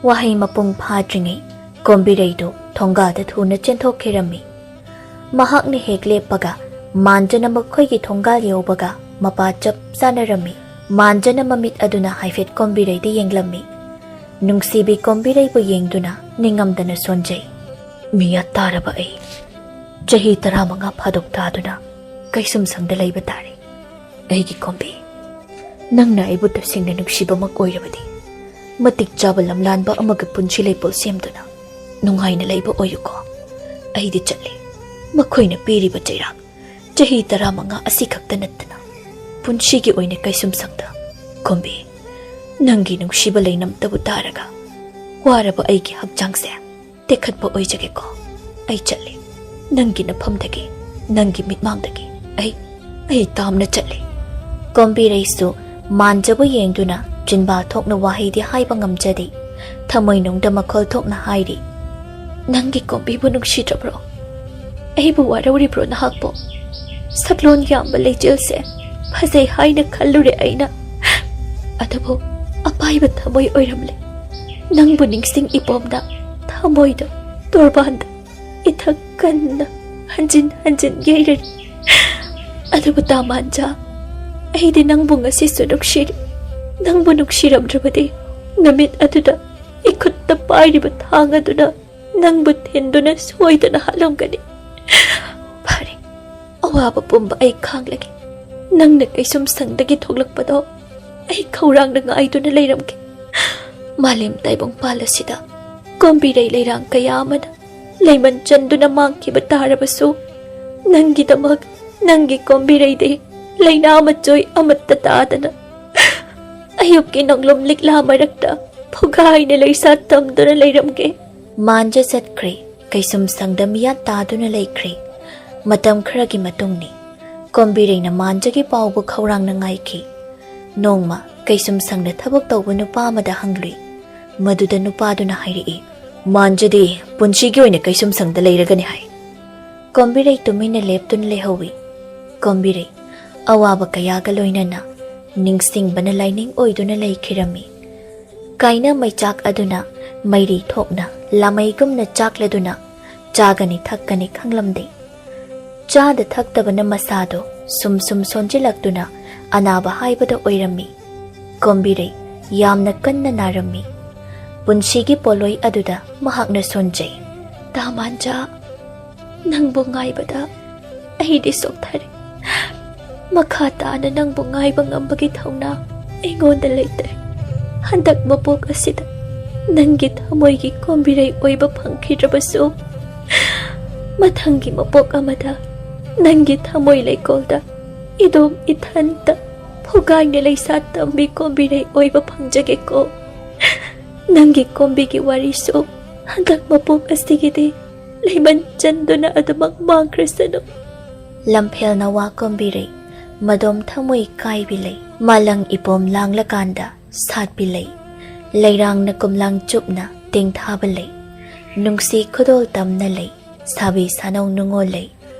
ꯋꯥꯍꯩ ꯃꯄꯨꯡ ꯐꯥꯗ꯭ꯔꯤꯉꯩ ꯀꯣꯝꯕꯤꯔꯩꯗꯨ ꯊꯣꯡꯒꯥꯗ ꯊꯨꯅ ꯆꯦꯟꯊꯣꯛꯈꯤꯔꯝꯃꯤ꯫ ꯃꯍꯥꯛꯅ ꯍꯦꯛ ꯂꯦꯞꯄꯒ ꯃꯥꯟꯖꯅ ꯃꯈꯣꯏꯒꯤ ꯊꯣꯡꯒꯥꯜ ꯌꯧꯕꯒ ꯃꯄꯥ ꯆꯞ ꯆꯥꯅꯔꯝꯃꯤ꯫ ꯃꯥꯟꯖꯅ ꯃꯃꯤꯠ ꯑꯗꯨꯅ ꯍꯥꯏꯐꯦꯠ ꯀꯣꯝꯕꯤꯔꯩꯗ ꯌꯦꯡꯂꯝꯃꯤ꯫ ꯅꯨꯡꯁꯤꯕꯤ ꯀꯣꯝꯕꯤꯔꯩꯕꯨ ꯌꯦꯡꯗꯨꯅ ꯅꯤꯡꯉꯝꯗꯅ ꯁꯣꯟꯖꯩ꯫ "ꯃꯤꯌꯥ ꯇꯥꯔꯕ ꯑꯩ ꯆꯍꯤ ꯇꯔꯥꯃꯉꯥ ꯐꯥꯗꯣꯛ ꯇꯥꯗꯨꯅ ꯀꯩꯁꯨꯝꯁꯪꯗ ꯂꯩꯕ ꯇꯥꯔꯦ꯫ ꯑꯩꯒꯤ ꯀꯣꯝꯕꯤ, ꯅꯪꯅ ꯑꯩꯕꯨ ꯇꯁꯦꯡꯅ ꯅꯨꯡꯁꯤꯕꯃꯛ ꯑꯣꯏꯔꯕꯗꯤ, ꯃꯇꯤꯛ ꯆꯥꯕ ꯂꯝꯂꯥꯟꯕ ꯑꯃꯒ ꯄꯨꯟꯁꯤ ꯂꯩꯄꯣꯜ ꯁꯦꯝꯗꯨꯅ ꯅꯨꯡꯉꯥꯏꯅ ꯂꯩꯕ ꯑꯣꯏꯌꯨꯀꯣ꯫ ꯑꯩꯗꯤ ꯆꯠꯂꯦ꯫ ꯃꯈꯣꯏꯅ ꯄꯤꯔꯤꯕ ꯆꯩꯔꯥꯛ ꯆꯍꯤ ꯇꯔꯥꯃꯉꯥ ꯑꯁꯤ ꯈꯛꯇ ꯅꯠꯇꯅ ꯄꯨꯟꯁꯤꯒꯤ ꯑꯣꯏꯅ ꯀꯩꯁꯨꯝꯁꯪꯗ, ꯀꯣꯝꯕꯤ, ꯅꯪꯒꯤ ꯅꯨꯡꯁꯤꯕ ꯂꯩꯅꯝꯇꯕꯨ ꯇꯥꯔꯒ ꯋꯥꯔꯕ ꯑꯩꯒꯤ ꯍꯛꯆꯥꯡꯁꯦ ꯇꯦꯛꯈꯠꯄ ꯑꯣꯏꯖꯒꯦꯀꯣ꯫ ꯑꯩ ꯆꯠꯂꯦ꯫ ꯅꯪꯒꯤ ꯅꯐꯝꯗꯒꯤ, ꯅꯪꯒꯤ ꯃꯤꯠꯃꯥꯡꯗꯒꯤ ꯑꯩ, ꯑꯩ ꯇꯥꯝꯅ ꯆꯠꯂꯦ꯫ ꯀꯣꯝꯕꯤꯔꯩꯁꯨ ꯃꯥꯟꯖꯕꯨ ꯌꯦꯡꯗꯨꯅ ꯆꯤꯟꯕꯥ ꯊꯣꯛꯅ ꯋꯥꯍꯩꯗꯤ ꯍꯥꯏꯕ ꯉꯝꯖꯗꯦ꯫ ꯊꯃꯣꯏꯅꯨꯡꯗ ꯃꯈꯣꯜ ꯊꯣꯛꯅ ꯍꯥꯏꯔꯤ, "ꯅꯪꯒꯤ ꯀꯣꯝꯕꯤꯕꯨ ꯅꯨꯡꯁꯤꯗ꯭ꯔꯕ꯭ꯔꯣ? ꯑꯩꯕꯨ ꯋꯥꯔꯧꯔꯤꯕ꯭ꯔꯣ ꯅꯍꯥꯛꯄꯨ? ꯁꯛꯂꯣꯟ ꯌꯥꯝꯕ ꯂꯩꯆꯦꯜꯁꯦ ꯐꯖꯩ ꯍꯥꯏꯅ ꯈꯜꯂꯨꯔꯦ ꯑꯩꯅ꯫ ꯑꯗꯨꯕꯨ ꯑꯄꯥꯏꯕ ꯊꯃꯣꯏ ꯑꯣꯏꯔꯝꯂꯦ꯫ ꯅꯪꯕꯨ ꯅꯤꯡꯁꯤꯡ ꯏꯄꯣꯝꯗ ꯊꯃꯣꯏꯗ ꯇꯣꯔꯕꯥꯟꯗ ꯏꯊꯛ ꯀꯟꯅ ꯍꯟꯖꯤꯟ ꯍꯟꯖꯤꯟ ꯌꯩꯔꯔꯤ꯫ ꯑꯗꯨꯕꯨ ꯇꯥꯃꯥꯟꯖꯥ, ꯑꯩꯗꯤ ꯅꯪꯕꯨ ꯉꯁꯤꯁꯨ ꯅꯨꯡꯁꯤꯔꯤ꯫ ꯅꯪꯕꯨ ꯅꯨꯡꯁꯤꯔꯝꯗ꯭ꯔꯕꯗꯤ ꯅꯨꯃꯤꯠ ꯑꯗꯨꯗ ꯏꯈꯨꯠꯇ ꯄꯥꯏꯔꯤꯕ ꯊꯥꯡ ꯑꯗꯨꯅ ꯅꯪꯕꯨ ꯊꯤꯟꯗꯨꯅ ꯁꯣꯏꯗꯅ ꯍꯥꯠꯂꯝꯒꯅꯤ꯫ ꯐꯔꯦ, ꯑꯋꯥꯕ ꯄꯨꯝꯕ ꯑꯩ ꯈꯥꯡꯂꯒꯦ꯫ ꯅꯪꯅ ꯀꯩꯁꯨꯝ ꯁꯪꯗꯒꯤ ꯊꯣꯛꯂꯛꯄꯗꯣ ꯑꯩ ꯈꯧꯔꯥꯡꯅ ꯉꯥꯏꯗꯨꯅ ꯂꯩꯔꯝꯒꯦ꯫ ꯃꯥꯂꯦꯝ ꯇꯥꯏꯕꯪꯄꯥꯜ ꯑꯁꯤꯗ ꯀꯣꯝꯕꯤꯔꯩ ꯂꯩꯔꯥꯡ ꯀꯌꯥ ꯑꯃꯅ ꯂꯩꯃꯟ ꯆꯟꯗꯨꯅ ꯃꯥꯡꯈꯤꯕ ꯇꯥꯔꯕꯁꯨ, ꯅꯪꯒꯤꯗꯃꯛ ꯅꯪꯒꯤ ꯀꯣꯝꯕꯤꯔꯩꯗꯤ ꯂꯩꯅꯥ ꯃꯆꯣꯏ ꯑꯃꯠꯇ ꯇꯥꯗꯅ ꯑꯌꯨꯛꯀꯤ ꯅꯣꯡꯂꯨꯝ ꯂꯤꯛꯂꯥ ꯃꯔꯛꯇ ꯐꯨꯒꯥꯏꯅ ꯂꯩꯁꯥ ꯇꯝꯗꯨꯅ ꯂꯩꯔꯝꯒꯦ꯫" ꯃꯥꯟꯖ ꯆꯠꯈ꯭ꯔꯦ꯫ ꯀꯩꯁꯨꯝ ꯁꯪꯗ ꯃꯤꯌꯥꯠ ꯇꯥꯗꯨꯅ ꯂꯩꯈ꯭ꯔꯦ꯫ ꯃꯇꯝ ꯈꯔꯒꯤ ꯃꯇꯨꯡꯅꯤ꯫ ꯀꯣꯝꯕꯤꯔꯩꯅ ꯃꯥꯟꯖꯒꯤ ꯄꯥꯎꯕꯨ ꯈꯧꯔꯥꯡꯅ ꯉꯥꯏꯈꯤ꯫ ꯅꯣꯡꯃ ꯀꯩꯁꯨꯝ ꯁꯪꯗ ꯊꯕꯛ ꯇꯧꯕ ꯅꯨꯄꯥ ꯑꯃꯗ ꯍꯪꯂꯨꯏ꯫ ꯃꯗꯨꯗ ꯅꯨꯄꯥꯗꯨꯅ ꯍꯥꯏꯔꯛꯏ, "ꯃꯥꯟꯖꯗꯤ ꯄꯨꯟꯁꯤꯒꯤ ꯑꯣꯏꯅ ꯀꯩꯁꯨꯝ ꯁꯪꯗ ꯂꯩꯔꯒꯅꯤ ꯍꯥꯏ꯫" ꯀꯣꯝꯕꯤꯔꯩ ꯇꯨꯃꯤꯟꯅ ꯂꯦꯞꯇꯨꯅ ꯂꯩꯍꯧꯏ꯫ ꯀꯣꯝꯕꯤꯔꯩ ꯑꯋꯥꯕ ꯀꯌꯥꯒ ꯂꯣꯏꯅꯅ ꯅꯤꯡꯁꯤꯡꯕꯅ ꯂꯥꯏꯅꯤꯡ ꯑꯣꯏꯗꯨꯅ ꯂꯩꯈꯤꯔꯝꯃꯤ꯫ ꯀꯥꯏꯅ ꯃꯩꯆꯥꯛ ꯑꯗꯨꯅ ꯃꯩꯔꯤ ꯊꯣꯛꯅ ꯂꯥꯃꯩꯒꯨꯝꯅ ꯆꯥꯛꯂꯗꯨꯅ ꯆꯥꯒꯅꯤ ꯊꯛꯀꯅꯤ ꯈꯪꯂꯝꯗꯦ꯫ ꯆꯥꯗ ꯊꯛꯇꯕꯅ ꯃꯁꯥꯗꯣ ꯁꯨꯝ ꯁꯨꯝ ꯁꯣꯟꯖꯤꯜꯂꯛꯇꯨꯅ ꯑꯅꯥꯕ ꯍꯥꯏꯕꯗ ꯑꯣꯏꯔꯝꯃꯤ꯫ ꯀꯣꯝꯕꯤꯔꯩ ꯌꯥꯝꯅ ꯀꯟꯅ ꯅꯥꯔꯝꯃꯤ꯫ ꯄꯨꯟꯁꯤꯒꯤ ꯄꯣꯠꯂꯣꯏ ꯑꯗꯨꯗ ꯃꯍꯥꯛꯅ ꯁꯣꯟꯖꯩ꯫ "ꯇꯥꯃꯥꯟꯖꯥ, ꯅꯪꯕꯨ ꯉꯥꯏꯕꯗ ꯑꯩꯗꯤ ꯁꯣꯛꯊꯔꯦ꯫ ꯃꯈꯥ ꯇꯥꯅ ꯅꯪꯕꯨ ꯉꯥꯏꯕ ꯉꯝꯕꯒꯤ ꯊꯧꯅꯥ ꯑꯩꯉꯣꯟꯗ ꯂꯩꯇ꯭ꯔꯦ꯫ ꯍꯟꯗꯛ ꯃꯄꯣꯛ ꯑꯁꯤꯗ ꯅꯪꯒꯤ ꯊꯃꯣꯏꯒꯤ ꯀꯣꯝꯕꯤꯔꯩ ꯑꯣꯏꯕ ꯐꯪꯈꯤꯗ꯭ꯔꯕꯁꯨ, ꯃꯊꯪꯒꯤ ꯃꯄꯣꯛ ꯑꯃꯗ ꯅꯪꯒꯤ ꯊꯃꯣꯏ ꯂꯩꯀꯣꯜꯗ ꯏꯗꯣꯝ ꯏꯊꯟꯇ ꯐꯨꯒꯥꯏꯅ ꯂꯩꯁꯥ ꯇꯝꯕꯤ ꯀꯣꯝꯕꯤꯔꯩ ꯑꯣꯏꯕ ꯐꯪꯖꯒꯦꯀꯣ꯫" ꯅꯪꯒꯤ ꯀꯣꯝꯕꯤꯒꯤ ꯋꯥꯔꯤꯁꯨ ꯍꯟꯗꯛ ꯃꯄꯣꯛ ꯑꯁꯤꯒꯤꯗꯤ ꯂꯩꯃꯟ ꯆꯟꯗꯨꯅ ꯑꯗꯨꯃꯛ ꯃꯥꯡꯈ꯭ꯔꯁꯅꯨ꯫ ꯂꯝꯐꯦꯜꯅ ꯋꯥ ꯀꯣꯝꯕꯤꯔꯩ ꯃꯗꯣꯝ ꯊꯃꯣꯏ ꯀꯥꯏꯕꯤ ꯂꯩ꯫ ꯃꯥꯂꯪ ꯏꯄꯣꯝ ꯂꯥꯡꯂꯀꯥꯟꯗ ꯁꯥꯠꯄꯤ ꯂꯩ꯫ ꯂꯩꯔꯥꯡꯅ ꯀꯨꯝꯂꯥꯡ ꯆꯨꯞꯅ ꯇꯦꯡꯊꯥꯕ ꯂꯩ꯫ ꯅꯨꯡꯁꯤ ꯈꯨꯗꯣꯜ ꯇꯝꯅ ꯂꯩ꯫ ꯁꯥꯕꯤ ꯁꯥꯅꯧ ꯅꯨꯡꯉꯣꯜ ꯂꯩ꯫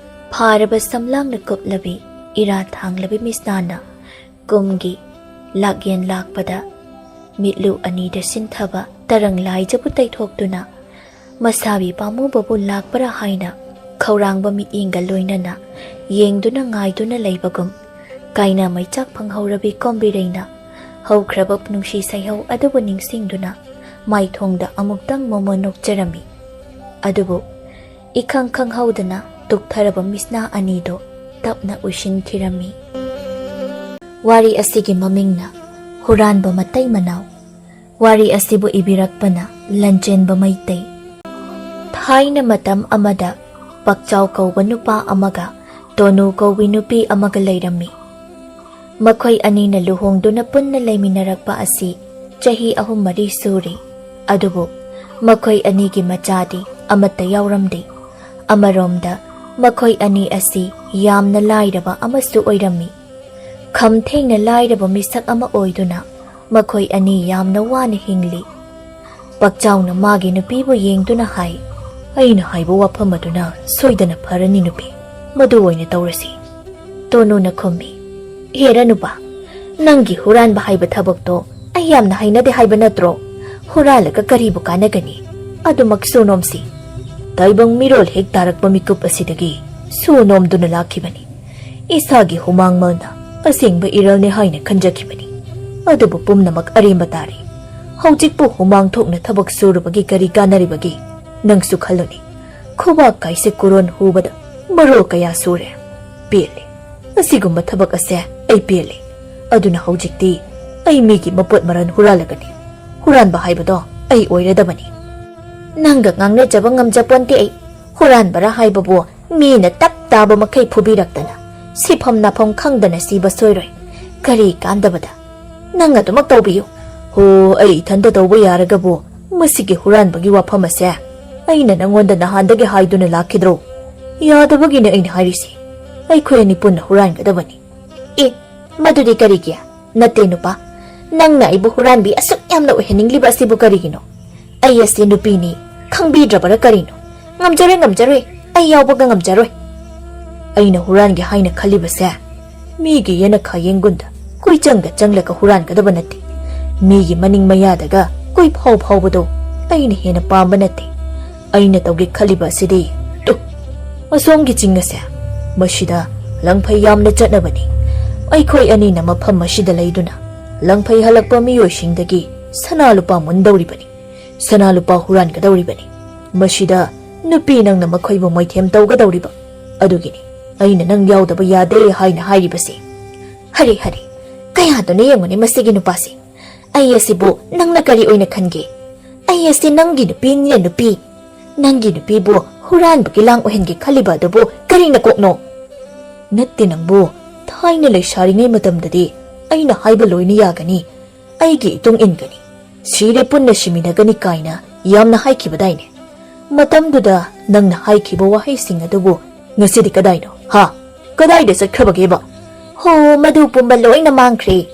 ꯐꯥꯔꯕ ꯁꯝꯂꯥꯡꯅ ꯀꯨꯞꯂꯕꯤ ꯏꯔꯥ ꯊꯥꯡꯂꯕꯤ ꯃꯤꯁꯅꯥꯅ ꯀꯨꯝꯒꯤ ꯂꯥꯛꯌꯦꯟ ꯂꯥꯛꯄꯗ ꯃꯤꯠꯂꯨ ꯑꯅꯤꯗ ꯁꯤꯟꯊꯕ ꯇꯔꯪ ꯂꯥꯏꯖꯕꯨ ꯇꯩꯊꯣꯛꯇꯨꯅ ꯃꯁꯥꯕꯤ ꯄꯥꯝꯃꯨꯕꯕꯨ ꯂꯥꯛꯄꯔꯥ ꯍꯥꯏꯅ ꯈꯧꯔꯥꯡꯕ ꯃꯤꯠꯌꯦꯡꯒ ꯂꯣꯏꯅꯅ ꯌꯦꯡꯗꯨꯅ ꯉꯥꯏꯗꯨꯅ ꯂꯩꯕꯒꯨꯝ, ꯀꯥꯏꯅ ꯃꯩꯆꯥꯛ ꯐꯪꯍꯧꯔꯕꯤ ꯀꯣꯝꯕꯤꯔꯩꯅ ꯍꯧꯈ꯭ꯔꯕ ꯅꯨꯡꯁꯤ ꯁꯩꯍꯧ ꯑꯗꯨꯕꯨ ꯅꯤꯡꯁꯤꯡꯗꯨꯅ ꯃꯥꯏꯊꯣꯡꯗ ꯑꯃꯨꯛꯇꯪ ꯃꯣꯃꯣꯟ ꯅꯣꯛꯆꯔꯝꯃꯤ꯫ ꯑꯗꯨꯕꯨ ꯏꯈꯪ ꯈꯪꯍꯧꯗꯅ ꯇꯨꯛꯊꯔꯕ ꯃꯤꯁꯅꯥ ꯑꯅꯤꯗꯣ ꯇꯞꯅ ꯎꯏꯁꯤꯟꯈꯤꯔꯝꯃꯤ꯫ ꯋꯥꯔꯤ ꯑꯁꯤꯒꯤ ꯃꯃꯤꯡꯅ ꯍꯨꯔꯥꯟꯕ ꯃꯇꯩ ꯃꯅꯥꯎ꯫ ꯋꯥꯔꯤ ꯑꯁꯤꯕꯨ ꯏꯕꯤꯔꯛꯄꯅ ꯂꯟꯆꯦꯟꯕ ꯃꯩꯇꯩ꯫ ꯊꯥꯏꯅ ꯃꯇꯝ ꯑꯃꯗ ꯄꯛꯆꯥꯎ ꯀꯧꯕ ꯅꯨꯄꯥ ꯑꯃꯒ ꯇꯣꯅꯨ ꯀꯧꯕꯤ ꯅꯨꯄꯤ ꯑꯃꯒ ꯂꯩꯔꯝꯃꯤ꯫ ꯃꯈꯣꯏ ꯑꯅꯤꯅ ꯂꯨꯍꯣꯡꯗꯨꯅ ꯄꯨꯟꯅ ꯂꯩꯃꯤꯟꯅꯔꯛꯄ ꯑꯁꯤ ꯆꯍꯤ ꯑꯍꯨꯝ ꯃꯔꯤ ꯁꯨꯔꯦ꯫ ꯑꯗꯨꯕꯨ ꯃꯈꯣꯏ ꯑꯅꯤꯒꯤ ꯃꯆꯥꯗꯤ ꯑꯃꯠꯇ ꯌꯥꯎꯔꯝꯗꯦ꯫ ꯑꯃꯔꯣꯝꯗ ꯃꯈꯣꯏ ꯑꯅꯤ ꯑꯁꯤ ꯌꯥꯝꯅ ꯂꯥꯏꯔꯕ ꯑꯃꯁꯨ ꯑꯣꯏꯔꯝꯃꯤ꯫ ꯈꯝ ꯊꯦꯡꯅ ꯂꯥꯏꯔꯕ ꯃꯤꯁꯛ ꯑꯃ ꯑꯣꯏꯗꯨꯅ ꯃꯈꯣꯏ ꯑꯅꯤ ꯌꯥꯝꯅ ꯋꯥꯅ ꯍꯤꯡꯂꯤ꯫ ꯄꯛꯆꯥꯎꯅ ꯃꯥꯒꯤ ꯅꯨꯄꯤꯕꯨ ꯌꯦꯡꯗꯨꯅ ꯍꯥꯏ, "ꯑꯩꯅ ꯍꯥꯏꯕ ꯋꯥꯐꯝ ꯑꯗꯨꯅ ꯁꯣꯏꯗꯅ ꯐꯔꯅꯤ ꯅꯨꯄꯤ, ꯃꯗꯨ ꯑꯣꯏꯅ ꯇꯧꯔꯁꯤ꯫" ꯇꯣꯅꯨꯅ ꯈꯨꯝꯃꯤ, "ꯍꯦꯔꯥ ꯅꯨꯄꯥ, ꯅꯪꯒꯤ ꯍꯨꯔꯥꯟꯕ ꯍꯥꯏꯕ ꯊꯕꯛꯇꯣ ꯑꯩ ꯌꯥꯝꯅ ꯍꯩꯅꯗꯦ ꯍꯥꯏꯕ ꯅꯠꯇ꯭ꯔꯣ? ꯍꯨꯔꯥꯜꯂꯒ ꯀꯔꯤꯕꯨ ꯀꯥꯟꯅꯒꯅꯤ? ꯑꯗꯨꯃꯛ ꯁꯨ ꯅꯣꯝꯁꯤ꯫ ꯇꯥꯏꯕꯪ ꯃꯤꯔꯣꯜ ꯍꯦꯛ ꯇꯥꯔꯛꯄ ꯃꯤꯀꯨꯞ ꯑꯁꯤꯗꯒꯤ ꯁꯨ ꯅꯣꯝꯗꯨꯅ ꯂꯥꯛꯈꯤꯕꯅꯤ꯫ ꯏꯁꯥꯒꯤ ꯍꯨꯃꯥꯡ ꯃꯜꯅ ꯑꯁꯦꯡꯕ ꯏꯔꯜꯅꯤ ꯍꯥꯏꯅ ꯈꯟꯖꯈꯤꯕꯅꯤ꯫ ꯑꯗꯨꯕꯨ ꯄꯨꯝꯅꯃꯛ ꯑꯔꯦꯝꯕ ꯇꯥꯔꯦ꯫ ꯍꯧꯖꯤꯛꯄꯨ ꯍꯨꯃꯥꯡ ꯊꯣꯛꯅ ꯊꯕꯛ ꯁꯨꯔꯨꯕꯒꯤ ꯀꯔꯤ ꯀꯥꯟꯅꯔꯤꯕꯒꯦ? ꯅꯪꯁꯨ ꯈꯜꯂꯨꯅꯦ, ꯈꯨꯕꯥꯛ ꯀꯥꯏꯁꯦ ꯀꯨꯔꯣꯟ ꯍꯨꯕꯗ ꯃꯔꯣꯜ ꯀꯌꯥ ꯁꯨꯔꯦ꯫ ꯄꯦꯜꯂꯦ꯫ ꯑꯁꯤꯒꯨꯝꯕ ꯊꯕꯛ ꯑꯁꯦ ꯑꯩ ꯄꯦꯜꯂꯦ꯫ ꯑꯗꯨꯅ ꯍꯧꯖꯤꯛꯇꯤ ꯑꯩ ꯃꯤꯒꯤ ꯃꯄꯣꯠ ꯃꯔꯜ ꯍꯨꯔꯥꯜꯂꯒꯅꯤ꯫ ꯍꯨꯔꯥꯟꯕ ꯍꯥꯏꯕꯗꯣ ꯑꯩ ꯑꯣꯏꯔꯗꯕꯅꯤ꯫" "ꯅꯪꯒ ꯉꯥꯡꯅꯖꯕ ꯉꯝꯖꯄꯣꯟꯇꯦ ꯑꯩ꯫ ꯍꯨꯔꯥꯟꯕꯔꯥ ꯍꯥꯏꯕꯕꯨ ꯃꯤꯅ ꯇꯞ ꯇꯥꯕ ꯃꯈꯩ ꯐꯨꯕꯤꯔꯛꯇꯅ ꯁꯤꯐꯝ ꯅꯥꯐꯝ ꯈꯪꯗꯅ ꯁꯤꯕ ꯁꯣꯏꯔꯣꯏ꯫ ꯀꯔꯤ ꯀꯥꯟꯗꯕꯗ? ꯅꯪ ꯑꯗꯨꯃꯛ ꯇꯧꯕꯤꯌꯨ꯫ ꯍꯣ, ꯑꯩ ꯏꯊꯟꯇ ꯇꯧꯕ ꯌꯥꯔꯒꯕꯨ ꯃꯁꯤꯒꯤ ꯍꯨꯔꯥꯟꯕꯒꯤ ꯋꯥꯐꯝ ꯑꯁꯦ ꯑꯩꯅ ꯅꯪꯉꯣꯟꯗ ꯅꯍꯥꯟꯗꯒꯤ ꯍꯥꯏꯗꯨꯅ ꯂꯥꯛꯈꯤꯗ꯭ꯔꯣ? ꯌꯥꯗꯕꯒꯤꯅꯦ ꯑꯩꯅ ꯍꯥꯏꯔꯤꯁꯤ꯫ ꯑꯩꯈꯣꯏ ꯑꯅꯤ ꯄꯨꯟꯅ ꯍꯨꯔꯥꯟꯒꯗꯕꯅꯤ꯫ ꯑꯦ, ꯃꯗꯨꯗꯤ ꯀꯔꯤꯒꯤ? ꯅꯠꯇꯦ ꯅꯨꯄꯥ, ꯅꯪꯅ ꯑꯩꯕꯨ ꯍꯨꯔꯥꯟꯕꯤ ꯑꯁꯨꯛ ꯌꯥꯝꯅ ꯑꯣꯏꯍꯟꯅꯤꯡꯂꯤꯕ ꯑꯁꯤꯕꯨ ꯀꯔꯤꯒꯤꯅꯣ? ꯑꯩ ꯑꯁꯤ ꯅꯨꯄꯤꯅꯤ, ꯈꯪꯕꯤꯗ꯭ꯔꯕꯔꯥ ꯀꯔꯤꯅꯣ? ꯉꯝꯖꯔꯣꯏ, ꯉꯝꯖꯔꯣꯏ, ꯑꯩ ꯌꯥꯎꯕꯒ ꯉꯝꯖꯔꯣꯏ꯫ ꯑꯩꯅ ꯍꯨꯔꯥꯟꯒꯦ ꯍꯥꯏꯅ ꯈꯜꯂꯤꯕꯁꯦ ꯃꯤꯒꯤ ꯌꯦꯅꯈꯥ ꯌꯦꯡꯒꯨꯟꯗ ꯀꯣꯏꯆꯪꯗ ꯆꯪꯂꯒ ꯍꯨꯔꯥꯟꯒꯗꯕ ꯅꯠꯇꯦ꯫ ꯃꯤꯒꯤ ꯃꯅꯤꯡ ꯃꯌꯥꯗꯒ ꯀꯣꯏꯐꯥꯎ ꯐꯥꯎꯕꯗꯣ ꯑꯩꯅ ꯍꯦꯟꯅ ꯄꯥꯝꯕ ꯅꯠꯇꯦ꯫ ꯑꯩꯅ ꯇꯧꯒꯦ ꯈꯜꯂꯤꯕ ꯑꯁꯤꯗꯤ, ꯇꯨ, ꯑꯁꯣꯝꯒꯤ ꯆꯤꯡ ꯑꯁꯦ, ꯃꯁꯤꯗ ꯂꯪꯐꯩ ꯌꯥꯝꯅ ꯆꯠꯅꯕꯅꯤ꯫ ꯑꯩꯈꯣꯏ ꯑꯅꯤꯅ ꯃꯐꯝ ꯑꯁꯤꯗ ꯂꯩꯗꯨꯅ ꯂꯪꯐꯩ ꯍꯜꯂꯛꯄ ꯃꯤꯑꯣꯏꯁꯤꯡꯗꯒꯤ ꯁꯅꯥ ꯂꯨꯄꯥ ꯃꯨꯟꯗꯧꯔꯤꯕꯅꯤ, ꯁꯅꯥ ꯂꯨꯄꯥ ꯍꯨꯔꯥꯟꯒꯗꯧꯔꯤꯕꯅꯤ꯫ ꯃꯁꯤꯗ ꯅꯨꯄꯤ ꯅꯪꯅ ꯃꯈꯣꯏꯕꯨ ꯃꯣꯏꯊꯦꯝ ꯇꯧꯒꯗꯧꯔꯤꯕ꯫ ꯑꯗꯨꯒꯤꯅꯤ ꯑꯩꯅ ꯅꯪ ꯌꯥꯎꯗꯕ ꯌꯥꯗꯦ ꯍꯥꯏꯅ ꯍꯥꯏꯔꯤꯕꯁꯦ꯫ ꯍꯔꯦ, ꯍꯔꯦ, ꯀꯌꯥꯗꯨꯅ ꯌꯦꯡꯉꯨꯅꯦ ꯃꯁꯤꯒꯤ ꯅꯨꯄꯥꯁꯦ꯫ ꯑꯩ ꯑꯁꯤꯕꯨ ꯅꯪꯅ ꯀꯔꯤ ꯑꯣꯏꯅ ꯈꯟꯒꯦ? ꯑꯩ ꯑꯁꯤ ꯅꯪꯒꯤ ꯅꯨꯄꯤꯅꯤꯅ ꯅꯨꯄꯤ꯫ ꯅꯪꯒꯤ ꯅꯨꯄꯤꯕꯨ ꯍꯨꯔꯥꯟꯕꯒꯤ ꯂꯥꯡ ꯑꯣꯏꯍꯟꯒꯦ ꯈꯜꯂꯤꯕ ꯑꯗꯨꯕꯨ ꯀꯔꯤꯅ ꯀꯣꯛꯅꯣ? ꯅꯠꯇꯦ ꯅꯪꯕꯨ, ꯊꯥꯏꯅ ꯂꯩꯁꯥꯔꯤꯉꯩ ꯃꯇꯝꯗꯗꯤ ꯑꯩꯅ ꯍꯥꯏꯕ ꯂꯣꯏꯅ ꯌꯥꯒꯅꯤ, ꯑꯩꯒꯤ ꯏꯇꯨꯡ ꯏꯟꯒꯅꯤ, ꯁꯤꯔꯦ ꯄꯨꯟꯅ ꯁꯤꯃꯤꯟꯅꯒꯅꯤ ꯀꯥꯏꯅ ꯌꯥꯝꯅ ꯍꯥꯏꯈꯤꯕꯗꯥꯏꯅꯦ? ꯃꯇꯝꯗꯨꯗ ꯅꯪꯅ ꯍꯥꯏꯈꯤꯕ ꯋꯥꯍꯩꯁꯤꯡ ꯑꯗꯨꯕꯨ ꯉꯁꯤꯗꯤ ꯀꯗꯥꯏꯅꯣ? ꯍꯥ? ꯀꯗꯥꯏꯗ ꯆꯠꯈ꯭ꯔꯕꯒꯦꯕ? ꯍꯣ, ꯃꯗꯨ ꯄꯨꯝꯕ ꯂꯣꯏꯅ ꯃꯥꯡꯈ꯭ꯔꯦ꯫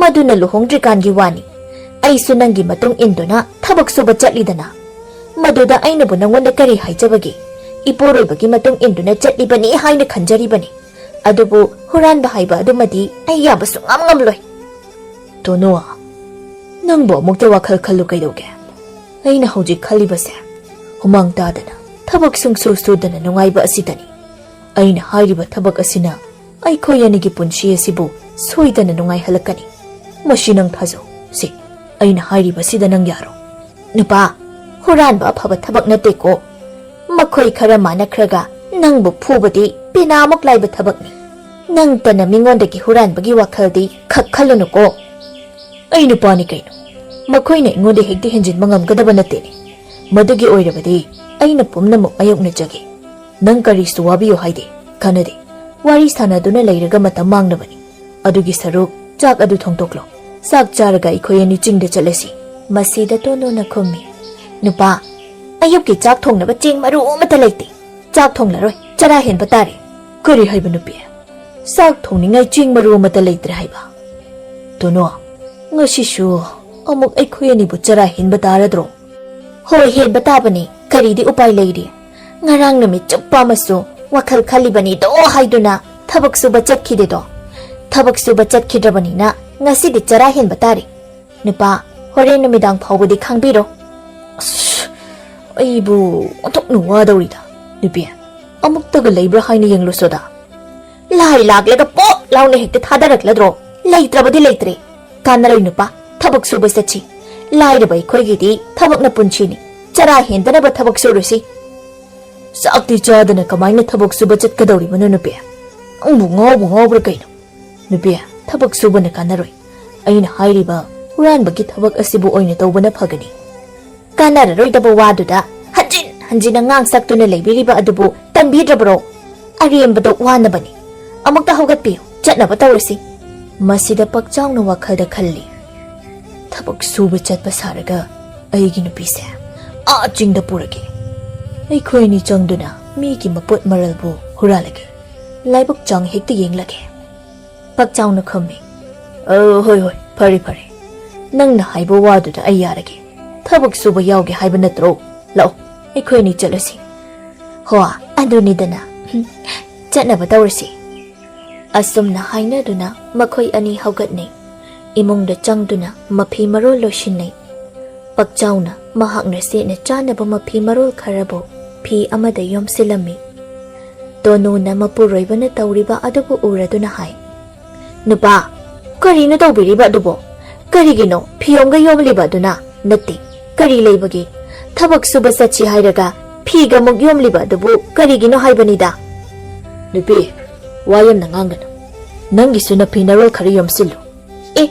ꯃꯗꯨꯅ ꯂꯨꯍꯣꯡꯗ꯭ꯔꯤꯀꯥꯟꯒꯤ ꯋꯥꯅꯤ꯫ ꯑꯩꯁꯨ ꯅꯪꯒꯤ ꯃꯇꯨꯡ ꯏꯟꯗꯨꯅ ꯊꯕꯛ ꯁꯨꯕ ꯆꯠꯂꯤꯗꯅ꯫ ꯃꯗꯨꯗ ꯑꯩꯅꯕꯨ ꯅꯪꯉꯣꯟꯗ ꯀꯔꯤ ꯍꯥꯏꯖꯕꯒꯦ? ꯏꯄꯨꯔꯣꯏꯕꯒꯤ ꯃꯇꯨꯡ ꯏꯟꯗꯨꯅ ꯆꯠꯂꯤꯕꯅꯤ ꯍꯥꯏꯅ ꯈꯟꯖꯔꯤꯕꯅꯤ꯫ ꯑꯗꯨꯕꯨ ꯍꯨꯔꯥꯟꯕ ꯍꯥꯏꯕ ꯑꯗꯨꯃꯗꯤ ꯑꯩ ꯌꯥꯕ ꯁꯨꯡꯉꯝ ꯉꯝꯂꯣꯏ꯫ ꯇꯣꯅꯣ, ꯅꯪꯕꯨ ꯑꯃꯨꯛꯇ ꯋꯥꯈꯜ ꯈꯜꯂꯨ ꯀꯩꯗꯧꯒꯦ? ꯑꯩꯅ ꯍꯧꯖꯤꯛ ꯈꯜꯂꯤꯕꯁꯦ ꯍꯨꯃꯥꯡ ꯇꯥꯗꯅ, ꯊꯕꯛ ꯁꯨꯡꯁꯨ ꯁꯨꯗꯅ ꯅꯨꯡꯉꯥꯏꯕ ꯑꯁꯤꯗꯅꯤ꯫ ꯑꯩꯅ ꯍꯥꯏꯔꯤꯕ ꯊꯕꯛ ꯑꯁꯤꯅ ꯑꯩꯈꯣꯏ ꯑꯅꯤꯒꯤ ꯄꯨꯟꯁꯤ ꯑꯁꯤꯕꯨ ꯁꯣꯏꯗꯅ ꯅꯨꯡꯉꯥꯏꯍꯜꯂꯛꯀꯅꯤ꯫ ꯃꯁꯤ ꯅꯪ ꯊꯥꯖꯧ꯫ ꯁꯤ, ꯑꯩꯅ ꯍꯥꯏꯔꯤꯕꯁꯤꯗ ꯅꯪ ꯌꯥꯔꯣ? ꯅꯨꯄꯥ, ꯍꯨꯔꯥꯟꯕ ꯑꯐꯕ ꯊꯕꯛ ꯅꯠꯇꯦꯀꯣ꯫ ꯃꯈꯣꯏ ꯈꯔ ꯃꯥꯟꯅꯈ꯭ꯔꯒ ꯅꯪꯕꯨ ꯐꯨꯕꯗꯤ ꯄꯦꯅꯥꯃꯨꯛ ꯂꯥꯏꯕ ꯊꯕꯛꯅꯤ꯫ ꯅꯪꯇꯅ ꯃꯤꯉꯣꯟꯗꯒꯤ ꯍꯨꯔꯥꯟꯕꯒꯤ ꯋꯥꯈꯜꯗꯤ ꯈꯛ ꯈꯜꯂꯨꯅꯨꯀꯣ꯫ ꯑꯩ ꯅꯨꯄꯥꯅꯤ ꯀꯩꯅꯣ, ꯃꯈꯣꯏꯅ ꯑꯩꯉꯣꯟꯗ ꯍꯦꯛꯇ ꯍꯦꯟꯖꯤꯟꯕ ꯉꯝꯒꯗꯕ ꯅꯠꯇꯦꯅꯦ꯫ ꯃꯗꯨꯒꯤ ꯑꯣꯏꯔꯕꯗꯤ ꯑꯩꯅ ꯄꯨꯝꯅꯃꯛ ꯃꯥꯌꯣꯛꯅꯖꯒꯦ꯫ ꯅꯪ ꯀꯔꯤꯁꯨ ꯋꯥꯕꯤꯌꯨ ꯍꯥꯏꯗꯦ, ꯀꯥꯟꯅꯗꯦ꯫ ꯋꯥꯔꯤ ꯁꯥꯟꯅꯗꯨꯅ ꯂꯩꯔꯒ ꯃꯇꯝ ꯃꯥꯡꯅꯕꯅꯤ꯫ ꯑꯗꯨꯒꯤ ꯁꯔꯨꯛ ꯆꯥꯛ ꯑꯗꯨ ꯊꯣꯡꯗꯣꯛꯂꯣ꯫ "ꯆꯥꯛ ꯆꯥꯔꯒ ꯑꯩꯈꯣꯏ ꯑꯅꯤ ꯆꯤꯡꯗ ꯆꯠꯂꯁꯤ꯫" ꯃꯁꯤꯗ ꯇꯣꯅꯣꯅ ꯈꯨꯝꯃꯤ, "ꯅꯨꯄꯥ, ꯑꯌꯨꯛꯀꯤ ꯆꯥꯛ ꯊꯣꯡꯅꯕ ꯆꯦꯡ ꯃꯔꯨ ꯑꯃꯠꯇ ꯂꯩꯇꯦ꯫ ꯆꯥꯛ ꯊꯣꯡꯂꯔꯣꯏ, ꯆꯔꯥ ꯍꯦꯟꯕ ꯇꯥꯔꯦ꯫" "ꯀꯔꯤ ꯍꯥꯏꯕ, ꯅꯨꯄꯤ? ꯆꯥꯛ ꯊꯣꯡꯅꯤꯡꯉꯥꯏ ꯆꯦꯡ ꯃꯔꯨ ꯑꯃꯠꯇ ꯂꯩꯇ꯭ꯔꯦ ꯍꯥꯏꯕ? ꯇꯣꯅꯣ, ꯉꯁꯤꯁꯨ ꯑꯃꯨꯛ ꯑꯩꯈꯣꯏ ꯑꯅꯤꯕꯨ ꯆꯔꯥ ꯍꯦꯟꯕ ꯇꯥꯔꯗ꯭ꯔꯣ?" "ꯍꯣꯏ, ꯍꯦꯟꯕ ꯇꯥꯕꯅꯤ, ꯀꯔꯤꯗꯤ ꯎꯄꯥꯏ ꯂꯩꯔꯤ? ꯉꯔꯥꯡ ꯅꯨꯃꯤꯠ ꯆꯨꯞꯄ ꯑꯃꯁꯨ ꯋꯥꯈꯜ ꯈꯜꯂꯤꯕꯅꯤꯗꯣ ꯍꯥꯏꯗꯨꯅ ꯊꯕꯛ ꯁꯨꯕ ꯆꯠꯈꯤꯗꯦꯗꯣ꯫ ꯊꯕꯛ ꯁꯨꯕ ꯆꯠꯈꯤꯗ꯭ꯔꯕꯅꯤꯅ ꯉꯁꯤꯗꯤ ꯆꯔꯥ ꯍꯦꯟꯕ ꯇꯥꯔꯦ꯫ ꯅꯨꯄꯥ, ꯍꯣꯔꯦꯟ ꯅꯨꯃꯤꯗꯥꯡ ꯐꯥꯎꯕꯗꯤ ꯈꯥꯡꯕꯤꯔꯣ꯫" "ꯑꯁ, ꯑꯩꯕꯨ ꯑꯣꯟꯊꯣꯛꯅ ꯋꯥꯗꯧꯔꯤꯗ꯫ ꯅꯨꯄꯤ, ꯑꯃꯨꯛꯇꯒ ꯂꯩꯕ꯭ꯔꯥ ꯍꯥꯏꯅ ꯌꯦꯡꯂꯨꯁꯣꯗ꯫" "ꯂꯥꯏ ꯂꯥꯛꯂꯒ ꯄꯣꯞ ꯂꯥꯎꯅ ꯍꯦꯛꯇ ꯊꯥꯗꯔꯛꯂꯗ꯭ꯔꯣ? ꯂꯩꯇ꯭ꯔꯕꯗꯤ ꯂꯩꯇ꯭ꯔꯦ꯫ ꯀꯥꯟꯅꯔꯣꯏ ꯅꯨꯄꯥ, ꯊꯕꯛ ꯁꯨꯕ ꯆꯠꯁꯤ꯫ ꯂꯥꯏꯔꯕ ꯑꯩꯈꯣꯏꯒꯤꯗꯤ ꯊꯕꯛꯅ ꯄꯨꯟꯁꯤꯅꯤ꯫ ꯆꯔꯥ ꯍꯦꯟꯗꯅꯕ ꯊꯕꯛ ꯁꯨꯔꯨꯁꯤ꯫" "ꯆꯥꯛꯇꯤ ꯆꯥꯗꯅ ꯀꯃꯥꯏꯅ ꯊꯕꯛ ꯁꯨꯕ ꯆꯠꯀꯗꯧꯔꯤꯕꯅꯣ, ꯅꯨꯄꯤ? ꯅꯪꯕꯨ ꯉꯥꯎꯕꯨ ꯉꯥꯎꯕ꯭ꯔꯥ ꯀꯩꯅꯣ? ꯅꯨꯄꯤ, ꯊꯕꯛ ꯁꯨꯕꯅ ꯀꯥꯟꯅꯔꯣꯏ꯫ ꯑꯩꯅ ꯍꯥꯏꯔꯤꯕ ꯍꯨꯔꯥꯟꯕꯒꯤ ꯊꯕꯛ ꯑꯁꯤꯕꯨ ꯑꯣꯏꯅ ꯇꯧꯕꯅ ꯐꯒꯅꯤ꯫" "ꯀꯥꯟꯅꯔꯔꯣꯏꯗꯕ ꯋꯥꯗꯨꯗ ꯍꯟꯖꯤꯟ ꯍꯟꯖꯤꯟꯅ ꯉꯥꯡ ꯁꯛꯇꯨꯅ ꯂꯩꯕꯤꯔꯤꯕ ꯑꯗꯨꯕꯨ ꯇꯟꯕꯤꯗ꯭ꯔꯕ꯭ꯔꯣ? ꯑꯔꯦꯝꯕꯗ ꯋꯥꯅꯕꯅꯤ꯫ ꯑꯃꯨꯛꯇ ꯍꯧꯒꯠꯄꯤꯌꯨ, ꯆꯠꯅꯕ ꯇꯧꯔꯁꯤ꯫" ꯃꯁꯤꯗ ꯄꯛꯆꯥꯎꯅ ꯋꯥꯈꯜꯗ ꯈꯜꯂꯤ, "ꯊꯕꯛ ꯁꯨꯕ ꯆꯠꯄ ꯁꯥꯔꯒ ꯑꯩꯒꯤ ꯅꯨꯄꯤꯁꯦ ꯑꯥ ꯆꯤꯡꯗ ꯄꯨꯔꯒꯦ꯫ ꯑꯩꯈꯣꯏ ꯑꯅꯤ ꯆꯪꯗꯨꯅ ꯃꯤꯒꯤ ꯃꯄꯣꯠ ꯃꯔꯜꯕꯨ ꯍꯨꯔꯥꯜꯂꯒꯦ꯫ ꯂꯥꯏꯕꯛ ꯆꯥꯡ ꯍꯦꯛꯇ ꯌꯦꯡꯂꯒꯦ꯫" ꯄꯛꯆꯥꯎꯅ ꯈꯨꯝꯃꯤ, "ꯑ, ꯍꯣꯏ, ꯍꯣꯏ, ꯐꯔꯦ, ꯐꯔꯦ꯫ ꯅꯪꯅ ꯍꯥꯏꯕ ꯋꯥꯗꯨꯗ ꯑꯩ ꯌꯥꯔꯒꯦ꯫ ꯊꯕꯛ ꯁꯨꯕ ꯌꯥꯎꯒꯦ ꯍꯥꯏꯕ ꯅꯠꯇ꯭ꯔꯣ? ꯂꯥꯛꯑꯣ, ꯑꯩꯈꯣꯏ ꯑꯅꯤ ꯆꯠꯂꯁꯤ꯫" "ꯍꯣ, ꯑꯗꯨꯅꯤꯗꯅ꯫ ꯍꯨꯝ, ꯆꯠꯅꯕ ꯇꯧꯔꯁꯤ꯫" ꯑꯁꯨꯝꯅ ꯍꯥꯏꯅꯗꯨꯅ ꯃꯈꯣꯏ ꯑꯅꯤ ꯍꯧꯒꯠꯅꯩ꯫ ꯏꯃꯨꯡꯗ ꯆꯪꯗꯨꯅ ꯃꯐꯤ ꯃꯔꯣꯜ ꯂꯣꯏꯁꯤꯟꯅꯩ꯫ ꯄꯛꯆꯥꯎꯅ ꯃꯍꯥꯛꯅ ꯁꯦꯠꯅ ꯆꯥꯅꯕ ꯃꯐꯤ ꯃꯔꯣꯜ ꯈꯔꯕꯨ ꯐꯤ ꯑꯃꯗ ꯌꯣꯝꯁꯤꯜꯂꯝꯃꯤ꯫ ꯇꯣꯅꯨꯅ ꯃꯄꯨꯔꯣꯏꯕꯅ ꯇꯧꯔꯤꯕ ꯑꯗꯨꯕꯨ ꯎꯔꯗꯨꯅ ꯍꯥꯏ, "ꯅꯨꯄꯥ, ꯀꯔꯤꯅꯣ ꯇꯧꯕꯤꯔꯤꯕ ꯑꯗꯨꯕꯣ? ꯀꯔꯤꯒꯤꯅꯣ ꯐꯤꯌꯣꯝꯒ ꯌꯣꯝꯂꯤꯕ ꯑꯗꯨꯅ? ꯅꯠꯇꯦ, ꯀꯔꯤ ꯂꯩꯕꯒꯦ? ꯊꯕꯛ ꯁꯨꯕ ꯆꯠꯁꯤ ꯍꯥꯏꯔꯒ ꯐꯤꯒ ꯑꯃꯨꯛ ꯌꯣꯝꯂꯤꯕ ꯑꯗꯨꯕꯨ ꯀꯔꯤꯒꯤꯅꯣ ꯍꯥꯏꯕꯅꯤꯗ?" "ꯅꯨꯄꯤ, ꯋꯥ ꯌꯥꯝꯅ ꯉꯥꯡꯒꯅꯨ꯫ ꯅꯪꯒꯤꯁꯨ ꯅꯐꯤ ꯅꯔꯣꯜ ꯈꯔ ꯌꯣꯝꯁꯤꯜꯂꯨ꯫" "ꯑꯦ,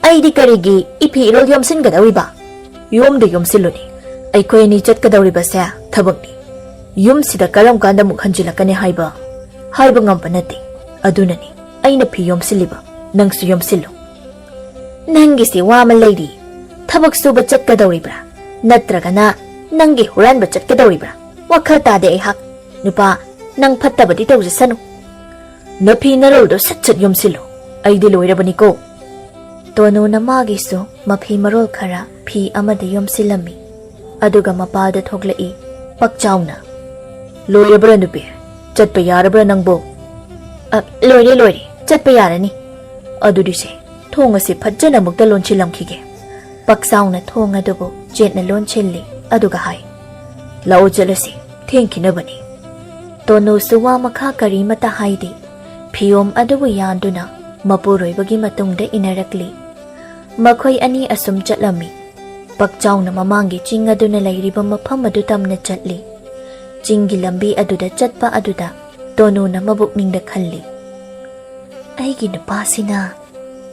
ꯑꯩꯗꯤ ꯀꯔꯤꯒꯤ ꯏꯐꯤ ꯏꯔꯣꯜ ꯌꯣꯝꯁꯤꯟꯒꯗꯧꯔꯤꯕ? ꯌꯣꯝꯗ ꯌꯣꯝꯁꯤꯜꯂꯨꯅꯦ꯫ ꯑꯩꯈꯣꯏ ꯑꯅꯤ ꯆꯠꯀꯗꯧꯔꯤꯕꯁꯦ ꯊꯕꯛꯅꯤ꯫ ꯌꯨꯝꯁꯤꯗ ꯀꯔꯝ ꯀꯥꯟꯗ ꯑꯃꯨꯛ ꯍꯟꯖꯤꯜꯂꯛꯀꯅꯤ ꯍꯥꯏꯕ ꯍꯥꯏꯕ ꯉꯝꯕ ꯅꯠꯇꯦ꯫ ꯑꯗꯨꯅꯅꯤ ꯑꯩꯅ ꯐꯤ ꯌꯣꯝꯁꯤꯜꯂꯤꯕ꯫ ꯅꯪꯁꯨ ꯌꯣꯝꯁꯤꯜꯂꯨ꯫" "ꯅꯪꯒꯤꯁꯦ ꯋꯥ ꯑꯃ ꯂꯩꯔꯤ꯫ ꯊꯕꯛ ꯁꯨꯕ ꯆꯠꯀꯗꯧꯔꯤꯕ꯭ꯔꯥ? ꯅꯠꯇ꯭ꯔꯒꯅ ꯅꯪꯒꯤ ꯍꯨꯔꯥꯟꯕ ꯆꯠꯀꯗꯧꯔꯤꯕ꯭ꯔꯥ? ꯋꯥꯈꯜ ꯇꯥꯗꯦ ꯑꯩꯍꯥꯛ꯫ ꯅꯨꯄꯥ, ꯅꯪ ꯐꯠꯇꯕꯗꯤ ꯇꯧꯖꯁꯅꯨ꯫ ꯅꯐꯤ ꯅꯔꯣꯜꯗꯣ ꯁꯠ ꯁꯠ ꯌꯣꯝꯁꯤꯜꯂꯨ꯫ ꯑꯩꯗꯤ ꯂꯣꯏꯔꯕꯅꯤꯀꯣ꯫" ꯇꯣꯅꯨꯅ ꯃꯥꯒꯤꯁꯨ ꯃꯐꯤ ꯃꯔꯣꯜ ꯈꯔ ꯐꯤ ꯑꯃꯗ ꯌꯣꯝꯁꯤꯜꯂꯝꯃꯤ꯫ ꯑꯗꯨꯒ ꯃꯄꯥꯜꯗ ꯊꯣꯛꯂꯛꯏ ꯄꯛꯆꯥꯎꯅ꯫ "ꯂꯣꯏꯔꯕ꯭ꯔꯥ ꯅꯨꯄꯤ? ꯆꯠꯄ ꯌꯥꯔꯕ꯭ꯔꯥ ꯅꯪꯕꯨ?" "ꯑ, ꯂꯣꯏꯔꯦ, ꯂꯣꯏꯔꯦ꯫ ꯆꯠꯄ ꯌꯥꯔꯅꯤ꯫ ꯑꯗꯨꯗꯤ ꯁꯦ, ꯊꯣꯡ ꯑꯁꯤ ꯐꯖꯅ ꯑꯃꯨꯛꯇ ꯂꯣꯟꯁꯤꯜꯂꯝꯈꯤꯒꯦ꯫" ꯄꯛꯆꯥꯎꯅ ꯊꯣꯡ ꯑꯗꯨꯕꯨ ꯆꯦꯠꯅ ꯂꯣꯟꯁꯤꯜꯂꯤ, ꯑꯗꯨꯒ ꯍꯥꯏ, "ꯂꯥꯛꯑꯣ ꯆꯠꯂꯁꯤ, ꯊꯦꯡꯈꯤꯅꯕꯅꯤ꯫" ꯇꯣꯅꯨꯁꯨ ꯋꯥ ꯃꯈꯥ ꯀꯔꯤꯃꯇ ꯍꯥꯏꯗꯦ꯫ ꯐꯤꯌꯣꯝ ꯑꯗꯨꯕꯨ ꯌꯥꯟꯗꯨꯅ ꯃꯄꯨꯔꯣꯏꯕꯒꯤ ꯃꯇꯨꯡꯗ ꯏꯟꯅꯔꯛꯂꯤ꯫ ꯃꯈꯣꯏ ꯑꯅꯤ ꯑꯁꯨꯝ ꯆꯠꯂꯝꯃꯤ꯫ ꯄꯛꯆꯥꯎꯅ ꯃꯃꯥꯡꯒꯤ ꯆꯤꯡ ꯑꯗꯨꯅ ꯂꯩꯔꯤꯕ ꯃꯐꯝ ꯑꯗꯨ ꯇꯝꯅ ꯆꯠꯂꯤ꯫ ꯆꯤꯡꯒꯤ ꯂꯝꯕꯤ ꯑꯗꯨꯗ ꯆꯠꯄ ꯑꯗꯨꯗ ꯇꯣꯅꯨꯅ ꯃꯕꯨꯛꯅꯤꯡꯗ ꯈꯜꯂꯤ, "ꯑꯩꯒꯤ ꯅꯨꯄꯥꯁꯤꯅ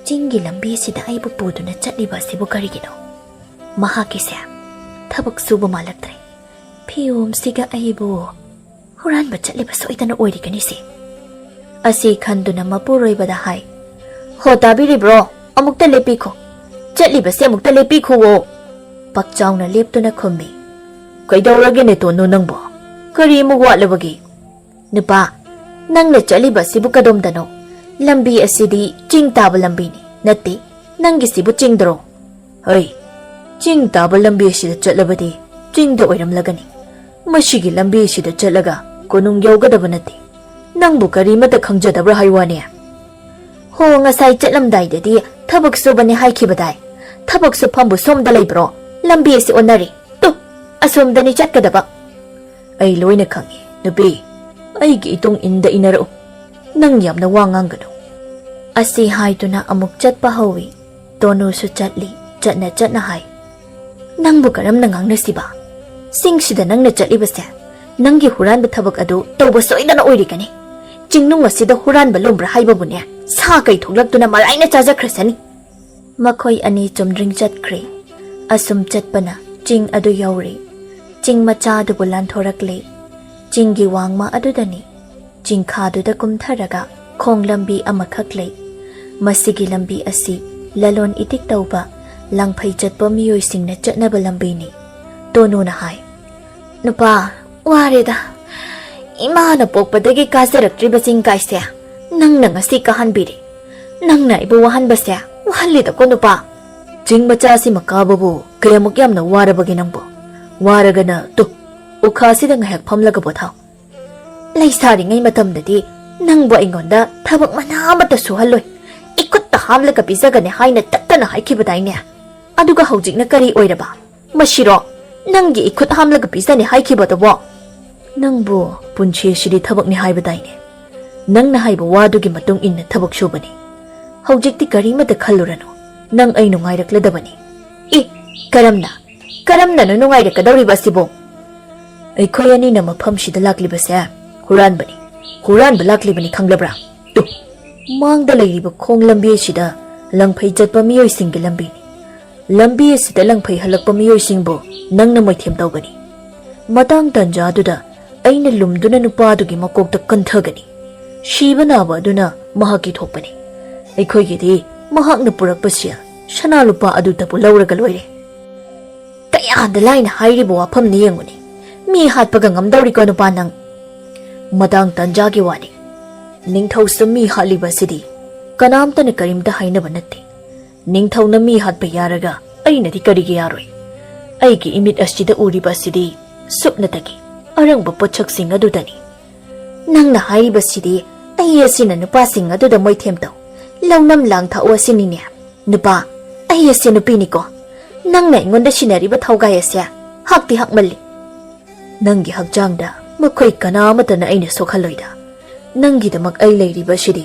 ꯆꯤꯡꯒꯤ ꯂꯝꯕꯤꯁꯤꯗ ꯑꯩꯕꯨ ꯄꯨꯗꯨꯅ ꯆꯠꯂꯤꯕ ꯑꯁꯤꯕꯨ ꯀꯔꯤꯒꯤꯅꯣ? ꯃꯍꯥꯛꯀꯤꯁꯦ ꯊꯕꯛ ꯁꯨꯕ ꯃꯥꯜꯂꯛꯇ꯭ꯔꯦ꯫ ꯐꯤꯌꯣꯝꯁꯤꯒ ꯑꯩꯕꯨ ꯍꯨꯔꯥꯟꯕ ꯆꯠꯂꯤꯕ ꯁꯣꯏꯗꯅ ꯑꯣꯏꯔꯤꯒꯅꯤꯁꯦ꯫" ꯑꯁꯤ ꯈꯟꯗꯨꯅ ꯃꯄꯨꯔꯣꯏꯕꯗ ꯍꯥꯏ, "ꯍꯣ, ꯇꯥꯕꯤꯔꯤꯕ꯭ꯔꯣ? ꯑꯃꯨꯛꯇ ꯂꯦꯞꯄꯤꯈꯣ꯫ ꯆꯠꯂꯤꯕꯁꯦ ꯑꯃꯨꯛꯇ ꯂꯦꯞꯄꯤꯈꯣꯋꯣ꯫" ꯄꯛꯆꯥꯎꯅ ꯂꯦꯞꯇꯨꯅ ꯈꯨꯝꯃꯤ, "ꯀꯩꯗꯧꯔꯒꯦꯅꯦ ꯇꯣꯅꯨ ꯅꯪꯕꯣ? ꯀꯔꯤ ꯑꯃꯨꯛ ꯋꯥꯠꯂꯕꯒꯦ?" "ꯅꯨꯄꯥ, ꯅꯪꯅ ꯆꯠꯂꯤꯕ ꯑꯁꯤꯕꯨ ꯀꯗꯣꯝꯗꯅꯣ? ꯂꯝꯕꯤ ꯑꯁꯤꯗꯤ ꯆꯤꯡ ꯇꯥꯕ ꯂꯝꯕꯤꯅꯤ, ꯅꯠꯇꯦ, ꯅꯪꯒꯤꯁꯤꯕꯨ ꯆꯤꯡꯗꯔꯣ?" "ꯍꯩ, ꯆꯤꯡ ꯇꯥꯕ ꯂꯝꯕꯤ ꯑꯁꯤꯗ ꯆꯠꯂꯕꯗꯤ ꯆꯤꯡꯗ ꯑꯣꯏꯔꯝꯂꯒꯅꯤ꯫ ꯃꯁꯤꯒꯤ ꯂꯝꯕꯤ ꯑꯁꯤꯗ ꯆꯠꯂꯒ ꯀꯣꯅꯨꯡ ꯌꯧꯒꯗꯕ ꯅꯠꯇꯦ꯫ ꯅꯪꯕꯨ ꯀꯔꯤꯃꯇ ꯈꯪꯖꯗꯕ꯭ꯔꯥ ꯍꯥꯏ ꯋꯥꯅꯦ?" "ꯍꯣ, ꯉꯁꯥꯏ ꯆꯠꯂꯝꯗꯥꯏꯗꯗꯤ ꯊꯕꯛ ꯁꯨꯕꯅꯦ ꯍꯥꯏꯈꯤꯕꯗꯥꯏ꯫ ꯊꯕꯛ ꯁꯨꯐꯝꯕꯨ ꯁꯣꯝꯗ ꯂꯩꯕ꯭ꯔꯣ? ꯂꯝꯕꯤ ꯑꯁꯤ ꯑꯣꯟꯅꯔꯦ꯫ ꯇꯨ, ꯑꯁꯣꯝꯗꯅꯤ ꯆꯠꯀꯗꯕ꯫" "ꯑꯩ ꯂꯣꯏꯅ ꯈꯪꯏ, ꯅꯨꯄꯤ꯫ ꯑꯩꯒꯤ ꯏꯇꯨꯡ ꯏꯟꯗ ꯏꯟꯅꯔꯛꯎ꯫ ꯅꯪ ꯌꯥꯝꯅ ꯋꯥ ꯉꯥꯡꯒꯅꯨ꯫" ꯑꯁꯤ ꯍꯥꯏꯗꯨꯅ ꯑꯃꯨꯛ ꯆꯠꯄ ꯍꯧꯏ꯫ ꯇꯣꯅꯨꯁꯨ ꯆꯠꯂꯤ, ꯆꯠꯅ ꯆꯠꯅ ꯍꯥꯏ, "ꯅꯪꯕꯨ ꯀꯔꯝꯅ ꯉꯥꯡꯅꯁꯤꯕ? ꯆꯤꯡꯁꯤꯗ ꯅꯪꯅ ꯆꯠꯂꯤꯕꯁꯦ ꯅꯪꯒꯤ ꯍꯨꯔꯥꯟꯕ ꯊꯕꯛ ꯑꯗꯨ ꯇꯧꯕ ꯁꯣꯏꯗꯅ ꯑꯣꯏꯔꯤꯒꯅꯤ꯫ ꯆꯤꯡꯅꯨꯡ ꯑꯁꯤꯗ ꯍꯨꯔꯥꯟꯕ ꯂꯨꯝꯕ꯭ꯔꯥ ꯍꯥꯏꯕꯕꯨꯅꯦ, ꯁꯥ ꯀꯩ ꯊꯣꯛꯂꯛꯇꯨꯅ ꯃꯔꯥꯏꯅ ꯆꯥꯖꯈ꯭ꯔꯁꯅꯤ꯫" ꯃꯈꯣꯏ ꯑꯅꯤ ꯆꯨꯝꯗ꯭ꯔꯤꯡ ꯆꯠꯈ꯭ꯔꯦ꯫ ꯑꯁꯨꯝ ꯆꯠꯄꯅ ꯆꯤꯡ ꯑꯗꯨ ꯌꯧꯔꯦ꯫ ꯆꯤꯡ ꯃꯆꯥ ꯑꯗꯨꯕꯨ ꯂꯥꯟꯊꯣꯔꯛꯂꯦ꯫ ꯆꯤꯡꯒꯤ ꯋꯥꯡꯃ ꯑꯗꯨꯗꯅꯤ꯫ ꯆꯤꯡꯈꯥꯗꯨꯗ ꯀꯨꯝꯊꯔꯒ ꯈꯣꯡ ꯂꯝꯕꯤ ꯑꯃꯈꯛ ꯂꯩ꯫ ꯃꯁꯤꯒꯤ ꯂꯝꯕꯤ ꯑꯁꯤ ꯂꯂꯣꯟ ꯏꯇꯤꯛ ꯇꯧꯕ, ꯂꯪꯐꯩ ꯆꯠꯄ ꯃꯤꯑꯣꯏꯁꯤꯡꯅ ꯆꯠꯅꯕ ꯂꯝꯕꯤꯅꯤ꯫ ꯇꯣꯅꯨꯅ ꯍꯥꯏ, "ꯅꯨꯄꯥ, ꯋꯥꯔꯦꯗ꯫ ꯏꯃꯥꯅ ꯄꯣꯛꯄꯗꯒꯤ ꯀꯥꯖꯔꯛꯇ꯭ꯔꯤꯕ ꯆꯤꯡ ꯀꯥꯏꯁꯦ ꯅꯪꯅ ꯉꯁꯤ ꯀꯥꯍꯟꯕꯤꯔꯦ꯫ ꯅꯪꯅ ꯑꯩꯕꯨ ꯋꯥꯍꯟꯕꯁꯦ ꯋꯥꯍꯜꯂꯤꯗꯀꯣ ꯅꯨꯄꯥ꯫ ꯆꯤꯡ ꯃꯆꯥꯁꯤꯃ ꯀꯥꯕꯕꯨ ꯀꯌꯥꯃꯨꯛ ꯌꯥꯝꯅ ꯋꯥꯔꯕꯒꯦ ꯅꯪꯕꯨ? ꯋꯥꯔꯒꯅ ꯇꯨ, ꯎꯈꯥꯁꯤꯗ ꯉꯥꯏꯍꯥꯛ ꯐꯝꯂꯒ ꯄꯣꯊꯥꯎ꯫ ꯂꯩꯁꯥꯔꯤꯉꯩ ꯃꯇꯝꯗꯗꯤ ꯅꯪꯕꯨ ꯑꯩꯉꯣꯟꯗ ꯊꯕꯛ ꯃꯅꯥ ꯑꯃꯠꯇ ꯁꯨꯍꯜꯂꯣꯏ, ꯏꯈꯨꯠꯇ ꯍꯥꯝꯂꯒ ꯄꯤꯖꯒꯅꯤ ꯍꯥꯏꯅ ꯇꯠꯇꯅ ꯍꯥꯏꯈꯤꯕꯗꯥꯏꯅꯦ? ꯑꯗꯨꯒ ꯍꯧꯖꯤꯛꯅ ꯀꯔꯤ ꯑꯣꯏꯔꯕ? ꯃꯁꯤꯔꯣ ꯅꯪꯒꯤ ꯏꯈꯨꯠ ꯍꯥꯝꯂꯒ ꯄꯤꯖꯅꯤ ꯍꯥꯏꯈꯤꯕꯗꯨꯕꯣ? ꯅꯪꯕꯨ ꯄꯨꯟꯁꯤ ꯑꯁꯤꯗꯤ ꯊꯕꯛꯅꯤ ꯍꯥꯏꯕꯗꯥꯏꯅꯦ? ꯅꯪꯅ ꯍꯥꯏꯕ ꯋꯥꯗꯨꯒꯤ ꯃꯇꯨꯡ ꯏꯟꯅ ꯊꯕꯛ ꯁꯨꯕꯅꯤ꯫ ꯍꯧꯖꯤꯛꯇꯤ ꯀꯔꯤꯃꯠꯇ ꯈꯜꯂꯨꯔꯅꯨ꯫ ꯅꯪ ꯑꯩ ꯅꯨꯡꯉꯥꯏꯔꯛꯂꯗꯕꯅꯤ꯫" "ꯏ, ꯀꯔꯝꯅ? ꯀꯔꯝꯅꯅꯣ ꯅꯨꯡꯉꯥꯏꯔꯛꯀꯗꯧꯔꯤꯕ ꯑꯁꯤꯕꯣ?" "ꯑꯩꯈꯣꯏ ꯑꯅꯤꯅ ꯃꯐꯝꯁꯤꯗ ꯂꯥꯛꯂꯤꯕꯁꯦ ꯍꯨꯔꯥꯟꯕꯅꯤ꯫ ꯍꯨꯔꯥꯟꯕ ꯂꯥꯛꯂꯤꯕꯅꯤ, ꯈꯪꯂꯕ꯭ꯔꯥ? ꯇꯨ, ꯃꯥꯡꯗ ꯂꯩꯔꯤꯕ ꯈꯣꯡ ꯂꯝꯕꯤ ꯑꯁꯤꯗ ꯂꯪꯐꯩ ꯆꯠꯄ ꯃꯤꯑꯣꯏꯁꯤꯡꯒꯤ ꯂꯝꯕꯤꯅꯤ꯫ ꯂꯝꯕꯤ ꯑꯁꯤꯗ ꯂꯪꯐꯩ ꯍꯜꯂꯛꯄ ꯃꯤꯑꯣꯏꯁꯤꯡꯕꯨ ꯅꯪꯅ ꯃꯣꯏꯊꯦꯝ ꯇꯧꯒꯅꯤ꯫ ꯃꯇꯥꯡ ꯇꯥꯟꯖꯥꯗꯨꯗ ꯑꯩꯅ ꯂꯨꯝꯗꯨꯅ ꯅꯨꯄꯥꯗꯨꯒꯤ ꯃꯀꯣꯛꯇ ꯀꯟꯊꯒꯅꯤ꯫ ꯁꯤꯕ ꯅꯥꯕ ꯑꯗꯨꯅ ꯃꯍꯥꯛꯀꯤ ꯊꯣꯛꯄꯅꯤ꯫ ꯑꯩꯈꯣꯏꯒꯤꯗꯤ ꯃꯍꯥꯛꯅ ꯄꯨꯔꯛꯄ ꯁꯦꯜ, ꯁꯅꯥ ꯂꯨꯄꯥ ꯑꯗꯨꯇꯕꯨ ꯂꯧꯔꯒ ꯂꯣꯏꯔꯦ꯫" "ꯀꯌꯥꯗ ꯂꯥꯏꯅ ꯍꯥꯏꯔꯤꯕ ꯋꯥꯐꯝꯅꯤ ꯌꯦꯡꯉꯨꯅꯦ꯫ ꯃꯤ ꯍꯥꯠꯄꯒ ꯉꯝꯗꯧꯔꯤꯀꯣ ꯅꯨꯄꯥ ꯅꯪ?" "ꯃꯇꯥꯡ ꯇꯥꯟꯖꯥꯒꯤ ꯋꯥꯅꯤ꯫ ꯅꯤꯡꯊꯧꯁꯨ ꯃꯤ ꯍꯥꯠꯂꯤꯕ ꯑꯁꯤꯗꯤ ꯀꯅꯥꯝꯇꯅ ꯀꯔꯤꯝꯇ ꯍꯥꯏꯅꯕ ꯅꯠꯇꯦ꯫ ꯅꯤꯡꯊꯧꯅ ꯃꯤ ꯍꯥꯠꯄ ꯌꯥꯔꯒ ꯑꯩꯅꯗꯤ ꯀꯔꯤꯒꯤ ꯌꯥꯔꯣꯏ? ꯑꯩꯒꯤ ꯏꯃꯤꯠ ꯑꯁꯤꯗ ꯎꯔꯤꯕ ꯑꯁꯤꯗꯤ ꯁꯨꯞꯅꯇꯒꯤ ꯑꯔꯪꯕ ꯄꯣꯠꯁꯛꯁꯤꯡ ꯑꯗꯨꯗꯅꯤ꯫" "ꯅꯪꯅ ꯍꯥꯏꯔꯤꯕꯁꯤꯗꯤ ꯑꯩ ꯑꯁꯤꯅ ꯅꯨꯄꯥꯁꯤꯡ ꯑꯗꯨꯗ ꯃꯣꯏꯊꯦꯝ ꯇꯧ, ꯂꯧꯅꯝ ꯂꯥꯡ ꯊꯥꯛꯎ ꯑꯁꯤꯅꯤꯅꯦ꯫ ꯅꯨꯄꯥ, ꯑꯩ ꯑꯁꯤ ꯅꯨꯄꯤꯅꯤꯀꯣ꯫ ꯅꯪꯅ ꯑꯩꯉꯣꯟꯗ ꯁꯤꯟꯅꯔꯤꯕ ꯊꯧꯒꯥꯏ ꯑꯁꯦ ꯍꯛꯇꯤ ꯍꯛꯃꯜꯂꯤ꯫ ꯅꯪꯒꯤ ꯍꯛꯆꯥꯡꯗ ꯃꯈꯣꯏ ꯀꯅꯥ ꯑꯃꯠꯇꯅ ꯑꯩꯅ ꯁꯣꯛꯍꯜꯂꯣꯏꯗ꯫ ꯅꯪꯒꯤꯗꯃꯛ ꯑꯩ ꯂꯩꯔꯤꯕ ꯑꯁꯤꯗꯤ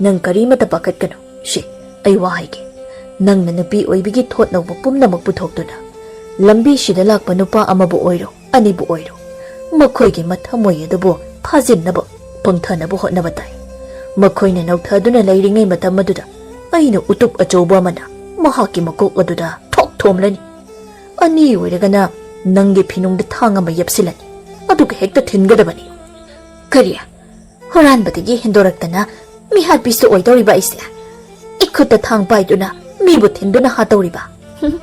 ꯅꯪ ꯀꯔꯤꯃꯠꯇ ꯄꯥꯈꯠꯀꯅꯨ꯫ ꯁꯤ, ꯑꯩ ꯋꯥ ꯍꯥꯏꯒꯦ꯫ ꯅꯪꯅ ꯅꯨꯄꯤ ꯑꯣꯏꯕꯒꯤ ꯊꯣꯠ ꯅꯧꯕ ꯄꯨꯝꯅꯃꯛ ꯄꯨꯊꯣꯛꯇꯨꯅ ꯂꯝꯕꯤꯁꯤꯗ ꯂꯥꯛꯄ ꯅꯨꯄꯥ ꯑꯃꯕꯨ ꯑꯣꯏꯔꯣ, ꯑꯅꯤꯕꯨ ꯑꯣꯏꯔꯣ, ꯃꯈꯣꯏꯒꯤ ꯃꯊꯃꯣꯏ ꯑꯗꯨꯕꯨ ꯐꯥꯖꯤꯟꯅꯕ, ꯄꯪꯊꯅꯕ ꯍꯣꯠꯅꯕ ꯇꯥꯏ꯫ ꯃꯈꯣꯏꯅ ꯅꯧꯊꯗꯨꯅ ꯂꯩꯔꯤꯉꯩ ꯃꯇꯝ ꯑꯗꯨꯗ ꯑꯩꯅ ꯎꯇꯨꯞ ꯑꯆꯧꯕ ꯑꯃꯅ ꯃꯍꯥꯛꯀꯤ ꯃꯀꯣꯛ ꯑꯗꯨꯗ ꯊꯣꯛ ꯊꯣꯝꯂꯅꯤ꯫ ꯑꯅꯤ ꯑꯣꯏꯔꯒꯅ ꯅꯪꯒꯤ ꯐꯤꯅꯨꯡꯗ ꯊꯥꯡ ꯑꯃ ꯌꯦꯞꯁꯤꯜꯂꯅꯤ, ꯑꯗꯨꯒ ꯍꯦꯛꯇ ꯊꯤꯟꯒꯗꯕꯅꯤ꯫" "ꯀꯔꯤ? ꯍꯨꯔꯥꯟꯕꯗꯒꯤ ꯍꯦꯟꯗꯣꯔꯛꯇꯅ ꯃꯤꯍꯥꯠꯄꯤꯁꯨ ꯑꯣꯏꯗꯧꯔꯤꯕ ꯑꯩꯁꯦ? ꯏꯈꯨꯠꯇ ꯊꯥꯡ ꯄꯥꯏꯗꯨꯅ ꯃꯤꯕꯨ ꯊꯤꯟꯗꯨꯅ ꯍꯥꯠꯇꯧꯔꯤꯕ? ꯍꯨꯝ,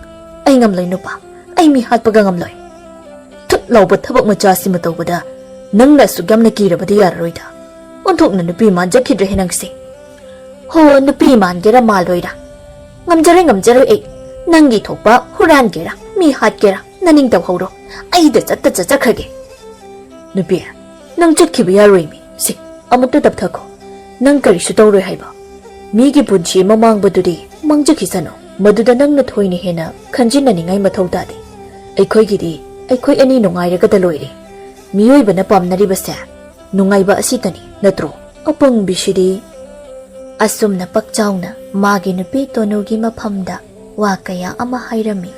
ꯑꯩ ꯉꯝꯂꯣꯏ ꯅꯨꯄꯥ, ꯑꯩ ꯃꯤ ꯍꯥꯠꯄꯒ ꯉꯝꯂꯣꯏ꯫ ꯊꯨꯠ ꯂꯥꯎꯕ ꯊꯕꯛ ꯃꯆꯥꯁꯤꯃ ꯇꯧꯕꯗ ꯅꯪꯅ ꯑꯁꯨꯛ ꯌꯥꯝꯅ ꯀꯤꯔꯕꯗꯤ ꯌꯥꯔꯔꯣꯏꯗ꯫ ꯑꯣꯟꯊꯣꯛꯅ ꯅꯨꯄꯤ ꯃꯥꯟꯖꯈꯤꯗ꯭ꯔꯦꯍꯦ ꯅꯪꯁꯦ꯫ ꯍꯣ, ꯅꯨꯄꯤ ꯃꯥꯟꯒꯦꯔꯥ ꯃꯥꯜꯂꯣꯏꯔꯥ, ꯉꯝꯖꯔꯣꯏ, ꯉꯝꯖꯔꯣꯏ ꯑꯩ꯫ ꯅꯪꯒꯤ ꯊꯣꯛꯄ ꯍꯨꯔꯥꯟꯒꯦꯔꯥ, ꯃꯤ ꯍꯥꯠꯀꯦꯔꯥ, ꯅꯅꯤꯡ ꯇꯧꯍꯧꯔꯣ꯫ ꯑꯩꯗ ꯆꯠꯇ ꯆꯠꯆꯈ꯭ꯔꯒꯦ꯫ ꯅꯨꯄꯤ, ꯅꯪ ꯆꯠꯈꯤꯕ ꯌꯥꯔꯣꯏꯃꯤ꯫ ꯁꯤ, ꯑꯃꯨꯛꯇ ꯇꯞꯊꯈꯣ꯫ ꯅꯪ ꯀꯔꯤꯁꯨ ꯇꯧꯔꯣꯏ ꯍꯥꯏꯕ? ꯃꯤꯒꯤ ꯄꯨꯟꯁꯤ ꯑꯃ ꯃꯥꯡꯕꯗꯨꯗꯤ ꯃꯥꯡꯖꯈꯤꯁꯅꯨ꯫ ꯃꯗꯨꯗ ꯅꯪꯅ ꯊꯣꯏꯅ ꯍꯦꯟꯅ ꯈꯟꯖꯤꯟꯅꯅꯤꯡꯉꯥꯏ ꯃꯊꯧ ꯇꯥꯗꯦ꯫ ꯑꯩꯈꯣꯏꯒꯤꯗꯤ ꯑꯩꯈꯣꯏ ꯑꯅꯤ ꯅꯨꯡꯉꯥꯏꯔꯒꯗ ꯂꯣꯏꯔꯦ꯫ ꯃꯤꯑꯣꯏꯕꯅ ꯄꯥꯝꯅꯔꯤꯕꯁꯦ ꯅꯨꯡꯉꯥꯏꯕ ꯑꯁꯤꯇꯅꯤ, ꯅꯠꯇ꯭ꯔꯣ? ꯑꯄꯪꯕꯤꯁꯤꯗꯤ꯫ ꯑꯁꯨꯝꯅ ꯄꯛꯆꯥꯎꯅ ꯃꯥꯒꯤ ꯅꯨꯄꯤ ꯇꯣꯅꯨꯒꯤ ꯃꯐꯝꯗ ꯋꯥ ꯀꯌꯥ ꯑꯃ ꯍꯥꯏꯔꯝꯃꯤ꯫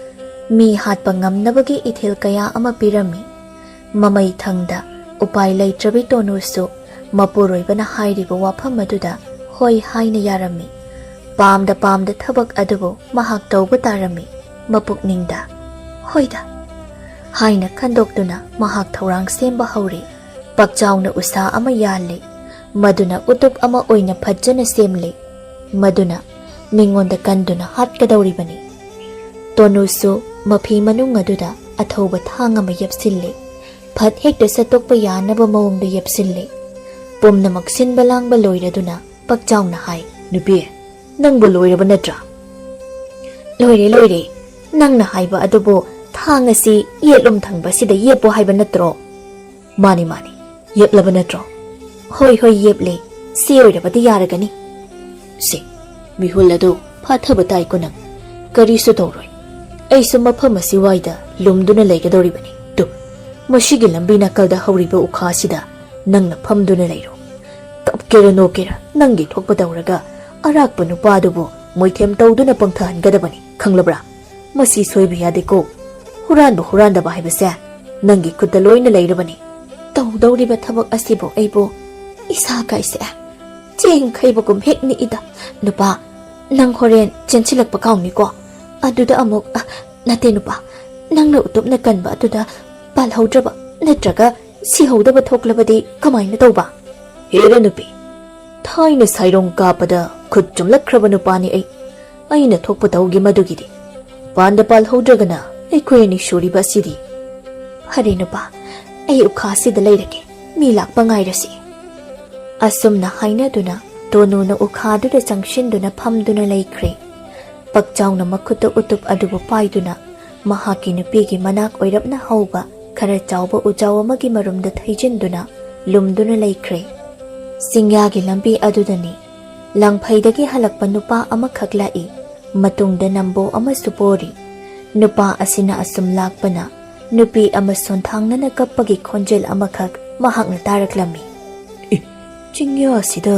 ꯃꯤ ꯍꯥꯠꯄ ꯉꯝꯅꯕꯒꯤ ꯏꯊꯤꯜ ꯀꯌꯥ ꯑꯃ ꯄꯤꯔꯝꯃꯤ꯫ ꯃꯃꯩ ꯊꯪꯗ ꯎꯄꯥꯏ ꯂꯩꯇ꯭ꯔꯕꯤ ꯇꯣꯅꯨꯁꯨ ꯃꯄꯨꯔꯣꯏꯕꯅ ꯍꯥꯏꯔꯤꯕ ꯋꯥꯐꯝ ꯑꯗꯨꯗ ꯍꯣꯏ ꯍꯥꯏꯅ ꯌꯥꯔꯝꯃꯤ꯫ ꯄꯥꯝꯗ ꯄꯥꯝꯗ ꯊꯕꯛ ꯑꯗꯨꯕꯨ ꯃꯍꯥꯛ ꯇꯧꯕ ꯇꯥꯔꯝꯃꯤ꯫ ꯃꯄꯨꯛꯅꯤꯡꯗ, "ꯍꯣꯏꯗ" ꯍꯥꯏꯅ ꯈꯟꯗꯣꯛꯇꯨꯅ ꯃꯍꯥꯛ ꯊꯧꯔꯥꯡ ꯁꯦꯝꯕ ꯍꯧꯔꯦ꯫ ꯄꯛꯆꯥꯎꯅ ꯎꯁꯥ ꯑꯃ ꯌꯥꯜꯂꯦ꯫ ꯃꯗꯨꯅ ꯎꯇꯨꯞ ꯑꯃ ꯑꯣꯏꯅ ꯐꯖꯅ ꯁꯦꯝꯂꯦ꯫ ꯃꯗꯨꯅ ꯃꯤꯉꯣꯟꯗ ꯀꯟꯗꯨꯅ ꯍꯥꯠꯀꯗꯧꯔꯤꯕꯅꯤ꯫ ꯇꯣꯅꯨꯁꯨ ꯃꯐꯤ ꯃꯅꯨꯡ ꯑꯗꯨꯗ ꯑꯊꯧꯕ ꯊꯥꯡ ꯑꯃ ꯌꯦꯞꯁꯤꯜꯂꯦ꯫ ꯐꯠ ꯍꯦꯛꯇ ꯁꯠꯇꯣꯛꯄ ꯌꯥꯅꯕ ꯃꯑꯣꯡꯗ ꯌꯦꯞꯁꯤꯜꯂꯦ꯫ ꯄꯨꯝꯅꯃꯛ ꯁꯤꯟꯕ ꯂꯥꯡꯕ ꯂꯣꯏꯔꯗꯨꯅ ꯄꯛꯆꯥꯎꯅ ꯍꯥꯏ, "ꯅꯨꯄꯤ, ꯅꯪꯕꯨ ꯂꯣꯏꯔꯕ ꯅꯠꯇ꯭ꯔꯥ?" "ꯂꯣꯏꯔꯦ, ꯂꯣꯏꯔꯦ꯫ ꯅꯪꯅ ꯍꯥꯏꯕ ꯑꯗꯨꯕꯨ ꯊꯥꯡ ꯑꯁꯤ ꯌꯦꯠꯂꯨꯝ ꯊꯪꯕ ꯑꯁꯤꯗ ꯌꯦꯞꯄꯣ ꯍꯥꯏꯕ ꯅꯠꯇ꯭ꯔꯣ?" "ꯃꯥꯅꯤ, ꯃꯥꯅꯤ꯫ ꯌꯦꯞꯂꯕ ꯅꯠꯇ꯭ꯔꯣ?" "ꯍꯣꯏ, ꯍꯣꯏ, ꯌꯦꯞꯂꯦ꯫ ꯁꯤ ꯑꯣꯏꯔꯕꯗꯤ ꯌꯥꯔꯒꯅꯤ꯫" "ꯁꯦ, ꯃꯤꯍꯨꯜ ꯑꯗꯨ ꯐꯥꯊꯕ ꯇꯥꯏꯀꯣ ꯅꯪ꯫ ꯀꯔꯤꯁꯨ ꯇꯧꯔꯣꯏ꯫ ꯑꯩꯁꯨ ꯃꯐꯝ ꯑꯁꯤꯋꯥꯏꯗ ꯂꯨꯝꯗꯨꯅ ꯂꯩꯒꯗꯧꯔꯤꯕꯅꯤ꯫ ꯇꯨ, ꯃꯁꯤꯒꯤ ꯂꯝꯕꯤ ꯅꯥꯀꯜꯗ ꯍꯧꯔꯤꯕ ꯎꯈꯥꯁꯤꯗ ꯅꯪꯅ ꯐꯝꯗꯨꯅ ꯂꯩꯔꯣ꯫ ꯀꯞꯀꯦꯔꯥ ꯅꯣꯛꯀꯦꯔꯥ ꯅꯪꯒꯤ ꯊꯣꯛꯄ ꯇꯧꯔꯒ ꯑꯔꯥꯛꯄ ꯅꯨꯄꯥꯗꯨꯕꯨ ꯃꯣꯏꯊꯦꯝ ꯇꯧꯗꯨꯅ ꯄꯪꯊꯍꯟꯒꯗꯕꯅꯤ, ꯈꯪꯂꯕ꯭ꯔꯥ? ꯃꯁꯤ ꯁꯣꯏꯕ ꯌꯥꯗꯦꯀꯣ꯫ ꯍꯨꯔꯥꯟꯕ ꯍꯨꯔꯥꯟꯗꯕ ꯍꯥꯏꯕꯁꯦ ꯅꯪꯒꯤ ꯈꯨꯠꯇ ꯂꯣꯏꯅ ꯂꯩꯔꯕꯅꯤ꯫" ꯇꯧꯗꯧꯔꯤꯕ ꯊꯕꯛ ꯑꯁꯤꯕꯨ ꯑꯩꯕꯨ ꯏꯁꯥ ꯀꯥꯏꯁꯦ ꯆꯦꯡ ꯈꯩꯕꯒꯨꯝ ꯍꯦꯛ ꯅꯤꯛꯏꯗ꯫ ꯅꯨꯄꯥ, ꯅꯪ ꯍꯣꯔꯦꯟ ꯆꯦꯟꯁꯤꯜꯂꯛꯄ ꯀꯥꯎꯅꯤꯀꯣ꯫ ꯑꯗꯨꯗ ꯑꯃꯨꯛ, ꯑ, ꯅꯠꯇꯦ ꯅꯨꯄꯥ, ꯅꯪꯅ ꯎꯇꯨꯞꯅ ꯀꯟꯕ ꯑꯗꯨꯗ ꯄꯥꯜꯍꯧꯗ꯭ꯔꯕ ꯅꯠꯇ꯭ꯔꯒ ꯁꯤꯍꯧꯗꯕ ꯊꯣꯛꯂꯕꯗꯤ ꯀꯃꯥꯏꯅ ꯇꯧꯕ? ꯍꯦꯔꯥ ꯅꯨꯄꯤ, ꯊꯥꯏꯅ ꯁꯥꯏꯔꯣꯡ ꯀꯥꯞꯄꯗ ꯈꯨꯠ ꯆꯨꯝꯂꯛꯈ꯭ꯔꯕ ꯅꯨꯄꯥꯅꯤ ꯑꯩ꯫ ꯑꯩꯅ ꯊꯣꯛꯄ ꯇꯧꯒꯦ ꯃꯗꯨꯒꯤꯗꯤ꯫ ꯄꯥꯟꯗ ꯄꯥꯜꯍꯧꯗ꯭ꯔꯒꯅ ꯑꯩꯈꯣꯏ ꯑꯅꯤ ꯁꯨꯔꯤꯕ ꯑꯁꯤꯗꯤ꯫ "ꯐꯔꯦ ꯅꯨꯄꯥ, ꯑꯩ ꯎꯈꯥꯁꯤꯗ ꯂꯩꯔꯒꯦ, ꯃꯤ ꯂꯥꯛꯄ ꯉꯥꯏꯔꯁꯤ"꯫ ꯑꯁꯨꯝꯅ ꯍꯥꯏꯅꯗꯨꯅ ꯇꯣꯅꯨꯅ ꯎꯈꯥꯗꯨꯗ ꯆꯪꯁꯤꯟꯗꯨꯅ ꯐꯝꯗꯨꯅ ꯂꯩꯈ꯭ꯔꯦ꯫ ꯄꯛꯆꯥꯎꯅ ꯃꯈꯨꯠꯇ ꯎꯇꯨꯞ ꯑꯗꯨꯕꯨ ꯄꯥꯏꯗꯨꯅ ꯃꯍꯥꯛꯀꯤ ꯅꯨꯄꯤꯒꯤ ꯃꯅꯥꯛ ꯑꯣꯏꯔꯞꯅ ꯍꯧꯕ ꯈꯔ ꯆꯥꯎꯕ ꯎꯖꯥꯎ ꯑꯃꯒꯤ ꯃꯔꯨꯝꯗ ꯊꯩꯖꯤꯟꯗꯨꯅ ꯂꯨꯝꯗꯨꯅ ꯂꯩꯈ꯭ꯔꯦ꯫ ꯆꯤꯡꯌꯥꯒꯤ ꯂꯝꯕꯤ ꯑꯗꯨꯗꯅꯤ ꯂꯥꯡꯐꯩꯗꯒꯤ ꯍꯜꯂꯛꯄ ꯅꯨꯄꯥ ꯑꯃꯈꯛ ꯂꯥꯛꯏ꯫ ꯃꯇꯨꯡꯗ ꯅꯝꯕꯣ ꯑꯃꯁꯨ ꯄꯣꯔꯤ꯫ ꯅꯨꯄꯥ ꯑꯁꯤꯅ ꯑꯁꯨꯝ ꯂꯥꯛꯄꯅ ꯅꯨꯄꯤ ꯑꯃ ꯁꯣꯟꯊꯥꯡꯅꯅ ꯀꯞꯄꯒꯤ ꯈꯣꯟꯖꯦꯜ ꯑꯃꯈꯛ ꯃꯍꯥꯛꯅ ꯇꯥꯔꯛꯂꯝꯃꯤ꯫ "ꯑꯦ, ꯆꯤꯡꯌꯥ ꯑꯁꯤꯗ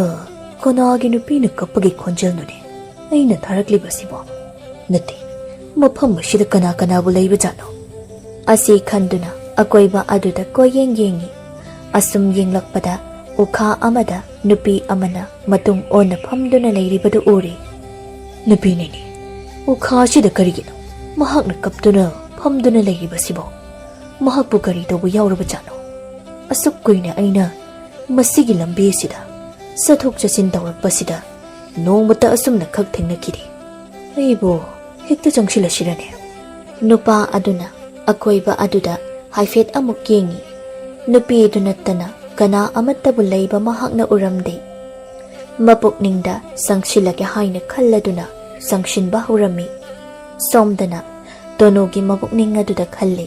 ꯀꯅꯥꯒꯤ ꯅꯨꯄꯤꯅ ꯀꯞꯄꯒꯤ ꯈꯣꯟꯖꯦꯜꯅꯣꯅꯦ ꯑꯩꯅ ꯇꯥꯔꯛꯂꯤꯕꯁꯤꯕꯣ? ꯅꯠꯇꯦ, ꯃꯐꯝ ꯑꯁꯤꯗ ꯀꯅꯥ ꯀꯅꯥꯕꯨ ꯂꯩꯕꯖꯥꯠꯅꯣ?" ꯑꯁꯤ ꯈꯟꯗꯨꯅ ꯑꯀꯣꯏꯕ ꯑꯗꯨꯗ ꯀꯣꯏꯌꯦꯡ ꯌꯦꯡꯉꯤ꯫ ꯑꯁꯨꯝ ꯌꯦꯡꯂꯛꯄꯗ ꯎꯈꯥ ꯑꯃꯗ ꯅꯨꯄꯤ ꯑꯃꯅ ꯃꯇꯨꯡ ꯑꯣꯟꯅ ꯐꯝꯗꯨꯅ ꯂꯩꯔꯤꯕꯗꯨ ꯎꯔꯦ꯫ "ꯅꯨꯄꯤꯅꯤꯅꯦ, ꯎꯈꯥ ꯑꯁꯤꯗ ꯀꯔꯤꯒꯤꯅꯣ ꯃꯍꯥꯛꯅ ꯀꯞꯇꯨꯅ ꯐꯝꯗꯨꯅ ꯂꯩꯔꯤꯕꯁꯤꯕꯣ? ꯃꯍꯥꯛꯄꯨ ꯀꯔꯤ ꯇꯧꯕ ꯌꯥꯎꯔꯕꯖꯥꯠꯅꯣ? ꯑꯁꯨꯛ ꯀꯨꯏꯅ ꯑꯩꯅ ꯃꯁꯤꯒꯤ ꯂꯝꯕꯤ ꯑꯁꯤꯗ ꯆꯠꯊꯣꯛ ꯆꯠꯁꯤꯟ ꯇꯧꯔꯛꯄꯁꯤꯗ ꯅꯣꯡꯃꯇ ꯑꯁꯨꯝꯅ ꯈꯛ ꯊꯦꯡꯅꯈꯤꯗꯦ꯫ ꯑꯩꯕꯨ ꯍꯦꯛꯇ ꯆꯪꯁꯤꯜꯂꯁꯤꯔꯅꯦ?" ꯅꯨꯄꯥ ꯑꯗꯨꯅ ꯑꯀꯣꯏꯕ ꯑꯗꯨꯗ ꯍꯥꯏꯐꯦꯠ ꯑꯃꯨꯛ ꯌꯦꯡꯉꯤ꯫ ꯅꯨꯄꯤꯗꯨ ꯅꯠꯇꯅ ꯀꯅꯥ ꯑꯃꯠꯇꯕꯨ ꯂꯩꯕ ꯃꯍꯥꯛꯅ ꯎꯔꯝꯗꯦ꯫ ꯃꯄꯨꯛꯅꯤꯡꯗ ꯆꯪꯁꯤꯜꯂꯒꯦ ꯍꯥꯏꯅ ꯈꯜꯂꯗꯨꯅ ꯆꯪꯁꯤꯟꯕ ꯍꯧꯔꯝꯃꯤ꯫ ꯁꯣꯝꯗꯅ ꯇꯣꯅꯨꯒꯤ ꯃꯄꯨꯛꯅꯤꯡ ꯑꯗꯨꯗ ꯈꯜꯂꯤ,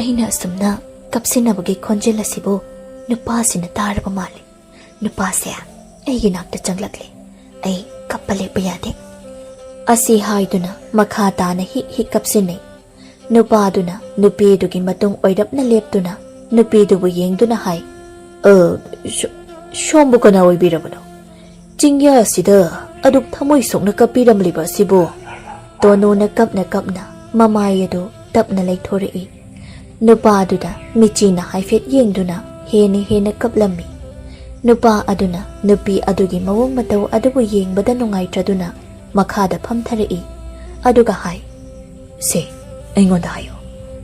"ꯑꯩꯅ ꯑꯁꯨꯝꯅ ꯀꯞꯁꯤꯟꯅꯕꯒꯤ ꯈꯣꯟꯖꯦꯜ ꯑꯁꯤꯕꯨ ꯅꯨꯄꯥꯁꯤꯅ ꯇꯥꯔꯕ ꯃꯥꯜꯂꯤ꯫ ꯅꯨꯄꯥꯁꯦ ꯑꯩꯒꯤ ꯅꯥꯛꯇ ꯆꯪꯂꯛꯂꯦ꯫ ꯑꯩ ꯀꯞꯄ ꯂꯦꯞꯄ ꯌꯥꯗꯦ"꯫ ꯑꯁꯤ ꯍꯥꯏꯗꯨꯅ ꯃꯈꯥ ꯇꯥꯅ ꯍꯤꯛ ꯍꯤꯛ ꯀꯞꯁꯤꯟꯅꯩ꯫ ꯅꯨꯄꯥꯗꯨꯅ ꯅꯨꯄꯤꯗꯨꯒꯤ ꯃꯇꯨꯡ ꯑꯣꯏꯔꯞꯅ ꯂꯦꯞꯇꯨꯅ ꯅꯨꯄꯤꯗꯨꯕꯨ ꯌꯦꯡꯗꯨꯅ ꯍꯥꯏ, "ꯑ, ꯁꯣ-, ꯁꯣꯝꯕꯨ ꯀꯅꯥ ꯑꯣꯏꯕꯤꯔꯕꯅꯣ? ꯆꯤꯡꯌꯥ ꯑꯁꯤꯗ ꯑꯗꯨꯛ ꯊꯃꯣꯏ ꯁꯣꯛꯅ ꯀꯞꯄꯤꯔꯝꯂꯤꯕ ꯑꯁꯤꯕꯨ?" ꯇꯣꯅꯨꯅ ꯀꯞꯅ ꯀꯞꯅ ꯃꯃꯥꯏ ꯑꯗꯨ ꯇꯞꯅ ꯂꯩꯊꯣꯔꯛꯏ꯫ ꯅꯨꯄꯥꯗꯨꯗ ꯃꯤꯆꯤꯅ ꯍꯥꯏꯐꯦꯠ ꯌꯦꯡꯗꯨꯅ ꯍꯦꯟꯅ ꯍꯦꯟꯅ ꯀꯞꯂꯝꯃꯤ꯫ ꯅꯨꯄꯥ ꯑꯗꯨꯅ ꯅꯨꯄꯤ ꯑꯗꯨꯒꯤ ꯃꯑꯣꯡ ꯃꯇꯧ ꯑꯗꯨꯕꯨ ꯌꯦꯡꯕꯗ ꯅꯨꯡꯉꯥꯏꯇ꯭ꯔꯗꯨꯅ ꯃꯈꯥꯗ ꯐꯝꯊꯔꯛꯏ꯫ ꯑꯗꯨꯒ ꯍꯥꯏ, "ꯁꯦ, ꯑꯩꯉꯣꯟꯗ ꯍꯥꯏꯌꯨ,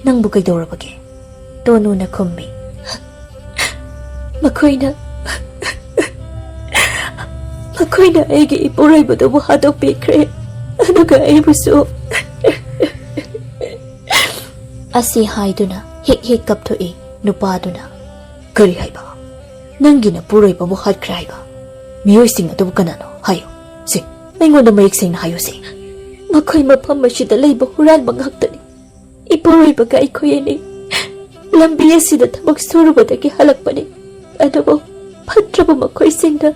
ꯅꯪꯕꯨ ꯀꯩꯗꯧꯔꯕꯒꯦ?" ꯇꯣꯅꯨꯅ ꯈꯨꯝꯃꯤ, "ꯃꯈꯣꯏꯅ "ꯃꯈꯣꯏꯅ ꯑꯩꯒꯤ ꯏꯄꯨꯔꯣꯏꯕꯗꯨꯕꯨ ꯍꯥꯠꯇꯣꯛꯄꯤꯈ꯭ꯔꯦ, ꯑꯗꯨꯒ ꯑꯩꯕꯨꯁꯨ꯫" ꯑꯁꯤ ꯍꯥꯏꯗꯨꯅ ꯍꯤꯛ ꯍꯤꯛ ꯀꯞꯊꯣꯛꯏ ꯅꯨꯄꯥꯗꯨꯅ꯫ "ꯀꯔꯤ ꯍꯥꯏꯕ? ꯅꯪꯒꯤ ꯅꯄꯨꯔꯣꯏꯕꯕꯨ ꯍꯥꯠꯈ꯭ꯔꯦ ꯍꯥꯏꯕ? ꯃꯤꯑꯣꯏꯁꯤꯡ ꯑꯗꯨꯕꯨ ꯀꯅꯥꯅꯣ? ꯍꯥꯏꯌꯨ꯫ ꯁꯦ, ꯑꯩꯉꯣꯟꯗ ꯃꯌꯦꯛ ꯁꯦꯡꯅ ꯍꯥꯏꯌꯨ ꯁꯦ꯫" "ꯃꯈꯣꯏ ꯃꯐꯝ ꯑꯁꯤꯗ ꯂꯩꯕ ꯍꯨꯔꯥꯟꯕ ꯉꯥꯛꯇꯅꯤ꯫ ꯏꯄꯨꯔꯣꯏꯕꯒ ꯑꯩꯈꯣꯏ ꯑꯅꯤ ꯂꯝꯕꯤ ꯑꯁꯤꯗ ꯊꯕꯛ ꯁꯨꯔꯨꯕꯗꯒꯤ ꯍꯜꯂꯛꯄꯅꯤ꯫ ꯑꯗꯨꯕꯨ ꯐꯠꯇ꯭ꯔꯕ ꯃꯈꯣꯏꯁꯤꯡꯅ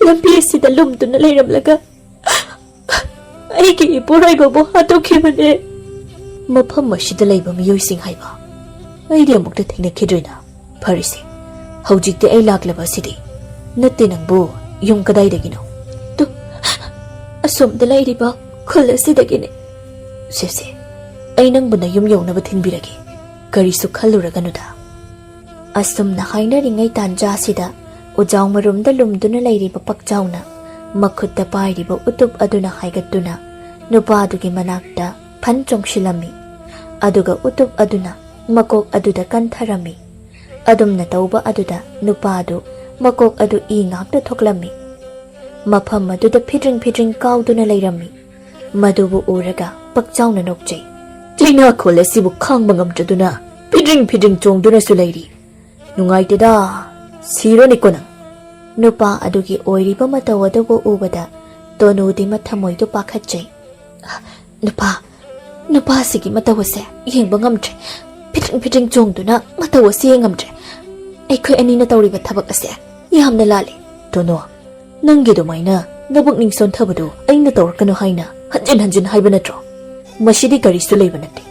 ꯂꯝꯕꯤ ꯑꯁꯤꯗ ꯂꯨꯝꯗꯨꯅ ꯂꯩꯔꯝꯂꯒ ꯑꯩꯒꯤ ꯏꯄꯨꯔꯣꯏꯕꯕꯨ ꯍꯥꯠꯇꯣꯛꯈꯤꯕꯅꯦ꯫" "ꯃꯐꯝ ꯑꯁꯤꯗ ꯂꯩꯕ ꯃꯤꯑꯣꯏꯁꯤꯡ ꯍꯥꯏꯕ? ꯑꯩꯗꯤ ꯑꯃꯨꯛꯇ ꯊꯦꯡꯅꯈꯤꯗ꯭ꯔꯦꯅ꯫ ꯐꯔꯦꯁꯦ, ꯍꯧꯖꯤꯛꯇꯤ ꯑꯩ ꯂꯥꯛꯂꯕ ꯑꯁꯤꯗꯤ꯫ ꯅꯠꯇꯦ, ꯅꯪꯕꯨ ꯌꯨꯝ ꯀꯗꯥꯏꯗꯒꯤꯅꯣ?" "ꯇꯨ, ꯑꯁꯣꯝꯗ ꯂꯩꯔꯤꯕ ꯈꯨꯜ ꯑꯁꯤꯗꯒꯤꯅꯦ꯫" "ꯁꯦ ꯁꯦ, ꯑꯩ ꯅꯪꯕꯨ ꯅꯌꯨꯝ ꯌꯧꯅꯕ ꯊꯤꯟꯕꯤꯔꯒꯦ꯫ ꯀꯔꯤꯁꯨ ꯈꯜꯂꯨꯔꯒꯅꯨꯗ꯫" ꯑꯁꯨꯝꯅ ꯍꯥꯏꯅꯔꯤꯉꯩ ꯇꯥꯟꯖꯥꯁꯤꯗ ꯎꯖꯥꯎ ꯃꯔꯨꯝꯗ ꯂꯨꯝꯗꯨꯅ ꯂꯩꯔꯤꯕ ꯄꯥꯛꯆꯥꯎꯅ ꯃꯈꯨꯠꯇ ꯄꯥꯏꯔꯤꯕ ꯎꯇꯨꯞ ꯑꯗꯨꯅ ꯍꯥꯏꯒꯠꯇꯨꯅ ꯅꯨꯄꯥꯗꯨꯒꯤ ꯃꯅꯥꯛꯇ ꯐꯟ ꯆꯣꯡꯁꯤꯜꯂꯝꯃꯤ꯫ ꯑꯗꯨꯒ ꯎꯇꯨꯞ ꯑꯗꯨꯅ ꯃꯀꯣꯛ ꯑꯗꯨꯗ ꯀꯟꯊꯔꯝꯃꯤ꯫ ꯑꯗꯨꯝꯅ ꯇꯧꯕ ꯑꯗꯨꯗ ꯅꯨꯄꯥꯗꯨ ꯃꯀꯣꯛ ꯑꯗꯨ ꯏ ꯉꯥꯛꯇ ꯊꯣꯛꯂꯝꯃꯤ꯫ ꯃꯐꯝ ꯑꯗꯨꯗ ꯐꯤꯗ꯭ꯔꯤꯡ ꯐꯤꯗ꯭ꯔꯤꯡ ꯀꯥꯎꯗꯨꯅ ꯂꯩꯔꯝꯃꯤ꯫ ꯃꯗꯨꯕꯨ ꯎꯔꯒ ꯄꯥꯛꯆꯥꯎꯅ ꯅꯣꯛꯆꯩ꯫ "ꯆꯩꯅꯥꯈꯣꯜ ꯑꯁꯤꯕꯨ ꯈꯥꯡꯕ ꯉꯝꯗ꯭ꯔꯗꯨꯅ ꯐꯤꯗ꯭ꯔꯤꯡ ꯐꯤꯗ꯭ꯔꯤꯡ ꯆꯣꯡꯗꯨꯅꯁꯨ ꯂꯩꯔꯤ꯫ ꯅꯨꯡꯉꯥꯏꯇꯦꯗ, ꯁꯤꯔꯣꯅꯤꯀꯣ ꯅꯪ꯫" ꯅꯨꯄꯥ ꯑꯗꯨꯒꯤ ꯑꯣꯏꯔꯤꯕ ꯃꯇꯧ ꯑꯗꯨꯕꯨ ꯎꯕꯗ ꯇꯣꯅꯨꯗꯤ ꯃꯊꯃꯣꯏꯗꯨ ꯄꯥꯈꯠꯆꯩ꯫ "ꯅꯨꯄꯥ, ꯅꯨꯄꯥꯁꯤꯒꯤ ꯃꯇꯧ ꯑꯁꯦ ꯌꯦꯡꯕ ꯉꯝꯗ꯭ꯔꯦ꯫ ꯐꯤꯗ꯭ꯔꯤꯡ ꯐꯤꯗ꯭ꯔꯤꯡ ꯆꯣꯡꯗꯨꯅ ꯃꯇꯧ ꯑꯁꯤ ꯌꯦꯡꯉꯝꯗ꯭ꯔꯦ꯫ ꯑꯩꯈꯣꯏ ꯑꯅꯤꯅ ꯇꯧꯔꯤꯕ ꯊꯕꯛ ꯑꯁꯦ ꯌꯥꯝꯅ ꯂꯥꯜꯂꯤ꯫" "ꯇꯣꯅꯨ, ꯅꯪꯒꯤ ꯑꯗꯨꯃꯥꯏꯅ ꯅꯕꯨꯛꯅꯤꯡ ꯁꯣꯟꯊꯕꯗꯨ ꯑꯩꯅ ꯇꯧꯔꯛꯀꯅꯨ ꯍꯥꯏꯅ ꯍꯟꯖꯤꯟ ꯍꯟꯖꯤꯟ ꯍꯥꯏꯕ ꯅꯠꯇ꯭ꯔꯣ? ꯃꯁꯤꯗꯤ ꯀꯔꯤꯁꯨ ꯂꯩꯕ ꯅꯠꯇꯦ꯫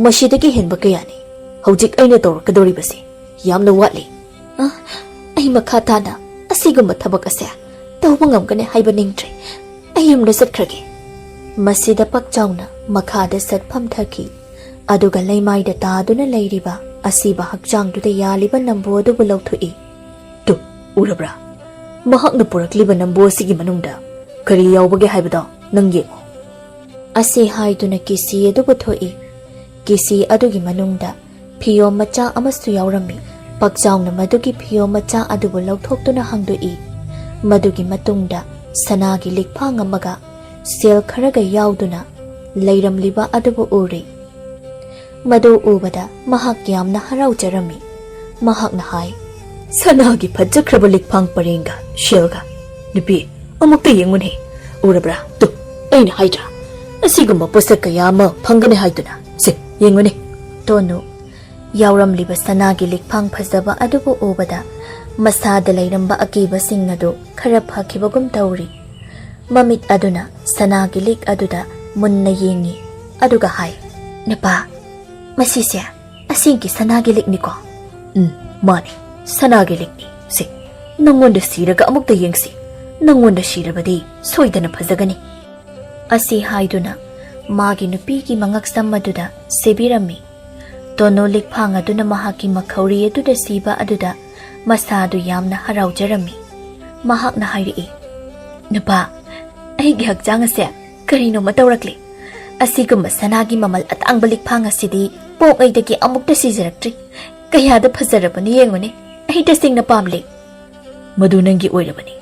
ꯃꯁꯤꯗꯒꯤ ꯍꯦꯟꯕ ꯀꯌꯥꯅꯤ ꯍꯧꯖꯤꯛ ꯑꯩꯅ ꯇꯧꯔꯛꯀꯗꯧꯔꯤꯕꯁꯤ꯫ ꯌꯥꯝꯅ ꯋꯥꯠꯂꯤ꯫" "ꯑ, ꯑꯩ ꯃꯈꯥ ꯇꯥꯅ ꯑꯁꯤꯒꯨꯝꯕ ꯊꯕꯛ ꯑꯁꯦ ꯇꯧꯕ ꯉꯝꯒꯅꯤ ꯍꯥꯏꯕ ꯅꯤꯡꯗ꯭ꯔꯦ꯫ ꯑꯩ ꯌꯨꯝꯗ ꯆꯠꯈ꯭ꯔꯒꯦ꯫" ꯃꯁꯤꯗ ꯄꯥꯛꯆꯥꯎꯅ ꯃꯈꯥꯗ ꯁꯠ ꯐꯝꯊꯈꯤ꯫ ꯑꯗꯨꯒ ꯂꯩꯃꯥꯏꯗ ꯇꯥꯗꯨꯅ ꯂꯩꯔꯤꯕ ꯑꯁꯤꯕ ꯍꯛꯆꯥꯡꯗꯨꯗ ꯌꯥꯜꯂꯤꯕ ꯅꯝꯕꯣ ꯑꯗꯨꯕꯨ ꯂꯧꯊꯣꯛꯏ꯫ "ꯇꯨ, ꯎꯔꯕ꯭ꯔꯥ? ꯃꯍꯥꯛꯅ ꯄꯨꯔꯛꯂꯤꯕ ꯅꯝꯕꯣ ꯑꯁꯤꯒꯤ ꯃꯅꯨꯡꯗ ꯀꯔꯤ ꯌꯥꯎꯕꯒꯦ ꯍꯥꯏꯕꯗꯣ ꯅꯪ ꯌꯦꯡꯉꯨ꯫" ꯑꯁꯤ ꯍꯥꯏꯗꯨꯅ ꯀꯤꯁꯤ ꯑꯗꯨ ꯄꯨꯊꯣꯛꯏ꯫ ꯀꯤꯁꯤ ꯑꯗꯨꯒꯤ ꯃꯅꯨꯡꯗ ꯐꯤꯌꯣꯝ ꯃꯆꯥ ꯑꯃꯁꯨ ꯌꯥꯎꯔꯝꯃꯤ꯫ ꯄꯥꯛꯆꯥꯎꯅ ꯃꯗꯨꯒꯤ ꯐꯤꯌꯣꯝ ꯃꯆꯥ ꯑꯗꯨꯕꯨ ꯂꯧꯊꯣꯛꯇꯨꯅ ꯍꯥꯡꯗꯣꯛꯏ꯫ ꯃꯗꯨꯒꯤ ꯃꯇꯨꯡꯗ ꯁꯅꯥꯒꯤ ꯂꯤꯛꯐꯥꯡ ꯑꯃꯒ ꯁꯦꯜ ꯈꯔꯒ ꯌꯥꯎꯗꯨꯅ ꯂꯩꯔꯝꯂꯤꯕ ꯑꯗꯨꯕꯨ ꯎꯔꯦ꯫ ꯃꯗꯨ ꯎꯕꯗ ꯃꯍꯥꯛ ꯌꯥꯝꯅ ꯍꯔꯥꯎꯖꯔꯝꯃꯤ꯫ ꯃꯍꯥꯛꯅ ꯍꯥꯏ, "ꯁꯅꯥꯒꯤ ꯐꯖꯈ꯭ꯔꯕ ꯂꯤꯛꯐꯥꯡ ꯄꯔꯦꯡꯒ ꯁꯦꯜꯒ꯫ ꯅꯨꯄꯤ, ꯑꯃꯨꯛꯇ ꯌꯦꯡꯉꯨꯅꯦ꯫ ꯎꯔꯕ꯭ꯔꯥ? ꯇꯨ, ꯑꯩꯅ ꯍꯥꯏꯗ꯭ꯔꯥ? ꯑꯁꯤꯒꯨꯝꯕ ꯄꯣꯠꯁꯛ ꯀꯌꯥ ꯑꯃ ꯐꯪꯒꯅꯤ ꯍꯥꯏꯗꯨꯅ꯫ ꯁꯦ, ꯌꯦꯡꯉꯨꯅꯦ꯫" ꯇꯣꯅꯨ, ꯌꯥꯎꯔꯝꯂꯤꯕ ꯁꯅꯥꯒꯤ ꯂꯤꯛꯐꯥꯡ ꯐꯖꯕ ꯑꯗꯨꯕꯨ ꯎꯕꯗ ꯃꯁꯥꯗ ꯂꯩꯔꯝꯕ ꯑꯀꯤꯕꯁꯤꯡ ꯑꯗꯨ ꯈꯔ ꯐꯈꯤꯕꯒꯨꯝ ꯇꯧꯔꯤ꯫ ꯃꯃꯤꯠ ꯑꯗꯨꯅ ꯁꯅꯥꯒꯤ ꯂꯤꯛ ꯑꯗꯨꯗ ꯃꯨꯟꯅ ꯌꯦꯡꯉꯤ, ꯑꯗꯨꯒ ꯍꯥꯏ, "ꯅꯨꯄꯥ, ꯃꯁꯤꯁꯦ ꯑꯁꯦꯡꯀꯤ ꯁꯅꯥꯒꯤ ꯂꯤꯛꯅꯤꯀꯣ?" "ꯎꯝ, ꯃꯥꯅꯤ, ꯁꯅꯥꯒꯤ ꯂꯤꯛꯅꯤ꯫ ꯁꯦ, ꯅꯪꯉꯣꯟꯗ ꯁꯤꯔꯒ ꯑꯃꯨꯛꯇ ꯌꯦꯡꯁꯤ꯫ ꯅꯪꯉꯣꯟꯗ ꯁꯤꯔꯕꯗꯤ ꯁꯣꯏꯗꯅ ꯐꯖꯒꯅꯤ꯫" ꯑꯁꯤ ꯍꯥꯏꯗꯨꯅ ꯃꯥꯒꯤ ꯅꯨꯄꯤꯒꯤ ꯃꯉꯛꯁꯝ ꯑꯗꯨꯗ ꯁꯤꯕꯤꯔꯝꯃꯤ꯫ ꯇꯣꯅꯨ ꯂꯤꯛꯐꯥꯡ ꯑꯗꯨꯅ ꯃꯍꯥꯛꯀꯤ ꯃꯈꯧꯔꯤ ꯑꯗꯨꯗ ꯁꯤꯕ ꯑꯗꯨꯗ ꯃꯁꯥꯗꯨ ꯌꯥꯝꯅ ꯍꯔꯥꯎꯖꯔꯝꯃꯤ꯫ ꯃꯍꯥꯛꯅ ꯍꯥꯏꯔꯛꯏ, "ꯅꯨꯄꯥ, ꯑꯩꯒꯤ ꯍꯛꯆꯥꯡ ꯑꯁꯦ ꯀꯔꯤꯅꯣꯃ ꯇꯧꯔꯛꯂꯦ꯫ ꯑꯁꯤꯒꯨꯝꯕ ꯁꯅꯥꯒꯤ ꯃꯃꯜ ꯑꯇꯥꯡꯕ ꯂꯤꯛꯐꯥꯡ ꯑꯁꯤꯗꯤ ꯄꯣꯛꯉꯩꯗꯒꯤ ꯑꯃꯨꯛꯇ ꯁꯤꯖꯔꯛꯇ꯭ꯔꯤ꯫ ꯀꯌꯥꯗ ꯐꯖꯔꯕꯅꯤ ꯌꯦꯡꯉꯨꯅꯦ꯫ ꯑꯩ ꯇꯁꯦꯡꯅ ꯄꯥꯝꯂꯦ꯫" "ꯃꯗꯨ ꯅꯪꯒꯤ ꯑꯣꯏꯔꯕꯅꯤ꯫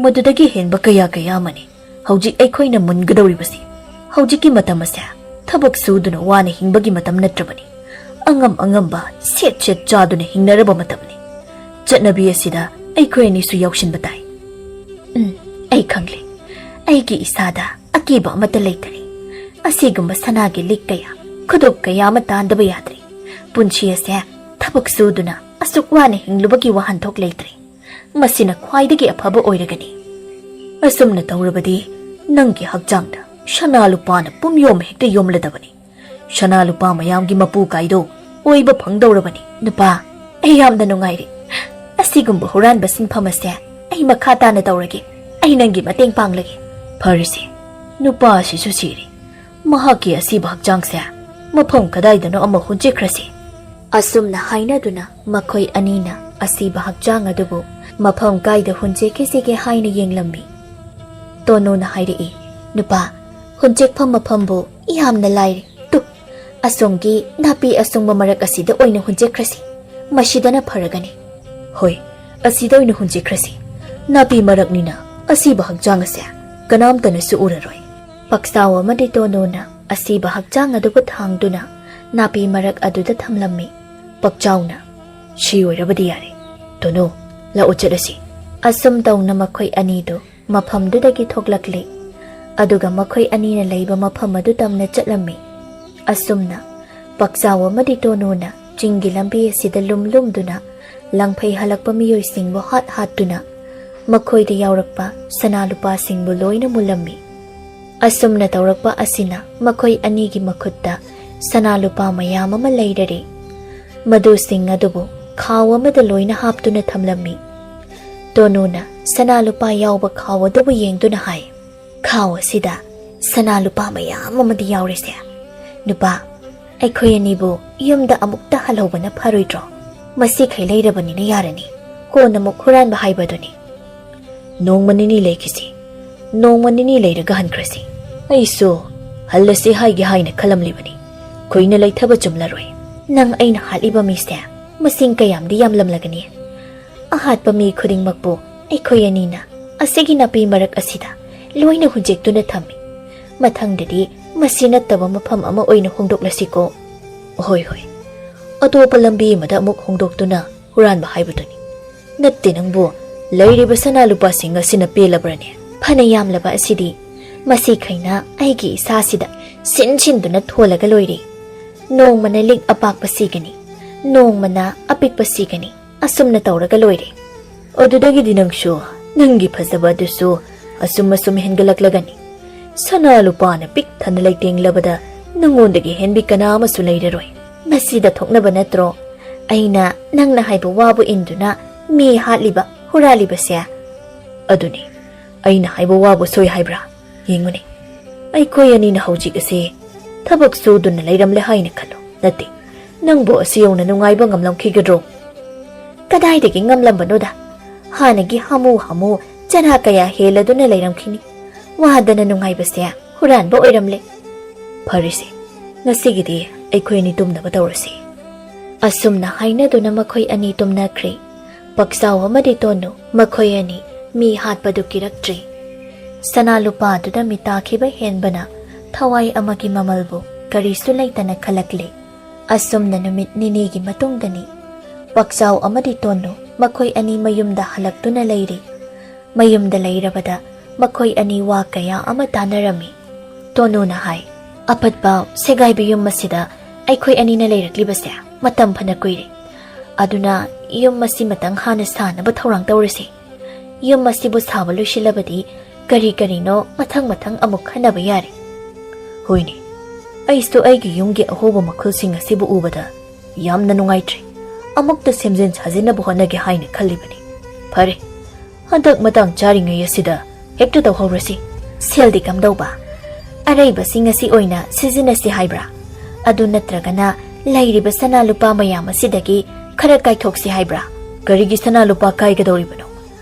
ꯃꯗꯨꯗꯒꯤ ꯍꯦꯟꯕ ꯀꯌꯥ ꯀꯌꯥ ꯑꯃꯅꯤ ꯍꯧꯖꯤꯛ ꯑꯩꯈꯣꯏꯅ ꯃꯨꯟꯒꯗꯧꯔꯤꯕꯁꯦ꯫ ꯍꯧꯖꯤꯛꯀꯤ ꯃꯇꯝ ꯑꯁꯦ ꯊꯕꯛ ꯁꯨꯗꯨꯅ ꯋꯥꯅ ꯍꯤꯡꯕꯒꯤ ꯃꯇꯝ ꯅꯠꯇ꯭ꯔꯕꯅꯤ꯫ ꯑꯉꯝ ꯑꯉꯝꯕ ꯁꯦꯠ ꯁꯦꯠ ꯆꯥꯗꯨꯅ ꯍꯤꯡꯅꯔꯕ ꯃꯇꯝꯅꯤ꯫ ꯆꯠꯅꯕꯤ ꯑꯁꯤꯗ ꯑꯩꯈꯣꯏ ꯑꯅꯤꯁꯨ ꯌꯥꯎꯁꯤꯟꯕ ꯇꯥꯏ꯫" "ꯎꯝ, ꯑꯩ ꯈꯪꯂꯦ꯫ ꯑꯩꯒꯤ ꯏꯁꯥꯗ ꯑꯀꯤꯕ ꯑꯃꯠꯇ ꯂꯩꯇꯔꯦ꯫ ꯑꯁꯤꯒꯨꯝꯕ ꯁꯅꯥꯒꯤ ꯂꯤꯛ ꯀꯌꯥ, ꯈꯨꯗꯣꯞ ꯀꯌꯥ ꯑꯃ ꯇꯥꯟꯗꯕ ꯌꯥꯗ꯭ꯔꯦ꯫ ꯄꯨꯟꯁꯤ ꯑꯁꯦ ꯊꯕꯛ ꯁꯨꯗꯨꯅ ꯑꯁꯨꯛ ꯋꯥꯅ ꯍꯤꯡꯂꯨꯕꯒꯤ ꯋꯥꯍꯟꯊꯣꯛ ꯂꯩꯇ꯭ꯔꯦ꯫ ꯃꯁꯤꯅ ꯈ꯭ꯋꯥꯏꯗꯒꯤ ꯑꯐꯕ ꯑꯣꯏꯔꯒꯅꯤ꯫ ꯑꯁꯨꯝꯅ ꯇꯧꯔꯕꯗꯤ ꯅꯪꯒꯤ ꯍꯛꯆꯥꯡꯗ ꯁꯅꯥ ꯂꯨꯄꯥꯅ ꯄꯨꯝꯌꯣꯝ ꯍꯦꯛꯇ ꯌꯣꯝꯂꯗꯕꯅꯤ꯫ ꯁꯅꯥ ꯂꯨꯄꯥ ꯃꯌꯥꯝꯒꯤ ꯃꯄꯨ ꯀꯥꯏꯗꯣ ꯑꯣꯏꯕ ꯐꯪꯗꯧꯔꯕꯅꯤ꯫" "ꯅꯨꯄꯥ, ꯑꯩ ꯌꯥꯝꯅ ꯅꯨꯡꯉꯥꯏꯔꯦ꯫ ꯑꯁꯤꯒꯨꯝꯕ ꯍꯨꯔꯥꯟꯕ ꯁꯤꯟꯐꯝ ꯑꯁꯦ ꯑꯩ ꯃꯈꯥ ꯇꯥꯅ ꯇꯧꯔꯒꯦ꯫ ꯑꯩ ꯅꯪꯒꯤ ꯃꯇꯦꯡ ꯄꯥꯡꯂꯒꯦ꯫" "ꯐꯔꯦꯁꯦ, ꯅꯨꯄꯥ ꯑꯁꯤꯁꯨ ꯁꯤꯔꯦ꯫ ꯃꯍꯥꯛꯀꯤ ꯑꯁꯤꯕ ꯍꯛꯆꯥꯡꯁꯦ ꯃꯐꯝ ꯀꯗꯥꯏꯗꯅꯣ ꯑꯃ ꯍꯨꯟꯖꯤꯛꯈ꯭ꯔꯁꯤ꯫" ꯑꯁꯨꯝꯅ ꯍꯥꯏꯅꯗꯨꯅ ꯃꯈꯣꯏ ꯑꯅꯤꯅ ꯑꯁꯤꯕ ꯍꯛꯆꯥꯡ ꯑꯗꯨꯕꯨ ꯃꯐꯝ ꯀꯥꯏꯗ ꯍꯨꯟꯖꯦꯛꯈꯤꯁꯤꯒꯦ ꯍꯥꯏꯅ ꯌꯦꯡꯂꯝꯃꯤ꯫ ꯇꯣꯅꯨꯅ ꯍꯥꯏꯔꯛꯏ, "ꯅꯨꯄꯥ, ꯍꯨꯟꯖꯦꯛꯐꯝ ꯃꯐꯝꯕꯨ ꯌꯥꯝꯅ ꯂꯥꯏꯔꯦ꯫ ꯇꯨ, ꯑꯁꯣꯝꯒꯤ ꯅꯥꯄꯤ ꯑꯁꯨꯡꯕ ꯃꯔꯛ ꯑꯁꯤꯗ ꯑꯣꯏꯅ ꯍꯨꯟꯖꯦꯛꯈ꯭ꯔꯁꯤ꯫ ꯃꯁꯤꯗꯅ ꯐꯔꯒꯅꯤ꯫" "ꯍꯣꯏ, ꯑꯁꯤꯗ ꯑꯣꯏꯅ ꯍꯨꯟꯖꯦꯛꯈ꯭ꯔꯁꯤ꯫ ꯅꯥꯄꯤ ꯃꯔꯛꯅꯤꯅ ꯑꯁꯤꯕ ꯍꯛꯆꯥꯡ ꯑꯁꯦ ꯀꯅꯥꯝꯇꯅꯁꯨ ꯎꯔꯔꯣꯏ꯫ ꯄꯛꯆꯥꯎ ꯑꯃꯗꯤ ꯇꯣꯅꯨꯅ ꯑꯁꯤꯕ ꯍꯛꯆꯥꯡ ꯑꯗꯨꯕꯨ ꯊꯥꯡꯗꯨꯅ ꯅꯥꯄꯤ ꯃꯔꯛ ꯑꯗꯨꯗ ꯊꯝꯂꯝꯃꯤ꯫ ꯄꯛꯆꯥꯎꯅ, "ꯁꯤ ꯑꯣꯏꯔꯕꯗꯤ ꯌꯥꯔꯦ꯫ ꯇꯣꯅꯨ, ꯂꯥꯛꯑꯣ ꯆꯠꯂꯁꯤ꯫" ꯑꯁꯨꯝ ꯇꯧꯅ ꯃꯈꯣꯏ ꯑꯅꯤꯗꯨ ꯃꯐꯝꯗꯨꯗꯒꯤ ꯊꯣꯛꯂꯛꯂꯦ꯫ ꯑꯗꯨꯒ ꯃꯈꯣꯏ ꯑꯅꯤꯅ ꯂꯩꯕ ꯃꯐꯝ ꯑꯗꯨ ꯇꯝꯅ ꯆꯠꯂꯝꯃꯤ꯫ ꯑꯁꯨꯝꯅ ꯄꯛꯆꯥꯎ ꯑꯃꯗꯤ ꯇꯣꯅꯨꯅ ꯆꯤꯡꯒꯤ ꯂꯝꯕꯤ ꯑꯁꯤꯗ ꯂꯨꯝ ꯂꯨꯝꯗꯨꯅ ꯂꯪꯐꯩ ꯍꯜꯂꯛꯄ ꯃꯤꯑꯣꯏꯁꯤꯡꯕꯨ ꯍꯥꯠ ꯍꯥꯠꯇꯨꯅ ꯃꯈꯣꯏꯗ ꯌꯥꯎꯔꯛꯄ ꯁꯅꯥ ꯂꯨꯄꯥꯁꯤꯡꯕꯨ ꯂꯣꯏꯅ ꯃꯨꯜꯂꯝꯃꯤ꯫ ꯑꯁꯨꯝꯅ ꯇꯧꯔꯛꯄ ꯑꯁꯤꯅ ꯃꯈꯣꯏ ꯑꯅꯤꯒꯤ ꯃꯈꯨꯠꯇ ꯁꯅꯥ ꯂꯨꯄꯥ ꯃꯌꯥꯝ ꯑꯃ ꯂꯩꯔꯔꯦ꯫ ꯃꯗꯨꯁꯤꯡ ꯑꯗꯨꯕꯨ ꯈꯥꯎ ꯑꯃꯗ ꯂꯣꯏꯅ ꯍꯥꯞꯇꯨꯅ ꯊꯝꯂꯝꯃꯤ꯫ ꯇꯣꯅꯨꯅ ꯁꯅꯥ ꯂꯨꯄꯥ ꯌꯥꯎꯕ ꯈꯥꯎ ꯑꯗꯨꯕꯨ ꯌꯦꯡꯗꯨꯅ ꯍꯥꯏ, "ꯈꯥꯎ ꯑꯁꯤꯗ ꯁꯅꯥ ꯂꯨꯄꯥ ꯃꯌꯥꯝ ꯑꯃꯗꯤ ꯌꯥꯎꯔꯤꯁꯦ꯫ ꯅꯨꯄꯥ, ꯑꯩꯈꯣꯏ ꯑꯅꯤꯕꯨ ꯌꯨꯝꯗ ꯑꯃꯨꯛꯇ ꯍꯜꯍꯧꯕꯅ ꯐꯔꯣꯏꯗ꯭ꯔꯣ? ꯃꯁꯤꯈꯩ ꯂꯩꯔꯕꯅꯤꯅ ꯌꯥꯔꯅꯤ꯫ ꯀꯣꯟꯅ ꯑꯃꯨꯛ ꯍꯨꯔꯥꯟꯕ ꯍꯥꯏꯕꯗꯨꯅꯤ꯫" "ꯅꯣꯡꯃ ꯅꯤꯅꯤ ꯂꯩꯈꯤꯁꯤ꯫ ꯅꯣꯡꯃ ꯅꯤꯅꯤ ꯂꯩꯔꯒ ꯍꯟꯈ꯭ꯔꯁꯤ꯫ ꯑꯩꯁꯨ ꯍꯜꯂꯁꯤ ꯍꯥꯏꯒꯦ ꯍꯥꯏꯅ ꯈꯜꯂꯝꯂꯤꯕꯅꯤ꯫ ꯀꯨꯏꯅ ꯂꯩꯊꯕ ꯆꯨꯝꯂꯔꯣꯏ꯫ ꯅꯪ ꯑꯩꯅ ꯍꯥꯠꯂꯤꯕ ꯃꯤꯁꯦ ꯃꯁꯤꯡ ꯀꯌꯥꯝꯗꯤ ꯌꯥꯝꯂꯝꯂꯒꯅꯤ? ꯑꯍꯥꯠꯄ ꯃꯤ ꯈꯨꯗꯤꯡꯃꯛꯄꯨ ꯑꯩꯈꯣꯏ ꯑꯅꯤꯅ ꯑꯁꯤꯒꯤ ꯅꯥꯄꯤ ꯃꯔꯛ ꯑꯁꯤꯗ ꯂꯣꯏꯅ ꯍꯨꯟꯖꯦꯛꯇꯨꯅ ꯊꯝꯃꯤ꯫ ꯃꯊꯪꯗꯗꯤ ꯃꯁꯤ ꯅꯠꯇꯕ ꯃꯐꯝ ꯑꯃ ꯑꯣꯏꯅ ꯍꯣꯡꯗꯣꯛꯂꯁꯤꯀꯣ꯫" "ꯍꯣꯏ, ꯍꯣꯏ꯫ ꯑꯇꯣꯞꯄ ꯂꯝꯕꯤ ꯑꯃꯗ ꯑꯃꯨꯛ ꯍꯣꯡꯗꯣꯛꯇꯨꯅ ꯍꯨꯔꯥꯟꯕ ꯍꯥꯏꯕꯗꯨꯅꯤ꯫ ꯅꯠꯇꯦ ꯅꯪꯕꯨ, ꯂꯩꯔꯤꯕ ꯁꯅꯥ ꯂꯨꯄꯥꯁꯤꯡ ꯑꯁꯤꯅ ꯄꯦꯜꯂꯕ꯭ꯔꯅꯦ?" "ꯐꯅ ꯌꯥꯝꯂꯕ ꯑꯁꯤꯗꯤ ꯃꯁꯤꯈꯩꯅ ꯑꯩꯒꯤ ꯏꯁꯥꯁꯤꯗ ꯁꯤꯟ ꯁꯤꯟꯗꯨꯅ ꯊꯣꯜꯂꯒ ꯂꯣꯏꯔꯦ꯫ ꯅꯣꯡꯃꯅ ꯂꯤꯛ ꯑꯄꯥꯛꯄ ꯁꯤꯒꯅꯤ, ꯅꯣꯡꯃꯅ ꯑꯄꯤꯛꯄ ꯁꯤꯒꯅꯤ, ꯑꯁꯨꯝꯅ ꯇꯧꯔꯒ ꯂꯣꯏꯔꯦ꯫ ꯑꯗꯨꯗꯒꯤꯗꯤ ꯅꯪꯁꯨ ꯅꯪꯒꯤ ꯐꯖꯕ ꯑꯗꯨꯁꯨ ꯑꯁꯨꯝ ꯑꯁꯨꯝ ꯍꯦꯟꯒꯠꯂꯛꯂꯒꯅꯤ꯫ ꯁꯅꯥ ꯂꯨꯄꯥꯅ ꯄꯤꯛ ꯊꯟꯅ ꯂꯩꯇꯦꯡꯂꯕꯗ ꯅꯪꯉꯣꯟꯗꯒꯤ ꯍꯦꯟꯕꯤ ꯀꯅꯥ ꯑꯃꯁꯨ ꯂꯩꯔꯔꯣꯏ꯫ ꯃꯁꯤꯗ ꯊꯣꯛꯅꯕ ꯅꯠꯇ꯭ꯔꯣ ꯑꯩꯅ ꯅꯪꯅ ꯍꯥꯏꯕ ꯋꯥꯕꯨ ꯏꯟꯗꯨꯅ ꯃꯤ ꯍꯥꯠꯂꯤꯕ, ꯍꯨꯔꯥꯜꯂꯤꯕꯁꯦ?" "ꯑꯗꯨꯅꯤ, ꯑꯩꯅ ꯍꯥꯏꯕ ꯋꯥꯕꯨ ꯁꯣꯏ ꯍꯥꯏꯕ꯭ꯔꯥ? ꯌꯦꯡꯉꯨꯅꯦ, ꯑꯩꯈꯣꯏ ꯑꯅꯤꯅ ꯍꯧꯖꯤꯛ ꯑꯁꯤ ꯊꯕꯛ ꯁꯨꯗꯨꯅ ꯂꯩꯔꯝꯂꯦ ꯍꯥꯏꯅ ꯈꯜꯂꯨ꯫ ꯅꯠꯇꯦ, ꯅꯪꯕꯨ ꯑꯁꯤ ꯌꯧꯅ ꯅꯨꯡꯉꯥꯏꯕ ꯉꯝꯂꯝꯈꯤꯒꯗ꯭ꯔꯣ?" "ꯀꯗꯥꯏꯗꯒꯤ ꯉꯝꯂꯝꯕꯅꯣꯗ? ꯍꯥꯟꯅꯒꯤ ꯍꯥꯃꯨ ꯍꯥꯃꯨ ꯆꯔꯥ ꯀꯌꯥ ꯍꯦꯜꯂꯗꯨꯅ ꯂꯩꯔꯝꯈꯤꯅꯤ꯫ ꯋꯥꯗꯅ ꯅꯨꯡꯉꯥꯏꯕꯁꯦ ꯍꯨꯔꯥꯟꯕ ꯑꯣꯏꯔꯝꯂꯦ꯫" "ꯐꯔꯦꯁꯦ, ꯉꯁꯤꯒꯤꯗꯤ ꯑꯩꯈꯣꯏ ꯑꯅꯤ ꯇꯨꯝꯅꯕ ꯇꯧꯔꯁꯤ꯫" ꯑꯁꯨꯝꯅ ꯍꯥꯏꯅꯗꯨꯅ ꯃꯈꯣꯏ ꯑꯅꯤ ꯇꯨꯝꯅꯈ꯭ꯔꯦ꯫ ꯄꯛꯆꯥꯎ ꯑꯃꯗꯤ ꯇꯣꯅꯨ ꯃꯈꯣꯏ ꯑꯅꯤ ꯃꯤ ꯍꯥꯠꯄꯗꯨ ꯀꯤꯔꯛꯇ꯭ꯔꯦ꯫ ꯁꯅꯥ ꯂꯨꯄꯥꯗꯨꯗ ꯃꯤꯇꯥꯈꯤꯕ ꯍꯦꯟꯕꯅ ꯊꯋꯥꯏ ꯑꯃꯒꯤ ꯃꯃꯜꯕꯨ ꯀꯔꯤꯁꯨ ꯂꯩꯇꯅ ꯈꯜꯂꯛꯂꯦ꯫ ꯑꯁꯨꯝꯅ ꯅꯨꯃꯤꯠ ꯅꯤꯅꯤꯒꯤ ꯃꯇꯨꯡꯗꯅꯤ꯫ ꯄꯛꯆꯥꯎ ꯑꯃꯗꯤ ꯇꯣꯅꯨ ꯃꯈꯣꯏ ꯑꯅꯤ ꯃꯌꯨꯝꯗ ꯍꯜꯂꯛꯇꯨꯅ ꯂꯩꯔꯤ꯫ ꯃꯌꯨꯝꯗ ꯂꯩꯔꯕꯗ ꯃꯈꯣꯏ ꯑꯅꯤ ꯋꯥ ꯀꯌꯥ ꯑꯃ ꯇꯥꯅꯔꯝꯃꯤ꯫ ꯇꯣꯅꯨꯅ ꯍꯥꯏ, "ꯑꯐꯠꯄ ꯁꯦꯒꯥꯏꯕ ꯌꯨꯝ ꯑꯁꯤꯗ ꯑꯩꯈꯣꯏ ꯑꯅꯤꯅ ꯂꯩꯔꯛꯂꯤꯕꯁꯦ ꯃꯇꯝ ꯐꯅ ꯀꯨꯏꯔꯦ꯫ ꯑꯗꯨꯅ ꯌꯨꯝ ꯑꯁꯤ ꯃꯇꯪ ꯍꯥꯟꯅ ꯁꯥꯅꯕ ꯊꯧꯔꯥꯡ ꯇꯧꯔꯁꯤ꯫ ꯌꯨꯝ ꯑꯁꯤꯕꯨ ꯁꯥꯕ ꯂꯣꯏꯁꯤꯜꯂꯕꯗꯤ ꯀꯔꯤ ꯀꯔꯤꯅꯣ ꯃꯊꯪ ꯃꯊꯪ ꯑꯃꯨꯛ ꯈꯟꯅꯕ ꯌꯥꯔꯦ꯫" "ꯍꯣꯏꯅꯦ, ꯑꯩꯁꯨ ꯑꯩꯒꯤ ꯌꯨꯝꯒꯤ ꯑꯍꯣꯕ ꯃꯈꯜꯁꯤꯡ ꯑꯁꯤꯕꯨ ꯎꯕꯗ ꯌꯥꯝꯅ ꯅꯨꯡꯉꯥꯏꯇ꯭ꯔꯦ꯫ ꯑꯃꯨꯛꯇ ꯁꯦꯝꯖꯤꯟ ꯁꯥꯖꯤꯟꯅꯕ ꯍꯣꯠꯅꯒꯦ ꯍꯥꯏꯅ ꯈꯜꯂꯤꯕꯅꯤ꯫ ꯐꯔꯦ, ꯍꯟꯗꯛ ꯃꯇꯥꯡ ꯆꯥꯔꯤꯉꯩ ꯑꯁꯤꯗ ꯍꯦꯛꯇ ꯇꯧꯍꯧꯔꯁꯤ꯫" "ꯁꯦꯜꯗꯤ ꯀꯝꯗꯧꯕ? ꯑꯔꯩꯕꯁꯤꯡ ꯑꯁꯤ ꯑꯣꯏꯅ ꯁꯤꯖꯤꯟꯅꯁꯤ ꯍꯥꯏꯕ꯭ꯔꯥ? ꯑꯗꯨ ꯅꯠꯇ꯭ꯔꯒꯅ ꯂꯩꯔꯤꯕ ꯁꯅꯥ ꯂꯨꯄꯥ ꯃꯌꯥꯝ ꯑꯁꯤꯗꯒꯤ ꯈꯔ ꯀꯥꯏꯊꯣꯛꯁꯤ ꯍꯥꯏꯕ꯭ꯔꯥ?" "ꯀꯔꯤꯒꯤ ꯁꯅꯥ ꯂꯨꯄꯥ ꯀꯥꯏꯒꯗꯧꯔꯤꯕꯅꯣ?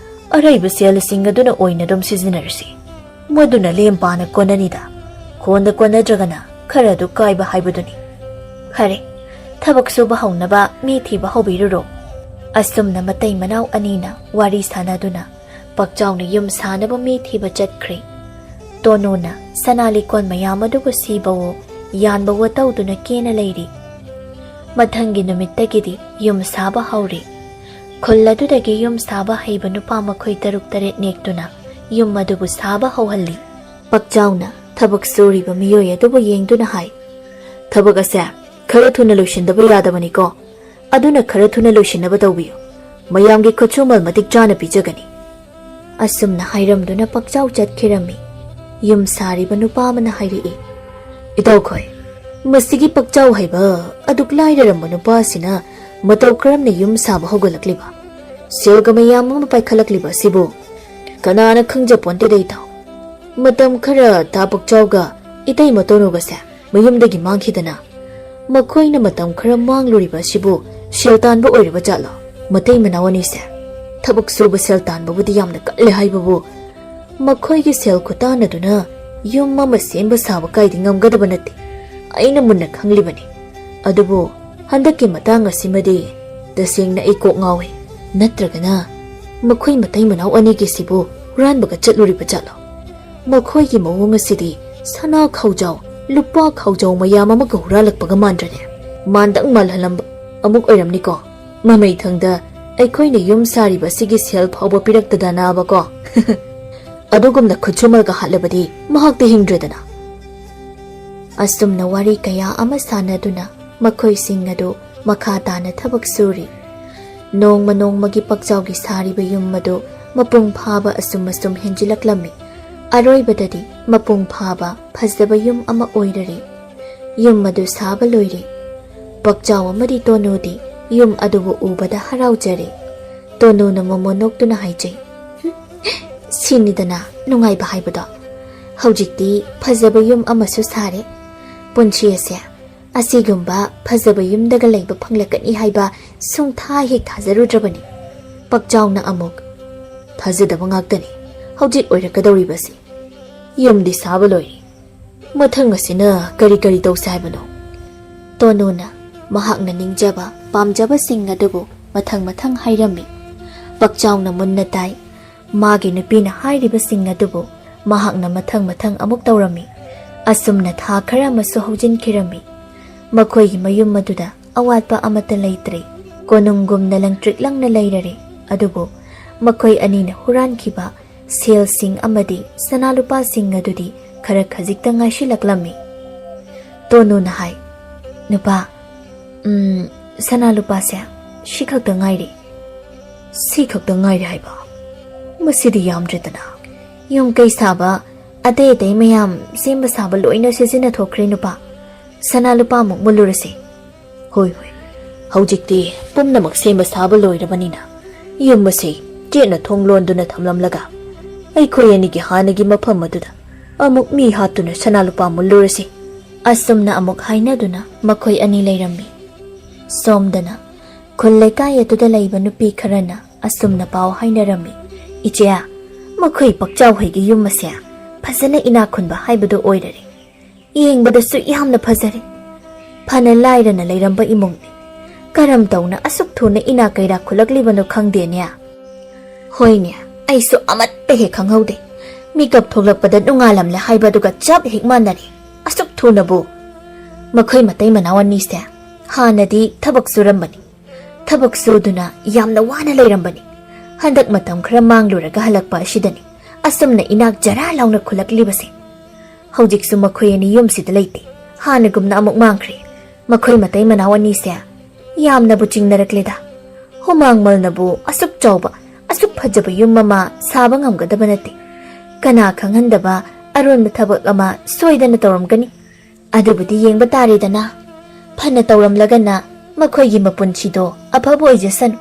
ꯑꯔꯩꯕ ꯁꯦꯜꯁꯤꯡ ꯑꯗꯨꯅ ꯑꯣꯏꯅ ꯑꯗꯨꯝ ꯁꯤꯖꯤꯟꯅꯔꯁꯤ꯫ ꯃꯗꯨꯅ ꯂꯦꯝ ꯄꯥꯅ ꯀꯣꯟꯅꯅꯤꯗ꯫ ꯀꯣꯟꯗ ꯀꯣꯟꯅꯗ꯭ꯔꯒꯅ ꯈꯔ ꯑꯗꯨ ꯀꯥꯏꯕ ꯍꯥꯏꯕꯗꯨꯅꯤ꯫ ꯐꯔꯦ, ꯊꯕꯛ ꯁꯨꯕ ꯍꯧꯅꯕ ꯃꯤ ꯊꯤꯕ ꯍꯧꯕꯤꯔꯨꯔꯣ꯫" ꯑꯁꯨꯝꯅ ꯃꯇꯩ ꯃꯅꯥꯎ ꯑꯅꯤꯅ ꯋꯥꯔꯤ ꯁꯥꯅꯗꯨꯅ ꯄꯛꯆꯥꯎꯅ ꯌꯨꯝ ꯁꯥꯅꯕ ꯃꯤ ꯊꯤꯕ ꯆꯠꯈ꯭ꯔꯦ꯫ ꯇꯣꯅꯨꯅ ꯁꯅꯥ ꯂꯤꯛꯀꯣꯟ ꯃꯌꯥꯝ ꯑꯗꯨꯕꯨ ꯁꯤꯕꯋꯣ ꯌꯥꯟꯕꯋꯣ ꯇꯧꯗꯨꯅ ꯀꯦꯅ ꯂꯩꯔꯤ꯫ ꯃꯊꯪꯒꯤ ꯅꯨꯃꯤꯠꯇꯒꯤꯗꯤ ꯌꯨꯝ ꯁꯥꯕ ꯍꯧꯔꯦ꯫ ꯈꯨꯜ ꯑꯗꯨꯗꯒꯤ ꯌꯨꯝ ꯁꯥꯕ ꯍꯩꯕ ꯅꯨꯄꯥ ꯃꯈꯣꯏ ꯇꯔꯨꯛ ꯇꯔꯦꯠ ꯅꯦꯛꯇꯨꯅ ꯌꯨꯝ ꯑꯗꯨꯕꯨ ꯁꯥꯕ ꯍꯧꯍꯜꯂꯤ꯫ ꯄꯛꯆꯥꯎꯅ ꯊꯕꯛ ꯁꯨꯔꯤꯕ ꯃꯤꯑꯣꯏ ꯑꯗꯨꯕꯨ ꯌꯦꯡꯗꯨꯅ ꯍꯥꯏ, "ꯊꯕꯛ ꯑꯁꯦ ꯈꯔ ꯊꯨꯅ ꯂꯣꯏꯁꯤꯟꯗꯕ ꯌꯥꯗꯕꯅꯤꯀꯣ꯫ ꯑꯗꯨꯅ ꯈꯔ ꯊꯨꯅ ꯂꯣꯏꯁꯤꯟꯅꯕ ꯇꯧꯕꯤꯌꯨ꯫ ꯃꯌꯥꯝꯒꯤ ꯈꯨꯠꯁꯨꯃꯜ ꯃꯇꯤꯛ ꯆꯥꯅ ꯄꯤꯖꯒꯅꯤ꯫" ꯑꯁꯨꯝꯅ ꯍꯥꯏꯔꯝꯗꯨꯅ ꯄꯛꯆꯥꯎ ꯆꯠꯈꯤꯔꯝꯃꯤ꯫ ꯌꯨꯝ ꯁꯥꯔꯤꯕ ꯅꯨꯄꯥ ꯑꯃꯅ ꯍꯥꯏꯔꯛꯏ, "ꯏꯇꯥꯎꯈꯣꯏ, ꯃꯁꯤꯒꯤ ꯄꯛꯆꯥꯎ ꯍꯥꯏꯕ ꯑꯗꯨꯛ ꯂꯥꯏꯔꯔꯝꯕ ꯅꯨꯄꯥ ꯑꯁꯤꯅ ꯃꯇꯧ ꯀꯔꯝꯅ ꯌꯨꯝ ꯁꯥꯕ ꯍꯧꯒꯠꯂꯛꯂꯤꯕ? ꯁꯦꯜꯒ ꯃꯌꯥꯝ ꯑꯃ ꯄꯥꯏꯈꯠꯂꯛꯂꯤꯕ ꯑꯁꯤꯕꯨ ꯀꯅꯥꯅ ꯈꯪꯖꯄꯣꯟꯇꯦꯗ ꯏꯇꯥꯎ꯫ ꯃꯇꯝ ꯈꯔ ꯇꯥ ꯄꯛꯆꯥꯎꯒ ꯏꯇꯩ ꯃꯇꯣꯅꯨꯒꯁꯦ ꯃꯌꯨꯝꯗꯒꯤ ꯃꯥꯡꯈꯤꯗꯅ ꯃꯈꯣꯏꯅ ꯃꯇꯝ ꯈꯔ ꯃꯥꯡꯂꯨꯔꯤꯕ ꯑꯁꯤꯕꯨ ꯁꯦꯜ ꯇꯥꯟꯕ ꯑꯣꯏꯔꯤꯕ ꯖꯥꯠꯂꯣ? ꯃꯇꯩ ꯃꯅꯥꯎ ꯑꯅꯤꯁꯦ ꯊꯕꯛ ꯁꯨꯕ ꯁꯦꯜ ꯇꯥꯟꯕꯕꯨꯗꯤ ꯌꯥꯝꯅ ꯀꯜꯂꯦ ꯍꯥꯏꯕꯕꯨ ꯃꯈꯣꯏꯒꯤ ꯁꯦꯜ ꯈꯨꯇꯥꯟ ꯑꯗꯨꯅ ꯌꯨꯝ ꯑꯃ ꯁꯦꯝꯕ ꯁꯥꯕ ꯀꯥꯏꯗꯤ ꯉꯝꯒꯗꯕ ꯅꯠꯇꯦ꯫ ꯑꯩꯅ ꯃꯨꯟꯅ ꯈꯪꯂꯤꯕꯅꯤ꯫ ꯑꯗꯨꯕꯨ ꯍꯟꯗꯛꯀꯤ ꯃꯇꯥꯡ ꯑꯁꯤꯃꯗꯤ ꯇꯁꯦꯡꯅ ꯑꯩ ꯀꯣꯛ ꯉꯥꯎꯏ꯫ ꯅꯠꯇ꯭ꯔꯒꯅ ꯃꯈꯣꯏ ꯃꯇꯩ ꯃꯅꯥꯎ ꯑꯅꯤꯒꯤꯁꯤꯕꯨ ꯍꯨꯔꯥꯟꯕꯒ ꯆꯠꯂꯨꯔꯤꯕ ꯖꯥꯠꯂꯣ? ꯃꯈꯣꯏꯒꯤ ꯃꯑꯣꯡ ꯑꯁꯤꯗꯤ ꯁꯅꯥ ꯈꯥꯎꯖꯥꯎ, ꯂꯨꯄꯥ ꯈꯥꯎꯖꯥꯎ ꯃꯌꯥꯝ ꯑꯃꯒ ꯍꯨꯔꯥꯜꯂꯛꯄꯒ ꯃꯥꯟꯗ꯭ꯔꯅꯦ? ꯃꯥꯟꯗꯪ ꯃꯥꯜꯍꯜꯂꯝꯕ ꯑꯃꯨꯛ ꯑꯣꯏꯔꯝꯅꯤꯀꯣ꯫ ꯃꯃꯩꯊꯪꯗ ꯑꯩꯈꯣꯏꯅ ꯌꯨꯝ ꯁꯥꯔꯤꯕ ꯑꯁꯤꯒꯤ ꯁꯦꯜ ꯐꯥꯎꯕ ꯄꯤꯔꯛꯇꯗꯅꯕꯀꯣ꯫ ꯑꯗꯨꯒꯨꯝꯅ ꯈꯨꯠꯁꯨꯃꯜꯒ ꯍꯥꯠꯂꯕꯗꯤ ꯃꯍꯥꯛꯇꯤ ꯍꯤꯡꯗ꯭ꯔꯦꯗꯅ꯫ ꯑꯁꯨꯝꯅ ꯋꯥꯔꯤ ꯀꯌꯥ ꯑꯃ ꯁꯥꯟꯅꯗꯨꯅ ꯃꯈꯣꯏꯁꯤꯡ ꯑꯗꯨ ꯃꯈꯥ ꯇꯥꯅ ꯊꯕꯛ ꯁꯨꯔꯤ꯫ ꯅꯣꯡꯃ ꯅꯣꯡꯃꯒꯤ ꯄꯛꯆꯥꯎꯒꯤ ꯁꯥꯔꯤꯕ ꯌꯨꯝ ꯑꯗꯨ ꯃꯄꯨꯡ ꯐꯥꯕ ꯑꯁꯨꯝ ꯑꯁꯨꯝ ꯍꯦꯟꯖꯤꯜꯂꯛꯂꯝꯃꯤ꯫ ꯑꯔꯣꯏꯕꯗꯗꯤ ꯃꯄꯨꯡ ꯐꯥꯕ ꯐꯖꯕ ꯌꯨꯝ ꯑꯃ ꯑꯣꯏꯔꯔꯦ꯫ ꯌꯨꯝ ꯑꯗꯨ ꯁꯥꯕ ꯂꯣꯏꯔꯦ꯫ ꯄꯛꯆꯥꯎ ꯑꯃꯗꯤ ꯇꯣꯅꯨꯗꯤ ꯌꯨꯝ ꯑꯗꯨꯕꯨ ꯎꯕꯗ ꯍꯔꯥꯎꯖꯔꯦ꯫ ꯇꯣꯅꯨꯅ ꯃꯣꯃꯣ ꯅꯣꯛꯇꯨꯅ ꯍꯥꯏꯖꯩ, "ꯁꯤꯅꯤꯗꯅ ꯅꯨꯡꯉꯥꯏꯕ ꯍꯥꯏꯕꯗꯣ꯫ ꯍꯧꯖꯤꯛꯇꯤ ꯐꯖꯕ ꯌꯨꯝ ꯑꯃꯁꯨ ꯁꯥꯔꯦ꯫ ꯄꯨꯟꯁꯤ ꯑꯁꯦ ꯑꯁꯤꯒꯨꯝꯕ ꯐꯖꯕ ꯌꯨꯝꯗꯒ ꯂꯩꯕ ꯐꯪꯂꯛꯀꯅꯤ ꯍꯥꯏꯕ ꯁꯨꯡꯊꯥ ꯍꯦꯛ ꯊꯥꯖꯔꯨꯗ꯭ꯔꯕꯅꯤ꯫" ꯄꯛꯆꯥꯎꯅ ꯑꯃꯨꯛ, "ꯊꯥꯖꯗꯕ ꯉꯥꯛꯇꯅꯤ ꯍꯧꯖꯤꯛ ꯑꯣꯏꯔꯛꯀꯗꯧꯔꯤꯕꯁꯤ꯫ ꯌꯨꯝꯗꯤ ꯁꯥꯕ ꯂꯣꯏꯔꯦ꯫ ꯃꯊꯪ ꯑꯁꯤꯅ ꯀꯔꯤ ꯀꯔꯤ ꯇꯧꯁꯦ ꯍꯥꯏꯕꯅꯣ?" ꯇꯣꯅꯨꯅ ꯃꯍꯥꯛꯅ ꯅꯤꯡꯖꯕ, ꯄꯥꯝꯖꯕꯁꯤꯡ ꯑꯗꯨꯕꯨ ꯃꯊꯪ ꯃꯊꯪ ꯍꯥꯏꯔꯝꯃꯤ꯫ ꯄꯛꯆꯥꯎꯅ ꯃꯨꯟꯅ ꯇꯥꯏ꯫ ꯃꯥꯒꯤ ꯅꯨꯄꯤꯅ ꯍꯥꯏꯔꯤꯕꯁꯤꯡ ꯑꯗꯨꯕꯨ ꯃꯍꯥꯛꯅ ꯃꯊꯪ ꯃꯊꯪ ꯑꯃꯨꯛ ꯇꯧꯔꯝꯃꯤ꯫ ꯑꯁꯨꯝꯅ ꯊꯥ ꯈꯔ ꯑꯃꯁꯨ ꯍꯧꯖꯤꯟꯈꯤꯔꯝꯃꯤ꯫ ꯃꯈꯣꯏꯒꯤ ꯃꯌꯨꯝ ꯑꯗꯨꯗ ꯑꯋꯥꯠꯄ ꯑꯃꯠꯇ ꯂꯩꯇ꯭ꯔꯦ꯫ ꯀꯣꯅꯨꯡꯒꯨꯝꯅ ꯂꯪꯇ꯭ꯔꯤꯛ ꯂꯪꯅ ꯂꯩꯔꯔꯦ꯫ ꯑꯗꯨꯕꯨ ꯃꯈꯣꯏ ꯑꯅꯤꯅ ꯍꯨꯔꯥꯟꯈꯤꯕ ꯁꯦꯜꯁꯤꯡ ꯑꯃꯗꯤ ꯁꯅꯥ ꯂꯨꯄꯥꯁꯤꯡ ꯑꯗꯨꯗꯤ ꯈꯔ ꯈꯖꯤꯛꯇ ꯉꯥꯏꯁꯤꯜꯂꯛꯂꯝꯃꯤ꯫ ꯇꯣꯅꯨꯅ ꯍꯥꯏ, "ꯅꯨꯄꯥ, ꯎꯝ, ꯁꯅꯥ ꯂꯨꯄꯥꯁꯦ ꯁꯤ ꯈꯛꯇ ꯉꯥꯏꯔꯦ꯫" "ꯁꯤ ꯈꯛꯇ ꯉꯥꯏꯔꯦ ꯍꯥꯏꯕ? ꯃꯁꯤꯗꯤ ꯌꯥꯝꯗ꯭ꯔꯦꯗꯅ꯫ ꯌꯨꯝ ꯀꯩ ꯁꯥꯕ ꯑꯇꯩ ꯑꯇꯩ ꯃꯌꯥꯝ ꯁꯦꯝꯕ ꯁꯥꯕ ꯂꯣꯏꯅ ꯁꯤꯖꯤꯟꯅꯊꯣꯛꯈ꯭ꯔꯦ ꯅꯨꯄꯥ꯫ ꯁꯅꯥ ꯂꯨꯄꯥ ꯑꯃꯨꯛ ꯃꯨꯜꯂꯨꯔꯁꯤ꯫" "ꯍꯣꯏ, ꯍꯣꯏ, ꯍꯧꯖꯤꯛꯇꯤ ꯄꯨꯝꯅꯃꯛ ꯁꯦꯝꯕ ꯁꯥꯕ ꯂꯣꯏꯔꯕꯅꯤꯅ ꯌꯨꯝ ꯑꯁꯤ ꯆꯦꯠꯅ ꯊꯣꯡ ꯂꯣꯟꯗꯨꯅ ꯊꯝꯂꯝꯂꯒ ꯑꯩꯈꯣꯏ ꯑꯅꯤꯒꯤ ꯍꯥꯟꯅꯒꯤ ꯃꯐꯝ ꯑꯗꯨꯗ ꯑꯃꯨꯛ ꯃꯤ ꯍꯥꯠꯇꯨꯅ ꯁꯅꯥ ꯂꯨꯄꯥ ꯃꯨꯜꯂꯨꯔꯁꯤ꯫" ꯑꯁꯨꯝꯅ ꯑꯃꯨꯛ ꯍꯥꯏꯅꯗꯨꯅ ꯃꯈꯣꯏ ꯑꯅꯤ ꯂꯩꯔꯝꯃꯤ꯫ ꯁꯣꯝꯗꯅ ꯈꯨꯜ ꯂꯩꯀꯥꯏ ꯑꯗꯨꯗ ꯂꯩꯕ ꯅꯨꯄꯤ ꯈꯔꯅ ꯑꯁꯨꯝꯅ ꯄꯥꯎ ꯍꯥꯏꯅꯔꯝꯃꯤ, "ꯏꯆꯦ, ꯃꯈꯣꯏ ꯄꯛꯆꯥꯎ ꯍꯣꯏꯒꯤ ꯌꯨꯝ ꯑꯁꯦ ꯐꯖꯅ ꯏꯅꯥꯛ ꯈꯨꯟꯕ ꯍꯥꯏꯕꯗꯨ ꯑꯣꯏꯔꯔꯦ꯫ ꯌꯦꯡꯕꯗꯁꯨ ꯌꯥꯝꯅ ꯐꯖꯔꯦ꯫ ꯐꯅ ꯂꯥꯏꯔꯅ ꯂꯩꯔꯝꯕ ꯏꯃꯨꯡꯅꯤ꯫ ꯀꯔꯝ ꯇꯧꯅ ꯑꯁꯨꯛ ꯊꯨꯅ ꯏꯅꯥꯛ ꯀꯩꯔꯥꯛ ꯈꯨꯜꯂꯛꯂꯤꯕꯅꯣ ꯈꯪꯗꯦꯅꯦ꯫" ꯍꯣꯏꯅꯦ, ꯑꯩꯁꯨ ꯑꯃꯠꯇ ꯍꯦꯛ ꯈꯪꯍꯧꯗꯦ꯫ ꯃꯤꯀꯞ ꯊꯣꯛꯂꯛꯄꯗ ꯅꯣꯡꯉꯥꯜꯂꯝꯂꯦ ꯍꯥꯏꯕ ꯑꯗꯨꯒ ꯆꯞ ꯍꯦꯛ ꯃꯥꯟꯅꯔꯦ꯫ ꯑꯁꯨꯛ ꯊꯨꯅꯕꯨ! ꯃꯈꯣꯏ ꯃꯇꯩ ꯃꯅꯥꯎ ꯑꯅꯤꯁꯦ ꯍꯥꯟꯅꯗꯤ ꯊꯕꯛ ꯁꯨꯔꯝꯕꯅꯤ꯫ ꯊꯕꯛ ꯁꯨꯗꯨꯅ ꯌꯥꯝꯅ ꯋꯥꯅ ꯂꯩꯔꯝꯕꯅꯤ꯫ ꯍꯟꯗꯛ ꯃꯇꯝ ꯈꯔ ꯃꯥꯡꯂꯨꯔꯒ ꯍꯜꯂꯛꯄ ꯑꯁꯤꯗꯅꯤ ꯑꯁꯨꯝꯅ ꯏꯅꯥꯛ ꯖꯔꯥ ꯂꯥꯎꯅ ꯈꯨꯜꯂꯛꯂꯤꯕꯁꯦ꯫ ꯍꯧꯖꯤꯛꯁꯨ ꯃꯈꯣꯏ ꯑꯅꯤ ꯌꯨꯝꯁꯤꯗ ꯂꯩꯇꯦ꯫ ꯍꯥꯟꯅꯒꯨꯝꯅ ꯑꯃꯨꯛ ꯃꯥꯡꯈ꯭ꯔꯦ꯫ ꯃꯈꯣꯏ ꯃꯇꯩ ꯃꯅꯥꯎ ꯑꯅꯤꯁꯦ ꯌꯥꯝꯅꯕꯨ ꯆꯤꯡꯅꯔꯛꯂꯦꯗ꯫ ꯍꯨꯃꯥꯡꯃꯜꯅꯕꯨ ꯑꯁꯨꯛ ꯆꯥꯎꯕ, ꯑꯁꯨꯛ ꯐꯖꯕ ꯌꯨꯝ ꯑꯃ ꯁꯥꯕ ꯉꯝꯒꯗꯕ ꯅꯠꯇꯦ꯫ ꯀꯅꯥ ꯈꯪꯍꯟꯗꯕ ꯑꯔꯣꯟꯕ ꯊꯕꯛ ꯑꯃ ꯁꯣꯏꯗꯅ ꯇꯧꯔꯝꯒꯅꯤ꯫ ꯑꯗꯨꯕꯨꯗꯤ ꯌꯦꯡꯕ ꯇꯥꯔꯦꯗꯅ꯫ ꯐꯅ ꯇꯧꯔꯝꯂꯒꯅ ꯃꯈꯣꯏꯒꯤ ꯃꯄꯨꯟꯁꯤꯗꯣ ꯑꯐꯕ ꯑꯣꯏꯖꯁꯅꯨ,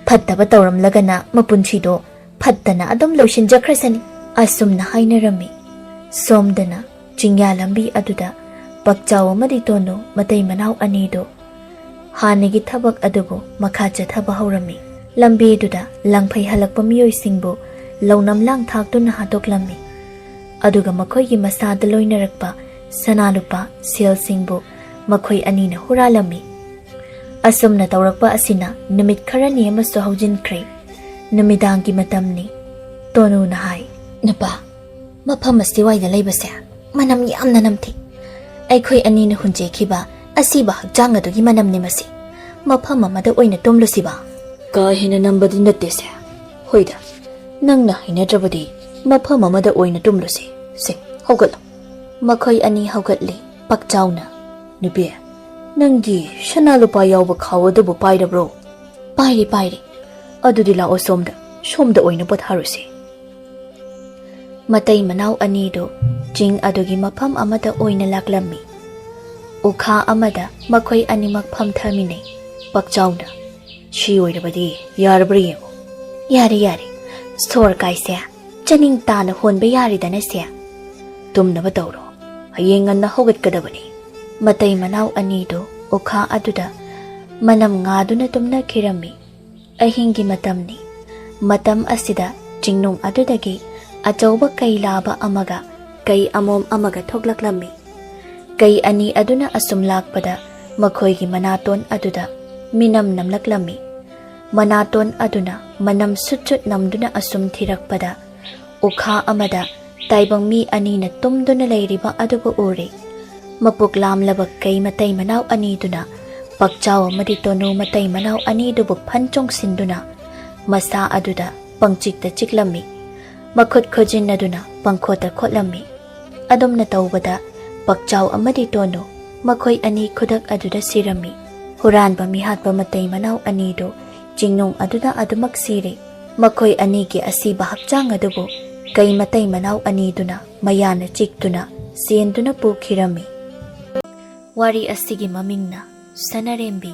ꯐꯠꯇꯕ ꯇꯧꯔꯝꯂꯒꯅ ꯃꯄꯨꯟꯁꯤꯗꯣ ꯐꯠꯇꯅ ꯑꯗꯨꯝ ꯂꯣꯏꯁꯤꯟꯖꯈ꯭ꯔꯁꯅꯤ꯫ ꯑꯁꯨꯝꯅ ꯍꯥꯏꯅꯔꯝꯃꯤ꯫ ꯁꯣꯝꯗꯅ ꯆꯤꯡꯌꯥ ꯂꯝꯕꯤ ꯑꯗꯨꯗ ꯄꯛꯆꯥꯎ ꯑꯃꯗꯤ ꯇꯣꯅꯨ ꯃꯇꯩ ꯃꯅꯥꯎ ꯑꯅꯤꯗꯨ ꯍꯥꯟꯅꯒꯤ ꯊꯕꯛ ꯑꯗꯨꯕꯨ ꯃꯈꯥ ꯆꯠꯊꯕ ꯍꯧꯔꯝꯃꯤ꯫ ꯂꯝꯕꯤꯗꯨꯗ ꯂꯪꯐꯩ ꯍꯜꯂꯛꯄ ꯃꯤꯑꯣꯏꯁꯤꯡꯕꯨ ꯂꯧꯅꯝ ꯂꯥꯡ ꯊꯥꯛꯇꯨꯅ ꯍꯥꯠꯇꯣꯛꯂꯝꯃꯤ꯫ ꯑꯗꯨꯒ ꯃꯈꯣꯏꯒꯤ ꯃꯁꯥꯗ ꯂꯣꯏꯅꯔꯛꯄ ꯁꯅꯥ ꯂꯨꯄꯥ ꯁꯦꯜꯁꯤꯡꯕꯨ ꯃꯈꯣꯏ ꯑꯅꯤꯅ ꯍꯨꯔꯥꯜꯂꯝꯃꯤ꯫ ꯑꯁꯨꯝꯅ ꯇꯧꯔꯛꯄ ꯑꯁꯤꯅ ꯅꯨꯃꯤꯠ ꯈꯔꯅꯤ ꯑꯃꯁꯨ ꯍꯧꯖꯤꯟꯈ꯭ꯔꯦ꯫ ꯅꯨꯃꯤꯗꯥꯡꯒꯤ ꯃꯇꯝꯅꯤ꯫ ꯇꯣꯅꯨꯅ ꯍꯥꯏ, "ꯅꯨꯄꯥ, ꯃꯐꯝ ꯑꯁꯤꯋꯥꯏꯗ ꯂꯩꯕꯁꯦ ꯃꯅꯝ ꯌꯥꯝꯅ ꯅꯝꯊꯤ꯫ ꯑꯩꯈꯣꯏ ꯑꯅꯤꯅ ꯍꯨꯟꯖꯦꯛꯈꯤꯕ ꯑꯁꯤꯕ ꯍꯛꯆꯥꯡ ꯑꯗꯨꯒꯤ ꯃꯅꯝꯅꯤ ꯃꯁꯤ꯫ ꯃꯐꯝ ꯑꯃꯗ ꯑꯣꯏꯅ ꯇꯨꯝꯂꯨꯁꯤꯕ?" "ꯀꯥ ꯍꯦꯟꯅ ꯅꯝꯕꯗꯤ ꯅꯠꯇꯦꯁꯦ꯫ ꯍꯣꯏꯗ, ꯅꯪꯅ ꯍꯩꯅꯗ꯭ꯔꯕꯗꯤ ꯃꯐꯝ ꯑꯃꯗ ꯑꯣꯏꯅ ꯇꯨꯝꯂꯨꯁꯤ꯫ ꯁꯦ, ꯍꯧꯒꯠꯂꯣ꯫" ꯃꯈꯣꯏ ꯑꯅꯤ ꯍꯧꯒꯠꯂꯤ꯫ ꯄꯛꯆꯥꯎꯅ, "ꯅꯨꯄꯤ, ꯅꯪꯒꯤ ꯁꯅꯥ ꯂꯨꯄꯥ ꯌꯥꯎꯕ ꯈꯥꯎ ꯑꯗꯨꯕꯨ ꯄꯥꯏꯔꯕ꯭ꯔꯣ?" "ꯄꯥꯏꯔꯤ, ꯄꯥꯏꯔꯤ꯫" "ꯑꯗꯨꯗꯤ ꯂꯥꯛꯑꯣ ꯁꯣꯝꯗ, ꯁꯣꯝꯗ ꯑꯣꯏꯅ ꯄꯣꯊꯥꯔꯨꯁꯤ꯫" ꯃꯇꯩ ꯃꯅꯥꯎ ꯑꯅꯤꯗꯨ ꯆꯤꯡ ꯑꯗꯨꯒꯤ ꯃꯐꯝ ꯑꯃꯗ ꯑꯣꯏꯅ ꯂꯥꯛꯂꯝꯃꯤ꯫ ꯎꯈꯥ ꯑꯃꯗ ꯃꯈꯣꯏ ꯑꯅꯤꯃꯛ ꯐꯝꯊꯃꯤꯟꯅꯩ꯫ ꯄꯛꯆꯥꯎꯅ, "ꯁꯤ ꯑꯣꯏꯔꯕꯗꯤ ꯌꯥꯔꯕ꯭ꯔꯥ ꯌꯦꯡꯉꯨ꯫" "ꯌꯥꯔꯦ, ꯌꯥꯔꯦ꯫ ꯁꯣꯔ ꯀꯥꯏꯁꯦ ꯆꯅꯤꯡ ꯇꯥꯅ ꯍꯣꯟꯕ ꯌꯥꯔꯦꯗꯅ ꯁꯦ꯫ ꯇꯨꯝꯅꯕ ꯇꯧꯔꯣ꯫ ꯍꯌꯦꯡ ꯉꯟꯅ ꯍꯧꯒꯠꯀꯗꯕꯅꯤ꯫" ꯃꯇꯩ ꯃꯅꯥꯎ ꯑꯅꯤꯗꯨ ꯎꯈꯥ ꯑꯗꯨꯗ ꯃꯅꯝ ꯉꯥꯗꯨꯅ ꯇꯨꯝꯅꯈꯤꯔꯝꯃꯤ꯫ ꯑꯍꯤꯡꯒꯤ ꯃꯇꯝꯅꯤ꯫ ꯃꯇꯝ ꯑꯁꯤꯗ ꯆꯤꯡꯅꯨꯡ ꯑꯗꯨꯗꯒꯤ ꯑꯆꯧꯕ ꯀꯩ ꯂꯥꯕ ꯑꯃꯒ ꯀꯩ ꯑꯃꯣꯝ ꯑꯃꯒ ꯊꯣꯛꯂꯛꯂꯝꯃꯤ꯫ ꯀꯩ ꯑꯅꯤ ꯑꯗꯨꯅ ꯑꯁꯨꯝ ꯂꯥꯛꯄꯗ ꯃꯈꯣꯏꯒꯤ ꯃꯅꯥꯇꯣꯟ ꯑꯗꯨꯗ ꯃꯤꯅꯝ ꯅꯝꯂꯛꯂꯝꯃꯤ꯫ ꯃꯅꯥꯇꯣꯟ ꯑꯗꯨꯅ ꯃꯅꯝ ꯁꯨꯠ ꯁꯨꯠ ꯅꯝꯗꯨꯅ ꯑꯁꯨꯝ ꯊꯤꯔꯛꯄꯗ, ꯎꯈꯥ ꯑꯃꯗ ꯇꯥꯏꯕꯪ ꯃꯤ ꯑꯅꯤꯅ ꯇꯨꯝꯗꯨꯅ ꯂꯩꯔꯤꯕ ꯑꯗꯨꯕꯨ ꯎꯔꯦ꯫ ꯃꯄꯨꯛ ꯂꯥꯝꯂꯕ ꯀꯩ ꯃꯇꯩ ꯃꯅꯥꯎ ꯑꯅꯤꯗꯨꯅ ꯄꯛꯆꯥꯎ ꯑꯃꯗꯤ ꯇꯣꯅꯨ ꯃꯇꯩ ꯃꯅꯥꯎ ꯑꯅꯤꯗꯨꯕꯨ ꯐꯟ ꯆꯣꯡꯁꯤꯟꯗꯨꯅ ꯃꯁꯥ ꯑꯗꯨꯗ ꯄꯪꯆꯤꯛꯇ ꯆꯤꯛꯂꯝꯃꯤ꯫ ꯃꯈꯨꯠ ꯈꯨꯖꯤꯟ ꯑꯗꯨꯅ ꯄꯪꯈꯣꯠꯇ ꯈꯣꯠꯂꯝꯃꯤ꯫ ꯑꯗꯨꯝꯅ ꯇꯧꯕꯗ ꯄꯛꯆꯥꯎ ꯑꯃꯗꯤ ꯇꯣꯅꯨ ꯃꯈꯣꯏ ꯑꯅꯤ ꯈꯨꯗꯛ ꯑꯗꯨꯗ ꯁꯤꯔꯝꯃꯤ꯫ ꯍꯨꯔꯥꯟꯕ ꯃꯤꯍꯥꯠꯄ ꯃꯇꯩ ꯃꯅꯥꯎ ꯑꯅꯤꯗꯨ ꯆꯤꯡꯅꯨꯡ ꯑꯗꯨꯗ ꯑꯗꯨꯃꯛ ꯁꯤꯔꯦ꯫ ꯃꯈꯣꯏ ꯑꯅꯤꯒꯤ ꯑꯁꯤꯕ ꯍꯛꯆꯥꯡ ꯑꯗꯨꯕꯨ ꯀꯩ ꯃꯇꯩ ꯃꯅꯥꯎ ꯑꯅꯤꯗꯨꯅ ꯃꯌꯥꯅ ꯆꯤꯛꯇꯨꯅ ꯆꯦꯟꯗꯨꯅ ꯄꯨꯈꯤꯔꯝꯃꯤ꯫ ꯋꯥꯔꯤ ꯑꯁꯤꯒꯤ ꯃꯃꯤꯡꯅ ꯁꯅꯥꯔꯦꯝꯕꯤ꯫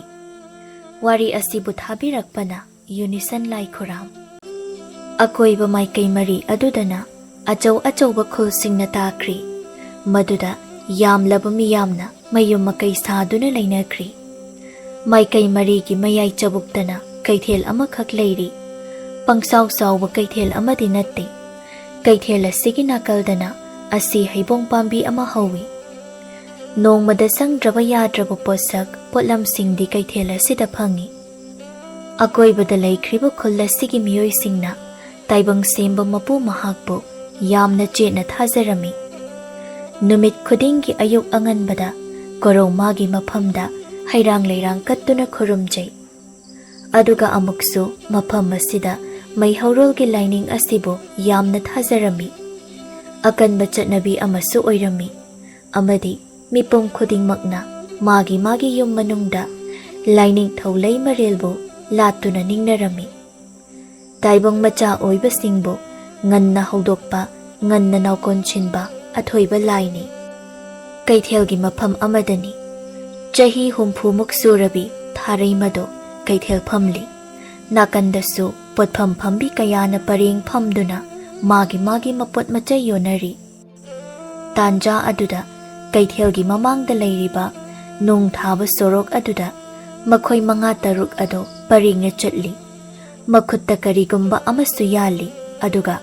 ꯋꯥꯔꯤ ꯑꯁꯤꯕꯨ ꯊꯥꯕꯤꯔꯛꯄꯅ ꯌꯨꯅꯤꯁꯟ ꯂꯥꯏꯈꯨꯔꯥꯝ꯫ ꯑꯀꯣꯏꯕ ꯃꯥꯏꯀꯩ ꯃꯔꯤ ꯑꯗꯨꯗꯅ ꯑꯆꯧ ꯑꯆꯧꯕ ꯈꯨꯜꯁꯤꯡꯅ ꯇꯥꯈ꯭ꯔꯤ꯫ ꯃꯗꯨꯗ ꯌꯥꯝꯂꯕ ꯃꯤꯌꯥꯝꯅ ꯃꯌꯨꯝ ꯃꯀꯩ ꯁꯥꯗꯨꯅ ꯂꯩꯅꯈ꯭ꯔꯤ꯫ ꯃꯥꯏꯀꯩ ꯃꯔꯤꯒꯤ ꯃꯌꯥꯏ ꯆꯕꯨꯛꯇꯅ ꯀꯩꯊꯦꯜ ꯑꯃꯈꯛ ꯂꯩꯔꯤ꯫ ꯄꯪꯁꯥꯎ ꯁꯥꯎꯕ ꯀꯩꯊꯦꯜ ꯑꯃꯗꯤ ꯅꯠꯇꯦ꯫ ꯀꯩꯊꯦꯜ ꯑꯁꯤꯒꯤ ꯅꯥꯀꯜꯗꯅ ꯑꯁꯤ ꯍꯩꯕꯣꯡ ꯄꯥꯝꯕꯤ ꯑꯃ ꯍꯧꯏ꯫ ꯅꯣꯡꯃꯗ ꯆꯪꯗ꯭ꯔꯕ ꯌꯥꯗ꯭ꯔꯕ ꯄꯣꯠꯁꯛ ꯄꯣꯠꯂꯝꯁꯤꯡꯗꯤ ꯀꯩꯊꯦꯜ ꯑꯁꯤꯗ ꯐꯪꯏ꯫ ꯑꯀꯣꯏꯕꯗ ꯂꯩꯈ꯭ꯔꯤꯕ ꯈꯨꯜ ꯑꯁꯤꯒꯤ ꯃꯤꯑꯣꯏꯁꯤꯡꯅ ꯇꯥꯏꯕꯪ ꯁꯦꯝꯕ ꯃꯄꯨ ꯃꯍꯥꯛꯄꯨ ꯌꯥꯝꯅ ꯆꯦꯠꯅ ꯊꯥꯖꯔꯝꯃꯤ꯫ ꯅꯨꯃꯤꯠ ꯈꯨꯗꯤꯡꯒꯤ ꯑꯌꯨꯛ ꯑꯉꯟꯕꯗ ꯀꯣꯔꯧ ꯃꯥꯒꯤ ꯃꯐꯝꯗ ꯍꯩꯔꯥꯡ ꯂꯩꯔꯥꯡ ꯀꯠꯇꯨꯅ ꯈꯨꯔꯨꯝꯖꯩ꯫ ꯑꯗꯨꯒ ꯑꯃꯨꯛꯁꯨ ꯃꯐꯝ ꯑꯁꯤꯗ ꯃꯩꯍꯧꯔꯣꯜꯒꯤ ꯂꯥꯏꯅꯤꯡ ꯑꯁꯤꯕꯨ ꯌꯥꯝꯅ ꯊꯥꯖꯔꯝꯃꯤ꯫ ꯑꯀꯟꯕ ꯆꯠꯅꯕꯤ ꯑꯃꯁꯨ ꯑꯣꯏꯔꯝꯃꯤ꯫ ꯑꯃꯗꯤ ꯃꯤꯄꯨꯝ ꯈꯨꯗꯤꯡꯃꯛꯅ ꯃꯥꯒꯤ ꯃꯥꯒꯤ ꯌꯨꯝ ꯃꯅꯨꯡꯗ ꯂꯥꯏꯅꯤꯡꯊꯧ ꯂꯩꯃꯔꯦꯜꯕꯨ ꯂꯥꯠꯇꯨꯅ ꯅꯤꯡꯅꯔꯝꯃꯤ꯫ ꯇꯥꯏꯕꯪ ꯃꯆꯥ ꯑꯣꯏꯕꯁꯤꯡꯕꯨ ꯉꯟꯅ ꯍꯧꯗꯣꯛꯄ, ꯉꯟꯅ ꯅꯥꯎꯀꯣꯟ ꯁꯤꯟꯕ ꯑꯊꯣꯏꯕ ꯂꯥꯏꯅꯤ꯫ ꯀꯩꯊꯦꯜꯒꯤ ꯃꯐꯝ ꯑꯃꯗꯅꯤ꯫ ꯆꯍꯤ ꯍꯨꯝꯐꯨꯃꯨꯛ ꯁꯨꯔꯕꯤ ꯊꯥꯔꯩꯃꯗꯣ ꯀꯩꯊꯦꯜ ꯐꯝꯂꯤ꯫ ꯅꯥꯀꯟꯗꯁꯨ ꯄꯣꯠꯐꯝ ꯐꯝꯕꯤ ꯀꯌꯥꯅ ꯄꯔꯦꯡ ꯐꯝꯗꯨꯅ ꯃꯥꯒꯤ ꯃꯥꯒꯤ ꯃꯄꯣꯠ ꯃꯆꯩ ꯌꯣꯟꯅꯔꯤ꯫ ꯇꯥꯟꯖꯥ ꯑꯗꯨꯗ ꯀꯩꯊꯦꯜꯒꯤ ꯃꯃꯥꯡꯗ ꯂꯩꯔꯤꯕ ꯅꯨꯡ ꯊꯥꯕ ꯁꯣꯔꯣꯛ ꯑꯗꯨꯗ ꯃꯈꯣꯏ ꯃꯉꯥ ꯇꯔꯨꯛ ꯑꯗꯨ ꯄꯔꯦꯡꯅ ꯆꯠꯂꯤ꯫ ꯃꯈꯨꯠꯇ ꯀꯔꯤꯒꯨꯝꯕ ꯑꯃꯁꯨ ꯌꯥꯜꯂꯤ, ꯑꯗꯨꯒ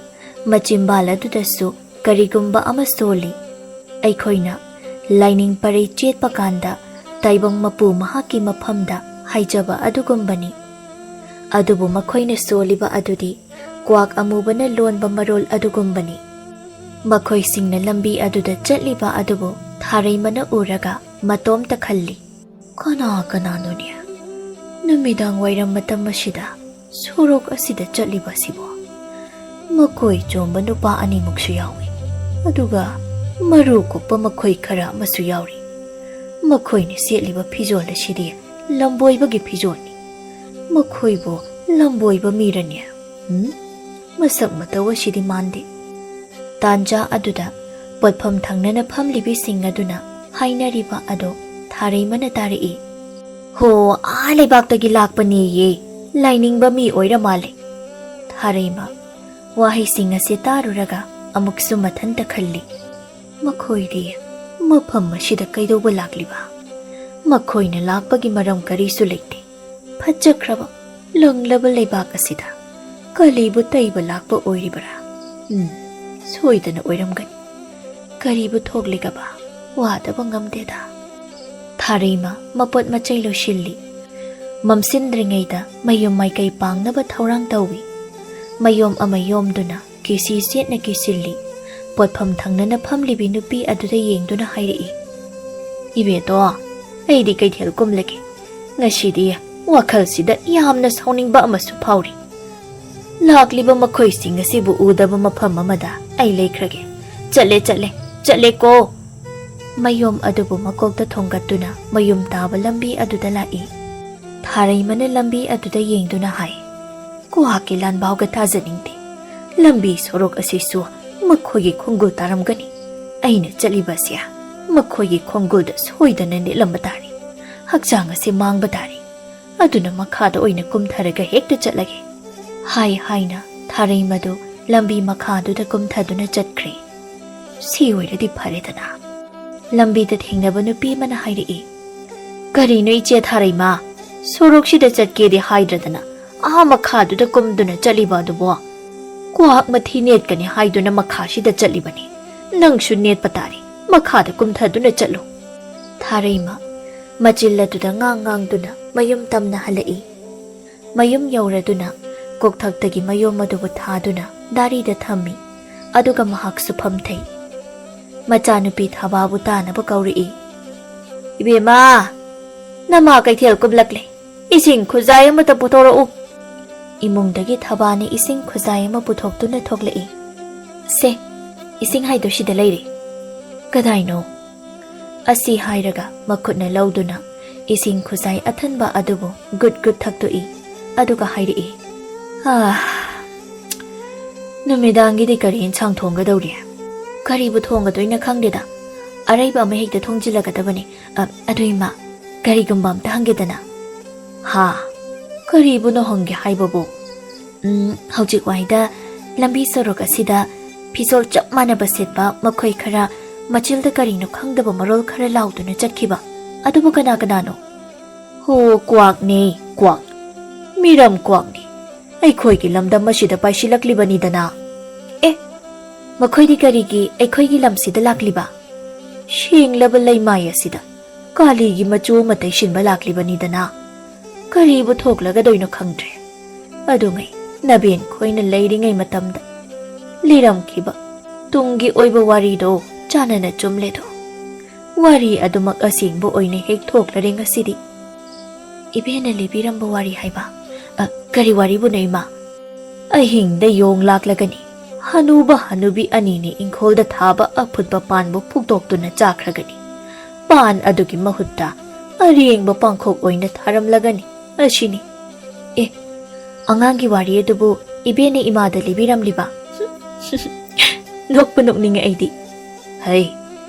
ꯃꯆꯤꯝꯕꯥꯜ ꯑꯗꯨꯗꯁꯨ ꯀꯔꯤꯒꯨꯝꯕ ꯑꯃ ꯁꯣꯜꯂꯤ꯫ ꯑꯩꯈꯣꯏꯅ ꯂꯥꯏꯅꯤꯡ ꯄꯔꯩ ꯆꯦꯠꯄ ꯀꯥꯟꯗ ꯇꯥꯏꯕꯪ ꯃꯄꯨ ꯃꯍꯥꯛꯀꯤ ꯃꯐꯝꯗ ꯍꯥꯏꯖꯕ ꯑꯗꯨꯒꯨꯝꯕꯅꯤ꯫ ꯑꯗꯨꯕꯨ ꯃꯈꯣꯏꯅ ꯁꯣꯜꯂꯤꯕ ꯑꯗꯨꯗꯤ ꯀ꯭ꯋꯥꯛ ꯑꯃꯨꯕꯅ ꯂꯣꯟꯕ ꯃꯔꯣꯜ ꯑꯗꯨꯒꯨꯝꯕꯅꯤ꯫ ꯃꯈꯣꯏꯁꯤꯡꯅ ꯂꯝꯕꯤ ꯑꯗꯨꯗ ꯆꯠꯂꯤꯕ ꯑꯗꯨꯕꯨ ꯊꯥꯔꯩꯃꯅ ꯎꯔꯒ ꯃꯇꯣꯝꯇ ꯈꯜꯂꯤ, "ꯀꯅꯥ ꯀꯅꯥꯅꯣꯅꯦ ꯅꯨꯃꯤꯗꯥꯡ ꯋꯥꯏꯔꯝ ꯃꯇꯝ ꯑꯁꯤꯗ ꯁꯣꯔꯣꯛ ꯑꯁꯤꯗ ꯆꯠꯂꯤꯕ ꯑꯁꯤꯕꯣ?" ꯃꯈꯣꯏ ꯆꯣꯝꯕ ꯅꯨꯄꯥ ꯑꯅꯤꯃꯨꯛꯁꯨ ꯌꯥꯎꯏ, ꯑꯗꯨꯒ ꯃꯔꯨ ꯀꯣꯛꯄ ꯃꯈꯣꯏ ꯈꯔ ꯑꯃꯁꯨ ꯌꯥꯎꯔꯤ꯫ ꯃꯈꯣꯏꯅ ꯁꯦꯠꯂꯤꯕ ꯐꯤꯖꯣꯜ ꯑꯁꯤꯗꯤ ꯂꯝꯕꯣꯏꯕꯒꯤ ꯐꯤꯖꯣꯜꯅꯤ꯫ ꯃꯈꯣꯏꯕꯨ ꯂꯝꯕꯣꯏꯕ ꯃꯤꯔꯅꯦ? ꯎꯝ? ꯃꯁꯛ ꯃꯇꯧ ꯑꯁꯤꯗꯤ ꯃꯥꯟꯗꯦ꯫ ꯇꯥꯟꯖꯥ ꯑꯗꯨꯗ ꯄꯣꯠꯐꯝ ꯊꯪꯅꯅ ꯐꯝꯂꯤꯕꯤꯁꯤꯡ ꯑꯗꯨꯅ ꯍꯥꯏꯅꯔꯤꯕ ꯑꯗꯣ ꯊꯥꯔꯩꯃꯅ ꯇꯥꯔꯛꯏ꯫ "ꯍꯣ, ꯑꯥ ꯂꯩꯕꯥꯛꯇꯒꯤ ꯂꯥꯛꯄꯅꯦꯌꯦ, ꯂꯥꯏꯅꯤꯡꯕ ꯃꯤ ꯑꯣꯏꯔ ꯃꯥꯜꯂꯦ꯫" ꯊꯥꯔꯩꯃ ꯋꯥꯍꯩꯁꯤꯡ ꯑꯁꯤ ꯇꯥꯔꯨꯔꯒ ꯑꯃꯨꯛꯁꯨ ꯃꯊꯟꯇ ꯈꯜꯂꯤ, "ꯃꯈꯣꯏꯗꯤ ꯃꯐꯝ ꯑꯁꯤꯗ ꯀꯩꯗꯧꯕ ꯂꯥꯛꯂꯤꯕ? ꯃꯈꯣꯏꯅ ꯂꯥꯛꯄꯒꯤ ꯃꯔꯝ ꯀꯔꯤꯁꯨ ꯂꯩꯇꯦ꯫ ꯐꯖꯈ꯭ꯔꯕ ꯂꯪꯂꯕ ꯂꯩꯕꯥꯛ ꯑꯁꯤꯗ ꯀꯂꯤꯕꯨ ꯇꯩꯕ ꯂꯥꯛꯄ ꯑꯣꯏꯔꯤꯕꯔꯥ? ꯎꯝ, ꯁꯣꯏꯗꯅ ꯑꯣꯏꯔꯝꯒꯅꯤ꯫ ꯀꯔꯤꯕꯨ ꯊꯣꯛꯂꯤꯒꯕ? ꯋꯥꯗꯕ ꯉꯝꯗꯦꯗ꯫" ꯊꯥꯔꯩꯃ ꯃꯄꯣꯠ ꯃꯆꯩ ꯂꯣꯏꯁꯤꯜꯂꯤ꯫ ꯃꯝꯁꯤꯟꯗ꯭ꯔꯤꯉꯩꯗ ꯃꯌꯨꯝ ꯃꯥꯏꯀꯩ ꯄꯥꯡꯅꯕ ꯊꯧꯔꯥꯡ ꯇꯧꯏ꯫ ꯃꯌꯣꯝ ꯑꯃ ꯌꯣꯝꯗꯨꯅ ꯀꯤꯁꯤ ꯆꯦꯠꯅ ꯀꯤꯁꯤꯜꯂꯤ꯫ ꯄꯣꯠꯐꯝ ꯊꯪꯅꯅ ꯐꯝꯂꯤꯕꯤ ꯅꯨꯄꯤ ꯑꯗꯨꯗ ꯌꯦꯡꯗꯨꯅ ꯍꯥꯏꯔꯛꯏ, "ꯏꯕꯦꯇꯣ, ꯑꯩꯗꯤ ꯀꯩꯊꯦꯜ ꯀꯨꯝꯂꯒꯦ꯫ ꯉꯁꯤꯗꯤ ꯋꯥꯈꯜꯁꯤꯗ ꯌꯥꯝꯅ ꯁꯥꯎꯅꯤꯡꯕ ꯑꯃꯁꯨ ꯐꯥꯎꯔꯤ꯫ ꯂꯥꯛꯂꯤꯕ ꯃꯈꯣꯏꯁꯤꯡ ꯑꯁꯤꯕꯨ ꯎꯗꯕ ꯃꯐꯝ ꯑꯃꯗ ꯑꯩ ꯂꯩꯈ꯭ꯔꯒꯦ꯫ ꯆꯠꯂꯦ, ꯆꯠꯂꯦ, ꯆꯠꯂꯦꯀꯣ꯫" ꯃꯌꯣꯝ ꯑꯗꯨꯕꯨ ꯃꯀꯣꯛꯇ ꯊꯣꯡꯒꯠꯇꯨꯅ ꯃꯌꯨꯝ ꯇꯥꯕ ꯂꯝꯕꯤ ꯑꯗꯨꯗ ꯂꯥꯛꯏ꯫ ꯊꯥꯔꯩꯃꯅ ꯂꯝꯕꯤ ꯑꯗꯨꯗ ꯌꯦꯡꯗꯨꯅ ꯍꯥꯏ, "ꯀ꯭ꯋꯥꯛꯀꯤ ꯂꯥꯟꯕꯥꯎꯒ ꯊꯥꯖꯅꯤꯡꯗꯦ꯫ ꯂꯝꯕꯤ ꯁꯣꯔꯣꯛ ꯑꯁꯤꯁꯨ ꯃꯈꯣꯏꯒꯤ ꯈꯣꯡꯒꯨꯜ ꯇꯥꯔꯝꯒꯅꯤ꯫ ꯑꯩꯅ ꯆꯠꯂꯤꯕ ꯑꯁꯤ ꯃꯈꯣꯏꯒꯤ ꯈꯣꯡꯒꯨꯜꯗ ꯁꯣꯏꯗꯅ ꯅꯤꯠꯂꯝꯕ ꯇꯥꯔꯤ꯫ ꯍꯛꯆꯥꯡ ꯑꯁꯤ ꯃꯥꯡꯕ ꯇꯥꯔꯤ꯫ ꯑꯗꯨꯅ ꯃꯈꯥꯗ ꯑꯣꯏꯅ ꯀꯨꯝꯊꯔꯒ ꯍꯦꯛꯇ ꯆꯠꯂꯒꯦ꯫" ꯍꯥꯏ ꯍꯥꯏꯅ ꯊꯥꯔꯩꯃꯗꯨ ꯂꯝꯕꯤ ꯃꯈꯥꯗꯨꯗ ꯀꯨꯝꯊꯗꯨꯅ ꯆꯠꯈ꯭ꯔꯦ꯫ ꯁꯤ ꯑꯣꯏꯔꯗꯤ ꯐꯔꯦꯗꯅ꯫ ꯂꯝꯕꯤꯗ ꯊꯦꯡꯅꯕ ꯅꯨꯄꯤ ꯑꯃꯅ ꯍꯥꯏꯔꯛꯏ, "ꯀꯔꯤꯅꯣ ꯏꯆꯦ ꯊꯥꯔꯩꯃ? ꯁꯣꯔꯣꯛꯁꯤꯗ ꯆꯠꯀꯦꯗꯤ ꯍꯥꯏꯗ꯭ꯔꯗꯅ ꯑꯥ ꯃꯈꯥꯗꯨꯗ ꯀꯨꯝꯗꯨꯅ ꯆꯠꯂꯤꯕ ꯑꯗꯨꯕꯣ? ꯀ꯭ꯋꯥꯛ ꯃꯊꯤ ꯅꯦꯠꯀꯅꯤ ꯍꯥꯏꯗꯨꯅ ꯃꯈꯥꯁꯤꯗ ꯆꯠꯂꯤꯕꯅꯤ꯫ ꯅꯪꯁꯨ ꯅꯦꯠꯄ ꯇꯥꯔꯦ, ꯃꯈꯥꯗ ꯀꯨꯝꯊꯗꯨꯅ ꯆꯠꯂꯨ꯫" ꯊꯥꯔꯩꯃ ꯃꯆꯤꯜ ꯑꯗꯨꯗ ꯉꯥꯡ ꯉꯥꯡꯗꯨꯅ ꯃꯌꯨꯝ ꯇꯝꯅ ꯍꯜꯂꯛꯏ꯫ ꯃꯌꯨꯝ ꯌꯧꯔꯗꯨꯅ ꯀꯣꯛꯊꯛꯇꯒꯤ ꯃꯌꯣꯝ ꯑꯗꯨꯕꯨ ꯊꯥꯗꯨꯅ ꯗꯥꯔꯤꯗ ꯊꯝꯃꯤ꯫ ꯑꯗꯨꯒ ꯃꯍꯥꯛꯁꯨ ꯐꯝꯊꯩ꯫ ꯃꯆꯥꯅꯨꯄꯤ ꯊꯕꯥꯕꯨ ꯇꯥꯅꯕ ꯀꯧꯔꯛꯏ꯫ "ꯏꯕꯦꯝꯃ, ꯅꯃꯥ ꯀꯩꯊꯦꯜ ꯀꯨꯝꯂꯛꯂꯦ꯫ ꯏꯁꯤꯡ ꯈꯨꯖꯥꯏ ꯑꯃꯇ ꯄꯨꯊꯣꯔꯛꯎ꯫" ꯏꯃꯨꯡꯗꯒꯤ ꯊꯕꯥꯅ ꯏꯁꯤꯡ ꯈꯨꯖꯥꯏ ꯑꯃ ꯄꯨꯊꯣꯛꯇꯨꯅ ꯊꯣꯛꯂꯛꯏ꯫ "ꯁꯦ, ꯏꯁꯤꯡ ꯍꯥꯏꯗꯣ ꯁꯤꯗ ꯂꯩꯔꯦ꯫" "ꯀꯗꯥꯏꯅꯣ?" ꯑꯁꯤ ꯍꯥꯏꯔꯒ ꯃꯈꯨꯠꯅ ꯂꯧꯗꯨꯅ ꯏꯁꯤꯡ ꯈꯨꯖꯥꯏ ꯑꯊꯟꯕ ꯑꯗꯨꯕꯨ ꯒꯨꯠ ꯒꯨꯠ ꯊꯛꯇꯣꯛꯏ꯫ ꯑꯗꯨꯒ ꯍꯥꯏꯔꯛꯏ, "ꯑꯥ, ꯅꯨꯃꯤꯗꯥꯡꯒꯤꯗꯤ ꯀꯔꯤ ꯏꯟꯁꯥꯡ ꯊꯣꯡꯒꯗꯧꯔꯤ?" "ꯀꯔꯤꯕꯨ ꯊꯣꯡꯒꯗꯣꯏꯅꯣ ꯈꯪꯗꯦꯗ꯫ ꯑꯔꯩꯕ ꯑꯃ ꯍꯦꯛꯇ ꯊꯣꯡꯖꯤꯜꯂꯒꯗꯕꯅꯤ꯫ ꯑ, ꯑꯗꯨ ꯏꯃꯥ, ꯀꯔꯤꯒꯨꯝꯕ ꯑꯝꯇ ꯍꯪꯒꯦꯗꯅ?" "ꯍꯥ? ꯀꯔꯤꯕꯨꯅꯣ ꯍꯪꯒꯦ ꯍꯥꯏꯕꯕꯨ?" "ꯎꯝ, ꯍꯧꯖꯤꯛ ꯋꯥꯏꯗ ꯂꯝꯕꯤ ꯁꯣꯔꯣꯛ ꯑꯁꯤꯗ ꯐꯤꯖꯣꯜ ꯆꯞ ꯃꯥꯟꯅꯕ ꯁꯦꯠꯄ ꯃꯈꯣꯏ ꯈꯔ ꯃꯆꯤꯜꯗ ꯀꯔꯤꯅꯣ ꯈꯪꯗꯕ ꯃꯔꯣꯜ ꯈꯔ ꯂꯥꯎꯗꯨꯅ ꯆꯠꯈꯤꯕ ꯑꯗꯨꯕꯨ ꯀꯅꯥ ꯀꯅꯥꯅꯣ?" "ꯍꯣ, ꯀ꯭ꯋꯥꯛꯅꯦ, ꯀ꯭ꯋꯥꯛ꯫ ꯃꯤꯔꯝ ꯀ꯭ꯋꯥꯛꯅꯤ꯫ ꯑꯩꯈꯣꯏꯒꯤ ꯂꯝꯗꯝ ꯑꯁꯤꯗ ꯄꯥꯏꯁꯤꯜꯂꯛꯂꯤꯕꯅꯤꯗꯅ꯫" "ꯑꯦ, ꯃꯈꯣꯏꯗꯤ ꯀꯔꯤꯒꯤ ꯑꯩꯈꯣꯏꯒꯤ ꯂꯝꯁꯤꯗ ꯂꯥꯛꯂꯤꯕ?" "ꯁꯦꯡꯂꯕ ꯂꯩꯃꯥꯏ ꯑꯁꯤꯗ ꯀꯥꯂꯤꯒꯤ ꯃꯆꯨ ꯑꯃ ꯇꯩꯁꯤꯟꯕ ꯂꯥꯛꯂꯤꯕꯅꯤꯗꯅ꯫ ꯀꯔꯤꯕꯨ ꯊꯣꯛꯂꯒꯗꯣꯏꯅꯣ ꯈꯪꯗ꯭ꯔꯦ꯫ ꯑꯗꯨꯉꯩ ꯅꯕꯦꯟ ꯈꯣꯏꯅ ꯂꯩꯔꯤꯉꯩ ꯃꯇꯝꯗ ꯂꯤꯔꯝꯈꯤꯕ ꯇꯨꯡꯒꯤ ꯑꯣꯏꯕ ꯋꯥꯔꯤꯗꯣ ꯆꯥꯟꯅꯅ ꯆꯨꯝꯂꯦꯗꯣ꯫ ꯋꯥꯔꯤ ꯑꯗꯨꯃꯛ ꯑꯁꯦꯡꯕ ꯑꯣꯏꯅ ꯍꯦꯛ ꯊꯣꯛꯂꯔꯦ ꯉꯁꯤꯗꯤ꯫" "ꯏꯕꯦꯅ ꯂꯤꯕꯤꯔꯝꯕ ꯋꯥꯔꯤ ꯍꯥꯏꯕ? ꯑ, ꯀꯔꯤ ꯋꯥꯔꯤꯕꯨꯅꯣ ꯏꯃꯥ?" "ꯑꯍꯤꯡꯗ ꯌꯣꯡ ꯂꯥꯛꯂꯒꯅꯤ꯫ ꯍꯅꯨꯕ ꯍꯅꯨꯕꯤ ꯑꯅꯤꯅꯤ ꯏꯪꯈꯣꯜꯗ ꯊꯥꯕ ꯑꯐꯨꯠꯄ ꯄꯥꯟꯕꯨ ꯐꯨꯛꯇꯣꯛꯇꯨꯅ ꯆꯥꯈ꯭ꯔꯒꯅꯤ꯫ ꯄꯥꯟ ꯑꯗꯨꯒꯤ ꯃꯍꯨꯠꯇ ꯑꯔꯦꯡꯕ ꯄꯥꯡꯈꯣꯛ ꯑꯣꯏꯅ ꯊꯥꯔꯝꯂꯒꯅꯤ꯫ ꯑꯁꯤꯅꯤ꯫" "ꯑꯦ, ꯑꯉꯥꯡꯒꯤ ꯋꯥꯔꯤ ꯑꯗꯨꯕꯨ ꯏꯕꯦꯅ ꯏꯃꯥꯗ ꯂꯤꯕꯤꯔꯝꯂꯤꯕ?" "ꯅꯣꯛꯄꯨ ꯅꯣꯛꯅꯤꯡꯉꯦ ꯑꯩꯗꯤ꯫" "ꯍꯩ,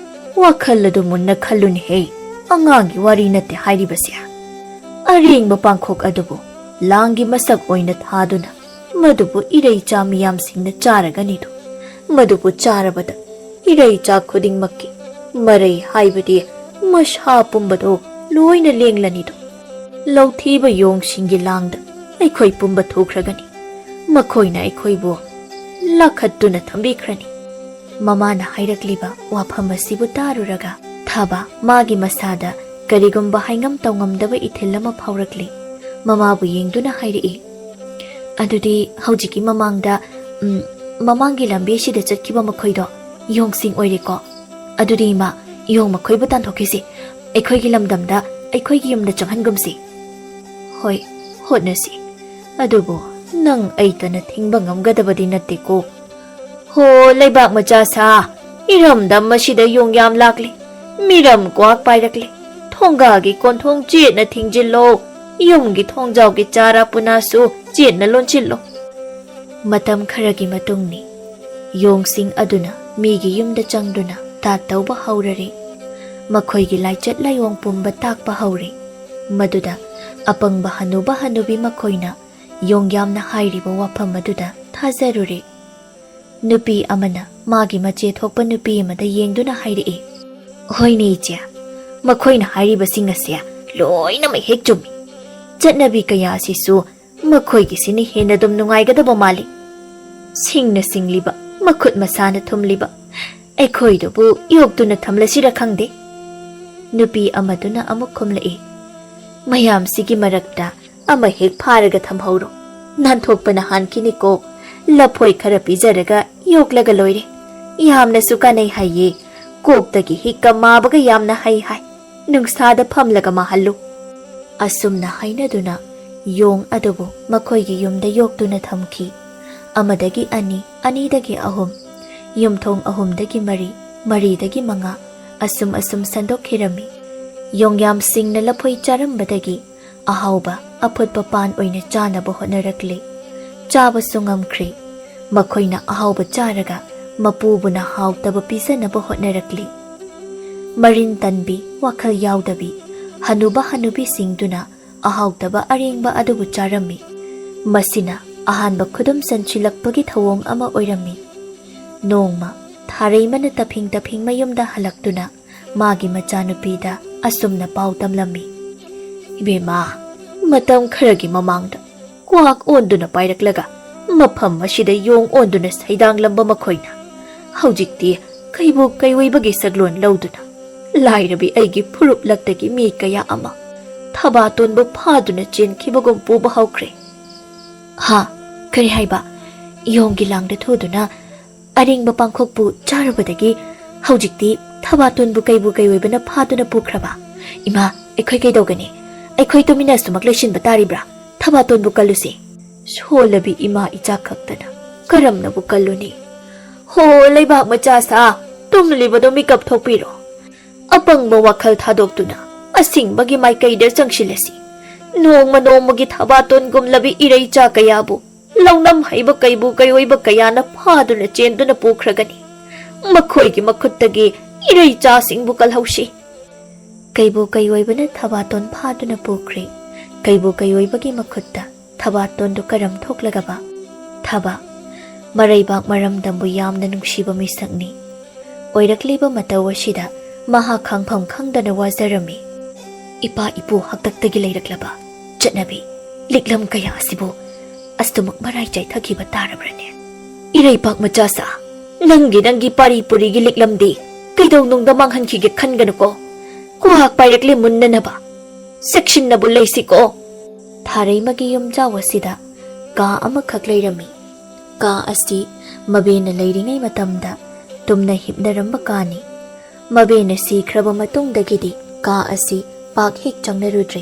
ꯋꯥꯈꯜ ꯑꯗꯨ ꯃꯨꯟꯅ ꯈꯜꯂꯨꯅꯦꯍꯦ꯫ ꯑꯉꯥꯡꯒꯤ ꯋꯥꯔꯤ ꯅꯠꯇꯦ ꯍꯥꯏꯔꯤꯕꯁꯦ꯫ ꯑꯔꯦꯡꯕ ꯄꯥꯡꯈꯣꯛ ꯑꯗꯨꯕꯨ ꯂꯥꯡꯒꯤ ꯃꯁꯛ ꯑꯣꯏꯅ ꯊꯥꯗꯨꯅ ꯃꯗꯨꯕꯨ ꯏꯔꯩꯆꯥ ꯃꯤꯌꯥꯝꯁꯤꯡꯅ ꯆꯥꯔꯒꯅꯤꯗꯣ꯫ ꯃꯗꯨꯕꯨ ꯆꯥꯔꯕꯗ ꯏꯔꯩꯆꯥ ꯈꯨꯗꯤꯡꯃꯛꯀꯤ, ꯃꯔꯩ ꯍꯥꯏꯕꯗꯤ ꯃꯁꯥ ꯄꯨꯝꯕꯗꯣ ꯂꯣꯏꯅ ꯂꯦꯡꯂꯅꯤꯗꯣ꯫ ꯂꯧꯊꯤꯕ ꯌꯣꯡꯁꯤꯡꯒꯤ ꯂꯥꯡꯗ ꯑꯩꯈꯣꯏ ꯄꯨꯝꯕ ꯊꯨꯈ꯭ꯔꯒꯅꯤ꯫ ꯃꯈꯣꯏꯅ ꯑꯩꯈꯣꯏꯕꯨ ꯂꯥꯈꯠꯇꯨꯅ ꯊꯝꯕꯤꯈ꯭ꯔꯅꯤ꯫" ꯃꯃꯥꯅ ꯍꯥꯏꯔꯛꯂꯤꯕ ꯋꯥꯐꯝ ꯑꯁꯤꯕꯨ ꯇꯥꯔꯨꯔꯒ ꯊꯥꯕ ꯃꯥꯒꯤ ꯃꯁꯥꯗ ꯀꯔꯤꯒꯨꯝꯕ ꯍꯥꯏꯉꯝ ꯇꯧꯉꯝꯗꯕ ꯏꯊꯤꯜ ꯑꯃ ꯐꯥꯎꯔꯛꯂꯤ꯫ ꯃꯃꯥꯕꯨ ꯌꯦꯡꯗꯨꯅ ꯍꯥꯏꯔꯛꯏ, "ꯑꯗꯨꯗꯤ ꯍꯧꯖꯤꯛꯀꯤ ꯃꯃꯥꯡꯗ, ꯎꯝ, ꯃꯃꯥꯡꯒꯤ ꯂꯝꯕꯤꯁꯤꯗ ꯆꯠꯈꯤꯕ ꯃꯈꯣꯏꯗꯣ ꯌꯣꯡꯁꯤꯡ ꯑꯣꯏꯔꯦꯀꯣ? ꯑꯗꯨꯗꯤ ꯏꯃꯥ, ꯌꯣꯡ ꯃꯈꯣꯏꯕꯨ ꯇꯥꯟꯊꯣꯛꯈꯤꯁꯤ꯫ ꯑꯩꯈꯣꯏꯒꯤ ꯂꯝꯗꯝꯗ, ꯑꯩꯈꯣꯏꯒꯤ ꯌꯨꯝꯗ ꯆꯪꯍꯟꯒꯨꯝꯁꯤ꯫" "ꯍꯣꯏ, ꯍꯣꯠꯅꯁꯤ꯫ ꯑꯗꯨꯕꯨ ꯅꯪ ꯑꯩꯇꯅ ꯊꯤꯡꯕ ꯉꯝꯒꯗꯕꯗꯤ ꯅꯠꯇꯦꯀꯣ꯫" "ꯍꯣ, ꯂꯩꯕꯥꯛ ꯃꯆꯥ ꯁꯥ, ꯏꯔꯝꯗꯝ ꯑꯁꯤꯗ ꯌꯣꯡ ꯌꯥꯝ ꯂꯥꯛꯂꯦ꯫ ꯃꯤꯔꯝ ꯀ꯭ꯋꯥꯛ ꯄꯥꯏꯔꯛꯂꯦ꯫ ꯊꯣꯡꯒꯥꯒꯤ ꯀꯣꯟꯊꯣꯡ ꯆꯦꯠꯅ ꯊꯤꯡꯖꯤꯜꯂꯣ꯫ ꯌꯨꯝꯒꯤ ꯊꯣꯡꯖꯥꯎꯒꯤ ꯆꯥꯔꯥ ꯄꯨꯅꯥꯁꯨ ꯆꯦꯠꯅ ꯂꯣꯟꯁꯤꯜꯂꯣ꯫" ꯃꯇꯝ ꯈꯔꯒꯤ ꯃꯇꯨꯡꯅꯤ꯫ ꯌꯣꯡꯁꯤꯡ ꯑꯗꯨꯅ ꯃꯤꯒꯤ ꯌꯨꯝꯗ ꯆꯪꯗꯨꯅ ꯇꯥꯠ ꯇꯧꯕ ꯍꯧꯔꯔꯦ꯫ ꯃꯈꯣꯏꯒꯤ ꯂꯥꯏꯆꯠ ꯂꯥꯏꯑꯣꯡ ꯄꯨꯝꯕ ꯇꯥꯛꯄ ꯍꯧꯔꯦ꯫ ꯃꯗꯨꯗ ꯑꯄꯪꯕ ꯍꯅꯨꯕ ꯍꯅꯨꯕꯤ ꯃꯈꯣꯏꯅ ꯌꯣꯡ ꯌꯥꯝꯅ ꯍꯥꯏꯔꯤꯕ ꯋꯥꯐꯝ ꯑꯗꯨꯗ ꯊꯥꯖꯔꯨꯔꯦ꯫ ꯅꯨꯄꯤ ꯑꯃꯅ ꯃꯥꯒꯤ ꯃꯆꯦ ꯊꯣꯛꯄ ꯅꯨꯄꯤ ꯑꯃꯗ ꯌꯦꯡꯗꯨꯅ ꯍꯥꯏꯔꯛꯏ, "ꯍꯣꯏꯅꯦ ꯏꯆꯦ, ꯃꯈꯣꯏꯅ ꯍꯥꯏꯔꯤꯕꯁꯤꯡ ꯑꯁꯦ ꯂꯣꯏꯅꯃꯛ ꯍꯦꯛ ꯆꯨꯝꯃꯤ꯫ ꯆꯠꯅꯕꯤ ꯀꯌꯥ ꯑꯁꯤꯁꯨ ꯃꯈꯣꯏꯒꯤꯁꯤꯅ ꯍꯦꯟꯅ ꯑꯗꯨꯝ ꯅꯨꯡꯉꯥꯏꯒꯗꯕ ꯃꯥꯜꯂꯤ꯫ ꯁꯤꯡꯅ ꯁꯤꯡꯂꯤꯕ, ꯃꯈꯨꯠ ꯃꯁꯥꯅ ꯊꯨꯝꯂꯤꯕ ꯑꯩꯈꯣꯏꯗꯨꯕꯨ ꯌꯣꯛꯇꯨꯅ ꯊꯝꯂꯁꯤꯔ ꯈꯪꯗꯦ꯫" ꯅꯨꯄꯤ ꯑꯃꯗꯨꯅ ꯑꯃꯨꯛ ꯈꯨꯝꯂꯛꯏ, "ꯃꯌꯥꯝꯁꯤꯒꯤ ꯃꯔꯛꯇ ꯑꯃ ꯍꯦꯛ ꯐꯥꯔꯒ ꯊꯝꯍꯧꯔꯣ꯫ ꯅꯥꯟꯊꯣꯛꯄꯅ ꯍꯥꯟꯈꯤꯅꯤꯀꯣ꯫ ꯂꯐꯣꯏ ꯈꯔ ꯄꯤꯖꯔꯒ ꯌꯣꯛꯂꯒ ꯂꯣꯏꯔꯦ꯫ ꯌꯥꯝꯅꯁꯨ ꯀꯥꯟꯅꯩ ꯍꯥꯏꯌꯦ꯫ ꯀꯣꯛꯇꯒꯤ ꯍꯤꯛꯀ ꯃꯥꯕꯒ ꯌꯥꯝꯅ ꯍꯩ ꯍꯥꯏ꯫ ꯅꯨꯡꯁꯥꯗ ꯐꯝꯂꯒ ꯃꯥꯍꯜꯂꯨ꯫" ꯑꯁꯨꯝꯅ ꯍꯥꯏꯅꯗꯨꯅ ꯌꯣꯡ ꯑꯗꯨꯕꯨ ꯃꯈꯣꯏꯒꯤ ꯌꯨꯝꯗ ꯌꯣꯛꯇꯨꯅ ꯊꯝꯈꯤ꯫ ꯑꯃꯗꯒꯤ ꯑꯅꯤ, ꯑꯅꯤꯗꯒꯤ ꯑꯍꯨꯝ, ꯌꯨꯝꯊꯣꯡ ꯑꯍꯨꯝꯗꯒꯤ ꯃꯔꯤ, ꯃꯔꯤꯗꯒꯤ ꯃꯉꯥ, ꯑꯁꯨꯝ ꯑꯁꯨꯝ ꯁꯟꯗꯣꯛꯈꯤꯔꯝꯃꯤ꯫ ꯌꯣꯡꯌꯥꯝꯁꯤꯡꯅ ꯂꯐꯣꯏ ꯆꯥꯔꯝꯕꯗꯒꯤ ꯑꯍꯥꯎꯕ ꯑꯐꯨꯠꯄ ꯄꯥꯟ ꯑꯣꯏꯅ ꯆꯥꯅꯕ ꯍꯣꯠꯅꯔꯛꯂꯤ꯫ ꯆꯥꯕꯁꯨ ꯉꯝꯈ꯭ꯔꯦ꯫ ꯃꯈꯣꯏꯅ ꯑꯍꯥꯎꯕ ꯆꯥꯔꯒ ꯃꯄꯨꯕꯨꯅ ꯍꯥꯎꯇꯕ ꯄꯤꯖꯅꯕ ꯍꯣꯠꯅꯔꯛꯂꯤ꯫ ꯃꯔꯤꯟ ꯇꯟꯕꯤ, ꯋꯥꯈꯜ ꯌꯥꯎꯗꯕꯤ ꯍꯅꯨꯕ ꯍꯅꯨꯕꯤꯁꯤꯡꯗꯨꯅ ꯑꯍꯥꯎꯇꯕ ꯑꯔꯦꯡꯕ ꯑꯗꯨꯕꯨ ꯆꯥꯔꯝꯃꯤ꯫ ꯃꯁꯤꯅ ꯑꯍꯥꯟꯕ ꯈꯨꯗꯨꯝ ꯆꯟꯁꯤꯜꯂꯛꯄꯒꯤ ꯊꯧꯑꯣꯡ ꯑꯃ ꯑꯣꯏꯔꯝꯃꯤ꯫ ꯅꯣꯡꯃ ꯊꯥꯔꯩꯃꯅ ꯇꯐꯤꯡ ꯇꯐꯤꯡ ꯃꯌꯨꯝꯗ ꯍꯜꯂꯛꯇꯨꯅ ꯃꯥꯒꯤ ꯃꯆꯥꯅꯨꯄꯤꯗ ꯑꯁꯨꯝꯅ ꯄꯥꯎ ꯇꯝꯂꯝꯃꯤ, "ꯏꯕꯦꯝꯃ, ꯃꯇꯝ ꯈꯔꯒꯤ ꯃꯃꯥꯡꯗ ꯀ꯭ꯋꯥꯛ ꯑꯣꯟꯗꯨꯅ ꯄꯥꯏꯔꯛꯂꯒ ꯃꯐꯝ ꯑꯁꯤꯗ ꯌꯣꯡ ꯑꯣꯟꯗꯨꯅ ꯁꯩꯗꯥꯡꯂꯝꯕ ꯃꯈꯣꯏꯅ ꯍꯧꯖꯤꯛꯇꯤ ꯀꯩꯕꯨ ꯀꯩꯑꯣꯏꯕꯒꯤ ꯁꯛꯂꯣꯟ ꯂꯧꯗꯨꯅ ꯂꯥꯏꯔꯕꯤ ꯑꯩꯒꯤ ꯐꯨꯔꯨꯞꯂꯛꯇꯒꯤ ꯃꯤ ꯀꯌꯥ ꯑꯃ ꯊꯕꯥꯇꯣꯟꯕꯨ ꯐꯥꯗꯨꯅ ꯆꯦꯟꯈꯤꯕꯒꯨꯝ ꯄꯨꯕ ꯍꯧꯈ꯭ꯔꯦ꯫ "ꯍꯥ? ꯀꯔꯤ ꯍꯥꯏꯕ?" ꯌꯣꯡꯒꯤ ꯂꯥꯡꯗ ꯊꯨꯗꯨꯅ ꯑꯔꯤꯡꯕ ꯄꯥꯡꯈꯣꯛꯄꯨ ꯆꯥꯔꯨꯕꯗꯒꯤ ꯍꯧꯖꯤꯛꯇꯤ ꯊꯕꯥꯇꯣꯟꯕꯨ ꯀꯩꯕꯨ ꯀꯩꯑꯣꯏꯕꯅ ꯐꯥꯗꯨꯅ ꯄꯨꯈ꯭ꯔꯕ? "ꯏꯃꯥ, ꯑꯩꯈꯣꯏ ꯀꯩꯗꯧꯒꯅꯤ? ꯑꯩꯈꯣꯏ ꯇꯨꯃꯤꯟꯅ ꯑꯁꯨꯃꯛ ꯂꯩꯁꯤꯟꯕ ꯇꯥꯔꯤꯕ꯭ꯔꯥ? ꯊꯕꯥꯇꯣꯟꯕꯨ ꯀꯜꯂꯨꯁꯤ꯫" ꯁꯣꯜꯂꯕꯤ ꯏꯃꯥ ꯏꯆꯥ ꯈꯛꯇꯅ ꯀꯔꯝꯅꯕꯨ ꯀꯜꯂꯨꯅꯤ? "ꯍꯣ, ꯂꯩꯕꯥꯛ ꯃꯆꯥ ꯁꯥ, ꯇꯨꯝꯂꯤꯕꯗꯣ ꯃꯤꯀꯞ ꯊꯣꯛꯄꯤꯔꯣ꯫ ꯑꯄꯪꯕ ꯋꯥꯈꯜ ꯊꯥꯗꯣꯛꯇꯨꯅ ꯑꯁꯤꯡꯕꯒꯤ ꯃꯥꯏꯀꯩꯗ ꯆꯪꯁꯤꯜꯂꯁꯤ꯫ ꯅꯣꯡꯃ ꯅꯣꯡꯃꯒꯤ ꯊꯕꯥꯇꯣꯟꯒꯨꯝꯂꯕꯤ ꯏꯔꯩꯆꯥ ꯀꯌꯥꯕꯨ ꯂꯧꯅꯝ ꯍꯩꯕ ꯀꯩꯕꯨ ꯀꯩꯑꯣꯏꯕ ꯀꯌꯥꯅ ꯐꯥꯗꯨꯅ ꯆꯦꯟꯗꯨꯅ ꯄꯨꯈ꯭ꯔꯒꯅꯤ꯫ ꯃꯈꯣꯏꯒꯤ ꯃꯈꯨꯠꯇꯒꯤ ꯏꯔꯩꯆꯥꯁꯤꯡꯕꯨ ꯀꯜꯍꯧꯁꯤ꯫" ꯀꯩꯕꯨ ꯀꯩꯑꯣꯏꯕꯅ ꯊꯕꯥꯇꯣꯟ ꯐꯥꯗꯨꯅ ꯄꯨꯈ꯭ꯔꯦ꯫ ꯀꯩꯕꯨ ꯀꯩꯑꯣꯏꯕꯒꯤ ꯃꯈꯨꯠꯇ ꯊꯕꯥꯇꯣꯟꯗꯨ ꯀꯔꯝ ꯊꯣꯛꯂꯒꯕ? ꯊꯕ꯫ ꯃꯔꯩꯕꯥꯛ ꯃꯔꯝꯗꯝꯕꯨ ꯌꯥꯝꯅ ꯅꯨꯡꯁꯤꯕ ꯃꯤꯁꯛꯅꯤ꯫ ꯑꯣꯏꯔꯛꯂꯤꯕ ꯃꯇꯧ ꯑꯁꯤꯗ ꯃꯍꯥꯛ ꯈꯥꯡꯐꯝ ꯈꯪꯗꯅ ꯋꯥꯖꯔꯝꯃꯤ꯫ ꯏꯄꯥ ꯏꯄꯨ ꯍꯥꯛꯇꯛꯇꯒꯤ ꯂꯩꯔꯛꯂꯕ ꯆꯠꯅꯕꯤ, ꯂꯤꯛꯂꯝ ꯀꯌꯥ ꯑꯁꯤꯕꯨ ꯑꯁꯨꯃꯛ ꯃꯔꯥꯏ ꯆꯥꯏꯊꯈꯤꯕ ꯇꯥꯔꯕ꯭ꯔꯅꯦ? ꯏꯔꯩꯄꯥꯛ ꯃꯆꯥꯁꯥ, ꯅꯪꯒꯤ, ꯅꯪꯒꯤ ꯄꯥꯔꯤ ꯄꯨꯔꯤꯒꯤ ꯂꯤꯛꯂꯝꯗꯤ ꯀꯩꯗꯧꯅꯨꯡꯗ ꯃꯥꯡꯍꯟꯈꯤꯒꯦ ꯈꯟꯒꯅꯨꯀꯣ꯫ ꯀ꯭ꯋꯥꯛ ꯄꯥꯏꯔꯛꯂꯦ ꯃꯨꯟꯅꯅꯕ꯫ ꯆꯦꯛꯁꯤꯟꯅꯕꯨ ꯂꯩꯁꯤꯀꯣ꯫ ꯊꯥꯔꯩꯃꯒꯤ ꯌꯨꯝꯖꯥꯎ ꯑꯁꯤꯗ ꯀꯥ ꯑꯃꯈꯛ ꯂꯩꯔꯝꯃꯤ꯫ ꯀꯥ ꯑꯁꯤ ꯃꯕꯦꯅ ꯂꯩꯔꯤꯉꯩ ꯃꯇꯝꯗ ꯇꯨꯝꯅ ꯍꯤꯞꯅꯔꯝꯕ ꯀꯥꯅꯤ꯫ ꯃꯕꯦꯅ ꯁꯤꯈ꯭ꯔꯕ ꯃꯇꯨꯡꯗꯒꯤꯗꯤ ꯀꯥ ꯑꯁꯤ ꯄꯥꯛ ꯍꯦꯛ ꯆꯪꯅꯔꯨꯗ꯭ꯔꯦ꯫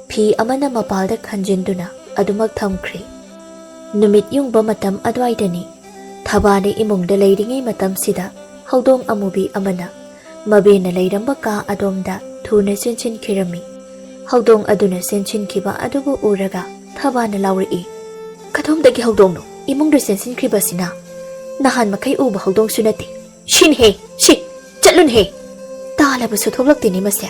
ꯐꯤ ꯑꯃꯅ ꯃꯄꯥꯜꯗ ꯈꯟꯖꯤꯟꯗꯨꯅ ꯑꯗꯨꯃꯛ ꯊꯝꯈ꯭ꯔꯦ꯫ ꯅꯨꯃꯤꯠ ꯌꯨꯡꯕ ꯃꯇꯝ ꯑꯗꯨꯋꯥꯏꯗꯅꯤ꯫ ꯊꯕꯥꯅ ꯏꯃꯨꯡꯗ ꯂꯩꯔꯤꯉꯩ ꯃꯇꯝꯁꯤꯗ ꯍꯧꯗꯣꯡ ꯑꯃꯨꯕꯤ ꯑꯃꯅ ꯃꯕꯦꯅ ꯂꯩꯔꯝꯕ ꯀꯥ ꯑꯗꯣꯝꯗ ꯊꯨꯅ ꯆꯦꯟꯁꯤꯟꯈꯤꯔꯝꯃꯤ꯫ ꯍꯧꯗꯣꯡ ꯑꯗꯨꯅ ꯆꯦꯟꯁꯤꯟꯈꯤꯕ ꯑꯗꯨꯕꯨ ꯎꯔꯒ ꯊꯕꯥꯅ ꯂꯥꯎꯔꯛꯏ, "ꯀꯗꯣꯝꯗꯒꯤ ꯍꯧꯗꯣꯡꯅꯣ ꯏꯃꯨꯡꯗ ꯆꯦꯟꯁꯤꯟꯈ꯭ꯔꯤꯕꯁꯤꯅ? ꯅꯍꯥꯟ ꯃꯈꯩ ꯎꯕ ꯍꯧꯗꯣꯡꯁꯨ ꯅꯠꯇꯦ꯫ ꯁꯤꯟꯍꯦ, ꯁꯤ, ꯆꯠꯂꯨꯟꯍꯦ꯫ ꯇꯥꯜꯂꯕꯁꯨ ꯊꯣꯛꯂꯛꯇꯦꯅꯦ ꯃꯁꯦ꯫"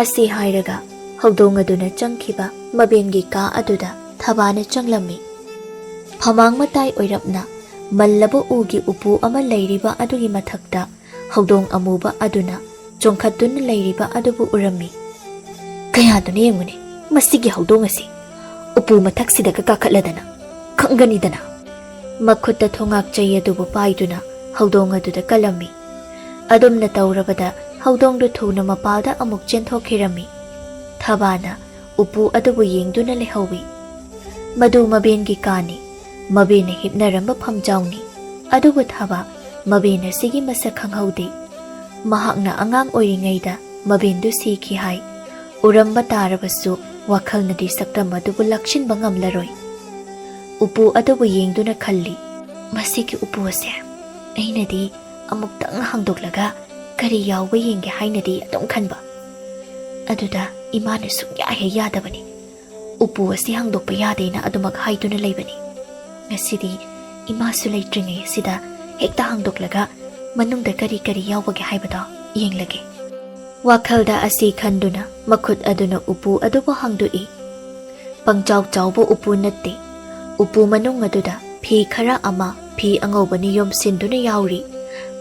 ꯑꯁꯤ ꯍꯥꯏꯔꯒ ꯍꯧꯗꯣꯡ ꯑꯗꯨꯅ ꯆꯪꯈꯤꯕ ꯃꯕꯦꯟꯒꯤ ꯀꯥ ꯑꯗꯨꯗ ꯊꯕꯥꯅ ꯆꯪꯂꯝꯃꯤ꯫ ꯐꯃꯥꯡ ꯃꯇꯥꯏ ꯑꯣꯏꯔꯞꯅ ꯃꯜꯂꯕ ꯎꯒꯤ ꯎꯄꯨ ꯑꯃ ꯂꯩꯔꯤꯕ ꯑꯗꯨꯒꯤ ꯃꯊꯛꯇ ꯍꯧꯗꯣꯡ ꯑꯃꯨꯕ ꯑꯗꯨꯅ ꯆꯣꯡꯈꯠꯇꯨꯅ ꯂꯩꯔꯤꯕ ꯑꯗꯨꯕꯨ ꯎꯔꯝꯃꯤ꯫ "ꯀꯌꯥꯗꯨꯅ ꯌꯦꯡꯉꯨꯅꯦ, ꯃꯁꯤꯒꯤ ꯍꯧꯗꯣꯡ ꯑꯁꯤ ꯎꯄꯨ ꯃꯊꯛꯁꯤꯗꯒ ꯀꯥꯈꯠꯂꯗꯅ ꯈꯪꯒꯅꯤꯗꯅ!" ꯃꯈꯨꯠꯇ ꯊꯣꯉꯥꯛ ꯆꯩ ꯑꯗꯨꯕꯨ ꯄꯥꯏꯗꯨꯅ ꯍꯧꯗꯣꯡ ꯑꯗꯨꯗ ꯀꯜꯂꯝꯃꯤ꯫ ꯑꯗꯨꯝꯅ ꯇꯧꯔꯕꯗ ꯍꯧꯗꯣꯡꯗꯨ ꯊꯨꯅ ꯃꯄꯥꯜꯗ ꯑꯃꯨꯛ ꯆꯦꯟꯊꯣꯛꯈꯤꯔꯝꯃꯤ꯫ ꯊꯕꯥꯅ ꯎꯄꯨ ꯑꯗꯨꯕꯨ ꯌꯦꯡꯗꯨꯅ ꯂꯩꯍꯧꯏ꯫ ꯃꯗꯨ ꯃꯕꯦꯟꯒꯤ ꯀꯥꯅꯤ, ꯃꯕꯦꯟꯅ ꯍꯤꯞꯅꯔꯝꯕ ꯐꯝꯖꯥꯎꯅꯤ꯫ ꯑꯗꯨꯕꯨ ꯊꯕꯥ ꯃꯕꯦꯟ ꯑꯁꯤꯒꯤ ꯃꯁꯛ ꯈꯪꯍꯧꯗꯦ꯫ ꯃꯍꯥꯛꯅ ꯑꯉꯥꯡ ꯑꯣꯏꯔꯤꯉꯩꯗ ꯃꯕꯦꯟꯗꯨ ꯁꯤꯈꯤ ꯍꯥꯏ꯫ ꯎꯔꯝꯕ ꯇꯥꯔꯕꯁꯨ ꯋꯥꯈꯜꯅꯗꯤ ꯁꯛꯇꯝ ꯑꯗꯨꯕꯨ ꯂꯥꯛꯁꯤꯟꯕ ꯉꯝꯂꯔꯣꯏ꯫ ꯎꯄꯨ ꯑꯗꯨꯕꯨ ꯌꯦꯡꯗꯨꯅ ꯈꯜꯂꯤ, "ꯃꯁꯤꯒꯤ ꯎꯄꯨ ꯑꯁꯦ ꯑꯩꯅꯗꯤ ꯑꯃꯨꯛꯇꯪ ꯍꯥꯡꯗꯣꯛꯂꯒ ꯀꯔꯤ ꯌꯥꯎꯕ ꯌꯦꯡꯒꯦ ꯍꯥꯏꯅꯗꯤ ꯑꯗꯨꯝ ꯈꯟꯕ꯫ ꯑꯗꯨꯗ ꯏꯃꯥꯅ ꯁꯨꯡꯌꯥ ꯍꯦꯛ ꯌꯥꯗꯕꯅꯤ꯫ ꯎꯄꯨ ꯑꯁꯤ ꯍꯥꯡꯗꯣꯛꯄ ꯌꯥꯗꯦꯅ ꯑꯗꯨꯃꯛ ꯍꯥꯏꯗꯨꯅ ꯂꯩꯕꯅꯤ꯫ ꯉꯁꯤꯗꯤ ꯏꯃꯥꯁꯨ ꯂꯩꯇ꯭ꯔꯤꯉꯩ ꯑꯁꯤꯗ ꯍꯦꯛꯇ ꯍꯥꯡꯗꯣꯛꯂꯒ ꯃꯅꯨꯡꯗ ꯀꯔꯤ ꯀꯔꯤ ꯌꯥꯎꯕꯒꯦ ꯍꯥꯏꯕꯗꯣ ꯌꯦꯡꯂꯒꯦ꯫" ꯋꯥꯈꯜꯗ ꯑꯁꯤ ꯈꯟꯗꯨꯅ ꯃꯈꯨꯠ ꯑꯗꯨꯅ ꯎꯄꯨ ꯑꯗꯨꯕꯨ ꯍꯥꯡꯗꯣꯛꯏ꯫ ꯄꯪꯆꯥꯎ ꯆꯥꯎꯕ ꯎꯄꯨ ꯅꯠꯇꯦ꯫ ꯎꯄꯨ ꯃꯅꯨꯡ ꯑꯗꯨꯗ ꯐꯤ ꯈꯔ ꯑꯃ ꯐꯤ ꯑꯉꯧꯕꯅ ꯌꯣꯝꯁꯤꯟꯗꯨꯅ ꯌꯥꯎꯔꯤ꯫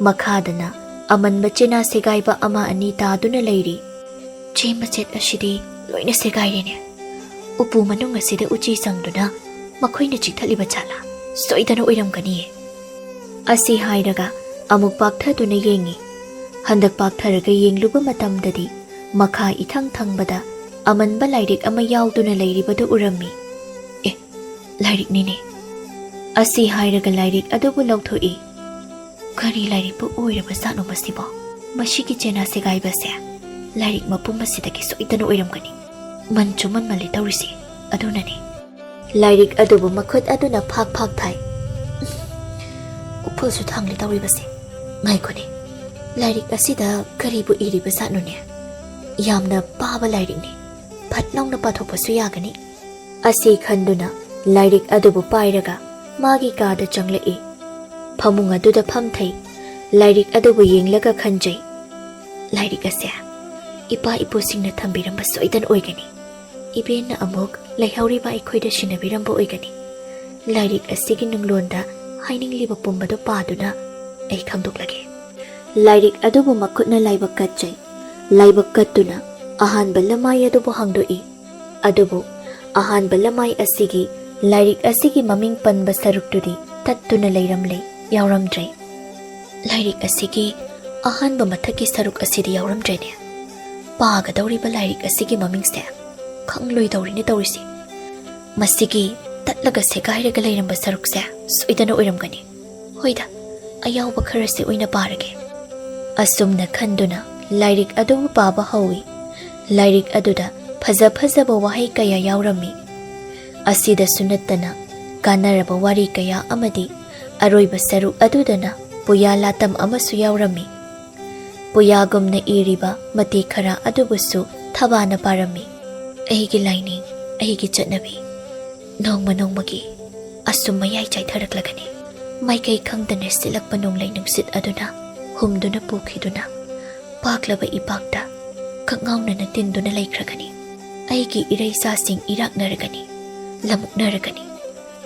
ꯃꯈꯥꯗꯅ ꯑꯃꯟꯕ ꯆꯦꯅꯥ ꯁꯦꯒꯥꯏꯕ ꯑꯃ ꯑꯅꯤ ꯇꯥꯗꯨꯅ ꯂꯩꯔꯤ꯫ "ꯆꯦ ꯃꯆꯦꯠ ꯑꯁꯤꯗꯤ ꯂꯣꯏꯅ ꯁꯦꯒꯥꯏꯔꯦꯅꯦ꯫ ꯎꯄꯨ ꯃꯅꯨꯡ ꯑꯁꯤꯗ ꯎꯆꯤ ꯆꯪꯗꯨꯅ ꯃꯈꯣꯏꯅ ꯆꯤꯛꯊꯠꯂꯤꯕ ꯖꯥꯠꯂꯥ? ꯁꯣꯏꯗꯅ ꯑꯣꯏꯔꯝꯒꯅꯤꯌꯦ꯫" ꯑꯁꯤ ꯍꯥꯏꯔꯒ ꯑꯃꯨꯛ ꯄꯥꯛꯊꯗꯨꯅ ꯌꯦꯡꯉꯤ꯫ ꯍꯟꯗꯛ ꯄꯥꯛꯊꯔꯒ ꯌꯦꯡꯂꯨꯕ ꯃꯇꯝꯗꯗꯤ ꯃꯈꯥ ꯏꯊꯪ ꯊꯪꯕꯗ ꯑꯃꯟꯕ ꯂꯥꯏꯔꯤꯛ ꯑꯃ ꯌꯥꯎꯗꯨꯅ ꯂꯩꯔꯤꯕꯗꯨ ꯎꯔꯝꯃꯤ꯫ "ꯑꯦ, ꯂꯥꯏꯔꯤꯛꯅꯤꯅꯦ꯫" ꯑꯁꯤ ꯍꯥꯏꯔꯒ ꯂꯥꯏꯔꯤꯛ ꯑꯗꯨꯕꯨ ꯂꯧꯊꯣꯛꯏ꯫ "ꯀꯔꯤ ꯂꯥꯏꯔꯤꯛꯄꯨ ꯑꯣꯏꯔꯕ ꯖꯥꯠꯅꯣ ꯃꯁꯤꯕꯣ? ꯃꯁꯤꯒꯤ ꯆꯦꯅꯥ ꯁꯦꯒꯥꯏꯕꯁꯦ ꯂꯥꯏꯔꯤꯛ ꯃꯄꯨꯝ ꯑꯁꯤꯗꯒꯤ ꯁꯣꯏꯗꯅ ꯑꯣꯏꯔꯝꯒꯅꯤ꯫ ꯃꯟꯁꯨ ꯃꯟꯃꯜꯂꯤ ꯇꯧꯔꯤꯁꯦ꯫ ꯑꯗꯨꯅꯅꯦ꯫" ꯂꯥꯏꯔꯤꯛ ꯑꯗꯨꯕꯨ ꯃꯈꯨꯠ ꯑꯗꯨꯅ ꯐꯥꯛ ꯐꯥꯛ ꯊꯥꯏ꯫ "ꯎꯐꯨꯜꯁꯨ ꯊꯥꯡꯂꯤ ꯇꯧꯔꯤꯕꯁꯦ꯫ ꯉꯥꯏꯈꯣꯅꯦ, ꯂꯥꯏꯔꯤꯛ ꯑꯁꯤꯗ ꯀꯔꯤꯕꯨ ꯏꯔꯤꯕ ꯖꯥꯠꯅꯣꯅꯦ? ꯌꯥꯝꯅ ꯄꯥꯕ ꯂꯥꯏꯔꯤꯛꯅꯤ꯫ ꯐꯠ ꯂꯥꯎꯅ ꯄꯥꯊꯣꯛꯄꯁꯨ ꯌꯥꯒꯅꯤ꯫" ꯑꯁꯤ ꯈꯟꯗꯨꯅ ꯂꯥꯏꯔꯤꯛ ꯑꯗꯨꯕꯨ ꯄꯥꯏꯔꯒ ꯃꯥꯒꯤ ꯀꯥꯗ ꯆꯪꯂꯛꯏ꯫ ꯐꯃꯨꯡ ꯑꯗꯨꯗ ꯐꯝꯊꯩ꯫ ꯂꯥꯏꯔꯤꯛ ꯑꯗꯨꯕꯨ ꯌꯦꯡꯂꯒ ꯈꯟꯖꯩ, "ꯂꯥꯏꯔꯤꯛ ꯑꯁꯦ ꯏꯄꯥ ꯏꯄꯨꯁꯤꯡꯅ ꯊꯝꯕꯤꯔꯝꯕ ꯁꯣꯏꯗꯅ ꯑꯣꯏꯒꯅꯤ꯫ ꯏꯕꯦꯟꯅ ꯑꯃꯨꯛ ꯂꯩꯍꯧꯔꯤꯕ ꯑꯩꯈꯣꯏꯗ ꯁꯤꯟꯅꯕꯤꯔꯝꯕ ꯑꯣꯏꯒꯅꯤ꯫ ꯂꯥꯏꯔꯤꯛ ꯑꯁꯤꯒꯤ ꯅꯨꯡꯂꯣꯟꯗ ꯍꯥꯏꯅꯤꯡꯂꯤꯕ ꯄꯨꯝꯕꯗꯨ ꯄꯥꯗꯨꯅ ꯑꯩ ꯈꯪꯗꯣꯛꯂꯒꯦ꯫" ꯂꯥꯏꯔꯤꯛ ꯑꯗꯨꯕꯨ ꯃꯈꯨꯠꯅ ꯂꯥꯏꯕꯛ ꯀꯠꯆꯩ꯫ ꯂꯥꯏꯕꯛ ꯀꯠꯇꯨꯅ ꯑꯍꯥꯟꯕ ꯂꯃꯥꯏ ꯑꯗꯨꯕꯨ ꯍꯥꯡꯗꯣꯛꯏ꯫ ꯑꯗꯨꯕꯨ ꯑꯍꯥꯟꯕ ꯂꯃꯥꯏ ꯑꯁꯤꯒꯤ ꯂꯥꯏꯔꯤꯛ ꯑꯁꯤꯒꯤ ꯃꯃꯤꯡ ꯄꯟꯕ ꯁꯔꯨꯛꯇꯨꯗꯤ ꯇꯠꯇꯨꯅ ꯂꯩꯔꯝꯂꯦ, ꯌꯥꯎꯔꯝꯗ꯭ꯔꯦ꯫ "ꯂꯥꯏꯔꯤꯛ ꯑꯁꯤꯒꯤ ꯑꯍꯥꯟꯕ ꯃꯊꯛꯀꯤ ꯁꯔꯨꯛ ꯑꯁꯤꯗꯤ ꯌꯥꯎꯔꯝꯗ꯭ꯔꯦꯅꯦ?" ꯄꯥꯒꯗꯧꯔꯤꯕ ꯂꯥꯏꯔꯤꯛ ꯑꯁꯤꯒꯤ ꯃꯃꯤꯡꯁꯦ ꯈꯪꯂꯣꯏꯗꯧꯔꯤꯅꯦ ꯇꯧꯔꯤꯁꯦ꯫ ꯃꯁꯤꯒꯤ ꯇꯠꯂꯒ ꯁꯦꯒꯥꯏꯔꯒ ꯂꯩꯔꯝꯕ ꯁꯔꯨꯛꯁꯦ ꯁꯣꯏꯗꯅ ꯑꯣꯏꯔꯝꯒꯅꯤ꯫ ꯍꯣꯏꯗ, ꯑꯌꯥꯎꯕ ꯈꯔꯁꯤ ꯑꯣꯏꯅ ꯄꯥꯔꯒꯦ꯫ ꯑꯁꯨꯝꯅ ꯈꯟꯗꯨꯅ ꯂꯥꯏꯔꯤꯛ ꯑꯗꯨꯕꯨ ꯄꯥꯕ ꯍꯧꯏ꯫ ꯂꯥꯏꯔꯤꯛ ꯑꯗꯨꯗ ꯐꯖ ꯐꯖꯕ ꯋꯥꯍꯩ ꯀꯌꯥ ꯌꯥꯎꯔꯝꯃꯤ꯫ ꯑꯁꯤꯗꯁꯨ ꯅꯠꯇꯅ ꯀꯥꯟꯅꯔꯕ ꯋꯥꯔꯤ ꯀꯌꯥ ꯑꯃꯗꯤ ꯑꯔꯣꯏꯕ ꯁꯔꯨꯛ ꯑꯗꯨꯗꯅ ꯄꯨꯌꯥ ꯂꯥꯇꯝ ꯑꯃꯁꯨ ꯌꯥꯎꯔꯝꯃꯤ꯫ ꯄꯨꯌꯥꯒꯨꯝꯅ ꯏꯔꯤꯕ ꯃꯇꯦꯛ ꯈꯔ ꯑꯗꯨꯕꯨꯁꯨ ꯊꯕꯥꯅ ꯄꯥꯔꯝꯃꯤ꯫ ꯑꯩꯒꯤ ꯂꯥꯏꯅꯤꯡ, ꯑꯩꯒꯤ ꯆꯠꯅꯕꯤ, ꯅꯣꯡꯃ ꯅꯣꯡꯃꯒꯤ ꯑꯁꯨꯝ ꯃꯌꯥꯏ ꯆꯥꯏꯊꯔꯛꯂꯒꯅꯤ꯫ ꯃꯥꯏꯀꯩ ꯈꯪꯗꯅ ꯁꯤꯠꯂꯛꯄ ꯅꯣꯡꯂꯩ ꯅꯨꯡꯁꯤꯠ ꯑꯗꯨꯅ ꯍꯨꯝꯗꯨꯅ ꯄꯨꯈꯤꯗꯨꯅ ꯄꯥꯛꯂꯕ ꯏꯄꯥꯛꯇ ꯀꯛꯉꯥꯎꯅꯅ ꯇꯤꯟꯗꯨꯅ ꯂꯩꯈ꯭ꯔꯒꯅꯤ꯫ ꯑꯩꯒꯤ ꯏꯔꯩꯆꯥꯁꯤꯡ ꯏꯔꯥꯛꯅꯔꯒꯅꯤ, ꯂꯝꯃꯨꯛꯅꯔꯒꯅꯤ꯫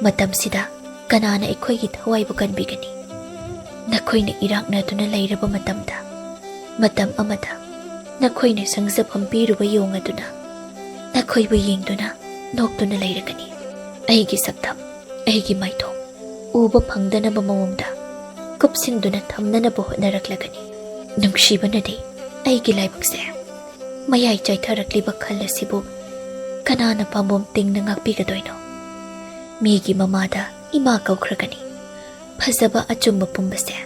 ꯃꯇꯝꯁꯤꯗ ꯀꯅꯥꯅ ꯑꯩꯈꯣꯏꯒꯤ ꯊꯋꯥꯏꯕꯨ ꯀꯟꯕꯤꯒꯅꯤ? ꯅꯈꯣꯏꯅ ꯏꯔꯥꯛꯅꯗꯨꯅ ꯂꯩꯔꯕ ꯃꯇꯝꯗ, ꯃꯇꯝ ꯑꯃꯗ ꯅꯈꯣꯏꯅ ꯁꯪꯖꯐꯝ ꯄꯤꯔꯨꯕ ꯌꯣꯡ ꯑꯗꯨꯅ ꯅꯈꯣꯏꯕꯨ ꯌꯦꯡꯗꯨꯅ ꯅꯣꯛꯇꯨꯅ ꯂꯩꯔꯒꯅꯤ꯫ ꯑꯩꯒꯤ ꯁꯛꯇꯝ, ꯑꯩꯒꯤ ꯃꯥꯏꯊꯣꯡ ꯎꯕ ꯐꯪꯗꯅꯕ ꯃꯑꯣꯡꯗ ꯀꯨꯞꯁꯤꯟꯗꯨꯅ ꯊꯝꯅꯅꯕ ꯍꯣꯠꯅꯔꯛꯂꯒꯅꯤ꯫ ꯅꯨꯡꯁꯤꯕꯅꯗꯤ ꯑꯩꯒꯤ ꯂꯥꯏꯕꯛꯁꯦ ꯃꯌꯥꯏ ꯆꯥꯏꯊꯔꯛꯂꯤꯕ ꯈꯜ ꯑꯁꯤꯕꯨ ꯀꯅꯥꯅ ꯄꯥꯝꯕꯣꯝ ꯇꯤꯡꯅ ꯉꯥꯛꯄꯤꯒꯗꯣꯏꯅꯣ? ꯃꯤꯒꯤ ꯃꯃꯥꯗ ꯏꯃꯥ ꯀꯧꯈ꯭ꯔꯒꯅꯤ꯫ ꯐꯖꯕ ꯑꯆꯨꯝꯕ ꯄꯨꯝꯕꯁꯦ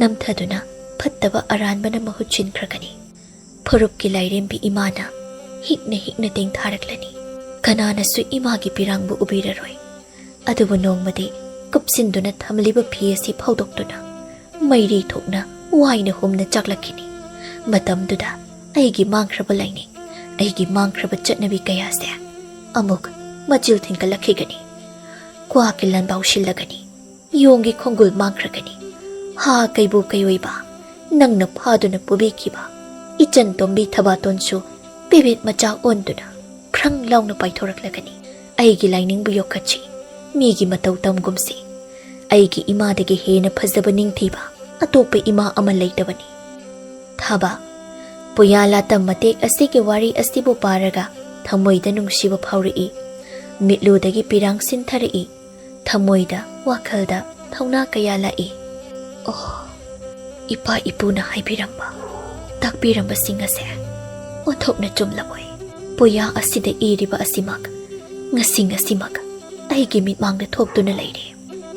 ꯅꯝꯊꯗꯨꯅ ꯐꯠꯇꯕ ꯑꯔꯥꯟꯕꯅ ꯃꯍꯨꯠ ꯁꯤꯟꯈ꯭ꯔꯒꯅꯤ꯫ ꯐꯨꯔꯨꯞꯀꯤ ꯂꯥꯏꯔꯦꯝꯕꯤ ꯏꯃꯥꯅ ꯍꯤꯛꯅ ꯍꯤꯛꯅ ꯇꯦꯡꯊꯥꯔꯛꯂꯅꯤ꯫ ꯀꯅꯥꯅꯁꯨ ꯏꯃꯥꯒꯤ ꯄꯤꯔꯥꯡꯕꯨ ꯎꯕꯤꯔꯔꯣꯏ꯫ ꯑꯗꯨꯕꯨ ꯅꯣꯡꯃꯗꯤ ꯀꯨꯞꯁꯤꯟꯗꯨꯅ ꯊꯝꯂꯤꯕ ꯐꯤ ꯑꯁꯤ ꯐꯧꯗꯣꯛꯇꯨꯅ ꯃꯩꯔꯤ ꯊꯣꯛꯅ ꯋꯥꯏꯅ ꯍꯨꯝꯅ ꯆꯥꯛꯂꯛꯈꯤꯅꯤ꯫ ꯃꯇꯝꯗꯨꯗ ꯑꯩꯒꯤ ꯃꯥꯡꯈ꯭ꯔꯕ ꯂꯥꯏꯅꯤꯡ, ꯑꯩꯒꯤ ꯃꯥꯡꯈ꯭ꯔꯕ ꯆꯠꯅꯕꯤ ꯀꯌꯥꯁꯦ ꯑꯃꯨꯛ ꯃꯆꯤꯜ ꯊꯤꯟꯀꯠꯂꯛꯈꯤꯒꯅꯤ꯫ ꯀ꯭ꯋꯥꯛꯀꯤ ꯂꯥꯟꯕꯥꯎ ꯁꯤꯜꯂꯒꯅꯤ꯫ ꯌꯣꯡꯒꯤ ꯈꯣꯡꯒꯨꯜ ꯃꯥꯡꯈ꯭ꯔꯒꯅꯤ꯫ ꯍꯥ ꯀꯩꯕꯨ ꯀꯩꯑꯣꯏꯕ, ꯅꯪꯅ ꯐꯥꯗꯨꯅ ꯄꯨꯕꯤꯈꯤꯕ ꯏꯆꯟ ꯇꯣꯝꯕꯤ ꯊꯕꯥꯇꯣꯟꯁꯨ ꯄꯦꯕꯦꯠ ꯃꯆꯥ ꯑꯣꯟꯗꯨꯅ ꯐ꯭ꯔꯪ ꯂꯥꯎꯅ ꯄꯥꯏꯊꯣꯔꯛꯂꯒꯅꯤ꯫ ꯑꯩꯒꯤ ꯂꯥꯏꯅꯤꯡꯕꯨ ꯌꯣꯛꯈꯠꯁꯤ, ꯃꯤꯒꯤ ꯃꯇꯧ ꯇꯝꯒꯨꯝꯁꯤ꯫ ꯑꯩꯒꯤ ꯏꯃꯥꯗꯒꯤ ꯍꯦꯟꯅ ꯐꯖꯕ ꯅꯤꯡꯊꯤꯕ ꯑꯇꯣꯞꯄ ꯏꯃꯥ ꯑꯃ ꯂꯩꯇꯕꯅꯤ꯫ ꯊꯥꯕ, ꯄꯨꯌꯥ ꯂꯥꯇꯝ ꯃꯇꯦꯛ ꯑꯁꯤꯒꯤ ꯋꯥꯔꯤ ꯑꯁꯤꯕꯨ ꯄꯥꯔꯒ ꯊꯃꯣꯏꯗ ꯅꯨꯡꯁꯤꯕ ꯐꯥꯎꯔꯛꯏ꯫ ꯃꯤꯠꯂꯨꯗꯒꯤ ꯄꯤꯔꯥꯡ ꯁꯤꯟꯊꯔꯛꯏ꯫ ꯊꯃꯣꯏꯗ, ꯋꯥꯈꯜꯗ ꯊꯧꯅꯥ ꯀꯌꯥ ꯂꯥꯛꯏ꯫ ꯑꯣ, ꯏꯄꯥ ꯏꯄꯨꯅ ꯍꯥꯏꯕꯤꯔꯝꯕ, ꯇꯥꯛꯄꯤꯔꯝꯕꯁꯤꯡ ꯑꯁꯦ ꯑꯣꯟꯊꯣꯛꯅ ꯆꯨꯝꯂꯕꯣꯏ꯫ ꯄꯨꯌꯥ ꯑꯁꯤꯗ ꯏꯔꯤꯕ ꯑꯁꯤꯃꯛ ꯉꯁꯤ ꯉꯁꯤꯃꯛ ꯑꯩꯒꯤ ꯃꯤꯠꯃꯥꯡꯗ ꯊꯣꯛꯇꯨꯅ ꯂꯩꯔꯦ꯫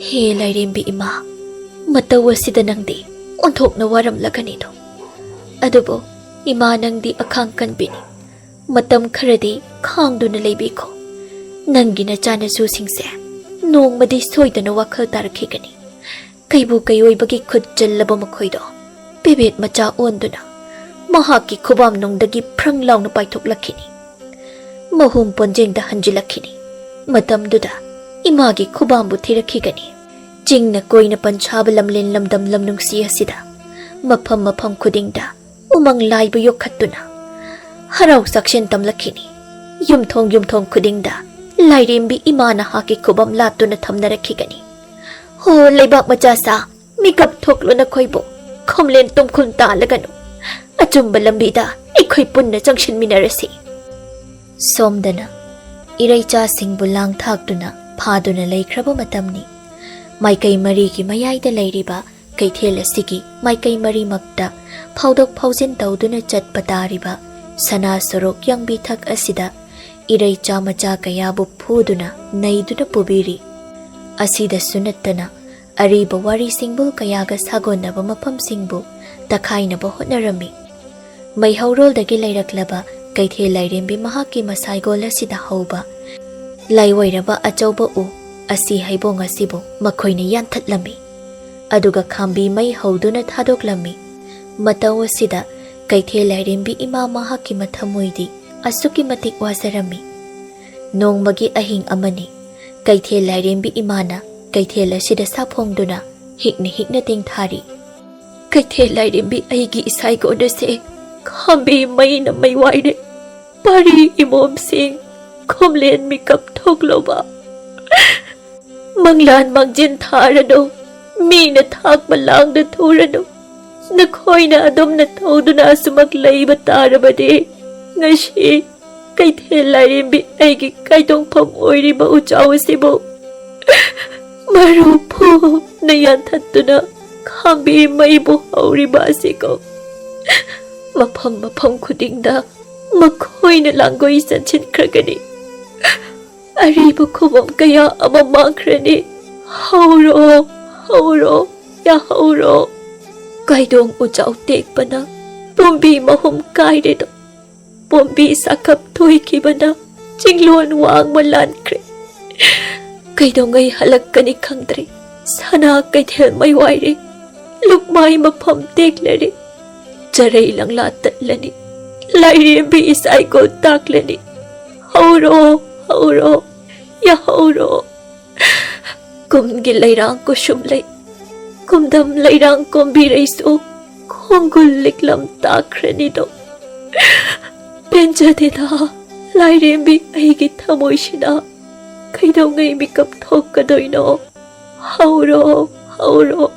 ꯍꯦ ꯂꯥꯏꯔꯦꯝꯕꯤ ꯏꯃꯥ, ꯃꯇꯧ ꯑꯁꯤꯗ ꯅꯪꯗꯤ ꯑꯣꯟꯊꯣꯛꯅ ꯋꯥꯔꯝꯂꯒꯅꯤꯗꯣ꯫ ꯑꯗꯨꯕꯨ ꯏꯃꯥ, ꯅꯪꯗꯤ ꯑꯈꯥꯡ ꯀꯟꯕꯤꯅꯤ꯫ ꯃꯇꯝ ꯈꯔꯗꯤ ꯈꯥꯡꯗꯨꯅ ꯂꯩꯕꯤꯈꯣ꯫ ꯅꯪꯒꯤ ꯅꯆꯥꯅꯁꯨꯁꯤꯡꯁꯦ ꯅꯣꯡꯃꯗꯤ ꯁꯣꯏꯗꯅ ꯋꯥꯈꯜ ꯇꯥꯔꯛꯈꯤꯒꯅꯤ꯫ ꯀꯩꯕꯨ ꯀꯩꯑꯣꯏꯕꯒꯤ ꯈꯨꯠ ꯆꯜꯂꯕ ꯃꯈꯣꯏꯗꯣ ꯄꯦꯕꯦꯠ ꯃꯆꯥ ꯑꯣꯟꯗꯨꯅ ꯃꯍꯥꯛꯀꯤ ꯈꯨꯕꯥꯝꯅꯨꯡꯗꯒꯤ ꯐ꯭ꯔꯪ ꯂꯥꯎꯅ ꯄꯥꯏꯊꯣꯛꯂꯛꯈꯤꯅꯤ꯫ ꯃꯍꯨꯝ ꯄꯣꯟꯖꯦꯡꯗ ꯍꯟꯖꯤꯜꯂꯛꯈꯤꯅꯤ꯫ ꯃꯇꯝꯗꯨꯗ ꯏꯃꯥꯒꯤ ꯈꯨꯕꯥꯝꯕꯨ ꯊꯤꯔꯛꯈꯤꯒꯅꯤ꯫ ꯆꯤꯡꯅ ꯀꯣꯏꯅ ꯄꯟꯁꯥꯕ ꯂꯝꯂꯦꯟ ꯂꯝꯗꯝ ꯂꯝ ꯅꯨꯡꯁꯤ ꯑꯁꯤꯗ ꯃꯐꯝ ꯃꯐꯝ ꯈꯨꯗꯤꯡꯗ ꯎꯃꯪ ꯂꯥꯏꯕꯨ ꯌꯣꯛꯈꯠꯇꯨꯅ ꯍꯔꯥꯎ ꯆꯥꯛꯁꯦꯟ ꯇꯝꯂꯛꯈꯤꯅꯤ꯫ ꯌꯨꯝꯊꯣꯡ ꯌꯨꯝꯊꯣꯡ ꯈꯨꯗꯤꯡꯗ ꯂꯥꯏꯔꯦꯝꯕꯤ ꯏꯃꯥꯅ ꯍꯥꯛꯀꯤ ꯈꯨꯕꯝ ꯂꯥꯠꯇꯨꯅ ꯊꯝꯅꯔꯛꯈꯤꯒꯅꯤ꯫ ꯍꯣ ꯂꯩꯕꯥꯛ ꯃꯆꯥ ꯁꯥ, ꯃꯤꯀꯞ ꯊꯣꯛꯂꯣ ꯅꯈꯣꯏꯕꯨ꯫ ꯈꯣꯝꯂꯦꯟ ꯇꯨꯝꯈꯨꯜ ꯇꯥꯜꯂꯒꯅꯨ꯫ ꯑꯆꯨꯝꯕ ꯂꯝꯕꯤꯗ ꯑꯩꯈꯣꯏ ꯄꯨꯟꯅ ꯆꯪꯁꯤꯟꯃꯤꯟꯅꯔꯁꯤ꯫ ꯁꯣꯝꯗꯅ ꯏꯔꯩꯆꯥꯁꯤꯡꯕꯨ ꯂꯥꯡ ꯊꯥꯛꯇꯨꯅ ꯐꯥꯗꯨꯅ ꯂꯩꯈ꯭ꯔꯕ ꯃꯇꯝꯅꯤ꯫ ꯃꯥꯏꯀꯩ ꯃꯔꯤꯒꯤ ꯃꯌꯥꯏꯗ ꯂꯩꯔꯤꯕ ꯀꯩꯊꯦꯜ ꯑꯁꯤꯒꯤ ꯃꯥꯏꯀꯩ ꯃꯔꯤꯃꯛꯇ ꯐꯥꯎꯗꯣꯛ ꯐꯥꯎꯖꯤꯟ ꯇꯧꯗꯨꯅ ꯆꯠꯄ ꯇꯥꯔꯤꯕ ꯁꯅꯥ ꯁꯣꯔꯣꯛ ꯌꯥꯡꯕꯤꯊꯛ ꯑꯁꯤꯗ ꯏꯔꯩꯆꯥ ꯃꯆꯥ ꯀꯌꯥꯕꯨ ꯐꯨꯗꯨꯅ ꯅꯩꯗꯨꯅ ꯄꯨꯕꯤꯔꯤ꯫ ꯑꯁꯤꯗꯁꯨ ꯅꯠꯇꯅ ꯑꯔꯤꯕ ꯋꯥꯔꯤ ꯁꯤꯡꯕꯨꯜ ꯀꯌꯥꯒ ꯁꯥꯒꯣꯟꯅꯕ ꯃꯐꯝꯁꯤꯡꯕꯨ ꯇꯛꯈꯥꯏꯅꯕ ꯍꯣꯠꯅꯔꯝꯃꯤ꯫ ꯃꯩꯍꯧꯔꯣꯜꯗꯒꯤ ꯂꯩꯔꯛꯂꯕ ꯀꯩꯊꯦꯜ ꯂꯥꯏꯔꯦꯝꯕꯤ ꯃꯍꯥꯛꯀꯤ ꯃꯁꯥꯏꯒꯣꯜ ꯑꯁꯤꯗ ꯍꯧꯕ ꯂꯥꯏꯑꯣꯏꯔꯕ ꯑꯆꯧꯕ ꯎ ꯑꯁꯤ ꯍꯩꯕꯣꯡ ꯑꯁꯤꯕꯨ ꯃꯈꯣꯏꯅ ꯌꯥꯟꯊꯠꯂꯝꯃꯤ꯫ ꯑꯗꯨꯒ ꯈꯥꯝꯕꯤ ꯃꯩ ꯍꯧꯗꯨꯅ ꯊꯥꯗꯣꯛꯂꯝꯃꯤ꯫ ꯃꯇꯧ ꯑꯁꯤꯗ ꯀꯩꯊꯦꯜ ꯂꯥꯏꯔꯦꯝꯕꯤ ꯏꯃꯥ ꯃꯍꯥꯛꯀꯤ ꯃꯊꯃꯣꯏꯗꯤ ꯑꯁꯨꯛꯀꯤ ꯃꯇꯤꯛ ꯋꯥꯖꯔꯝꯃꯤ꯫ ꯅꯣꯡꯃꯒꯤ ꯑꯍꯤꯡ ꯑꯃꯅꯤ꯫ ꯀꯩꯊꯦꯜ ꯂꯥꯏꯔꯦꯝꯕꯤ ꯏꯃꯥꯅ ꯀꯩꯊꯦꯜ ꯑꯁꯤꯗ ꯁꯥꯐꯣꯡꯗꯨꯅ ꯍꯤꯛꯅ ꯍꯤꯛꯅ ꯇꯦꯡꯊꯥꯔꯤ꯫ ꯀꯩꯊꯦꯜ ꯂꯥꯏꯔꯦꯝꯕꯤ ꯑꯩꯒꯤ ꯏꯁꯥꯏꯒꯣꯟ ꯑꯁꯦ ꯈꯥꯝꯕꯤ ꯃꯩꯅ ꯃꯩ ꯋꯥꯏꯔꯦ꯫ ꯄꯥꯔꯤ ꯏꯃꯣꯝꯁꯤꯡ, ꯈꯣꯝꯂꯦꯟ ꯃꯤꯀꯞ ꯊꯣꯛꯂꯣꯕ꯫ ꯃꯪꯂꯥꯟ ꯃꯥꯡꯖꯤꯟ ꯊꯥꯔꯅꯨ, ꯃꯤꯅ ꯊꯥꯛꯄ ꯂꯥꯡꯗ ꯊꯨꯔꯅꯨ꯫ ꯅꯈꯣꯏꯅ ꯑꯗꯨꯝꯅ ꯊꯧꯗꯨꯅ ꯑꯁꯨꯃꯛ ꯂꯩꯕ ꯇꯥꯔꯕꯗꯤ, ꯉꯁꯤ ꯀꯩꯊꯦꯜ ꯂꯥꯏꯔꯦꯝꯕꯤ ꯑꯩꯒꯤ ꯀꯥꯏꯗꯣꯡꯐꯝ ꯑꯣꯏꯔꯤꯕ ꯎꯆꯥꯎ ꯑꯁꯤꯕꯨ ꯃꯔꯨ ꯐꯨꯅ ꯌꯥꯟꯊꯠꯇꯨꯅ ꯈꯥꯝꯕꯤ ꯃꯩꯕꯨ ꯍꯧꯔꯤꯕ ꯑꯁꯤꯒꯨꯝ ꯃꯐꯝ ꯃꯐꯝ ꯈꯨꯗꯤꯡꯗ ꯃꯈꯣꯏꯅ ꯂꯥꯡꯒꯣꯏ ꯆꯟꯁꯤꯟꯈ꯭ꯔꯒꯅꯤ꯫ ꯑꯔꯤꯕ ꯈꯨꯕꯝ ꯀꯌꯥ ꯑꯃ ꯃꯥꯡꯈ꯭ꯔꯅꯤ꯫ ꯍꯧꯔꯣ, ꯍꯧꯔꯣ, ꯌꯥꯍꯧꯔꯣ꯫ ꯀꯩꯗꯣꯡ ꯎꯖꯥꯎ ꯇꯦꯛꯄꯅ ꯄꯣꯝꯕꯤ ꯃꯍꯨꯝ ꯀꯥꯏꯔꯦꯗꯣ꯫ ꯄꯣꯝꯕꯤ ꯁꯥꯈꯞ ꯊꯣꯏꯈꯤꯕꯅ ꯆꯤꯡꯂꯣꯟ ꯋꯥꯡꯃ ꯂꯥꯟꯈ꯭ꯔꯦ꯫ ꯀꯩꯗꯧꯉꯩ ꯍꯜꯂꯛꯀꯅꯤ ꯈꯪꯗ꯭ꯔꯦ꯫ ꯁꯅꯥ ꯀꯩꯊꯦꯜ ꯃꯩ ꯋꯥꯏꯔꯦ꯫ ꯂꯨꯛꯃꯥꯏ ꯃꯐꯝ ꯇꯦꯛꯂꯔꯦ꯫ ꯆꯔꯩ ꯂꯪꯂꯥ ꯇꯠꯂꯅꯤ꯫ ꯂꯥꯏꯔꯦꯝꯕꯤ ꯏꯁꯥ ꯏꯒꯣꯜ ꯇꯥꯛꯂꯅꯤ꯫ ꯍꯧꯔꯣ, ꯍꯧꯔꯣ, ꯌꯥꯍꯧꯔꯣ꯫ ꯀꯨꯝꯒꯤ ꯂꯩꯔꯥꯡ ꯀꯨꯁꯨꯝ ꯂꯩ꯫ ꯀꯨꯝꯗꯝ ꯂꯩꯔꯥꯡ ꯀꯣꯝꯕꯤꯔꯩꯁꯨ ꯈꯣꯡꯒꯨꯜ ꯂꯤꯛꯂꯝ ꯇꯥꯈ꯭ꯔꯅꯤꯗꯣ꯫ ꯄꯦꯟꯖꯗꯦꯗ, ꯂꯥꯏꯔꯦꯝꯕꯤ ꯑꯩꯒꯤ ꯊꯃꯣꯏꯁꯤꯅ ꯀꯩꯗꯧꯉꯩ ꯃꯤꯀꯞ ꯊꯣꯛꯀꯗꯣꯏꯅꯣ? ꯍꯧꯔꯣ, ꯍꯧꯔꯣ,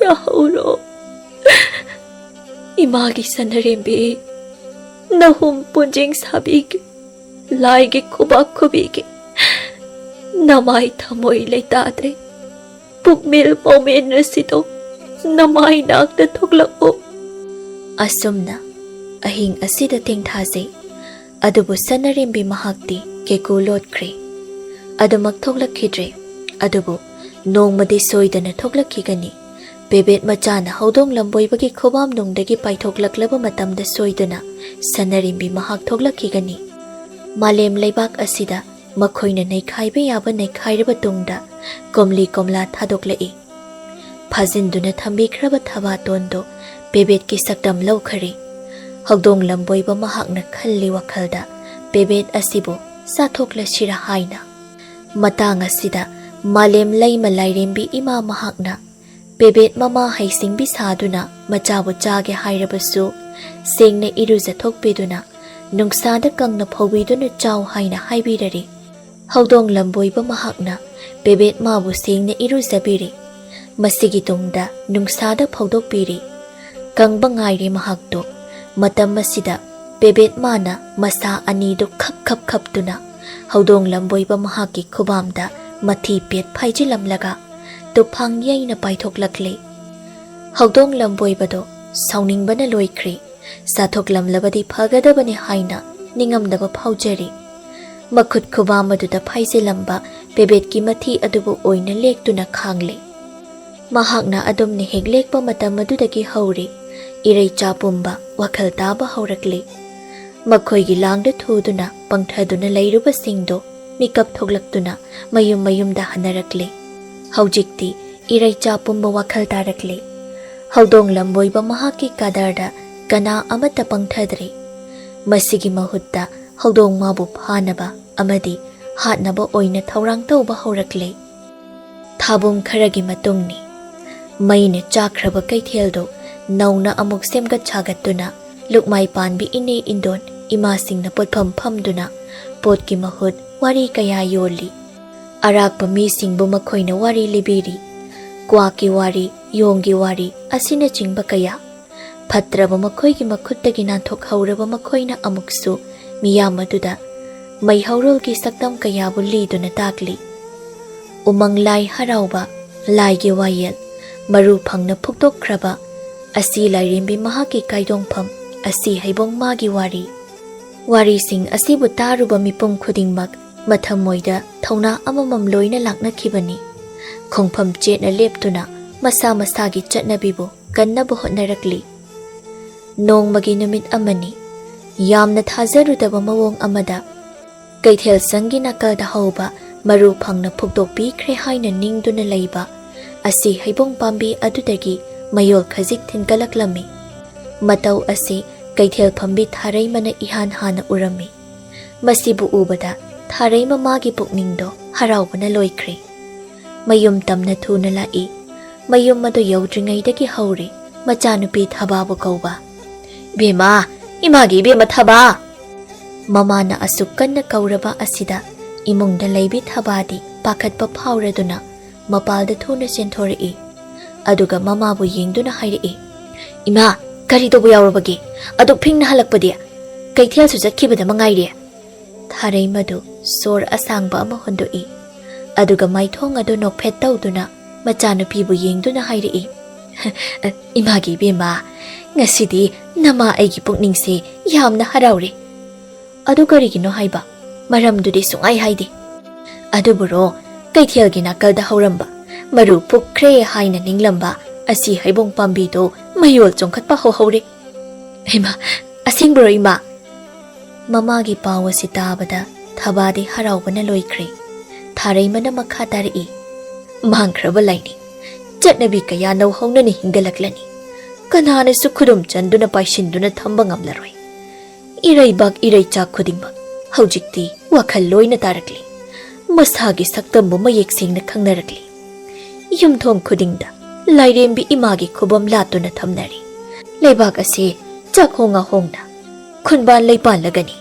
ꯌꯥꯍꯧꯔꯣ꯫ ꯏꯃꯥꯒꯤ ꯁꯅꯔꯦꯝꯕꯤ, ꯅꯍꯨꯝ ꯄꯨꯟꯖꯦꯡ ꯁꯥꯕꯤꯒꯦ, ꯂꯥꯏꯒꯤ ꯈꯨꯕꯥꯛ ꯈꯨꯕꯤꯒꯦ꯫ ꯅꯃꯥꯏ ꯊꯃꯣꯏ ꯂꯩꯇꯥꯗ꯭ꯔꯦ꯫ ꯄꯨꯛꯃꯦꯜ ꯄꯥꯎꯃꯦꯟ ꯑꯁꯤꯗꯣ ꯅꯃꯥꯏ ꯅꯥꯛꯇ ꯊꯣꯛꯂꯛꯎ꯫ ꯑꯁꯨꯝꯅ ꯑꯍꯤꯡ ꯑꯁꯤꯗ ꯊꯦꯡꯊꯥꯖꯩ꯫ ꯑꯗꯨꯕꯨ ꯁꯅꯔꯦꯝꯕꯤ ꯃꯍꯥꯛꯇꯤ ꯀꯦꯀꯨ ꯂꯣꯠꯈ꯭ꯔꯦ꯫ ꯑꯗꯨꯃꯛ ꯊꯣꯛꯂꯛꯈꯤꯗ꯭ꯔꯦ꯫ ꯑꯗꯨꯕꯨ ꯅꯣꯡꯃꯗꯤ ꯁꯣꯏꯗꯅ ꯊꯣꯛꯂꯛꯈꯤꯒꯅꯤ꯫ ꯄꯦꯕꯦꯠ ꯃꯆꯥꯅ ꯍꯧꯗꯣꯡ ꯂꯝꯕꯣꯏꯕꯒꯤ ꯈꯨꯕꯥꯝꯅꯨꯡꯗꯒꯤ ꯄꯥꯏꯊꯣꯛꯂꯛꯂꯕ ꯃꯇꯝꯗ ꯁꯣꯏꯗꯨꯅ ꯁꯅꯔꯦꯝꯕꯤ ꯃꯍꯥꯛ ꯊꯣꯛꯂꯛꯈꯤꯒꯅꯤ꯫ ꯃꯥꯂꯦꯝ ꯂꯩꯕꯥꯛ ꯑꯁꯤꯗ ꯃꯈꯣꯏꯅ ꯅꯩꯈꯥꯏꯕ ꯌꯥꯕ ꯅꯩꯈꯥꯏꯔꯕ ꯇꯨꯡꯗ ꯀꯣꯝꯂꯤ ꯀꯣꯝꯂꯥ ꯊꯥꯗꯣꯛꯂꯛꯏ꯫ ꯐꯥꯖꯤꯟꯗꯨꯅ ꯊꯝꯕꯤꯈ꯭ꯔꯕ ꯊꯕꯥꯇꯣꯟꯗꯨ ꯄꯦꯕꯦꯠꯀꯤ ꯁꯛꯇꯝ ꯂꯧꯈꯔꯦ꯫ ꯍꯧꯗꯣꯡ ꯂꯝꯕꯣꯏꯕ ꯃꯍꯥꯛꯅ ꯈꯜꯂꯤ ꯋꯥꯈꯜꯗ ꯄꯦꯕꯦꯠ ꯑꯁꯤꯕꯨ ꯆꯥꯊꯣꯛꯂꯁꯤꯔꯥ ꯍꯥꯏꯅ꯫ ꯃꯇꯥꯡ ꯑꯁꯤꯗ ꯃꯥꯂꯦꯝ ꯂꯩꯃ ꯂꯥꯏꯔꯦꯝꯕꯤ ꯏꯃꯥ ꯃꯍꯥꯛꯅ ꯄꯦꯕꯦꯠ ꯃꯃꯥ ꯍꯩꯁꯤꯡꯕꯤ ꯁꯥꯗꯨꯅ ꯃꯆꯥꯕꯨ ꯆꯥꯒꯦ ꯍꯥꯏꯔꯕꯁꯨ ꯁꯦꯡꯅ ꯏꯔꯨꯖꯊꯣꯛꯄꯤꯗꯨꯅ ꯅꯨꯡꯁꯥꯗ ꯀꯪꯅ ꯐꯧꯕꯤꯗꯨꯅ ꯆꯥꯎ ꯍꯥꯏꯅ ꯍꯥꯏꯕꯤꯔꯔꯤ꯫ ꯍꯧꯗꯣꯡ ꯂꯝꯕꯣꯏꯕ ꯃꯍꯥꯛꯅ ꯄꯦꯕꯦꯠ ꯃꯥꯕꯨ ꯁꯦꯡꯅ ꯏꯔꯨꯖꯕꯤꯔꯤ꯫ ꯃꯁꯤꯒꯤ ꯇꯨꯡꯗ ꯅꯨꯡꯁꯥꯗ ꯐꯧꯗꯣꯛꯄꯤꯔꯤ꯫ ꯀꯪꯕ ꯉꯥꯏꯔꯤ ꯃꯍꯥꯛꯇꯨ꯫ ꯃꯇꯝ ꯑꯁꯤꯗ ꯄꯦꯕꯦꯠ ꯃꯥꯅ ꯃꯁꯥ ꯑꯅꯤꯗꯨ ꯈꯞ ꯈꯞ ꯈꯞꯇꯨꯅ ꯍꯧꯗꯣꯡ ꯂꯝꯕꯣꯏꯕ ꯃꯍꯥꯛꯀꯤ ꯈꯨꯕꯥꯝꯗ ꯃꯊꯤ ꯄꯦꯠ ꯐꯥꯏꯖꯤꯜꯂꯝꯂꯒ ꯇꯨꯐꯥꯡ ꯌꯩꯅ ꯄꯥꯏꯊꯣꯛꯂꯛꯂꯤ꯫ ꯍꯧꯗꯣꯡ ꯂꯝꯕꯣꯏꯕꯗꯣ ꯁꯥꯎꯅꯤꯡꯕꯅ ꯂꯣꯏꯈ꯭ꯔꯦ꯫ ꯆꯥꯊꯣꯛꯂꯝꯂꯕꯗꯤ ꯐꯒꯗꯕꯅꯤ ꯍꯥꯏꯅ ꯅꯤꯡꯉꯝꯗꯕ ꯐꯥꯎꯖꯔꯤ꯫ ꯃꯈꯨꯠ ꯈꯨꯕꯥꯝ ꯑꯗꯨꯗ ꯐꯥꯏꯖꯤꯜꯂꯝꯕ ꯄꯦꯕꯦꯠꯀꯤ ꯃꯊꯤ ꯑꯗꯨꯕꯨ ꯑꯣꯏꯅ ꯂꯦꯛꯇꯨꯅ ꯈꯥꯡꯂꯦ꯫ ꯃꯍꯥꯛꯅ ꯑꯗꯨꯝꯅ ꯍꯦꯛ ꯂꯦꯛꯄ ꯃꯇꯝ ꯑꯗꯨꯗꯒꯤ ꯍꯧꯔꯦ, ꯏꯔꯩꯆꯥ ꯄꯨꯝꯕ ꯋꯥꯈꯜ ꯇꯥꯕ ꯍꯧꯔꯛꯂꯦ꯫ ꯃꯈꯣꯏꯒꯤ ꯂꯥꯡꯗ ꯊꯨꯗꯨꯅ ꯄꯪꯊꯗꯨꯅ ꯂꯩꯔꯨꯕꯁꯤꯡꯗꯣ ꯃꯤꯀꯞ ꯊꯣꯛꯂꯛꯇꯨꯅ ꯃꯌꯨꯝ ꯃꯌꯨꯝꯗ ꯍꯟꯅꯔꯛꯂꯦ꯫ ꯍꯧꯖꯤꯛꯇꯤ ꯏꯔꯩꯆꯥ ꯄꯨꯝꯕ ꯋꯥꯈꯜ ꯇꯥꯔꯛꯂꯦ꯫ ꯍꯧꯗꯣꯡ ꯂꯝꯕꯣꯏꯕ ꯃꯍꯥꯛꯀꯤ ꯀꯗꯔꯗ ꯀꯅꯥ ꯑꯃꯠꯇ ꯄꯪꯊꯗ꯭ꯔꯦ꯫ ꯃꯁꯤꯒꯤ ꯃꯍꯨꯠꯇ ꯍꯧꯗꯣꯡ ꯃꯥꯕꯨ ꯐꯥꯅꯕ ꯑꯃꯗꯤ ꯍꯥꯠꯅꯕ ꯑꯣꯏꯅ ꯊꯧꯔꯥꯡ ꯇꯧꯕ ꯍꯧꯔꯛꯂꯦ꯫ ꯊꯥꯕꯨꯡ ꯈꯔꯒꯤ ꯃꯇꯨꯡꯅꯤ꯫ ꯃꯩꯅ ꯆꯥꯛꯈ꯭ꯔꯕ ꯀꯩꯊꯦꯜꯗꯨ ꯅꯧꯅ ꯑꯃꯨꯛ ꯁꯦꯝꯒꯠ ꯁꯥꯒꯠꯇꯨꯅ ꯂꯨꯛꯃꯥꯏ ꯄꯥꯟꯕꯤ ꯏꯅꯦ ꯏꯟꯗꯣꯟ ꯏꯃꯥꯁꯤꯡꯅ ꯄꯣꯠꯐꯝ ꯐꯝꯗꯨꯅ ꯄꯣꯠꯀꯤ ꯃꯍꯨꯠ ꯋꯥꯔꯤ ꯀꯌꯥ ꯌꯣꯜꯂꯤ꯫ ꯑꯔꯥꯛꯄ ꯃꯤꯁꯤꯡꯕꯨ ꯃꯈꯣꯏꯅ ꯋꯥꯔꯤ ꯂꯤꯕꯤꯔꯤ꯫ ꯀ꯭ꯋꯥꯛꯀꯤ ꯋꯥꯔꯤ, ꯌꯣꯡꯒꯤ ꯋꯥꯔꯤ ꯑꯁꯤꯅꯆꯤꯡꯕ ꯀꯌꯥ꯫ ꯐꯠꯇ꯭ꯔꯕ ꯃꯈꯣꯏꯒꯤ ꯃꯈꯨꯠꯇꯒꯤ ꯅꯥꯟꯊꯣꯛꯍꯧꯔꯕ ꯃꯈꯣꯏꯅ ꯑꯃꯨꯛꯁꯨ ꯃꯤꯌꯥꯝ ꯑꯗꯨꯗ ꯃꯩꯍꯧꯔꯣꯜꯒꯤ ꯁꯛꯇꯝ ꯀꯌꯥꯕꯨ ꯂꯤꯗꯨꯅ ꯇꯥꯛꯂꯤ꯫ ꯎꯃꯪ ꯂꯥꯏ ꯍꯔꯥꯎꯕ, ꯂꯥꯏꯒꯤ ꯋꯥꯌꯦꯜ, ꯃꯔꯨ ꯐꯪꯅ ꯐꯨꯛꯇꯣꯛꯈ꯭ꯔꯕ, ꯑꯁꯤ ꯂꯥꯏꯔꯦꯝꯕꯤ ꯃꯍꯥꯛꯀꯤ ꯀꯥꯏꯗꯣꯡꯐꯝ, ꯑꯁꯤ ꯍꯩꯕꯣꯡ ꯃꯥꯒꯤ ꯋꯥꯔꯤ꯫ ꯋꯥꯔꯤꯁꯤꯡ ꯑꯁꯤꯕꯨ ꯇꯥꯔꯨꯕ ꯃꯤꯄꯨꯝ ꯈꯨꯗꯤꯡꯃꯛ ꯃꯊꯃꯣꯏꯗ ꯊꯧꯅꯥ ꯑꯃꯃꯝ ꯂꯣꯏꯅ ꯂꯥꯛꯅꯈꯤꯕꯅꯤ꯫ ꯈꯣꯡꯐꯝ ꯆꯦꯠꯅ ꯂꯦꯞꯇꯨꯅ ꯃꯁꯥ ꯃꯁꯥꯒꯤ ꯆꯠꯅꯕꯤꯕꯨ ꯀꯟꯅꯕ ꯍꯣꯠꯅꯔꯛꯂꯤ꯫ ꯅꯣꯡꯃꯒꯤ ꯅꯨꯃꯤꯠ ꯑꯃꯅꯤ꯫ ꯌꯥꯝꯅ ꯊꯥꯖꯔꯨꯗꯕ ꯃꯑꯣꯡ ꯑꯃꯗ ꯀꯩꯊꯦꯜ ꯁꯪꯒꯤ ꯅꯥꯀꯜꯗ ꯍꯧꯕ ꯃꯔꯨ ꯐꯪꯅ ꯐꯨꯛꯇꯣꯛꯄꯤꯈ꯭ꯔꯦ ꯍꯥꯏꯅ ꯅꯤꯡꯗꯨꯅ ꯂꯩꯕ ꯑꯁꯤ ꯍꯩꯕꯣꯡ ꯄꯥꯝꯕꯤ ꯑꯗꯨꯗꯒꯤ ꯃꯌꯣꯜ ꯈꯖꯤꯛ ꯊꯤꯟꯒꯠꯂꯛꯂꯝꯃꯤ꯫ ꯃꯇꯧ ꯑꯁꯤ ꯀꯩꯊꯦꯜ ꯐꯝꯕꯤ ꯊꯥꯔꯩꯃꯅ ꯏꯍꯥꯟ ꯍꯥꯟꯅ ꯎꯔꯝꯃꯤ꯫ ꯃꯁꯤꯕꯨ ꯎꯕꯗ ꯊꯥꯔꯩꯃ ꯃꯥꯒꯤ ꯄꯨꯛꯅꯤꯡꯗꯣ ꯍꯔꯥꯎꯕꯅ ꯂꯣꯏꯈ꯭ꯔꯦ꯫ ꯃꯌꯨꯝ ꯇꯝꯅ ꯊꯨꯅ ꯂꯥꯛꯏ꯫ ꯃꯌꯨꯝ ꯑꯗꯨ ꯌꯧꯗ꯭ꯔꯤꯉꯩꯗꯒꯤ ꯍꯧꯔꯦ ꯃꯆꯥꯅꯨꯄꯤ ꯊꯕꯥꯕꯨ ꯀꯧꯕ꯫ "ꯏꯕꯦꯝꯃ, ꯏꯃꯥꯒꯤ ꯏꯕꯦꯝꯃ ꯊꯕꯥ!" ꯃꯃꯥꯅ ꯑꯁꯨꯛ ꯀꯟꯅ ꯀꯧꯔꯕ ꯑꯁꯤꯗ ꯏꯃꯨꯡꯗ ꯂꯩꯕꯤ ꯊꯕꯥꯗꯤ ꯄꯥꯈꯠꯄ ꯐꯥꯎꯔꯗꯨꯅ ꯃꯄꯥꯜꯗ ꯊꯨꯅ ꯆꯦꯟꯊꯣꯔꯛꯏ꯫ ꯑꯗꯨꯒ ꯃꯃꯥꯕꯨ ꯌꯦꯡꯗꯨꯅ ꯍꯥꯏꯔꯛꯏ, "ꯏꯃꯥ, ꯀꯔꯤ ꯇꯧꯕ ꯌꯥꯎꯔꯕꯒꯦ? ꯑꯗꯨꯛ ꯐꯤꯡꯅ ꯍꯜꯂꯛꯄꯗꯤ? ꯀꯩꯊꯦꯜꯁꯨ ꯆꯠꯈꯤꯕꯗ ꯃꯉꯥꯏꯔꯦ꯫" ꯊꯥꯔꯩꯃꯗꯨ ꯁꯣꯔ ꯑꯁꯥꯡꯕ ꯑꯃ ꯍꯣꯟꯗꯣꯛꯏ꯫ ꯑꯗꯨꯒ ꯃꯥꯏꯊꯣꯡ ꯑꯗꯨ ꯅꯣꯛꯐꯦꯠ ꯇꯧꯗꯨꯅ ꯃꯆꯥꯅꯨꯄꯤꯕꯨ ꯌꯦꯡꯗꯨꯅ ꯍꯥꯏꯔꯛꯏ, "ꯏꯃꯥꯒꯤ ꯏꯕꯦꯝꯃ, ꯉꯁꯤꯗꯤ ꯅꯃꯥ ꯑꯩꯒꯤ ꯄꯨꯛꯅꯤꯡꯁꯦ ꯌꯥꯝꯅ ꯍꯔꯥꯎꯔꯦ꯫ ꯑꯗꯨ ꯀꯔꯤꯒꯤꯅꯣ ꯍꯥꯏꯕ? ꯃꯔꯝꯗꯨꯗꯤ ꯁꯨꯡꯍꯥꯏ ꯍꯥꯏꯗꯦ꯫ ꯑꯗꯨꯕꯨꯔꯣ, ꯀꯩꯊꯦꯜꯒꯤ ꯅꯥꯀꯜꯗ ꯍꯧꯔꯝꯕ, ꯃꯔꯨ ꯄꯨꯛꯈ꯭ꯔꯦ ꯍꯥꯏꯅ ꯅꯤꯡꯂꯝꯕ ꯑꯁꯤ ꯍꯩꯕꯣꯡ ꯄꯥꯝꯕꯤꯗꯣ ꯃꯌꯣꯜ ꯆꯣꯡꯈꯠꯄ ꯍꯧꯍꯧꯔꯦ꯫" "ꯍꯩꯃꯥ, ꯑꯁꯦꯡꯕꯔꯣ ꯏꯃꯥ?" ꯃꯃꯥꯒꯤ ꯄꯥꯎ ꯑꯁꯤ ꯇꯥꯕꯗ ꯊꯕꯥꯗꯤ ꯍꯔꯥꯎꯕꯅ ꯂꯣꯏꯈ꯭ꯔꯦ꯫ ꯊꯥꯔꯩꯃꯅ ꯃꯈꯥ ꯇꯥꯔꯛꯏ, "ꯃꯥꯡꯈ꯭ꯔꯕ ꯂꯥꯏꯅꯤꯡ, ꯆꯠꯅꯕꯤ ꯀꯌꯥ ꯅꯧꯍꯧꯅꯅ ꯍꯤꯡꯒꯠꯂꯛꯂꯅꯤ꯫ ꯀꯅꯥꯅꯁꯨ ꯈꯨꯗꯨꯝ ꯆꯟꯗꯨꯅ ꯄꯥꯏꯁꯤꯟꯗꯨꯅ ꯊꯝꯕ ꯉꯝꯂꯔꯣꯏ꯫ ꯏꯔꯩꯕꯥꯛ ꯏꯔꯩꯆꯥꯛ ꯈꯨꯗꯤꯡꯃꯛ ꯍꯧꯖꯤꯛꯇꯤ ꯋꯥꯈꯜ ꯂꯣꯏꯅ ꯇꯥꯔꯛꯂꯤ꯫ ꯃꯁꯥꯒꯤ ꯁꯛꯇꯝꯕꯨ ꯃꯌꯦꯛ ꯁꯦꯡꯅ ꯈꯪꯅꯔꯛꯂꯤ꯫ ꯌꯨꯝꯊꯣꯡ ꯈꯨꯗꯤꯡꯗ ꯂꯥꯏꯔꯦꯝꯕꯤ ꯏꯃꯥꯒꯤ ꯈꯨꯕꯝ ꯂꯥꯠꯇꯨꯅ ꯊꯝꯅꯔꯤ꯫ ꯂꯩꯕꯥꯛ ꯑꯁꯤ ꯆꯥꯛꯍꯣꯡ ꯉꯥꯍꯣꯡꯅ ꯈꯨꯟꯕꯥꯟ ꯂꯩꯄꯥꯜꯂꯒꯅꯤ꯫"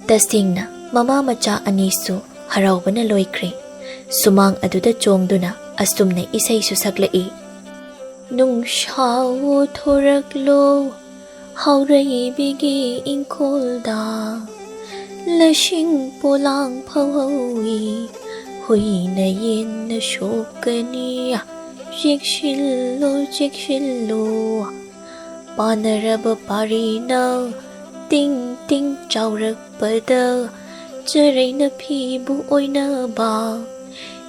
ꯇꯁꯦꯡꯅ ꯃꯃꯥ ꯃꯆꯥ ꯑꯅꯤꯁꯨ ꯍꯔꯥꯎꯕꯅ ꯂꯣꯏꯈ꯭ꯔꯦ꯫ ꯁꯨꯃꯥꯡ ꯑꯗꯨꯗ ꯆꯣꯡꯗꯨꯅ ꯑꯁꯨꯝꯅ ꯏꯁꯩꯁꯨ ꯁꯛꯂꯛꯏ꯫ "ꯅꯨꯡꯁꯥꯋꯣ ꯊꯣꯔꯛꯂꯣ ꯍꯥꯎꯔꯩꯕꯤꯒꯤ ꯏꯪꯈꯣꯜꯗ, ꯂꯁꯤꯡ ꯄꯣꯂꯥꯡ ꯐꯧꯍꯧꯏ, ꯍꯨꯏꯅ ꯌꯦꯟꯅ ꯁꯣꯛꯀꯅꯤ, ꯆꯦꯛꯁꯤꯜꯂꯣ ꯆꯦꯛꯁꯤꯜꯂꯣ꯫ ꯄꯥꯅꯔꯕ ꯄꯥꯔꯤꯅ ꯇꯤꯡ ꯇꯤꯡ ꯆꯥꯎꯔꯛꯄꯗ, ꯆꯔꯩꯅ ꯐꯤꯕꯨ ꯑꯣꯏꯅꯕ,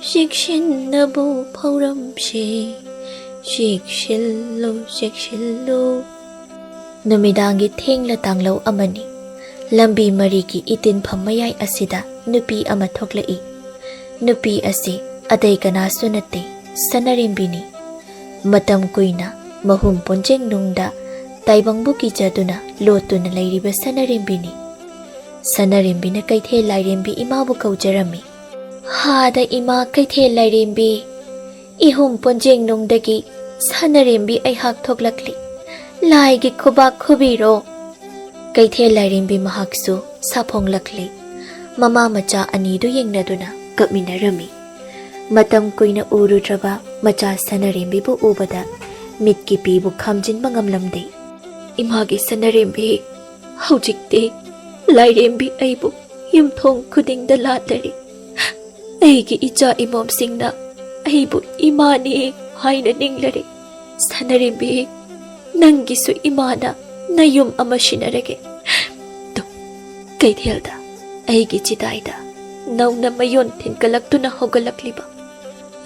ꯆꯦꯛꯁꯤꯟꯅꯕꯨ ꯐꯧꯔꯝꯁꯦ, ꯆꯦꯛꯁꯤꯜꯂꯨ ꯆꯦꯛꯁꯤꯜꯂꯨ꯫" ꯅꯨꯃꯤꯗꯥꯡꯒꯤ ꯊꯦꯡꯂ ꯇꯥꯡꯂꯧ ꯑꯃꯅꯤ꯫ ꯂꯝꯕꯤ ꯃꯔꯤꯒꯤ ꯏꯇꯤꯟꯐꯝ ꯃꯌꯥꯏ ꯑꯁꯤꯗ ꯅꯨꯄꯤ ꯑꯃ ꯊꯣꯛꯂꯛꯏ꯫ ꯅꯨꯄꯤ ꯑꯁꯤ ꯑꯇꯩ ꯀꯅꯥꯁꯨ ꯅꯠꯇꯦ, ꯁꯅꯥꯔꯦꯝꯕꯤꯅꯤ꯫ ꯃꯇꯝ ꯀꯨꯏꯅ ꯃꯍꯨꯝ ꯄꯨꯟꯖꯦꯡꯅꯨꯡꯗ ꯇꯥꯏꯕꯪꯕꯨ ꯀꯤꯖꯗꯨꯅ ꯂꯣꯠꯇꯨꯅ ꯂꯩꯔꯤꯕ ꯁꯅꯥꯔꯦꯝꯕꯤꯅꯤ꯫ ꯁꯅꯥꯔꯦꯝꯕꯤꯅ ꯀꯩꯊꯦꯜ ꯂꯥꯏꯔꯦꯝꯕꯤ ꯏꯃꯥꯕꯨ ꯀꯧꯖꯔꯝꯃꯤ꯫ "ꯍꯥꯗ ꯏꯃꯥ ꯀꯩꯊꯦꯜ ꯂꯥꯏꯔꯦꯝꯕꯤ, ꯏꯍꯨꯝ ꯄꯨꯟꯖꯦꯡꯅꯨꯡꯗꯒꯤ ꯁꯅꯥꯔꯦꯝꯕꯤ ꯑꯩꯍꯥꯛ ꯊꯣꯛꯂꯛꯂꯤ꯫ ꯂꯥꯏꯒꯤ ꯈꯨꯕꯥꯛ ꯈꯨꯕꯤꯔꯣ꯫" ꯀꯩꯊꯦꯜ ꯂꯥꯏꯔꯦꯝꯕꯤ ꯃꯍꯥꯛꯁꯨ ꯁꯥꯐꯣꯡꯂꯛꯂꯤ꯫ ꯃꯃꯥ ꯃꯆꯥ ꯑꯅꯤꯗꯨ ꯌꯦꯡꯅꯗꯨꯅ ꯀꯞꯃꯤꯟꯅꯔꯝꯃꯤ꯫ ꯃꯇꯝ ꯀꯨꯏꯅ ꯎꯔꯨꯗ꯭ꯔꯕ ꯃꯆꯥ ꯁꯅꯥꯔꯦꯝꯕꯤꯕꯨ ꯎꯕꯗ ꯃꯤꯠꯀꯤ ꯄꯤꯕꯨ ꯈꯥꯝꯖꯤꯟꯕ ꯉꯝꯂꯝꯗꯦ꯫ "ꯏꯃꯥꯒꯤ ꯁꯅꯥꯔꯦꯝꯕꯤ, ꯍꯧꯖꯤꯛꯇꯤ ꯂꯥꯏꯔꯦꯝꯕꯤ ꯑꯩꯕꯨ ꯌꯨꯝꯊꯣꯡ ꯈꯨꯗꯤꯡꯗ ꯂꯥꯠꯂꯔꯦ꯫ ꯑꯩꯒꯤ ꯏꯆꯥ ꯏꯃꯣꯝꯁꯤꯡꯅ ꯑꯩꯕꯨ ꯏꯃꯥꯅꯤ ꯍꯥꯏꯅ ꯅꯤꯡꯂꯔꯦ꯫ ꯁꯅꯔꯦꯝꯕꯤ, ꯅꯪꯒꯤꯁꯨ ꯏꯃꯥꯅ ꯅꯌꯨꯝ ꯑꯃ ꯁꯤꯟꯅꯔꯒꯦ꯫ ꯇꯨ, ꯀꯩꯊꯦꯜꯗ ꯑꯩꯒꯤ ꯆꯤꯗꯥꯏꯗ ꯅꯧꯅ ꯃꯌꯣꯟ ꯊꯤꯟꯒꯠꯂꯛꯇꯨꯅ ꯍꯧꯒꯠꯂꯛꯂꯤꯕ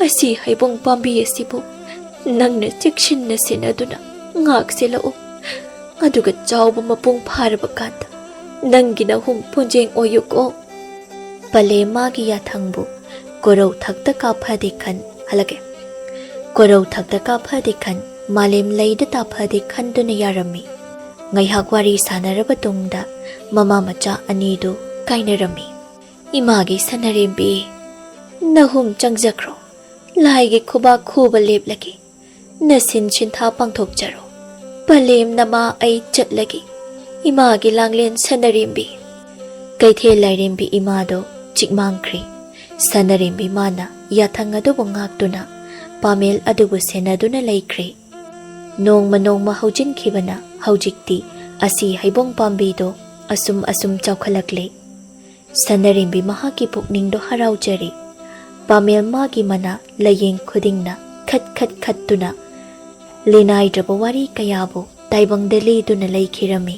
ꯑꯁꯤ ꯍꯩꯕꯣꯡ ꯄꯥꯝꯕꯤ ꯑꯁꯤꯕꯨ ꯅꯪꯅ ꯆꯦꯛꯁꯤꯟꯅ ꯁꯦꯟꯅꯗꯨꯅ ꯉꯥꯛ ꯁꯦꯜꯂꯛꯎ꯫ ꯑꯗꯨꯒ ꯆꯥꯎꯕ ꯃꯄꯨꯡ ꯐꯥꯔꯕ ꯀꯥꯟꯗ ꯅꯪꯒꯤ ꯅꯍꯨꯝ ꯄꯨꯟꯖꯦꯡ ꯑꯣꯏꯌꯨꯀꯣ꯫ ꯄꯂꯦꯝ ꯃꯥꯒꯤ ꯌꯥꯊꯪꯕꯨ ꯀꯣꯔꯧ ꯊꯛꯇ ꯀꯥꯐꯗꯦ ꯈꯟ ꯍꯜꯂꯛꯀꯦ꯫ ꯀꯣꯔꯧ ꯊꯛꯇ ꯀꯥꯐꯗꯦ ꯈꯟ ꯃꯥꯂꯦꯝ ꯂꯩꯗ ꯇꯥꯐꯗꯦ ꯈꯟꯗꯨꯅ ꯌꯥꯔꯝꯃꯤ꯫ ꯉꯥꯏꯍꯥꯛ ꯋꯥꯔꯤ ꯁꯥꯟꯅꯔꯕ ꯇꯨꯡꯗ ꯃꯃꯥ ꯃꯆꯥ ꯑꯅꯤꯗꯨ ꯀꯥꯏꯅꯔꯝꯃꯤ꯫ ꯏꯃꯥꯒꯤ ꯁꯅꯔꯦꯝꯕꯤ, ꯅꯍꯨꯝ ꯆꯪꯖꯈ꯭ꯔꯣ꯫ ꯂꯥꯏꯒꯤ ꯈꯨꯕꯥꯛ ꯈꯨꯕ ꯂꯦꯞꯂꯒꯦ꯫ ꯅꯁꯤꯟ ꯁꯤꯟꯊꯥ ꯄꯥꯡꯊꯣꯛꯆꯔꯣ꯫ ꯄꯂꯦꯝ ꯅꯃꯥ ꯑꯩ ꯆꯠꯂꯒꯦ꯫ ꯏꯃꯥꯒꯤ ꯂꯥꯡꯂꯦꯟ ꯁꯅꯔꯦꯝꯕꯤ꯫ ꯀꯩꯊꯦꯜ ꯂꯥꯏꯔꯦꯝꯕꯤ ꯏꯃꯥꯗꯣ ꯆꯤꯛꯃꯥꯡꯈ꯭ꯔꯦ꯫ ꯁꯅꯔꯦꯝꯕꯤ ꯃꯥꯅ ꯌꯥꯊꯪ ꯑꯗꯨꯕꯨ ꯉꯥꯛꯇꯨꯅ ꯄꯥꯃꯦꯜ ꯑꯗꯨꯕꯨ ꯁꯦꯟꯅꯗꯨꯅ ꯂꯩꯈ꯭ꯔꯦ꯫ ꯅꯣꯡꯃ ꯅꯣꯡꯃ ꯍꯧꯖꯤꯟꯈꯤꯕꯅ ꯍꯧꯖꯤꯛꯇꯤ ꯑꯁꯤ ꯍꯩꯕꯣꯡ ꯄꯥꯝꯕꯤꯗꯣ ꯑꯁꯨꯝ ꯑꯁꯨꯝ ꯆꯥꯎꯈꯠꯂꯛꯂꯦ꯫ ꯁꯅꯔꯦꯝꯕꯤ ꯃꯍꯥꯛꯀꯤ ꯄꯨꯛꯅꯤꯡꯗꯣ ꯍꯔꯥꯎꯖꯔꯤ꯫ ꯄꯥꯃꯦꯜ ꯃꯥꯒꯤ ꯃꯅꯥ ꯂꯥꯌꯦꯡ ꯈꯨꯗꯤꯡꯅ ꯈꯠ ꯈꯠ ꯈꯠꯇꯨꯅ ꯂꯤꯅꯥꯏꯗ꯭ꯔꯕ ꯋꯥꯔꯤ ꯀꯌꯥꯕꯨ ꯇꯥꯏꯕꯪꯗ ꯂꯤꯗꯨꯅ ꯂꯩꯈꯤꯔꯝꯃꯤ꯫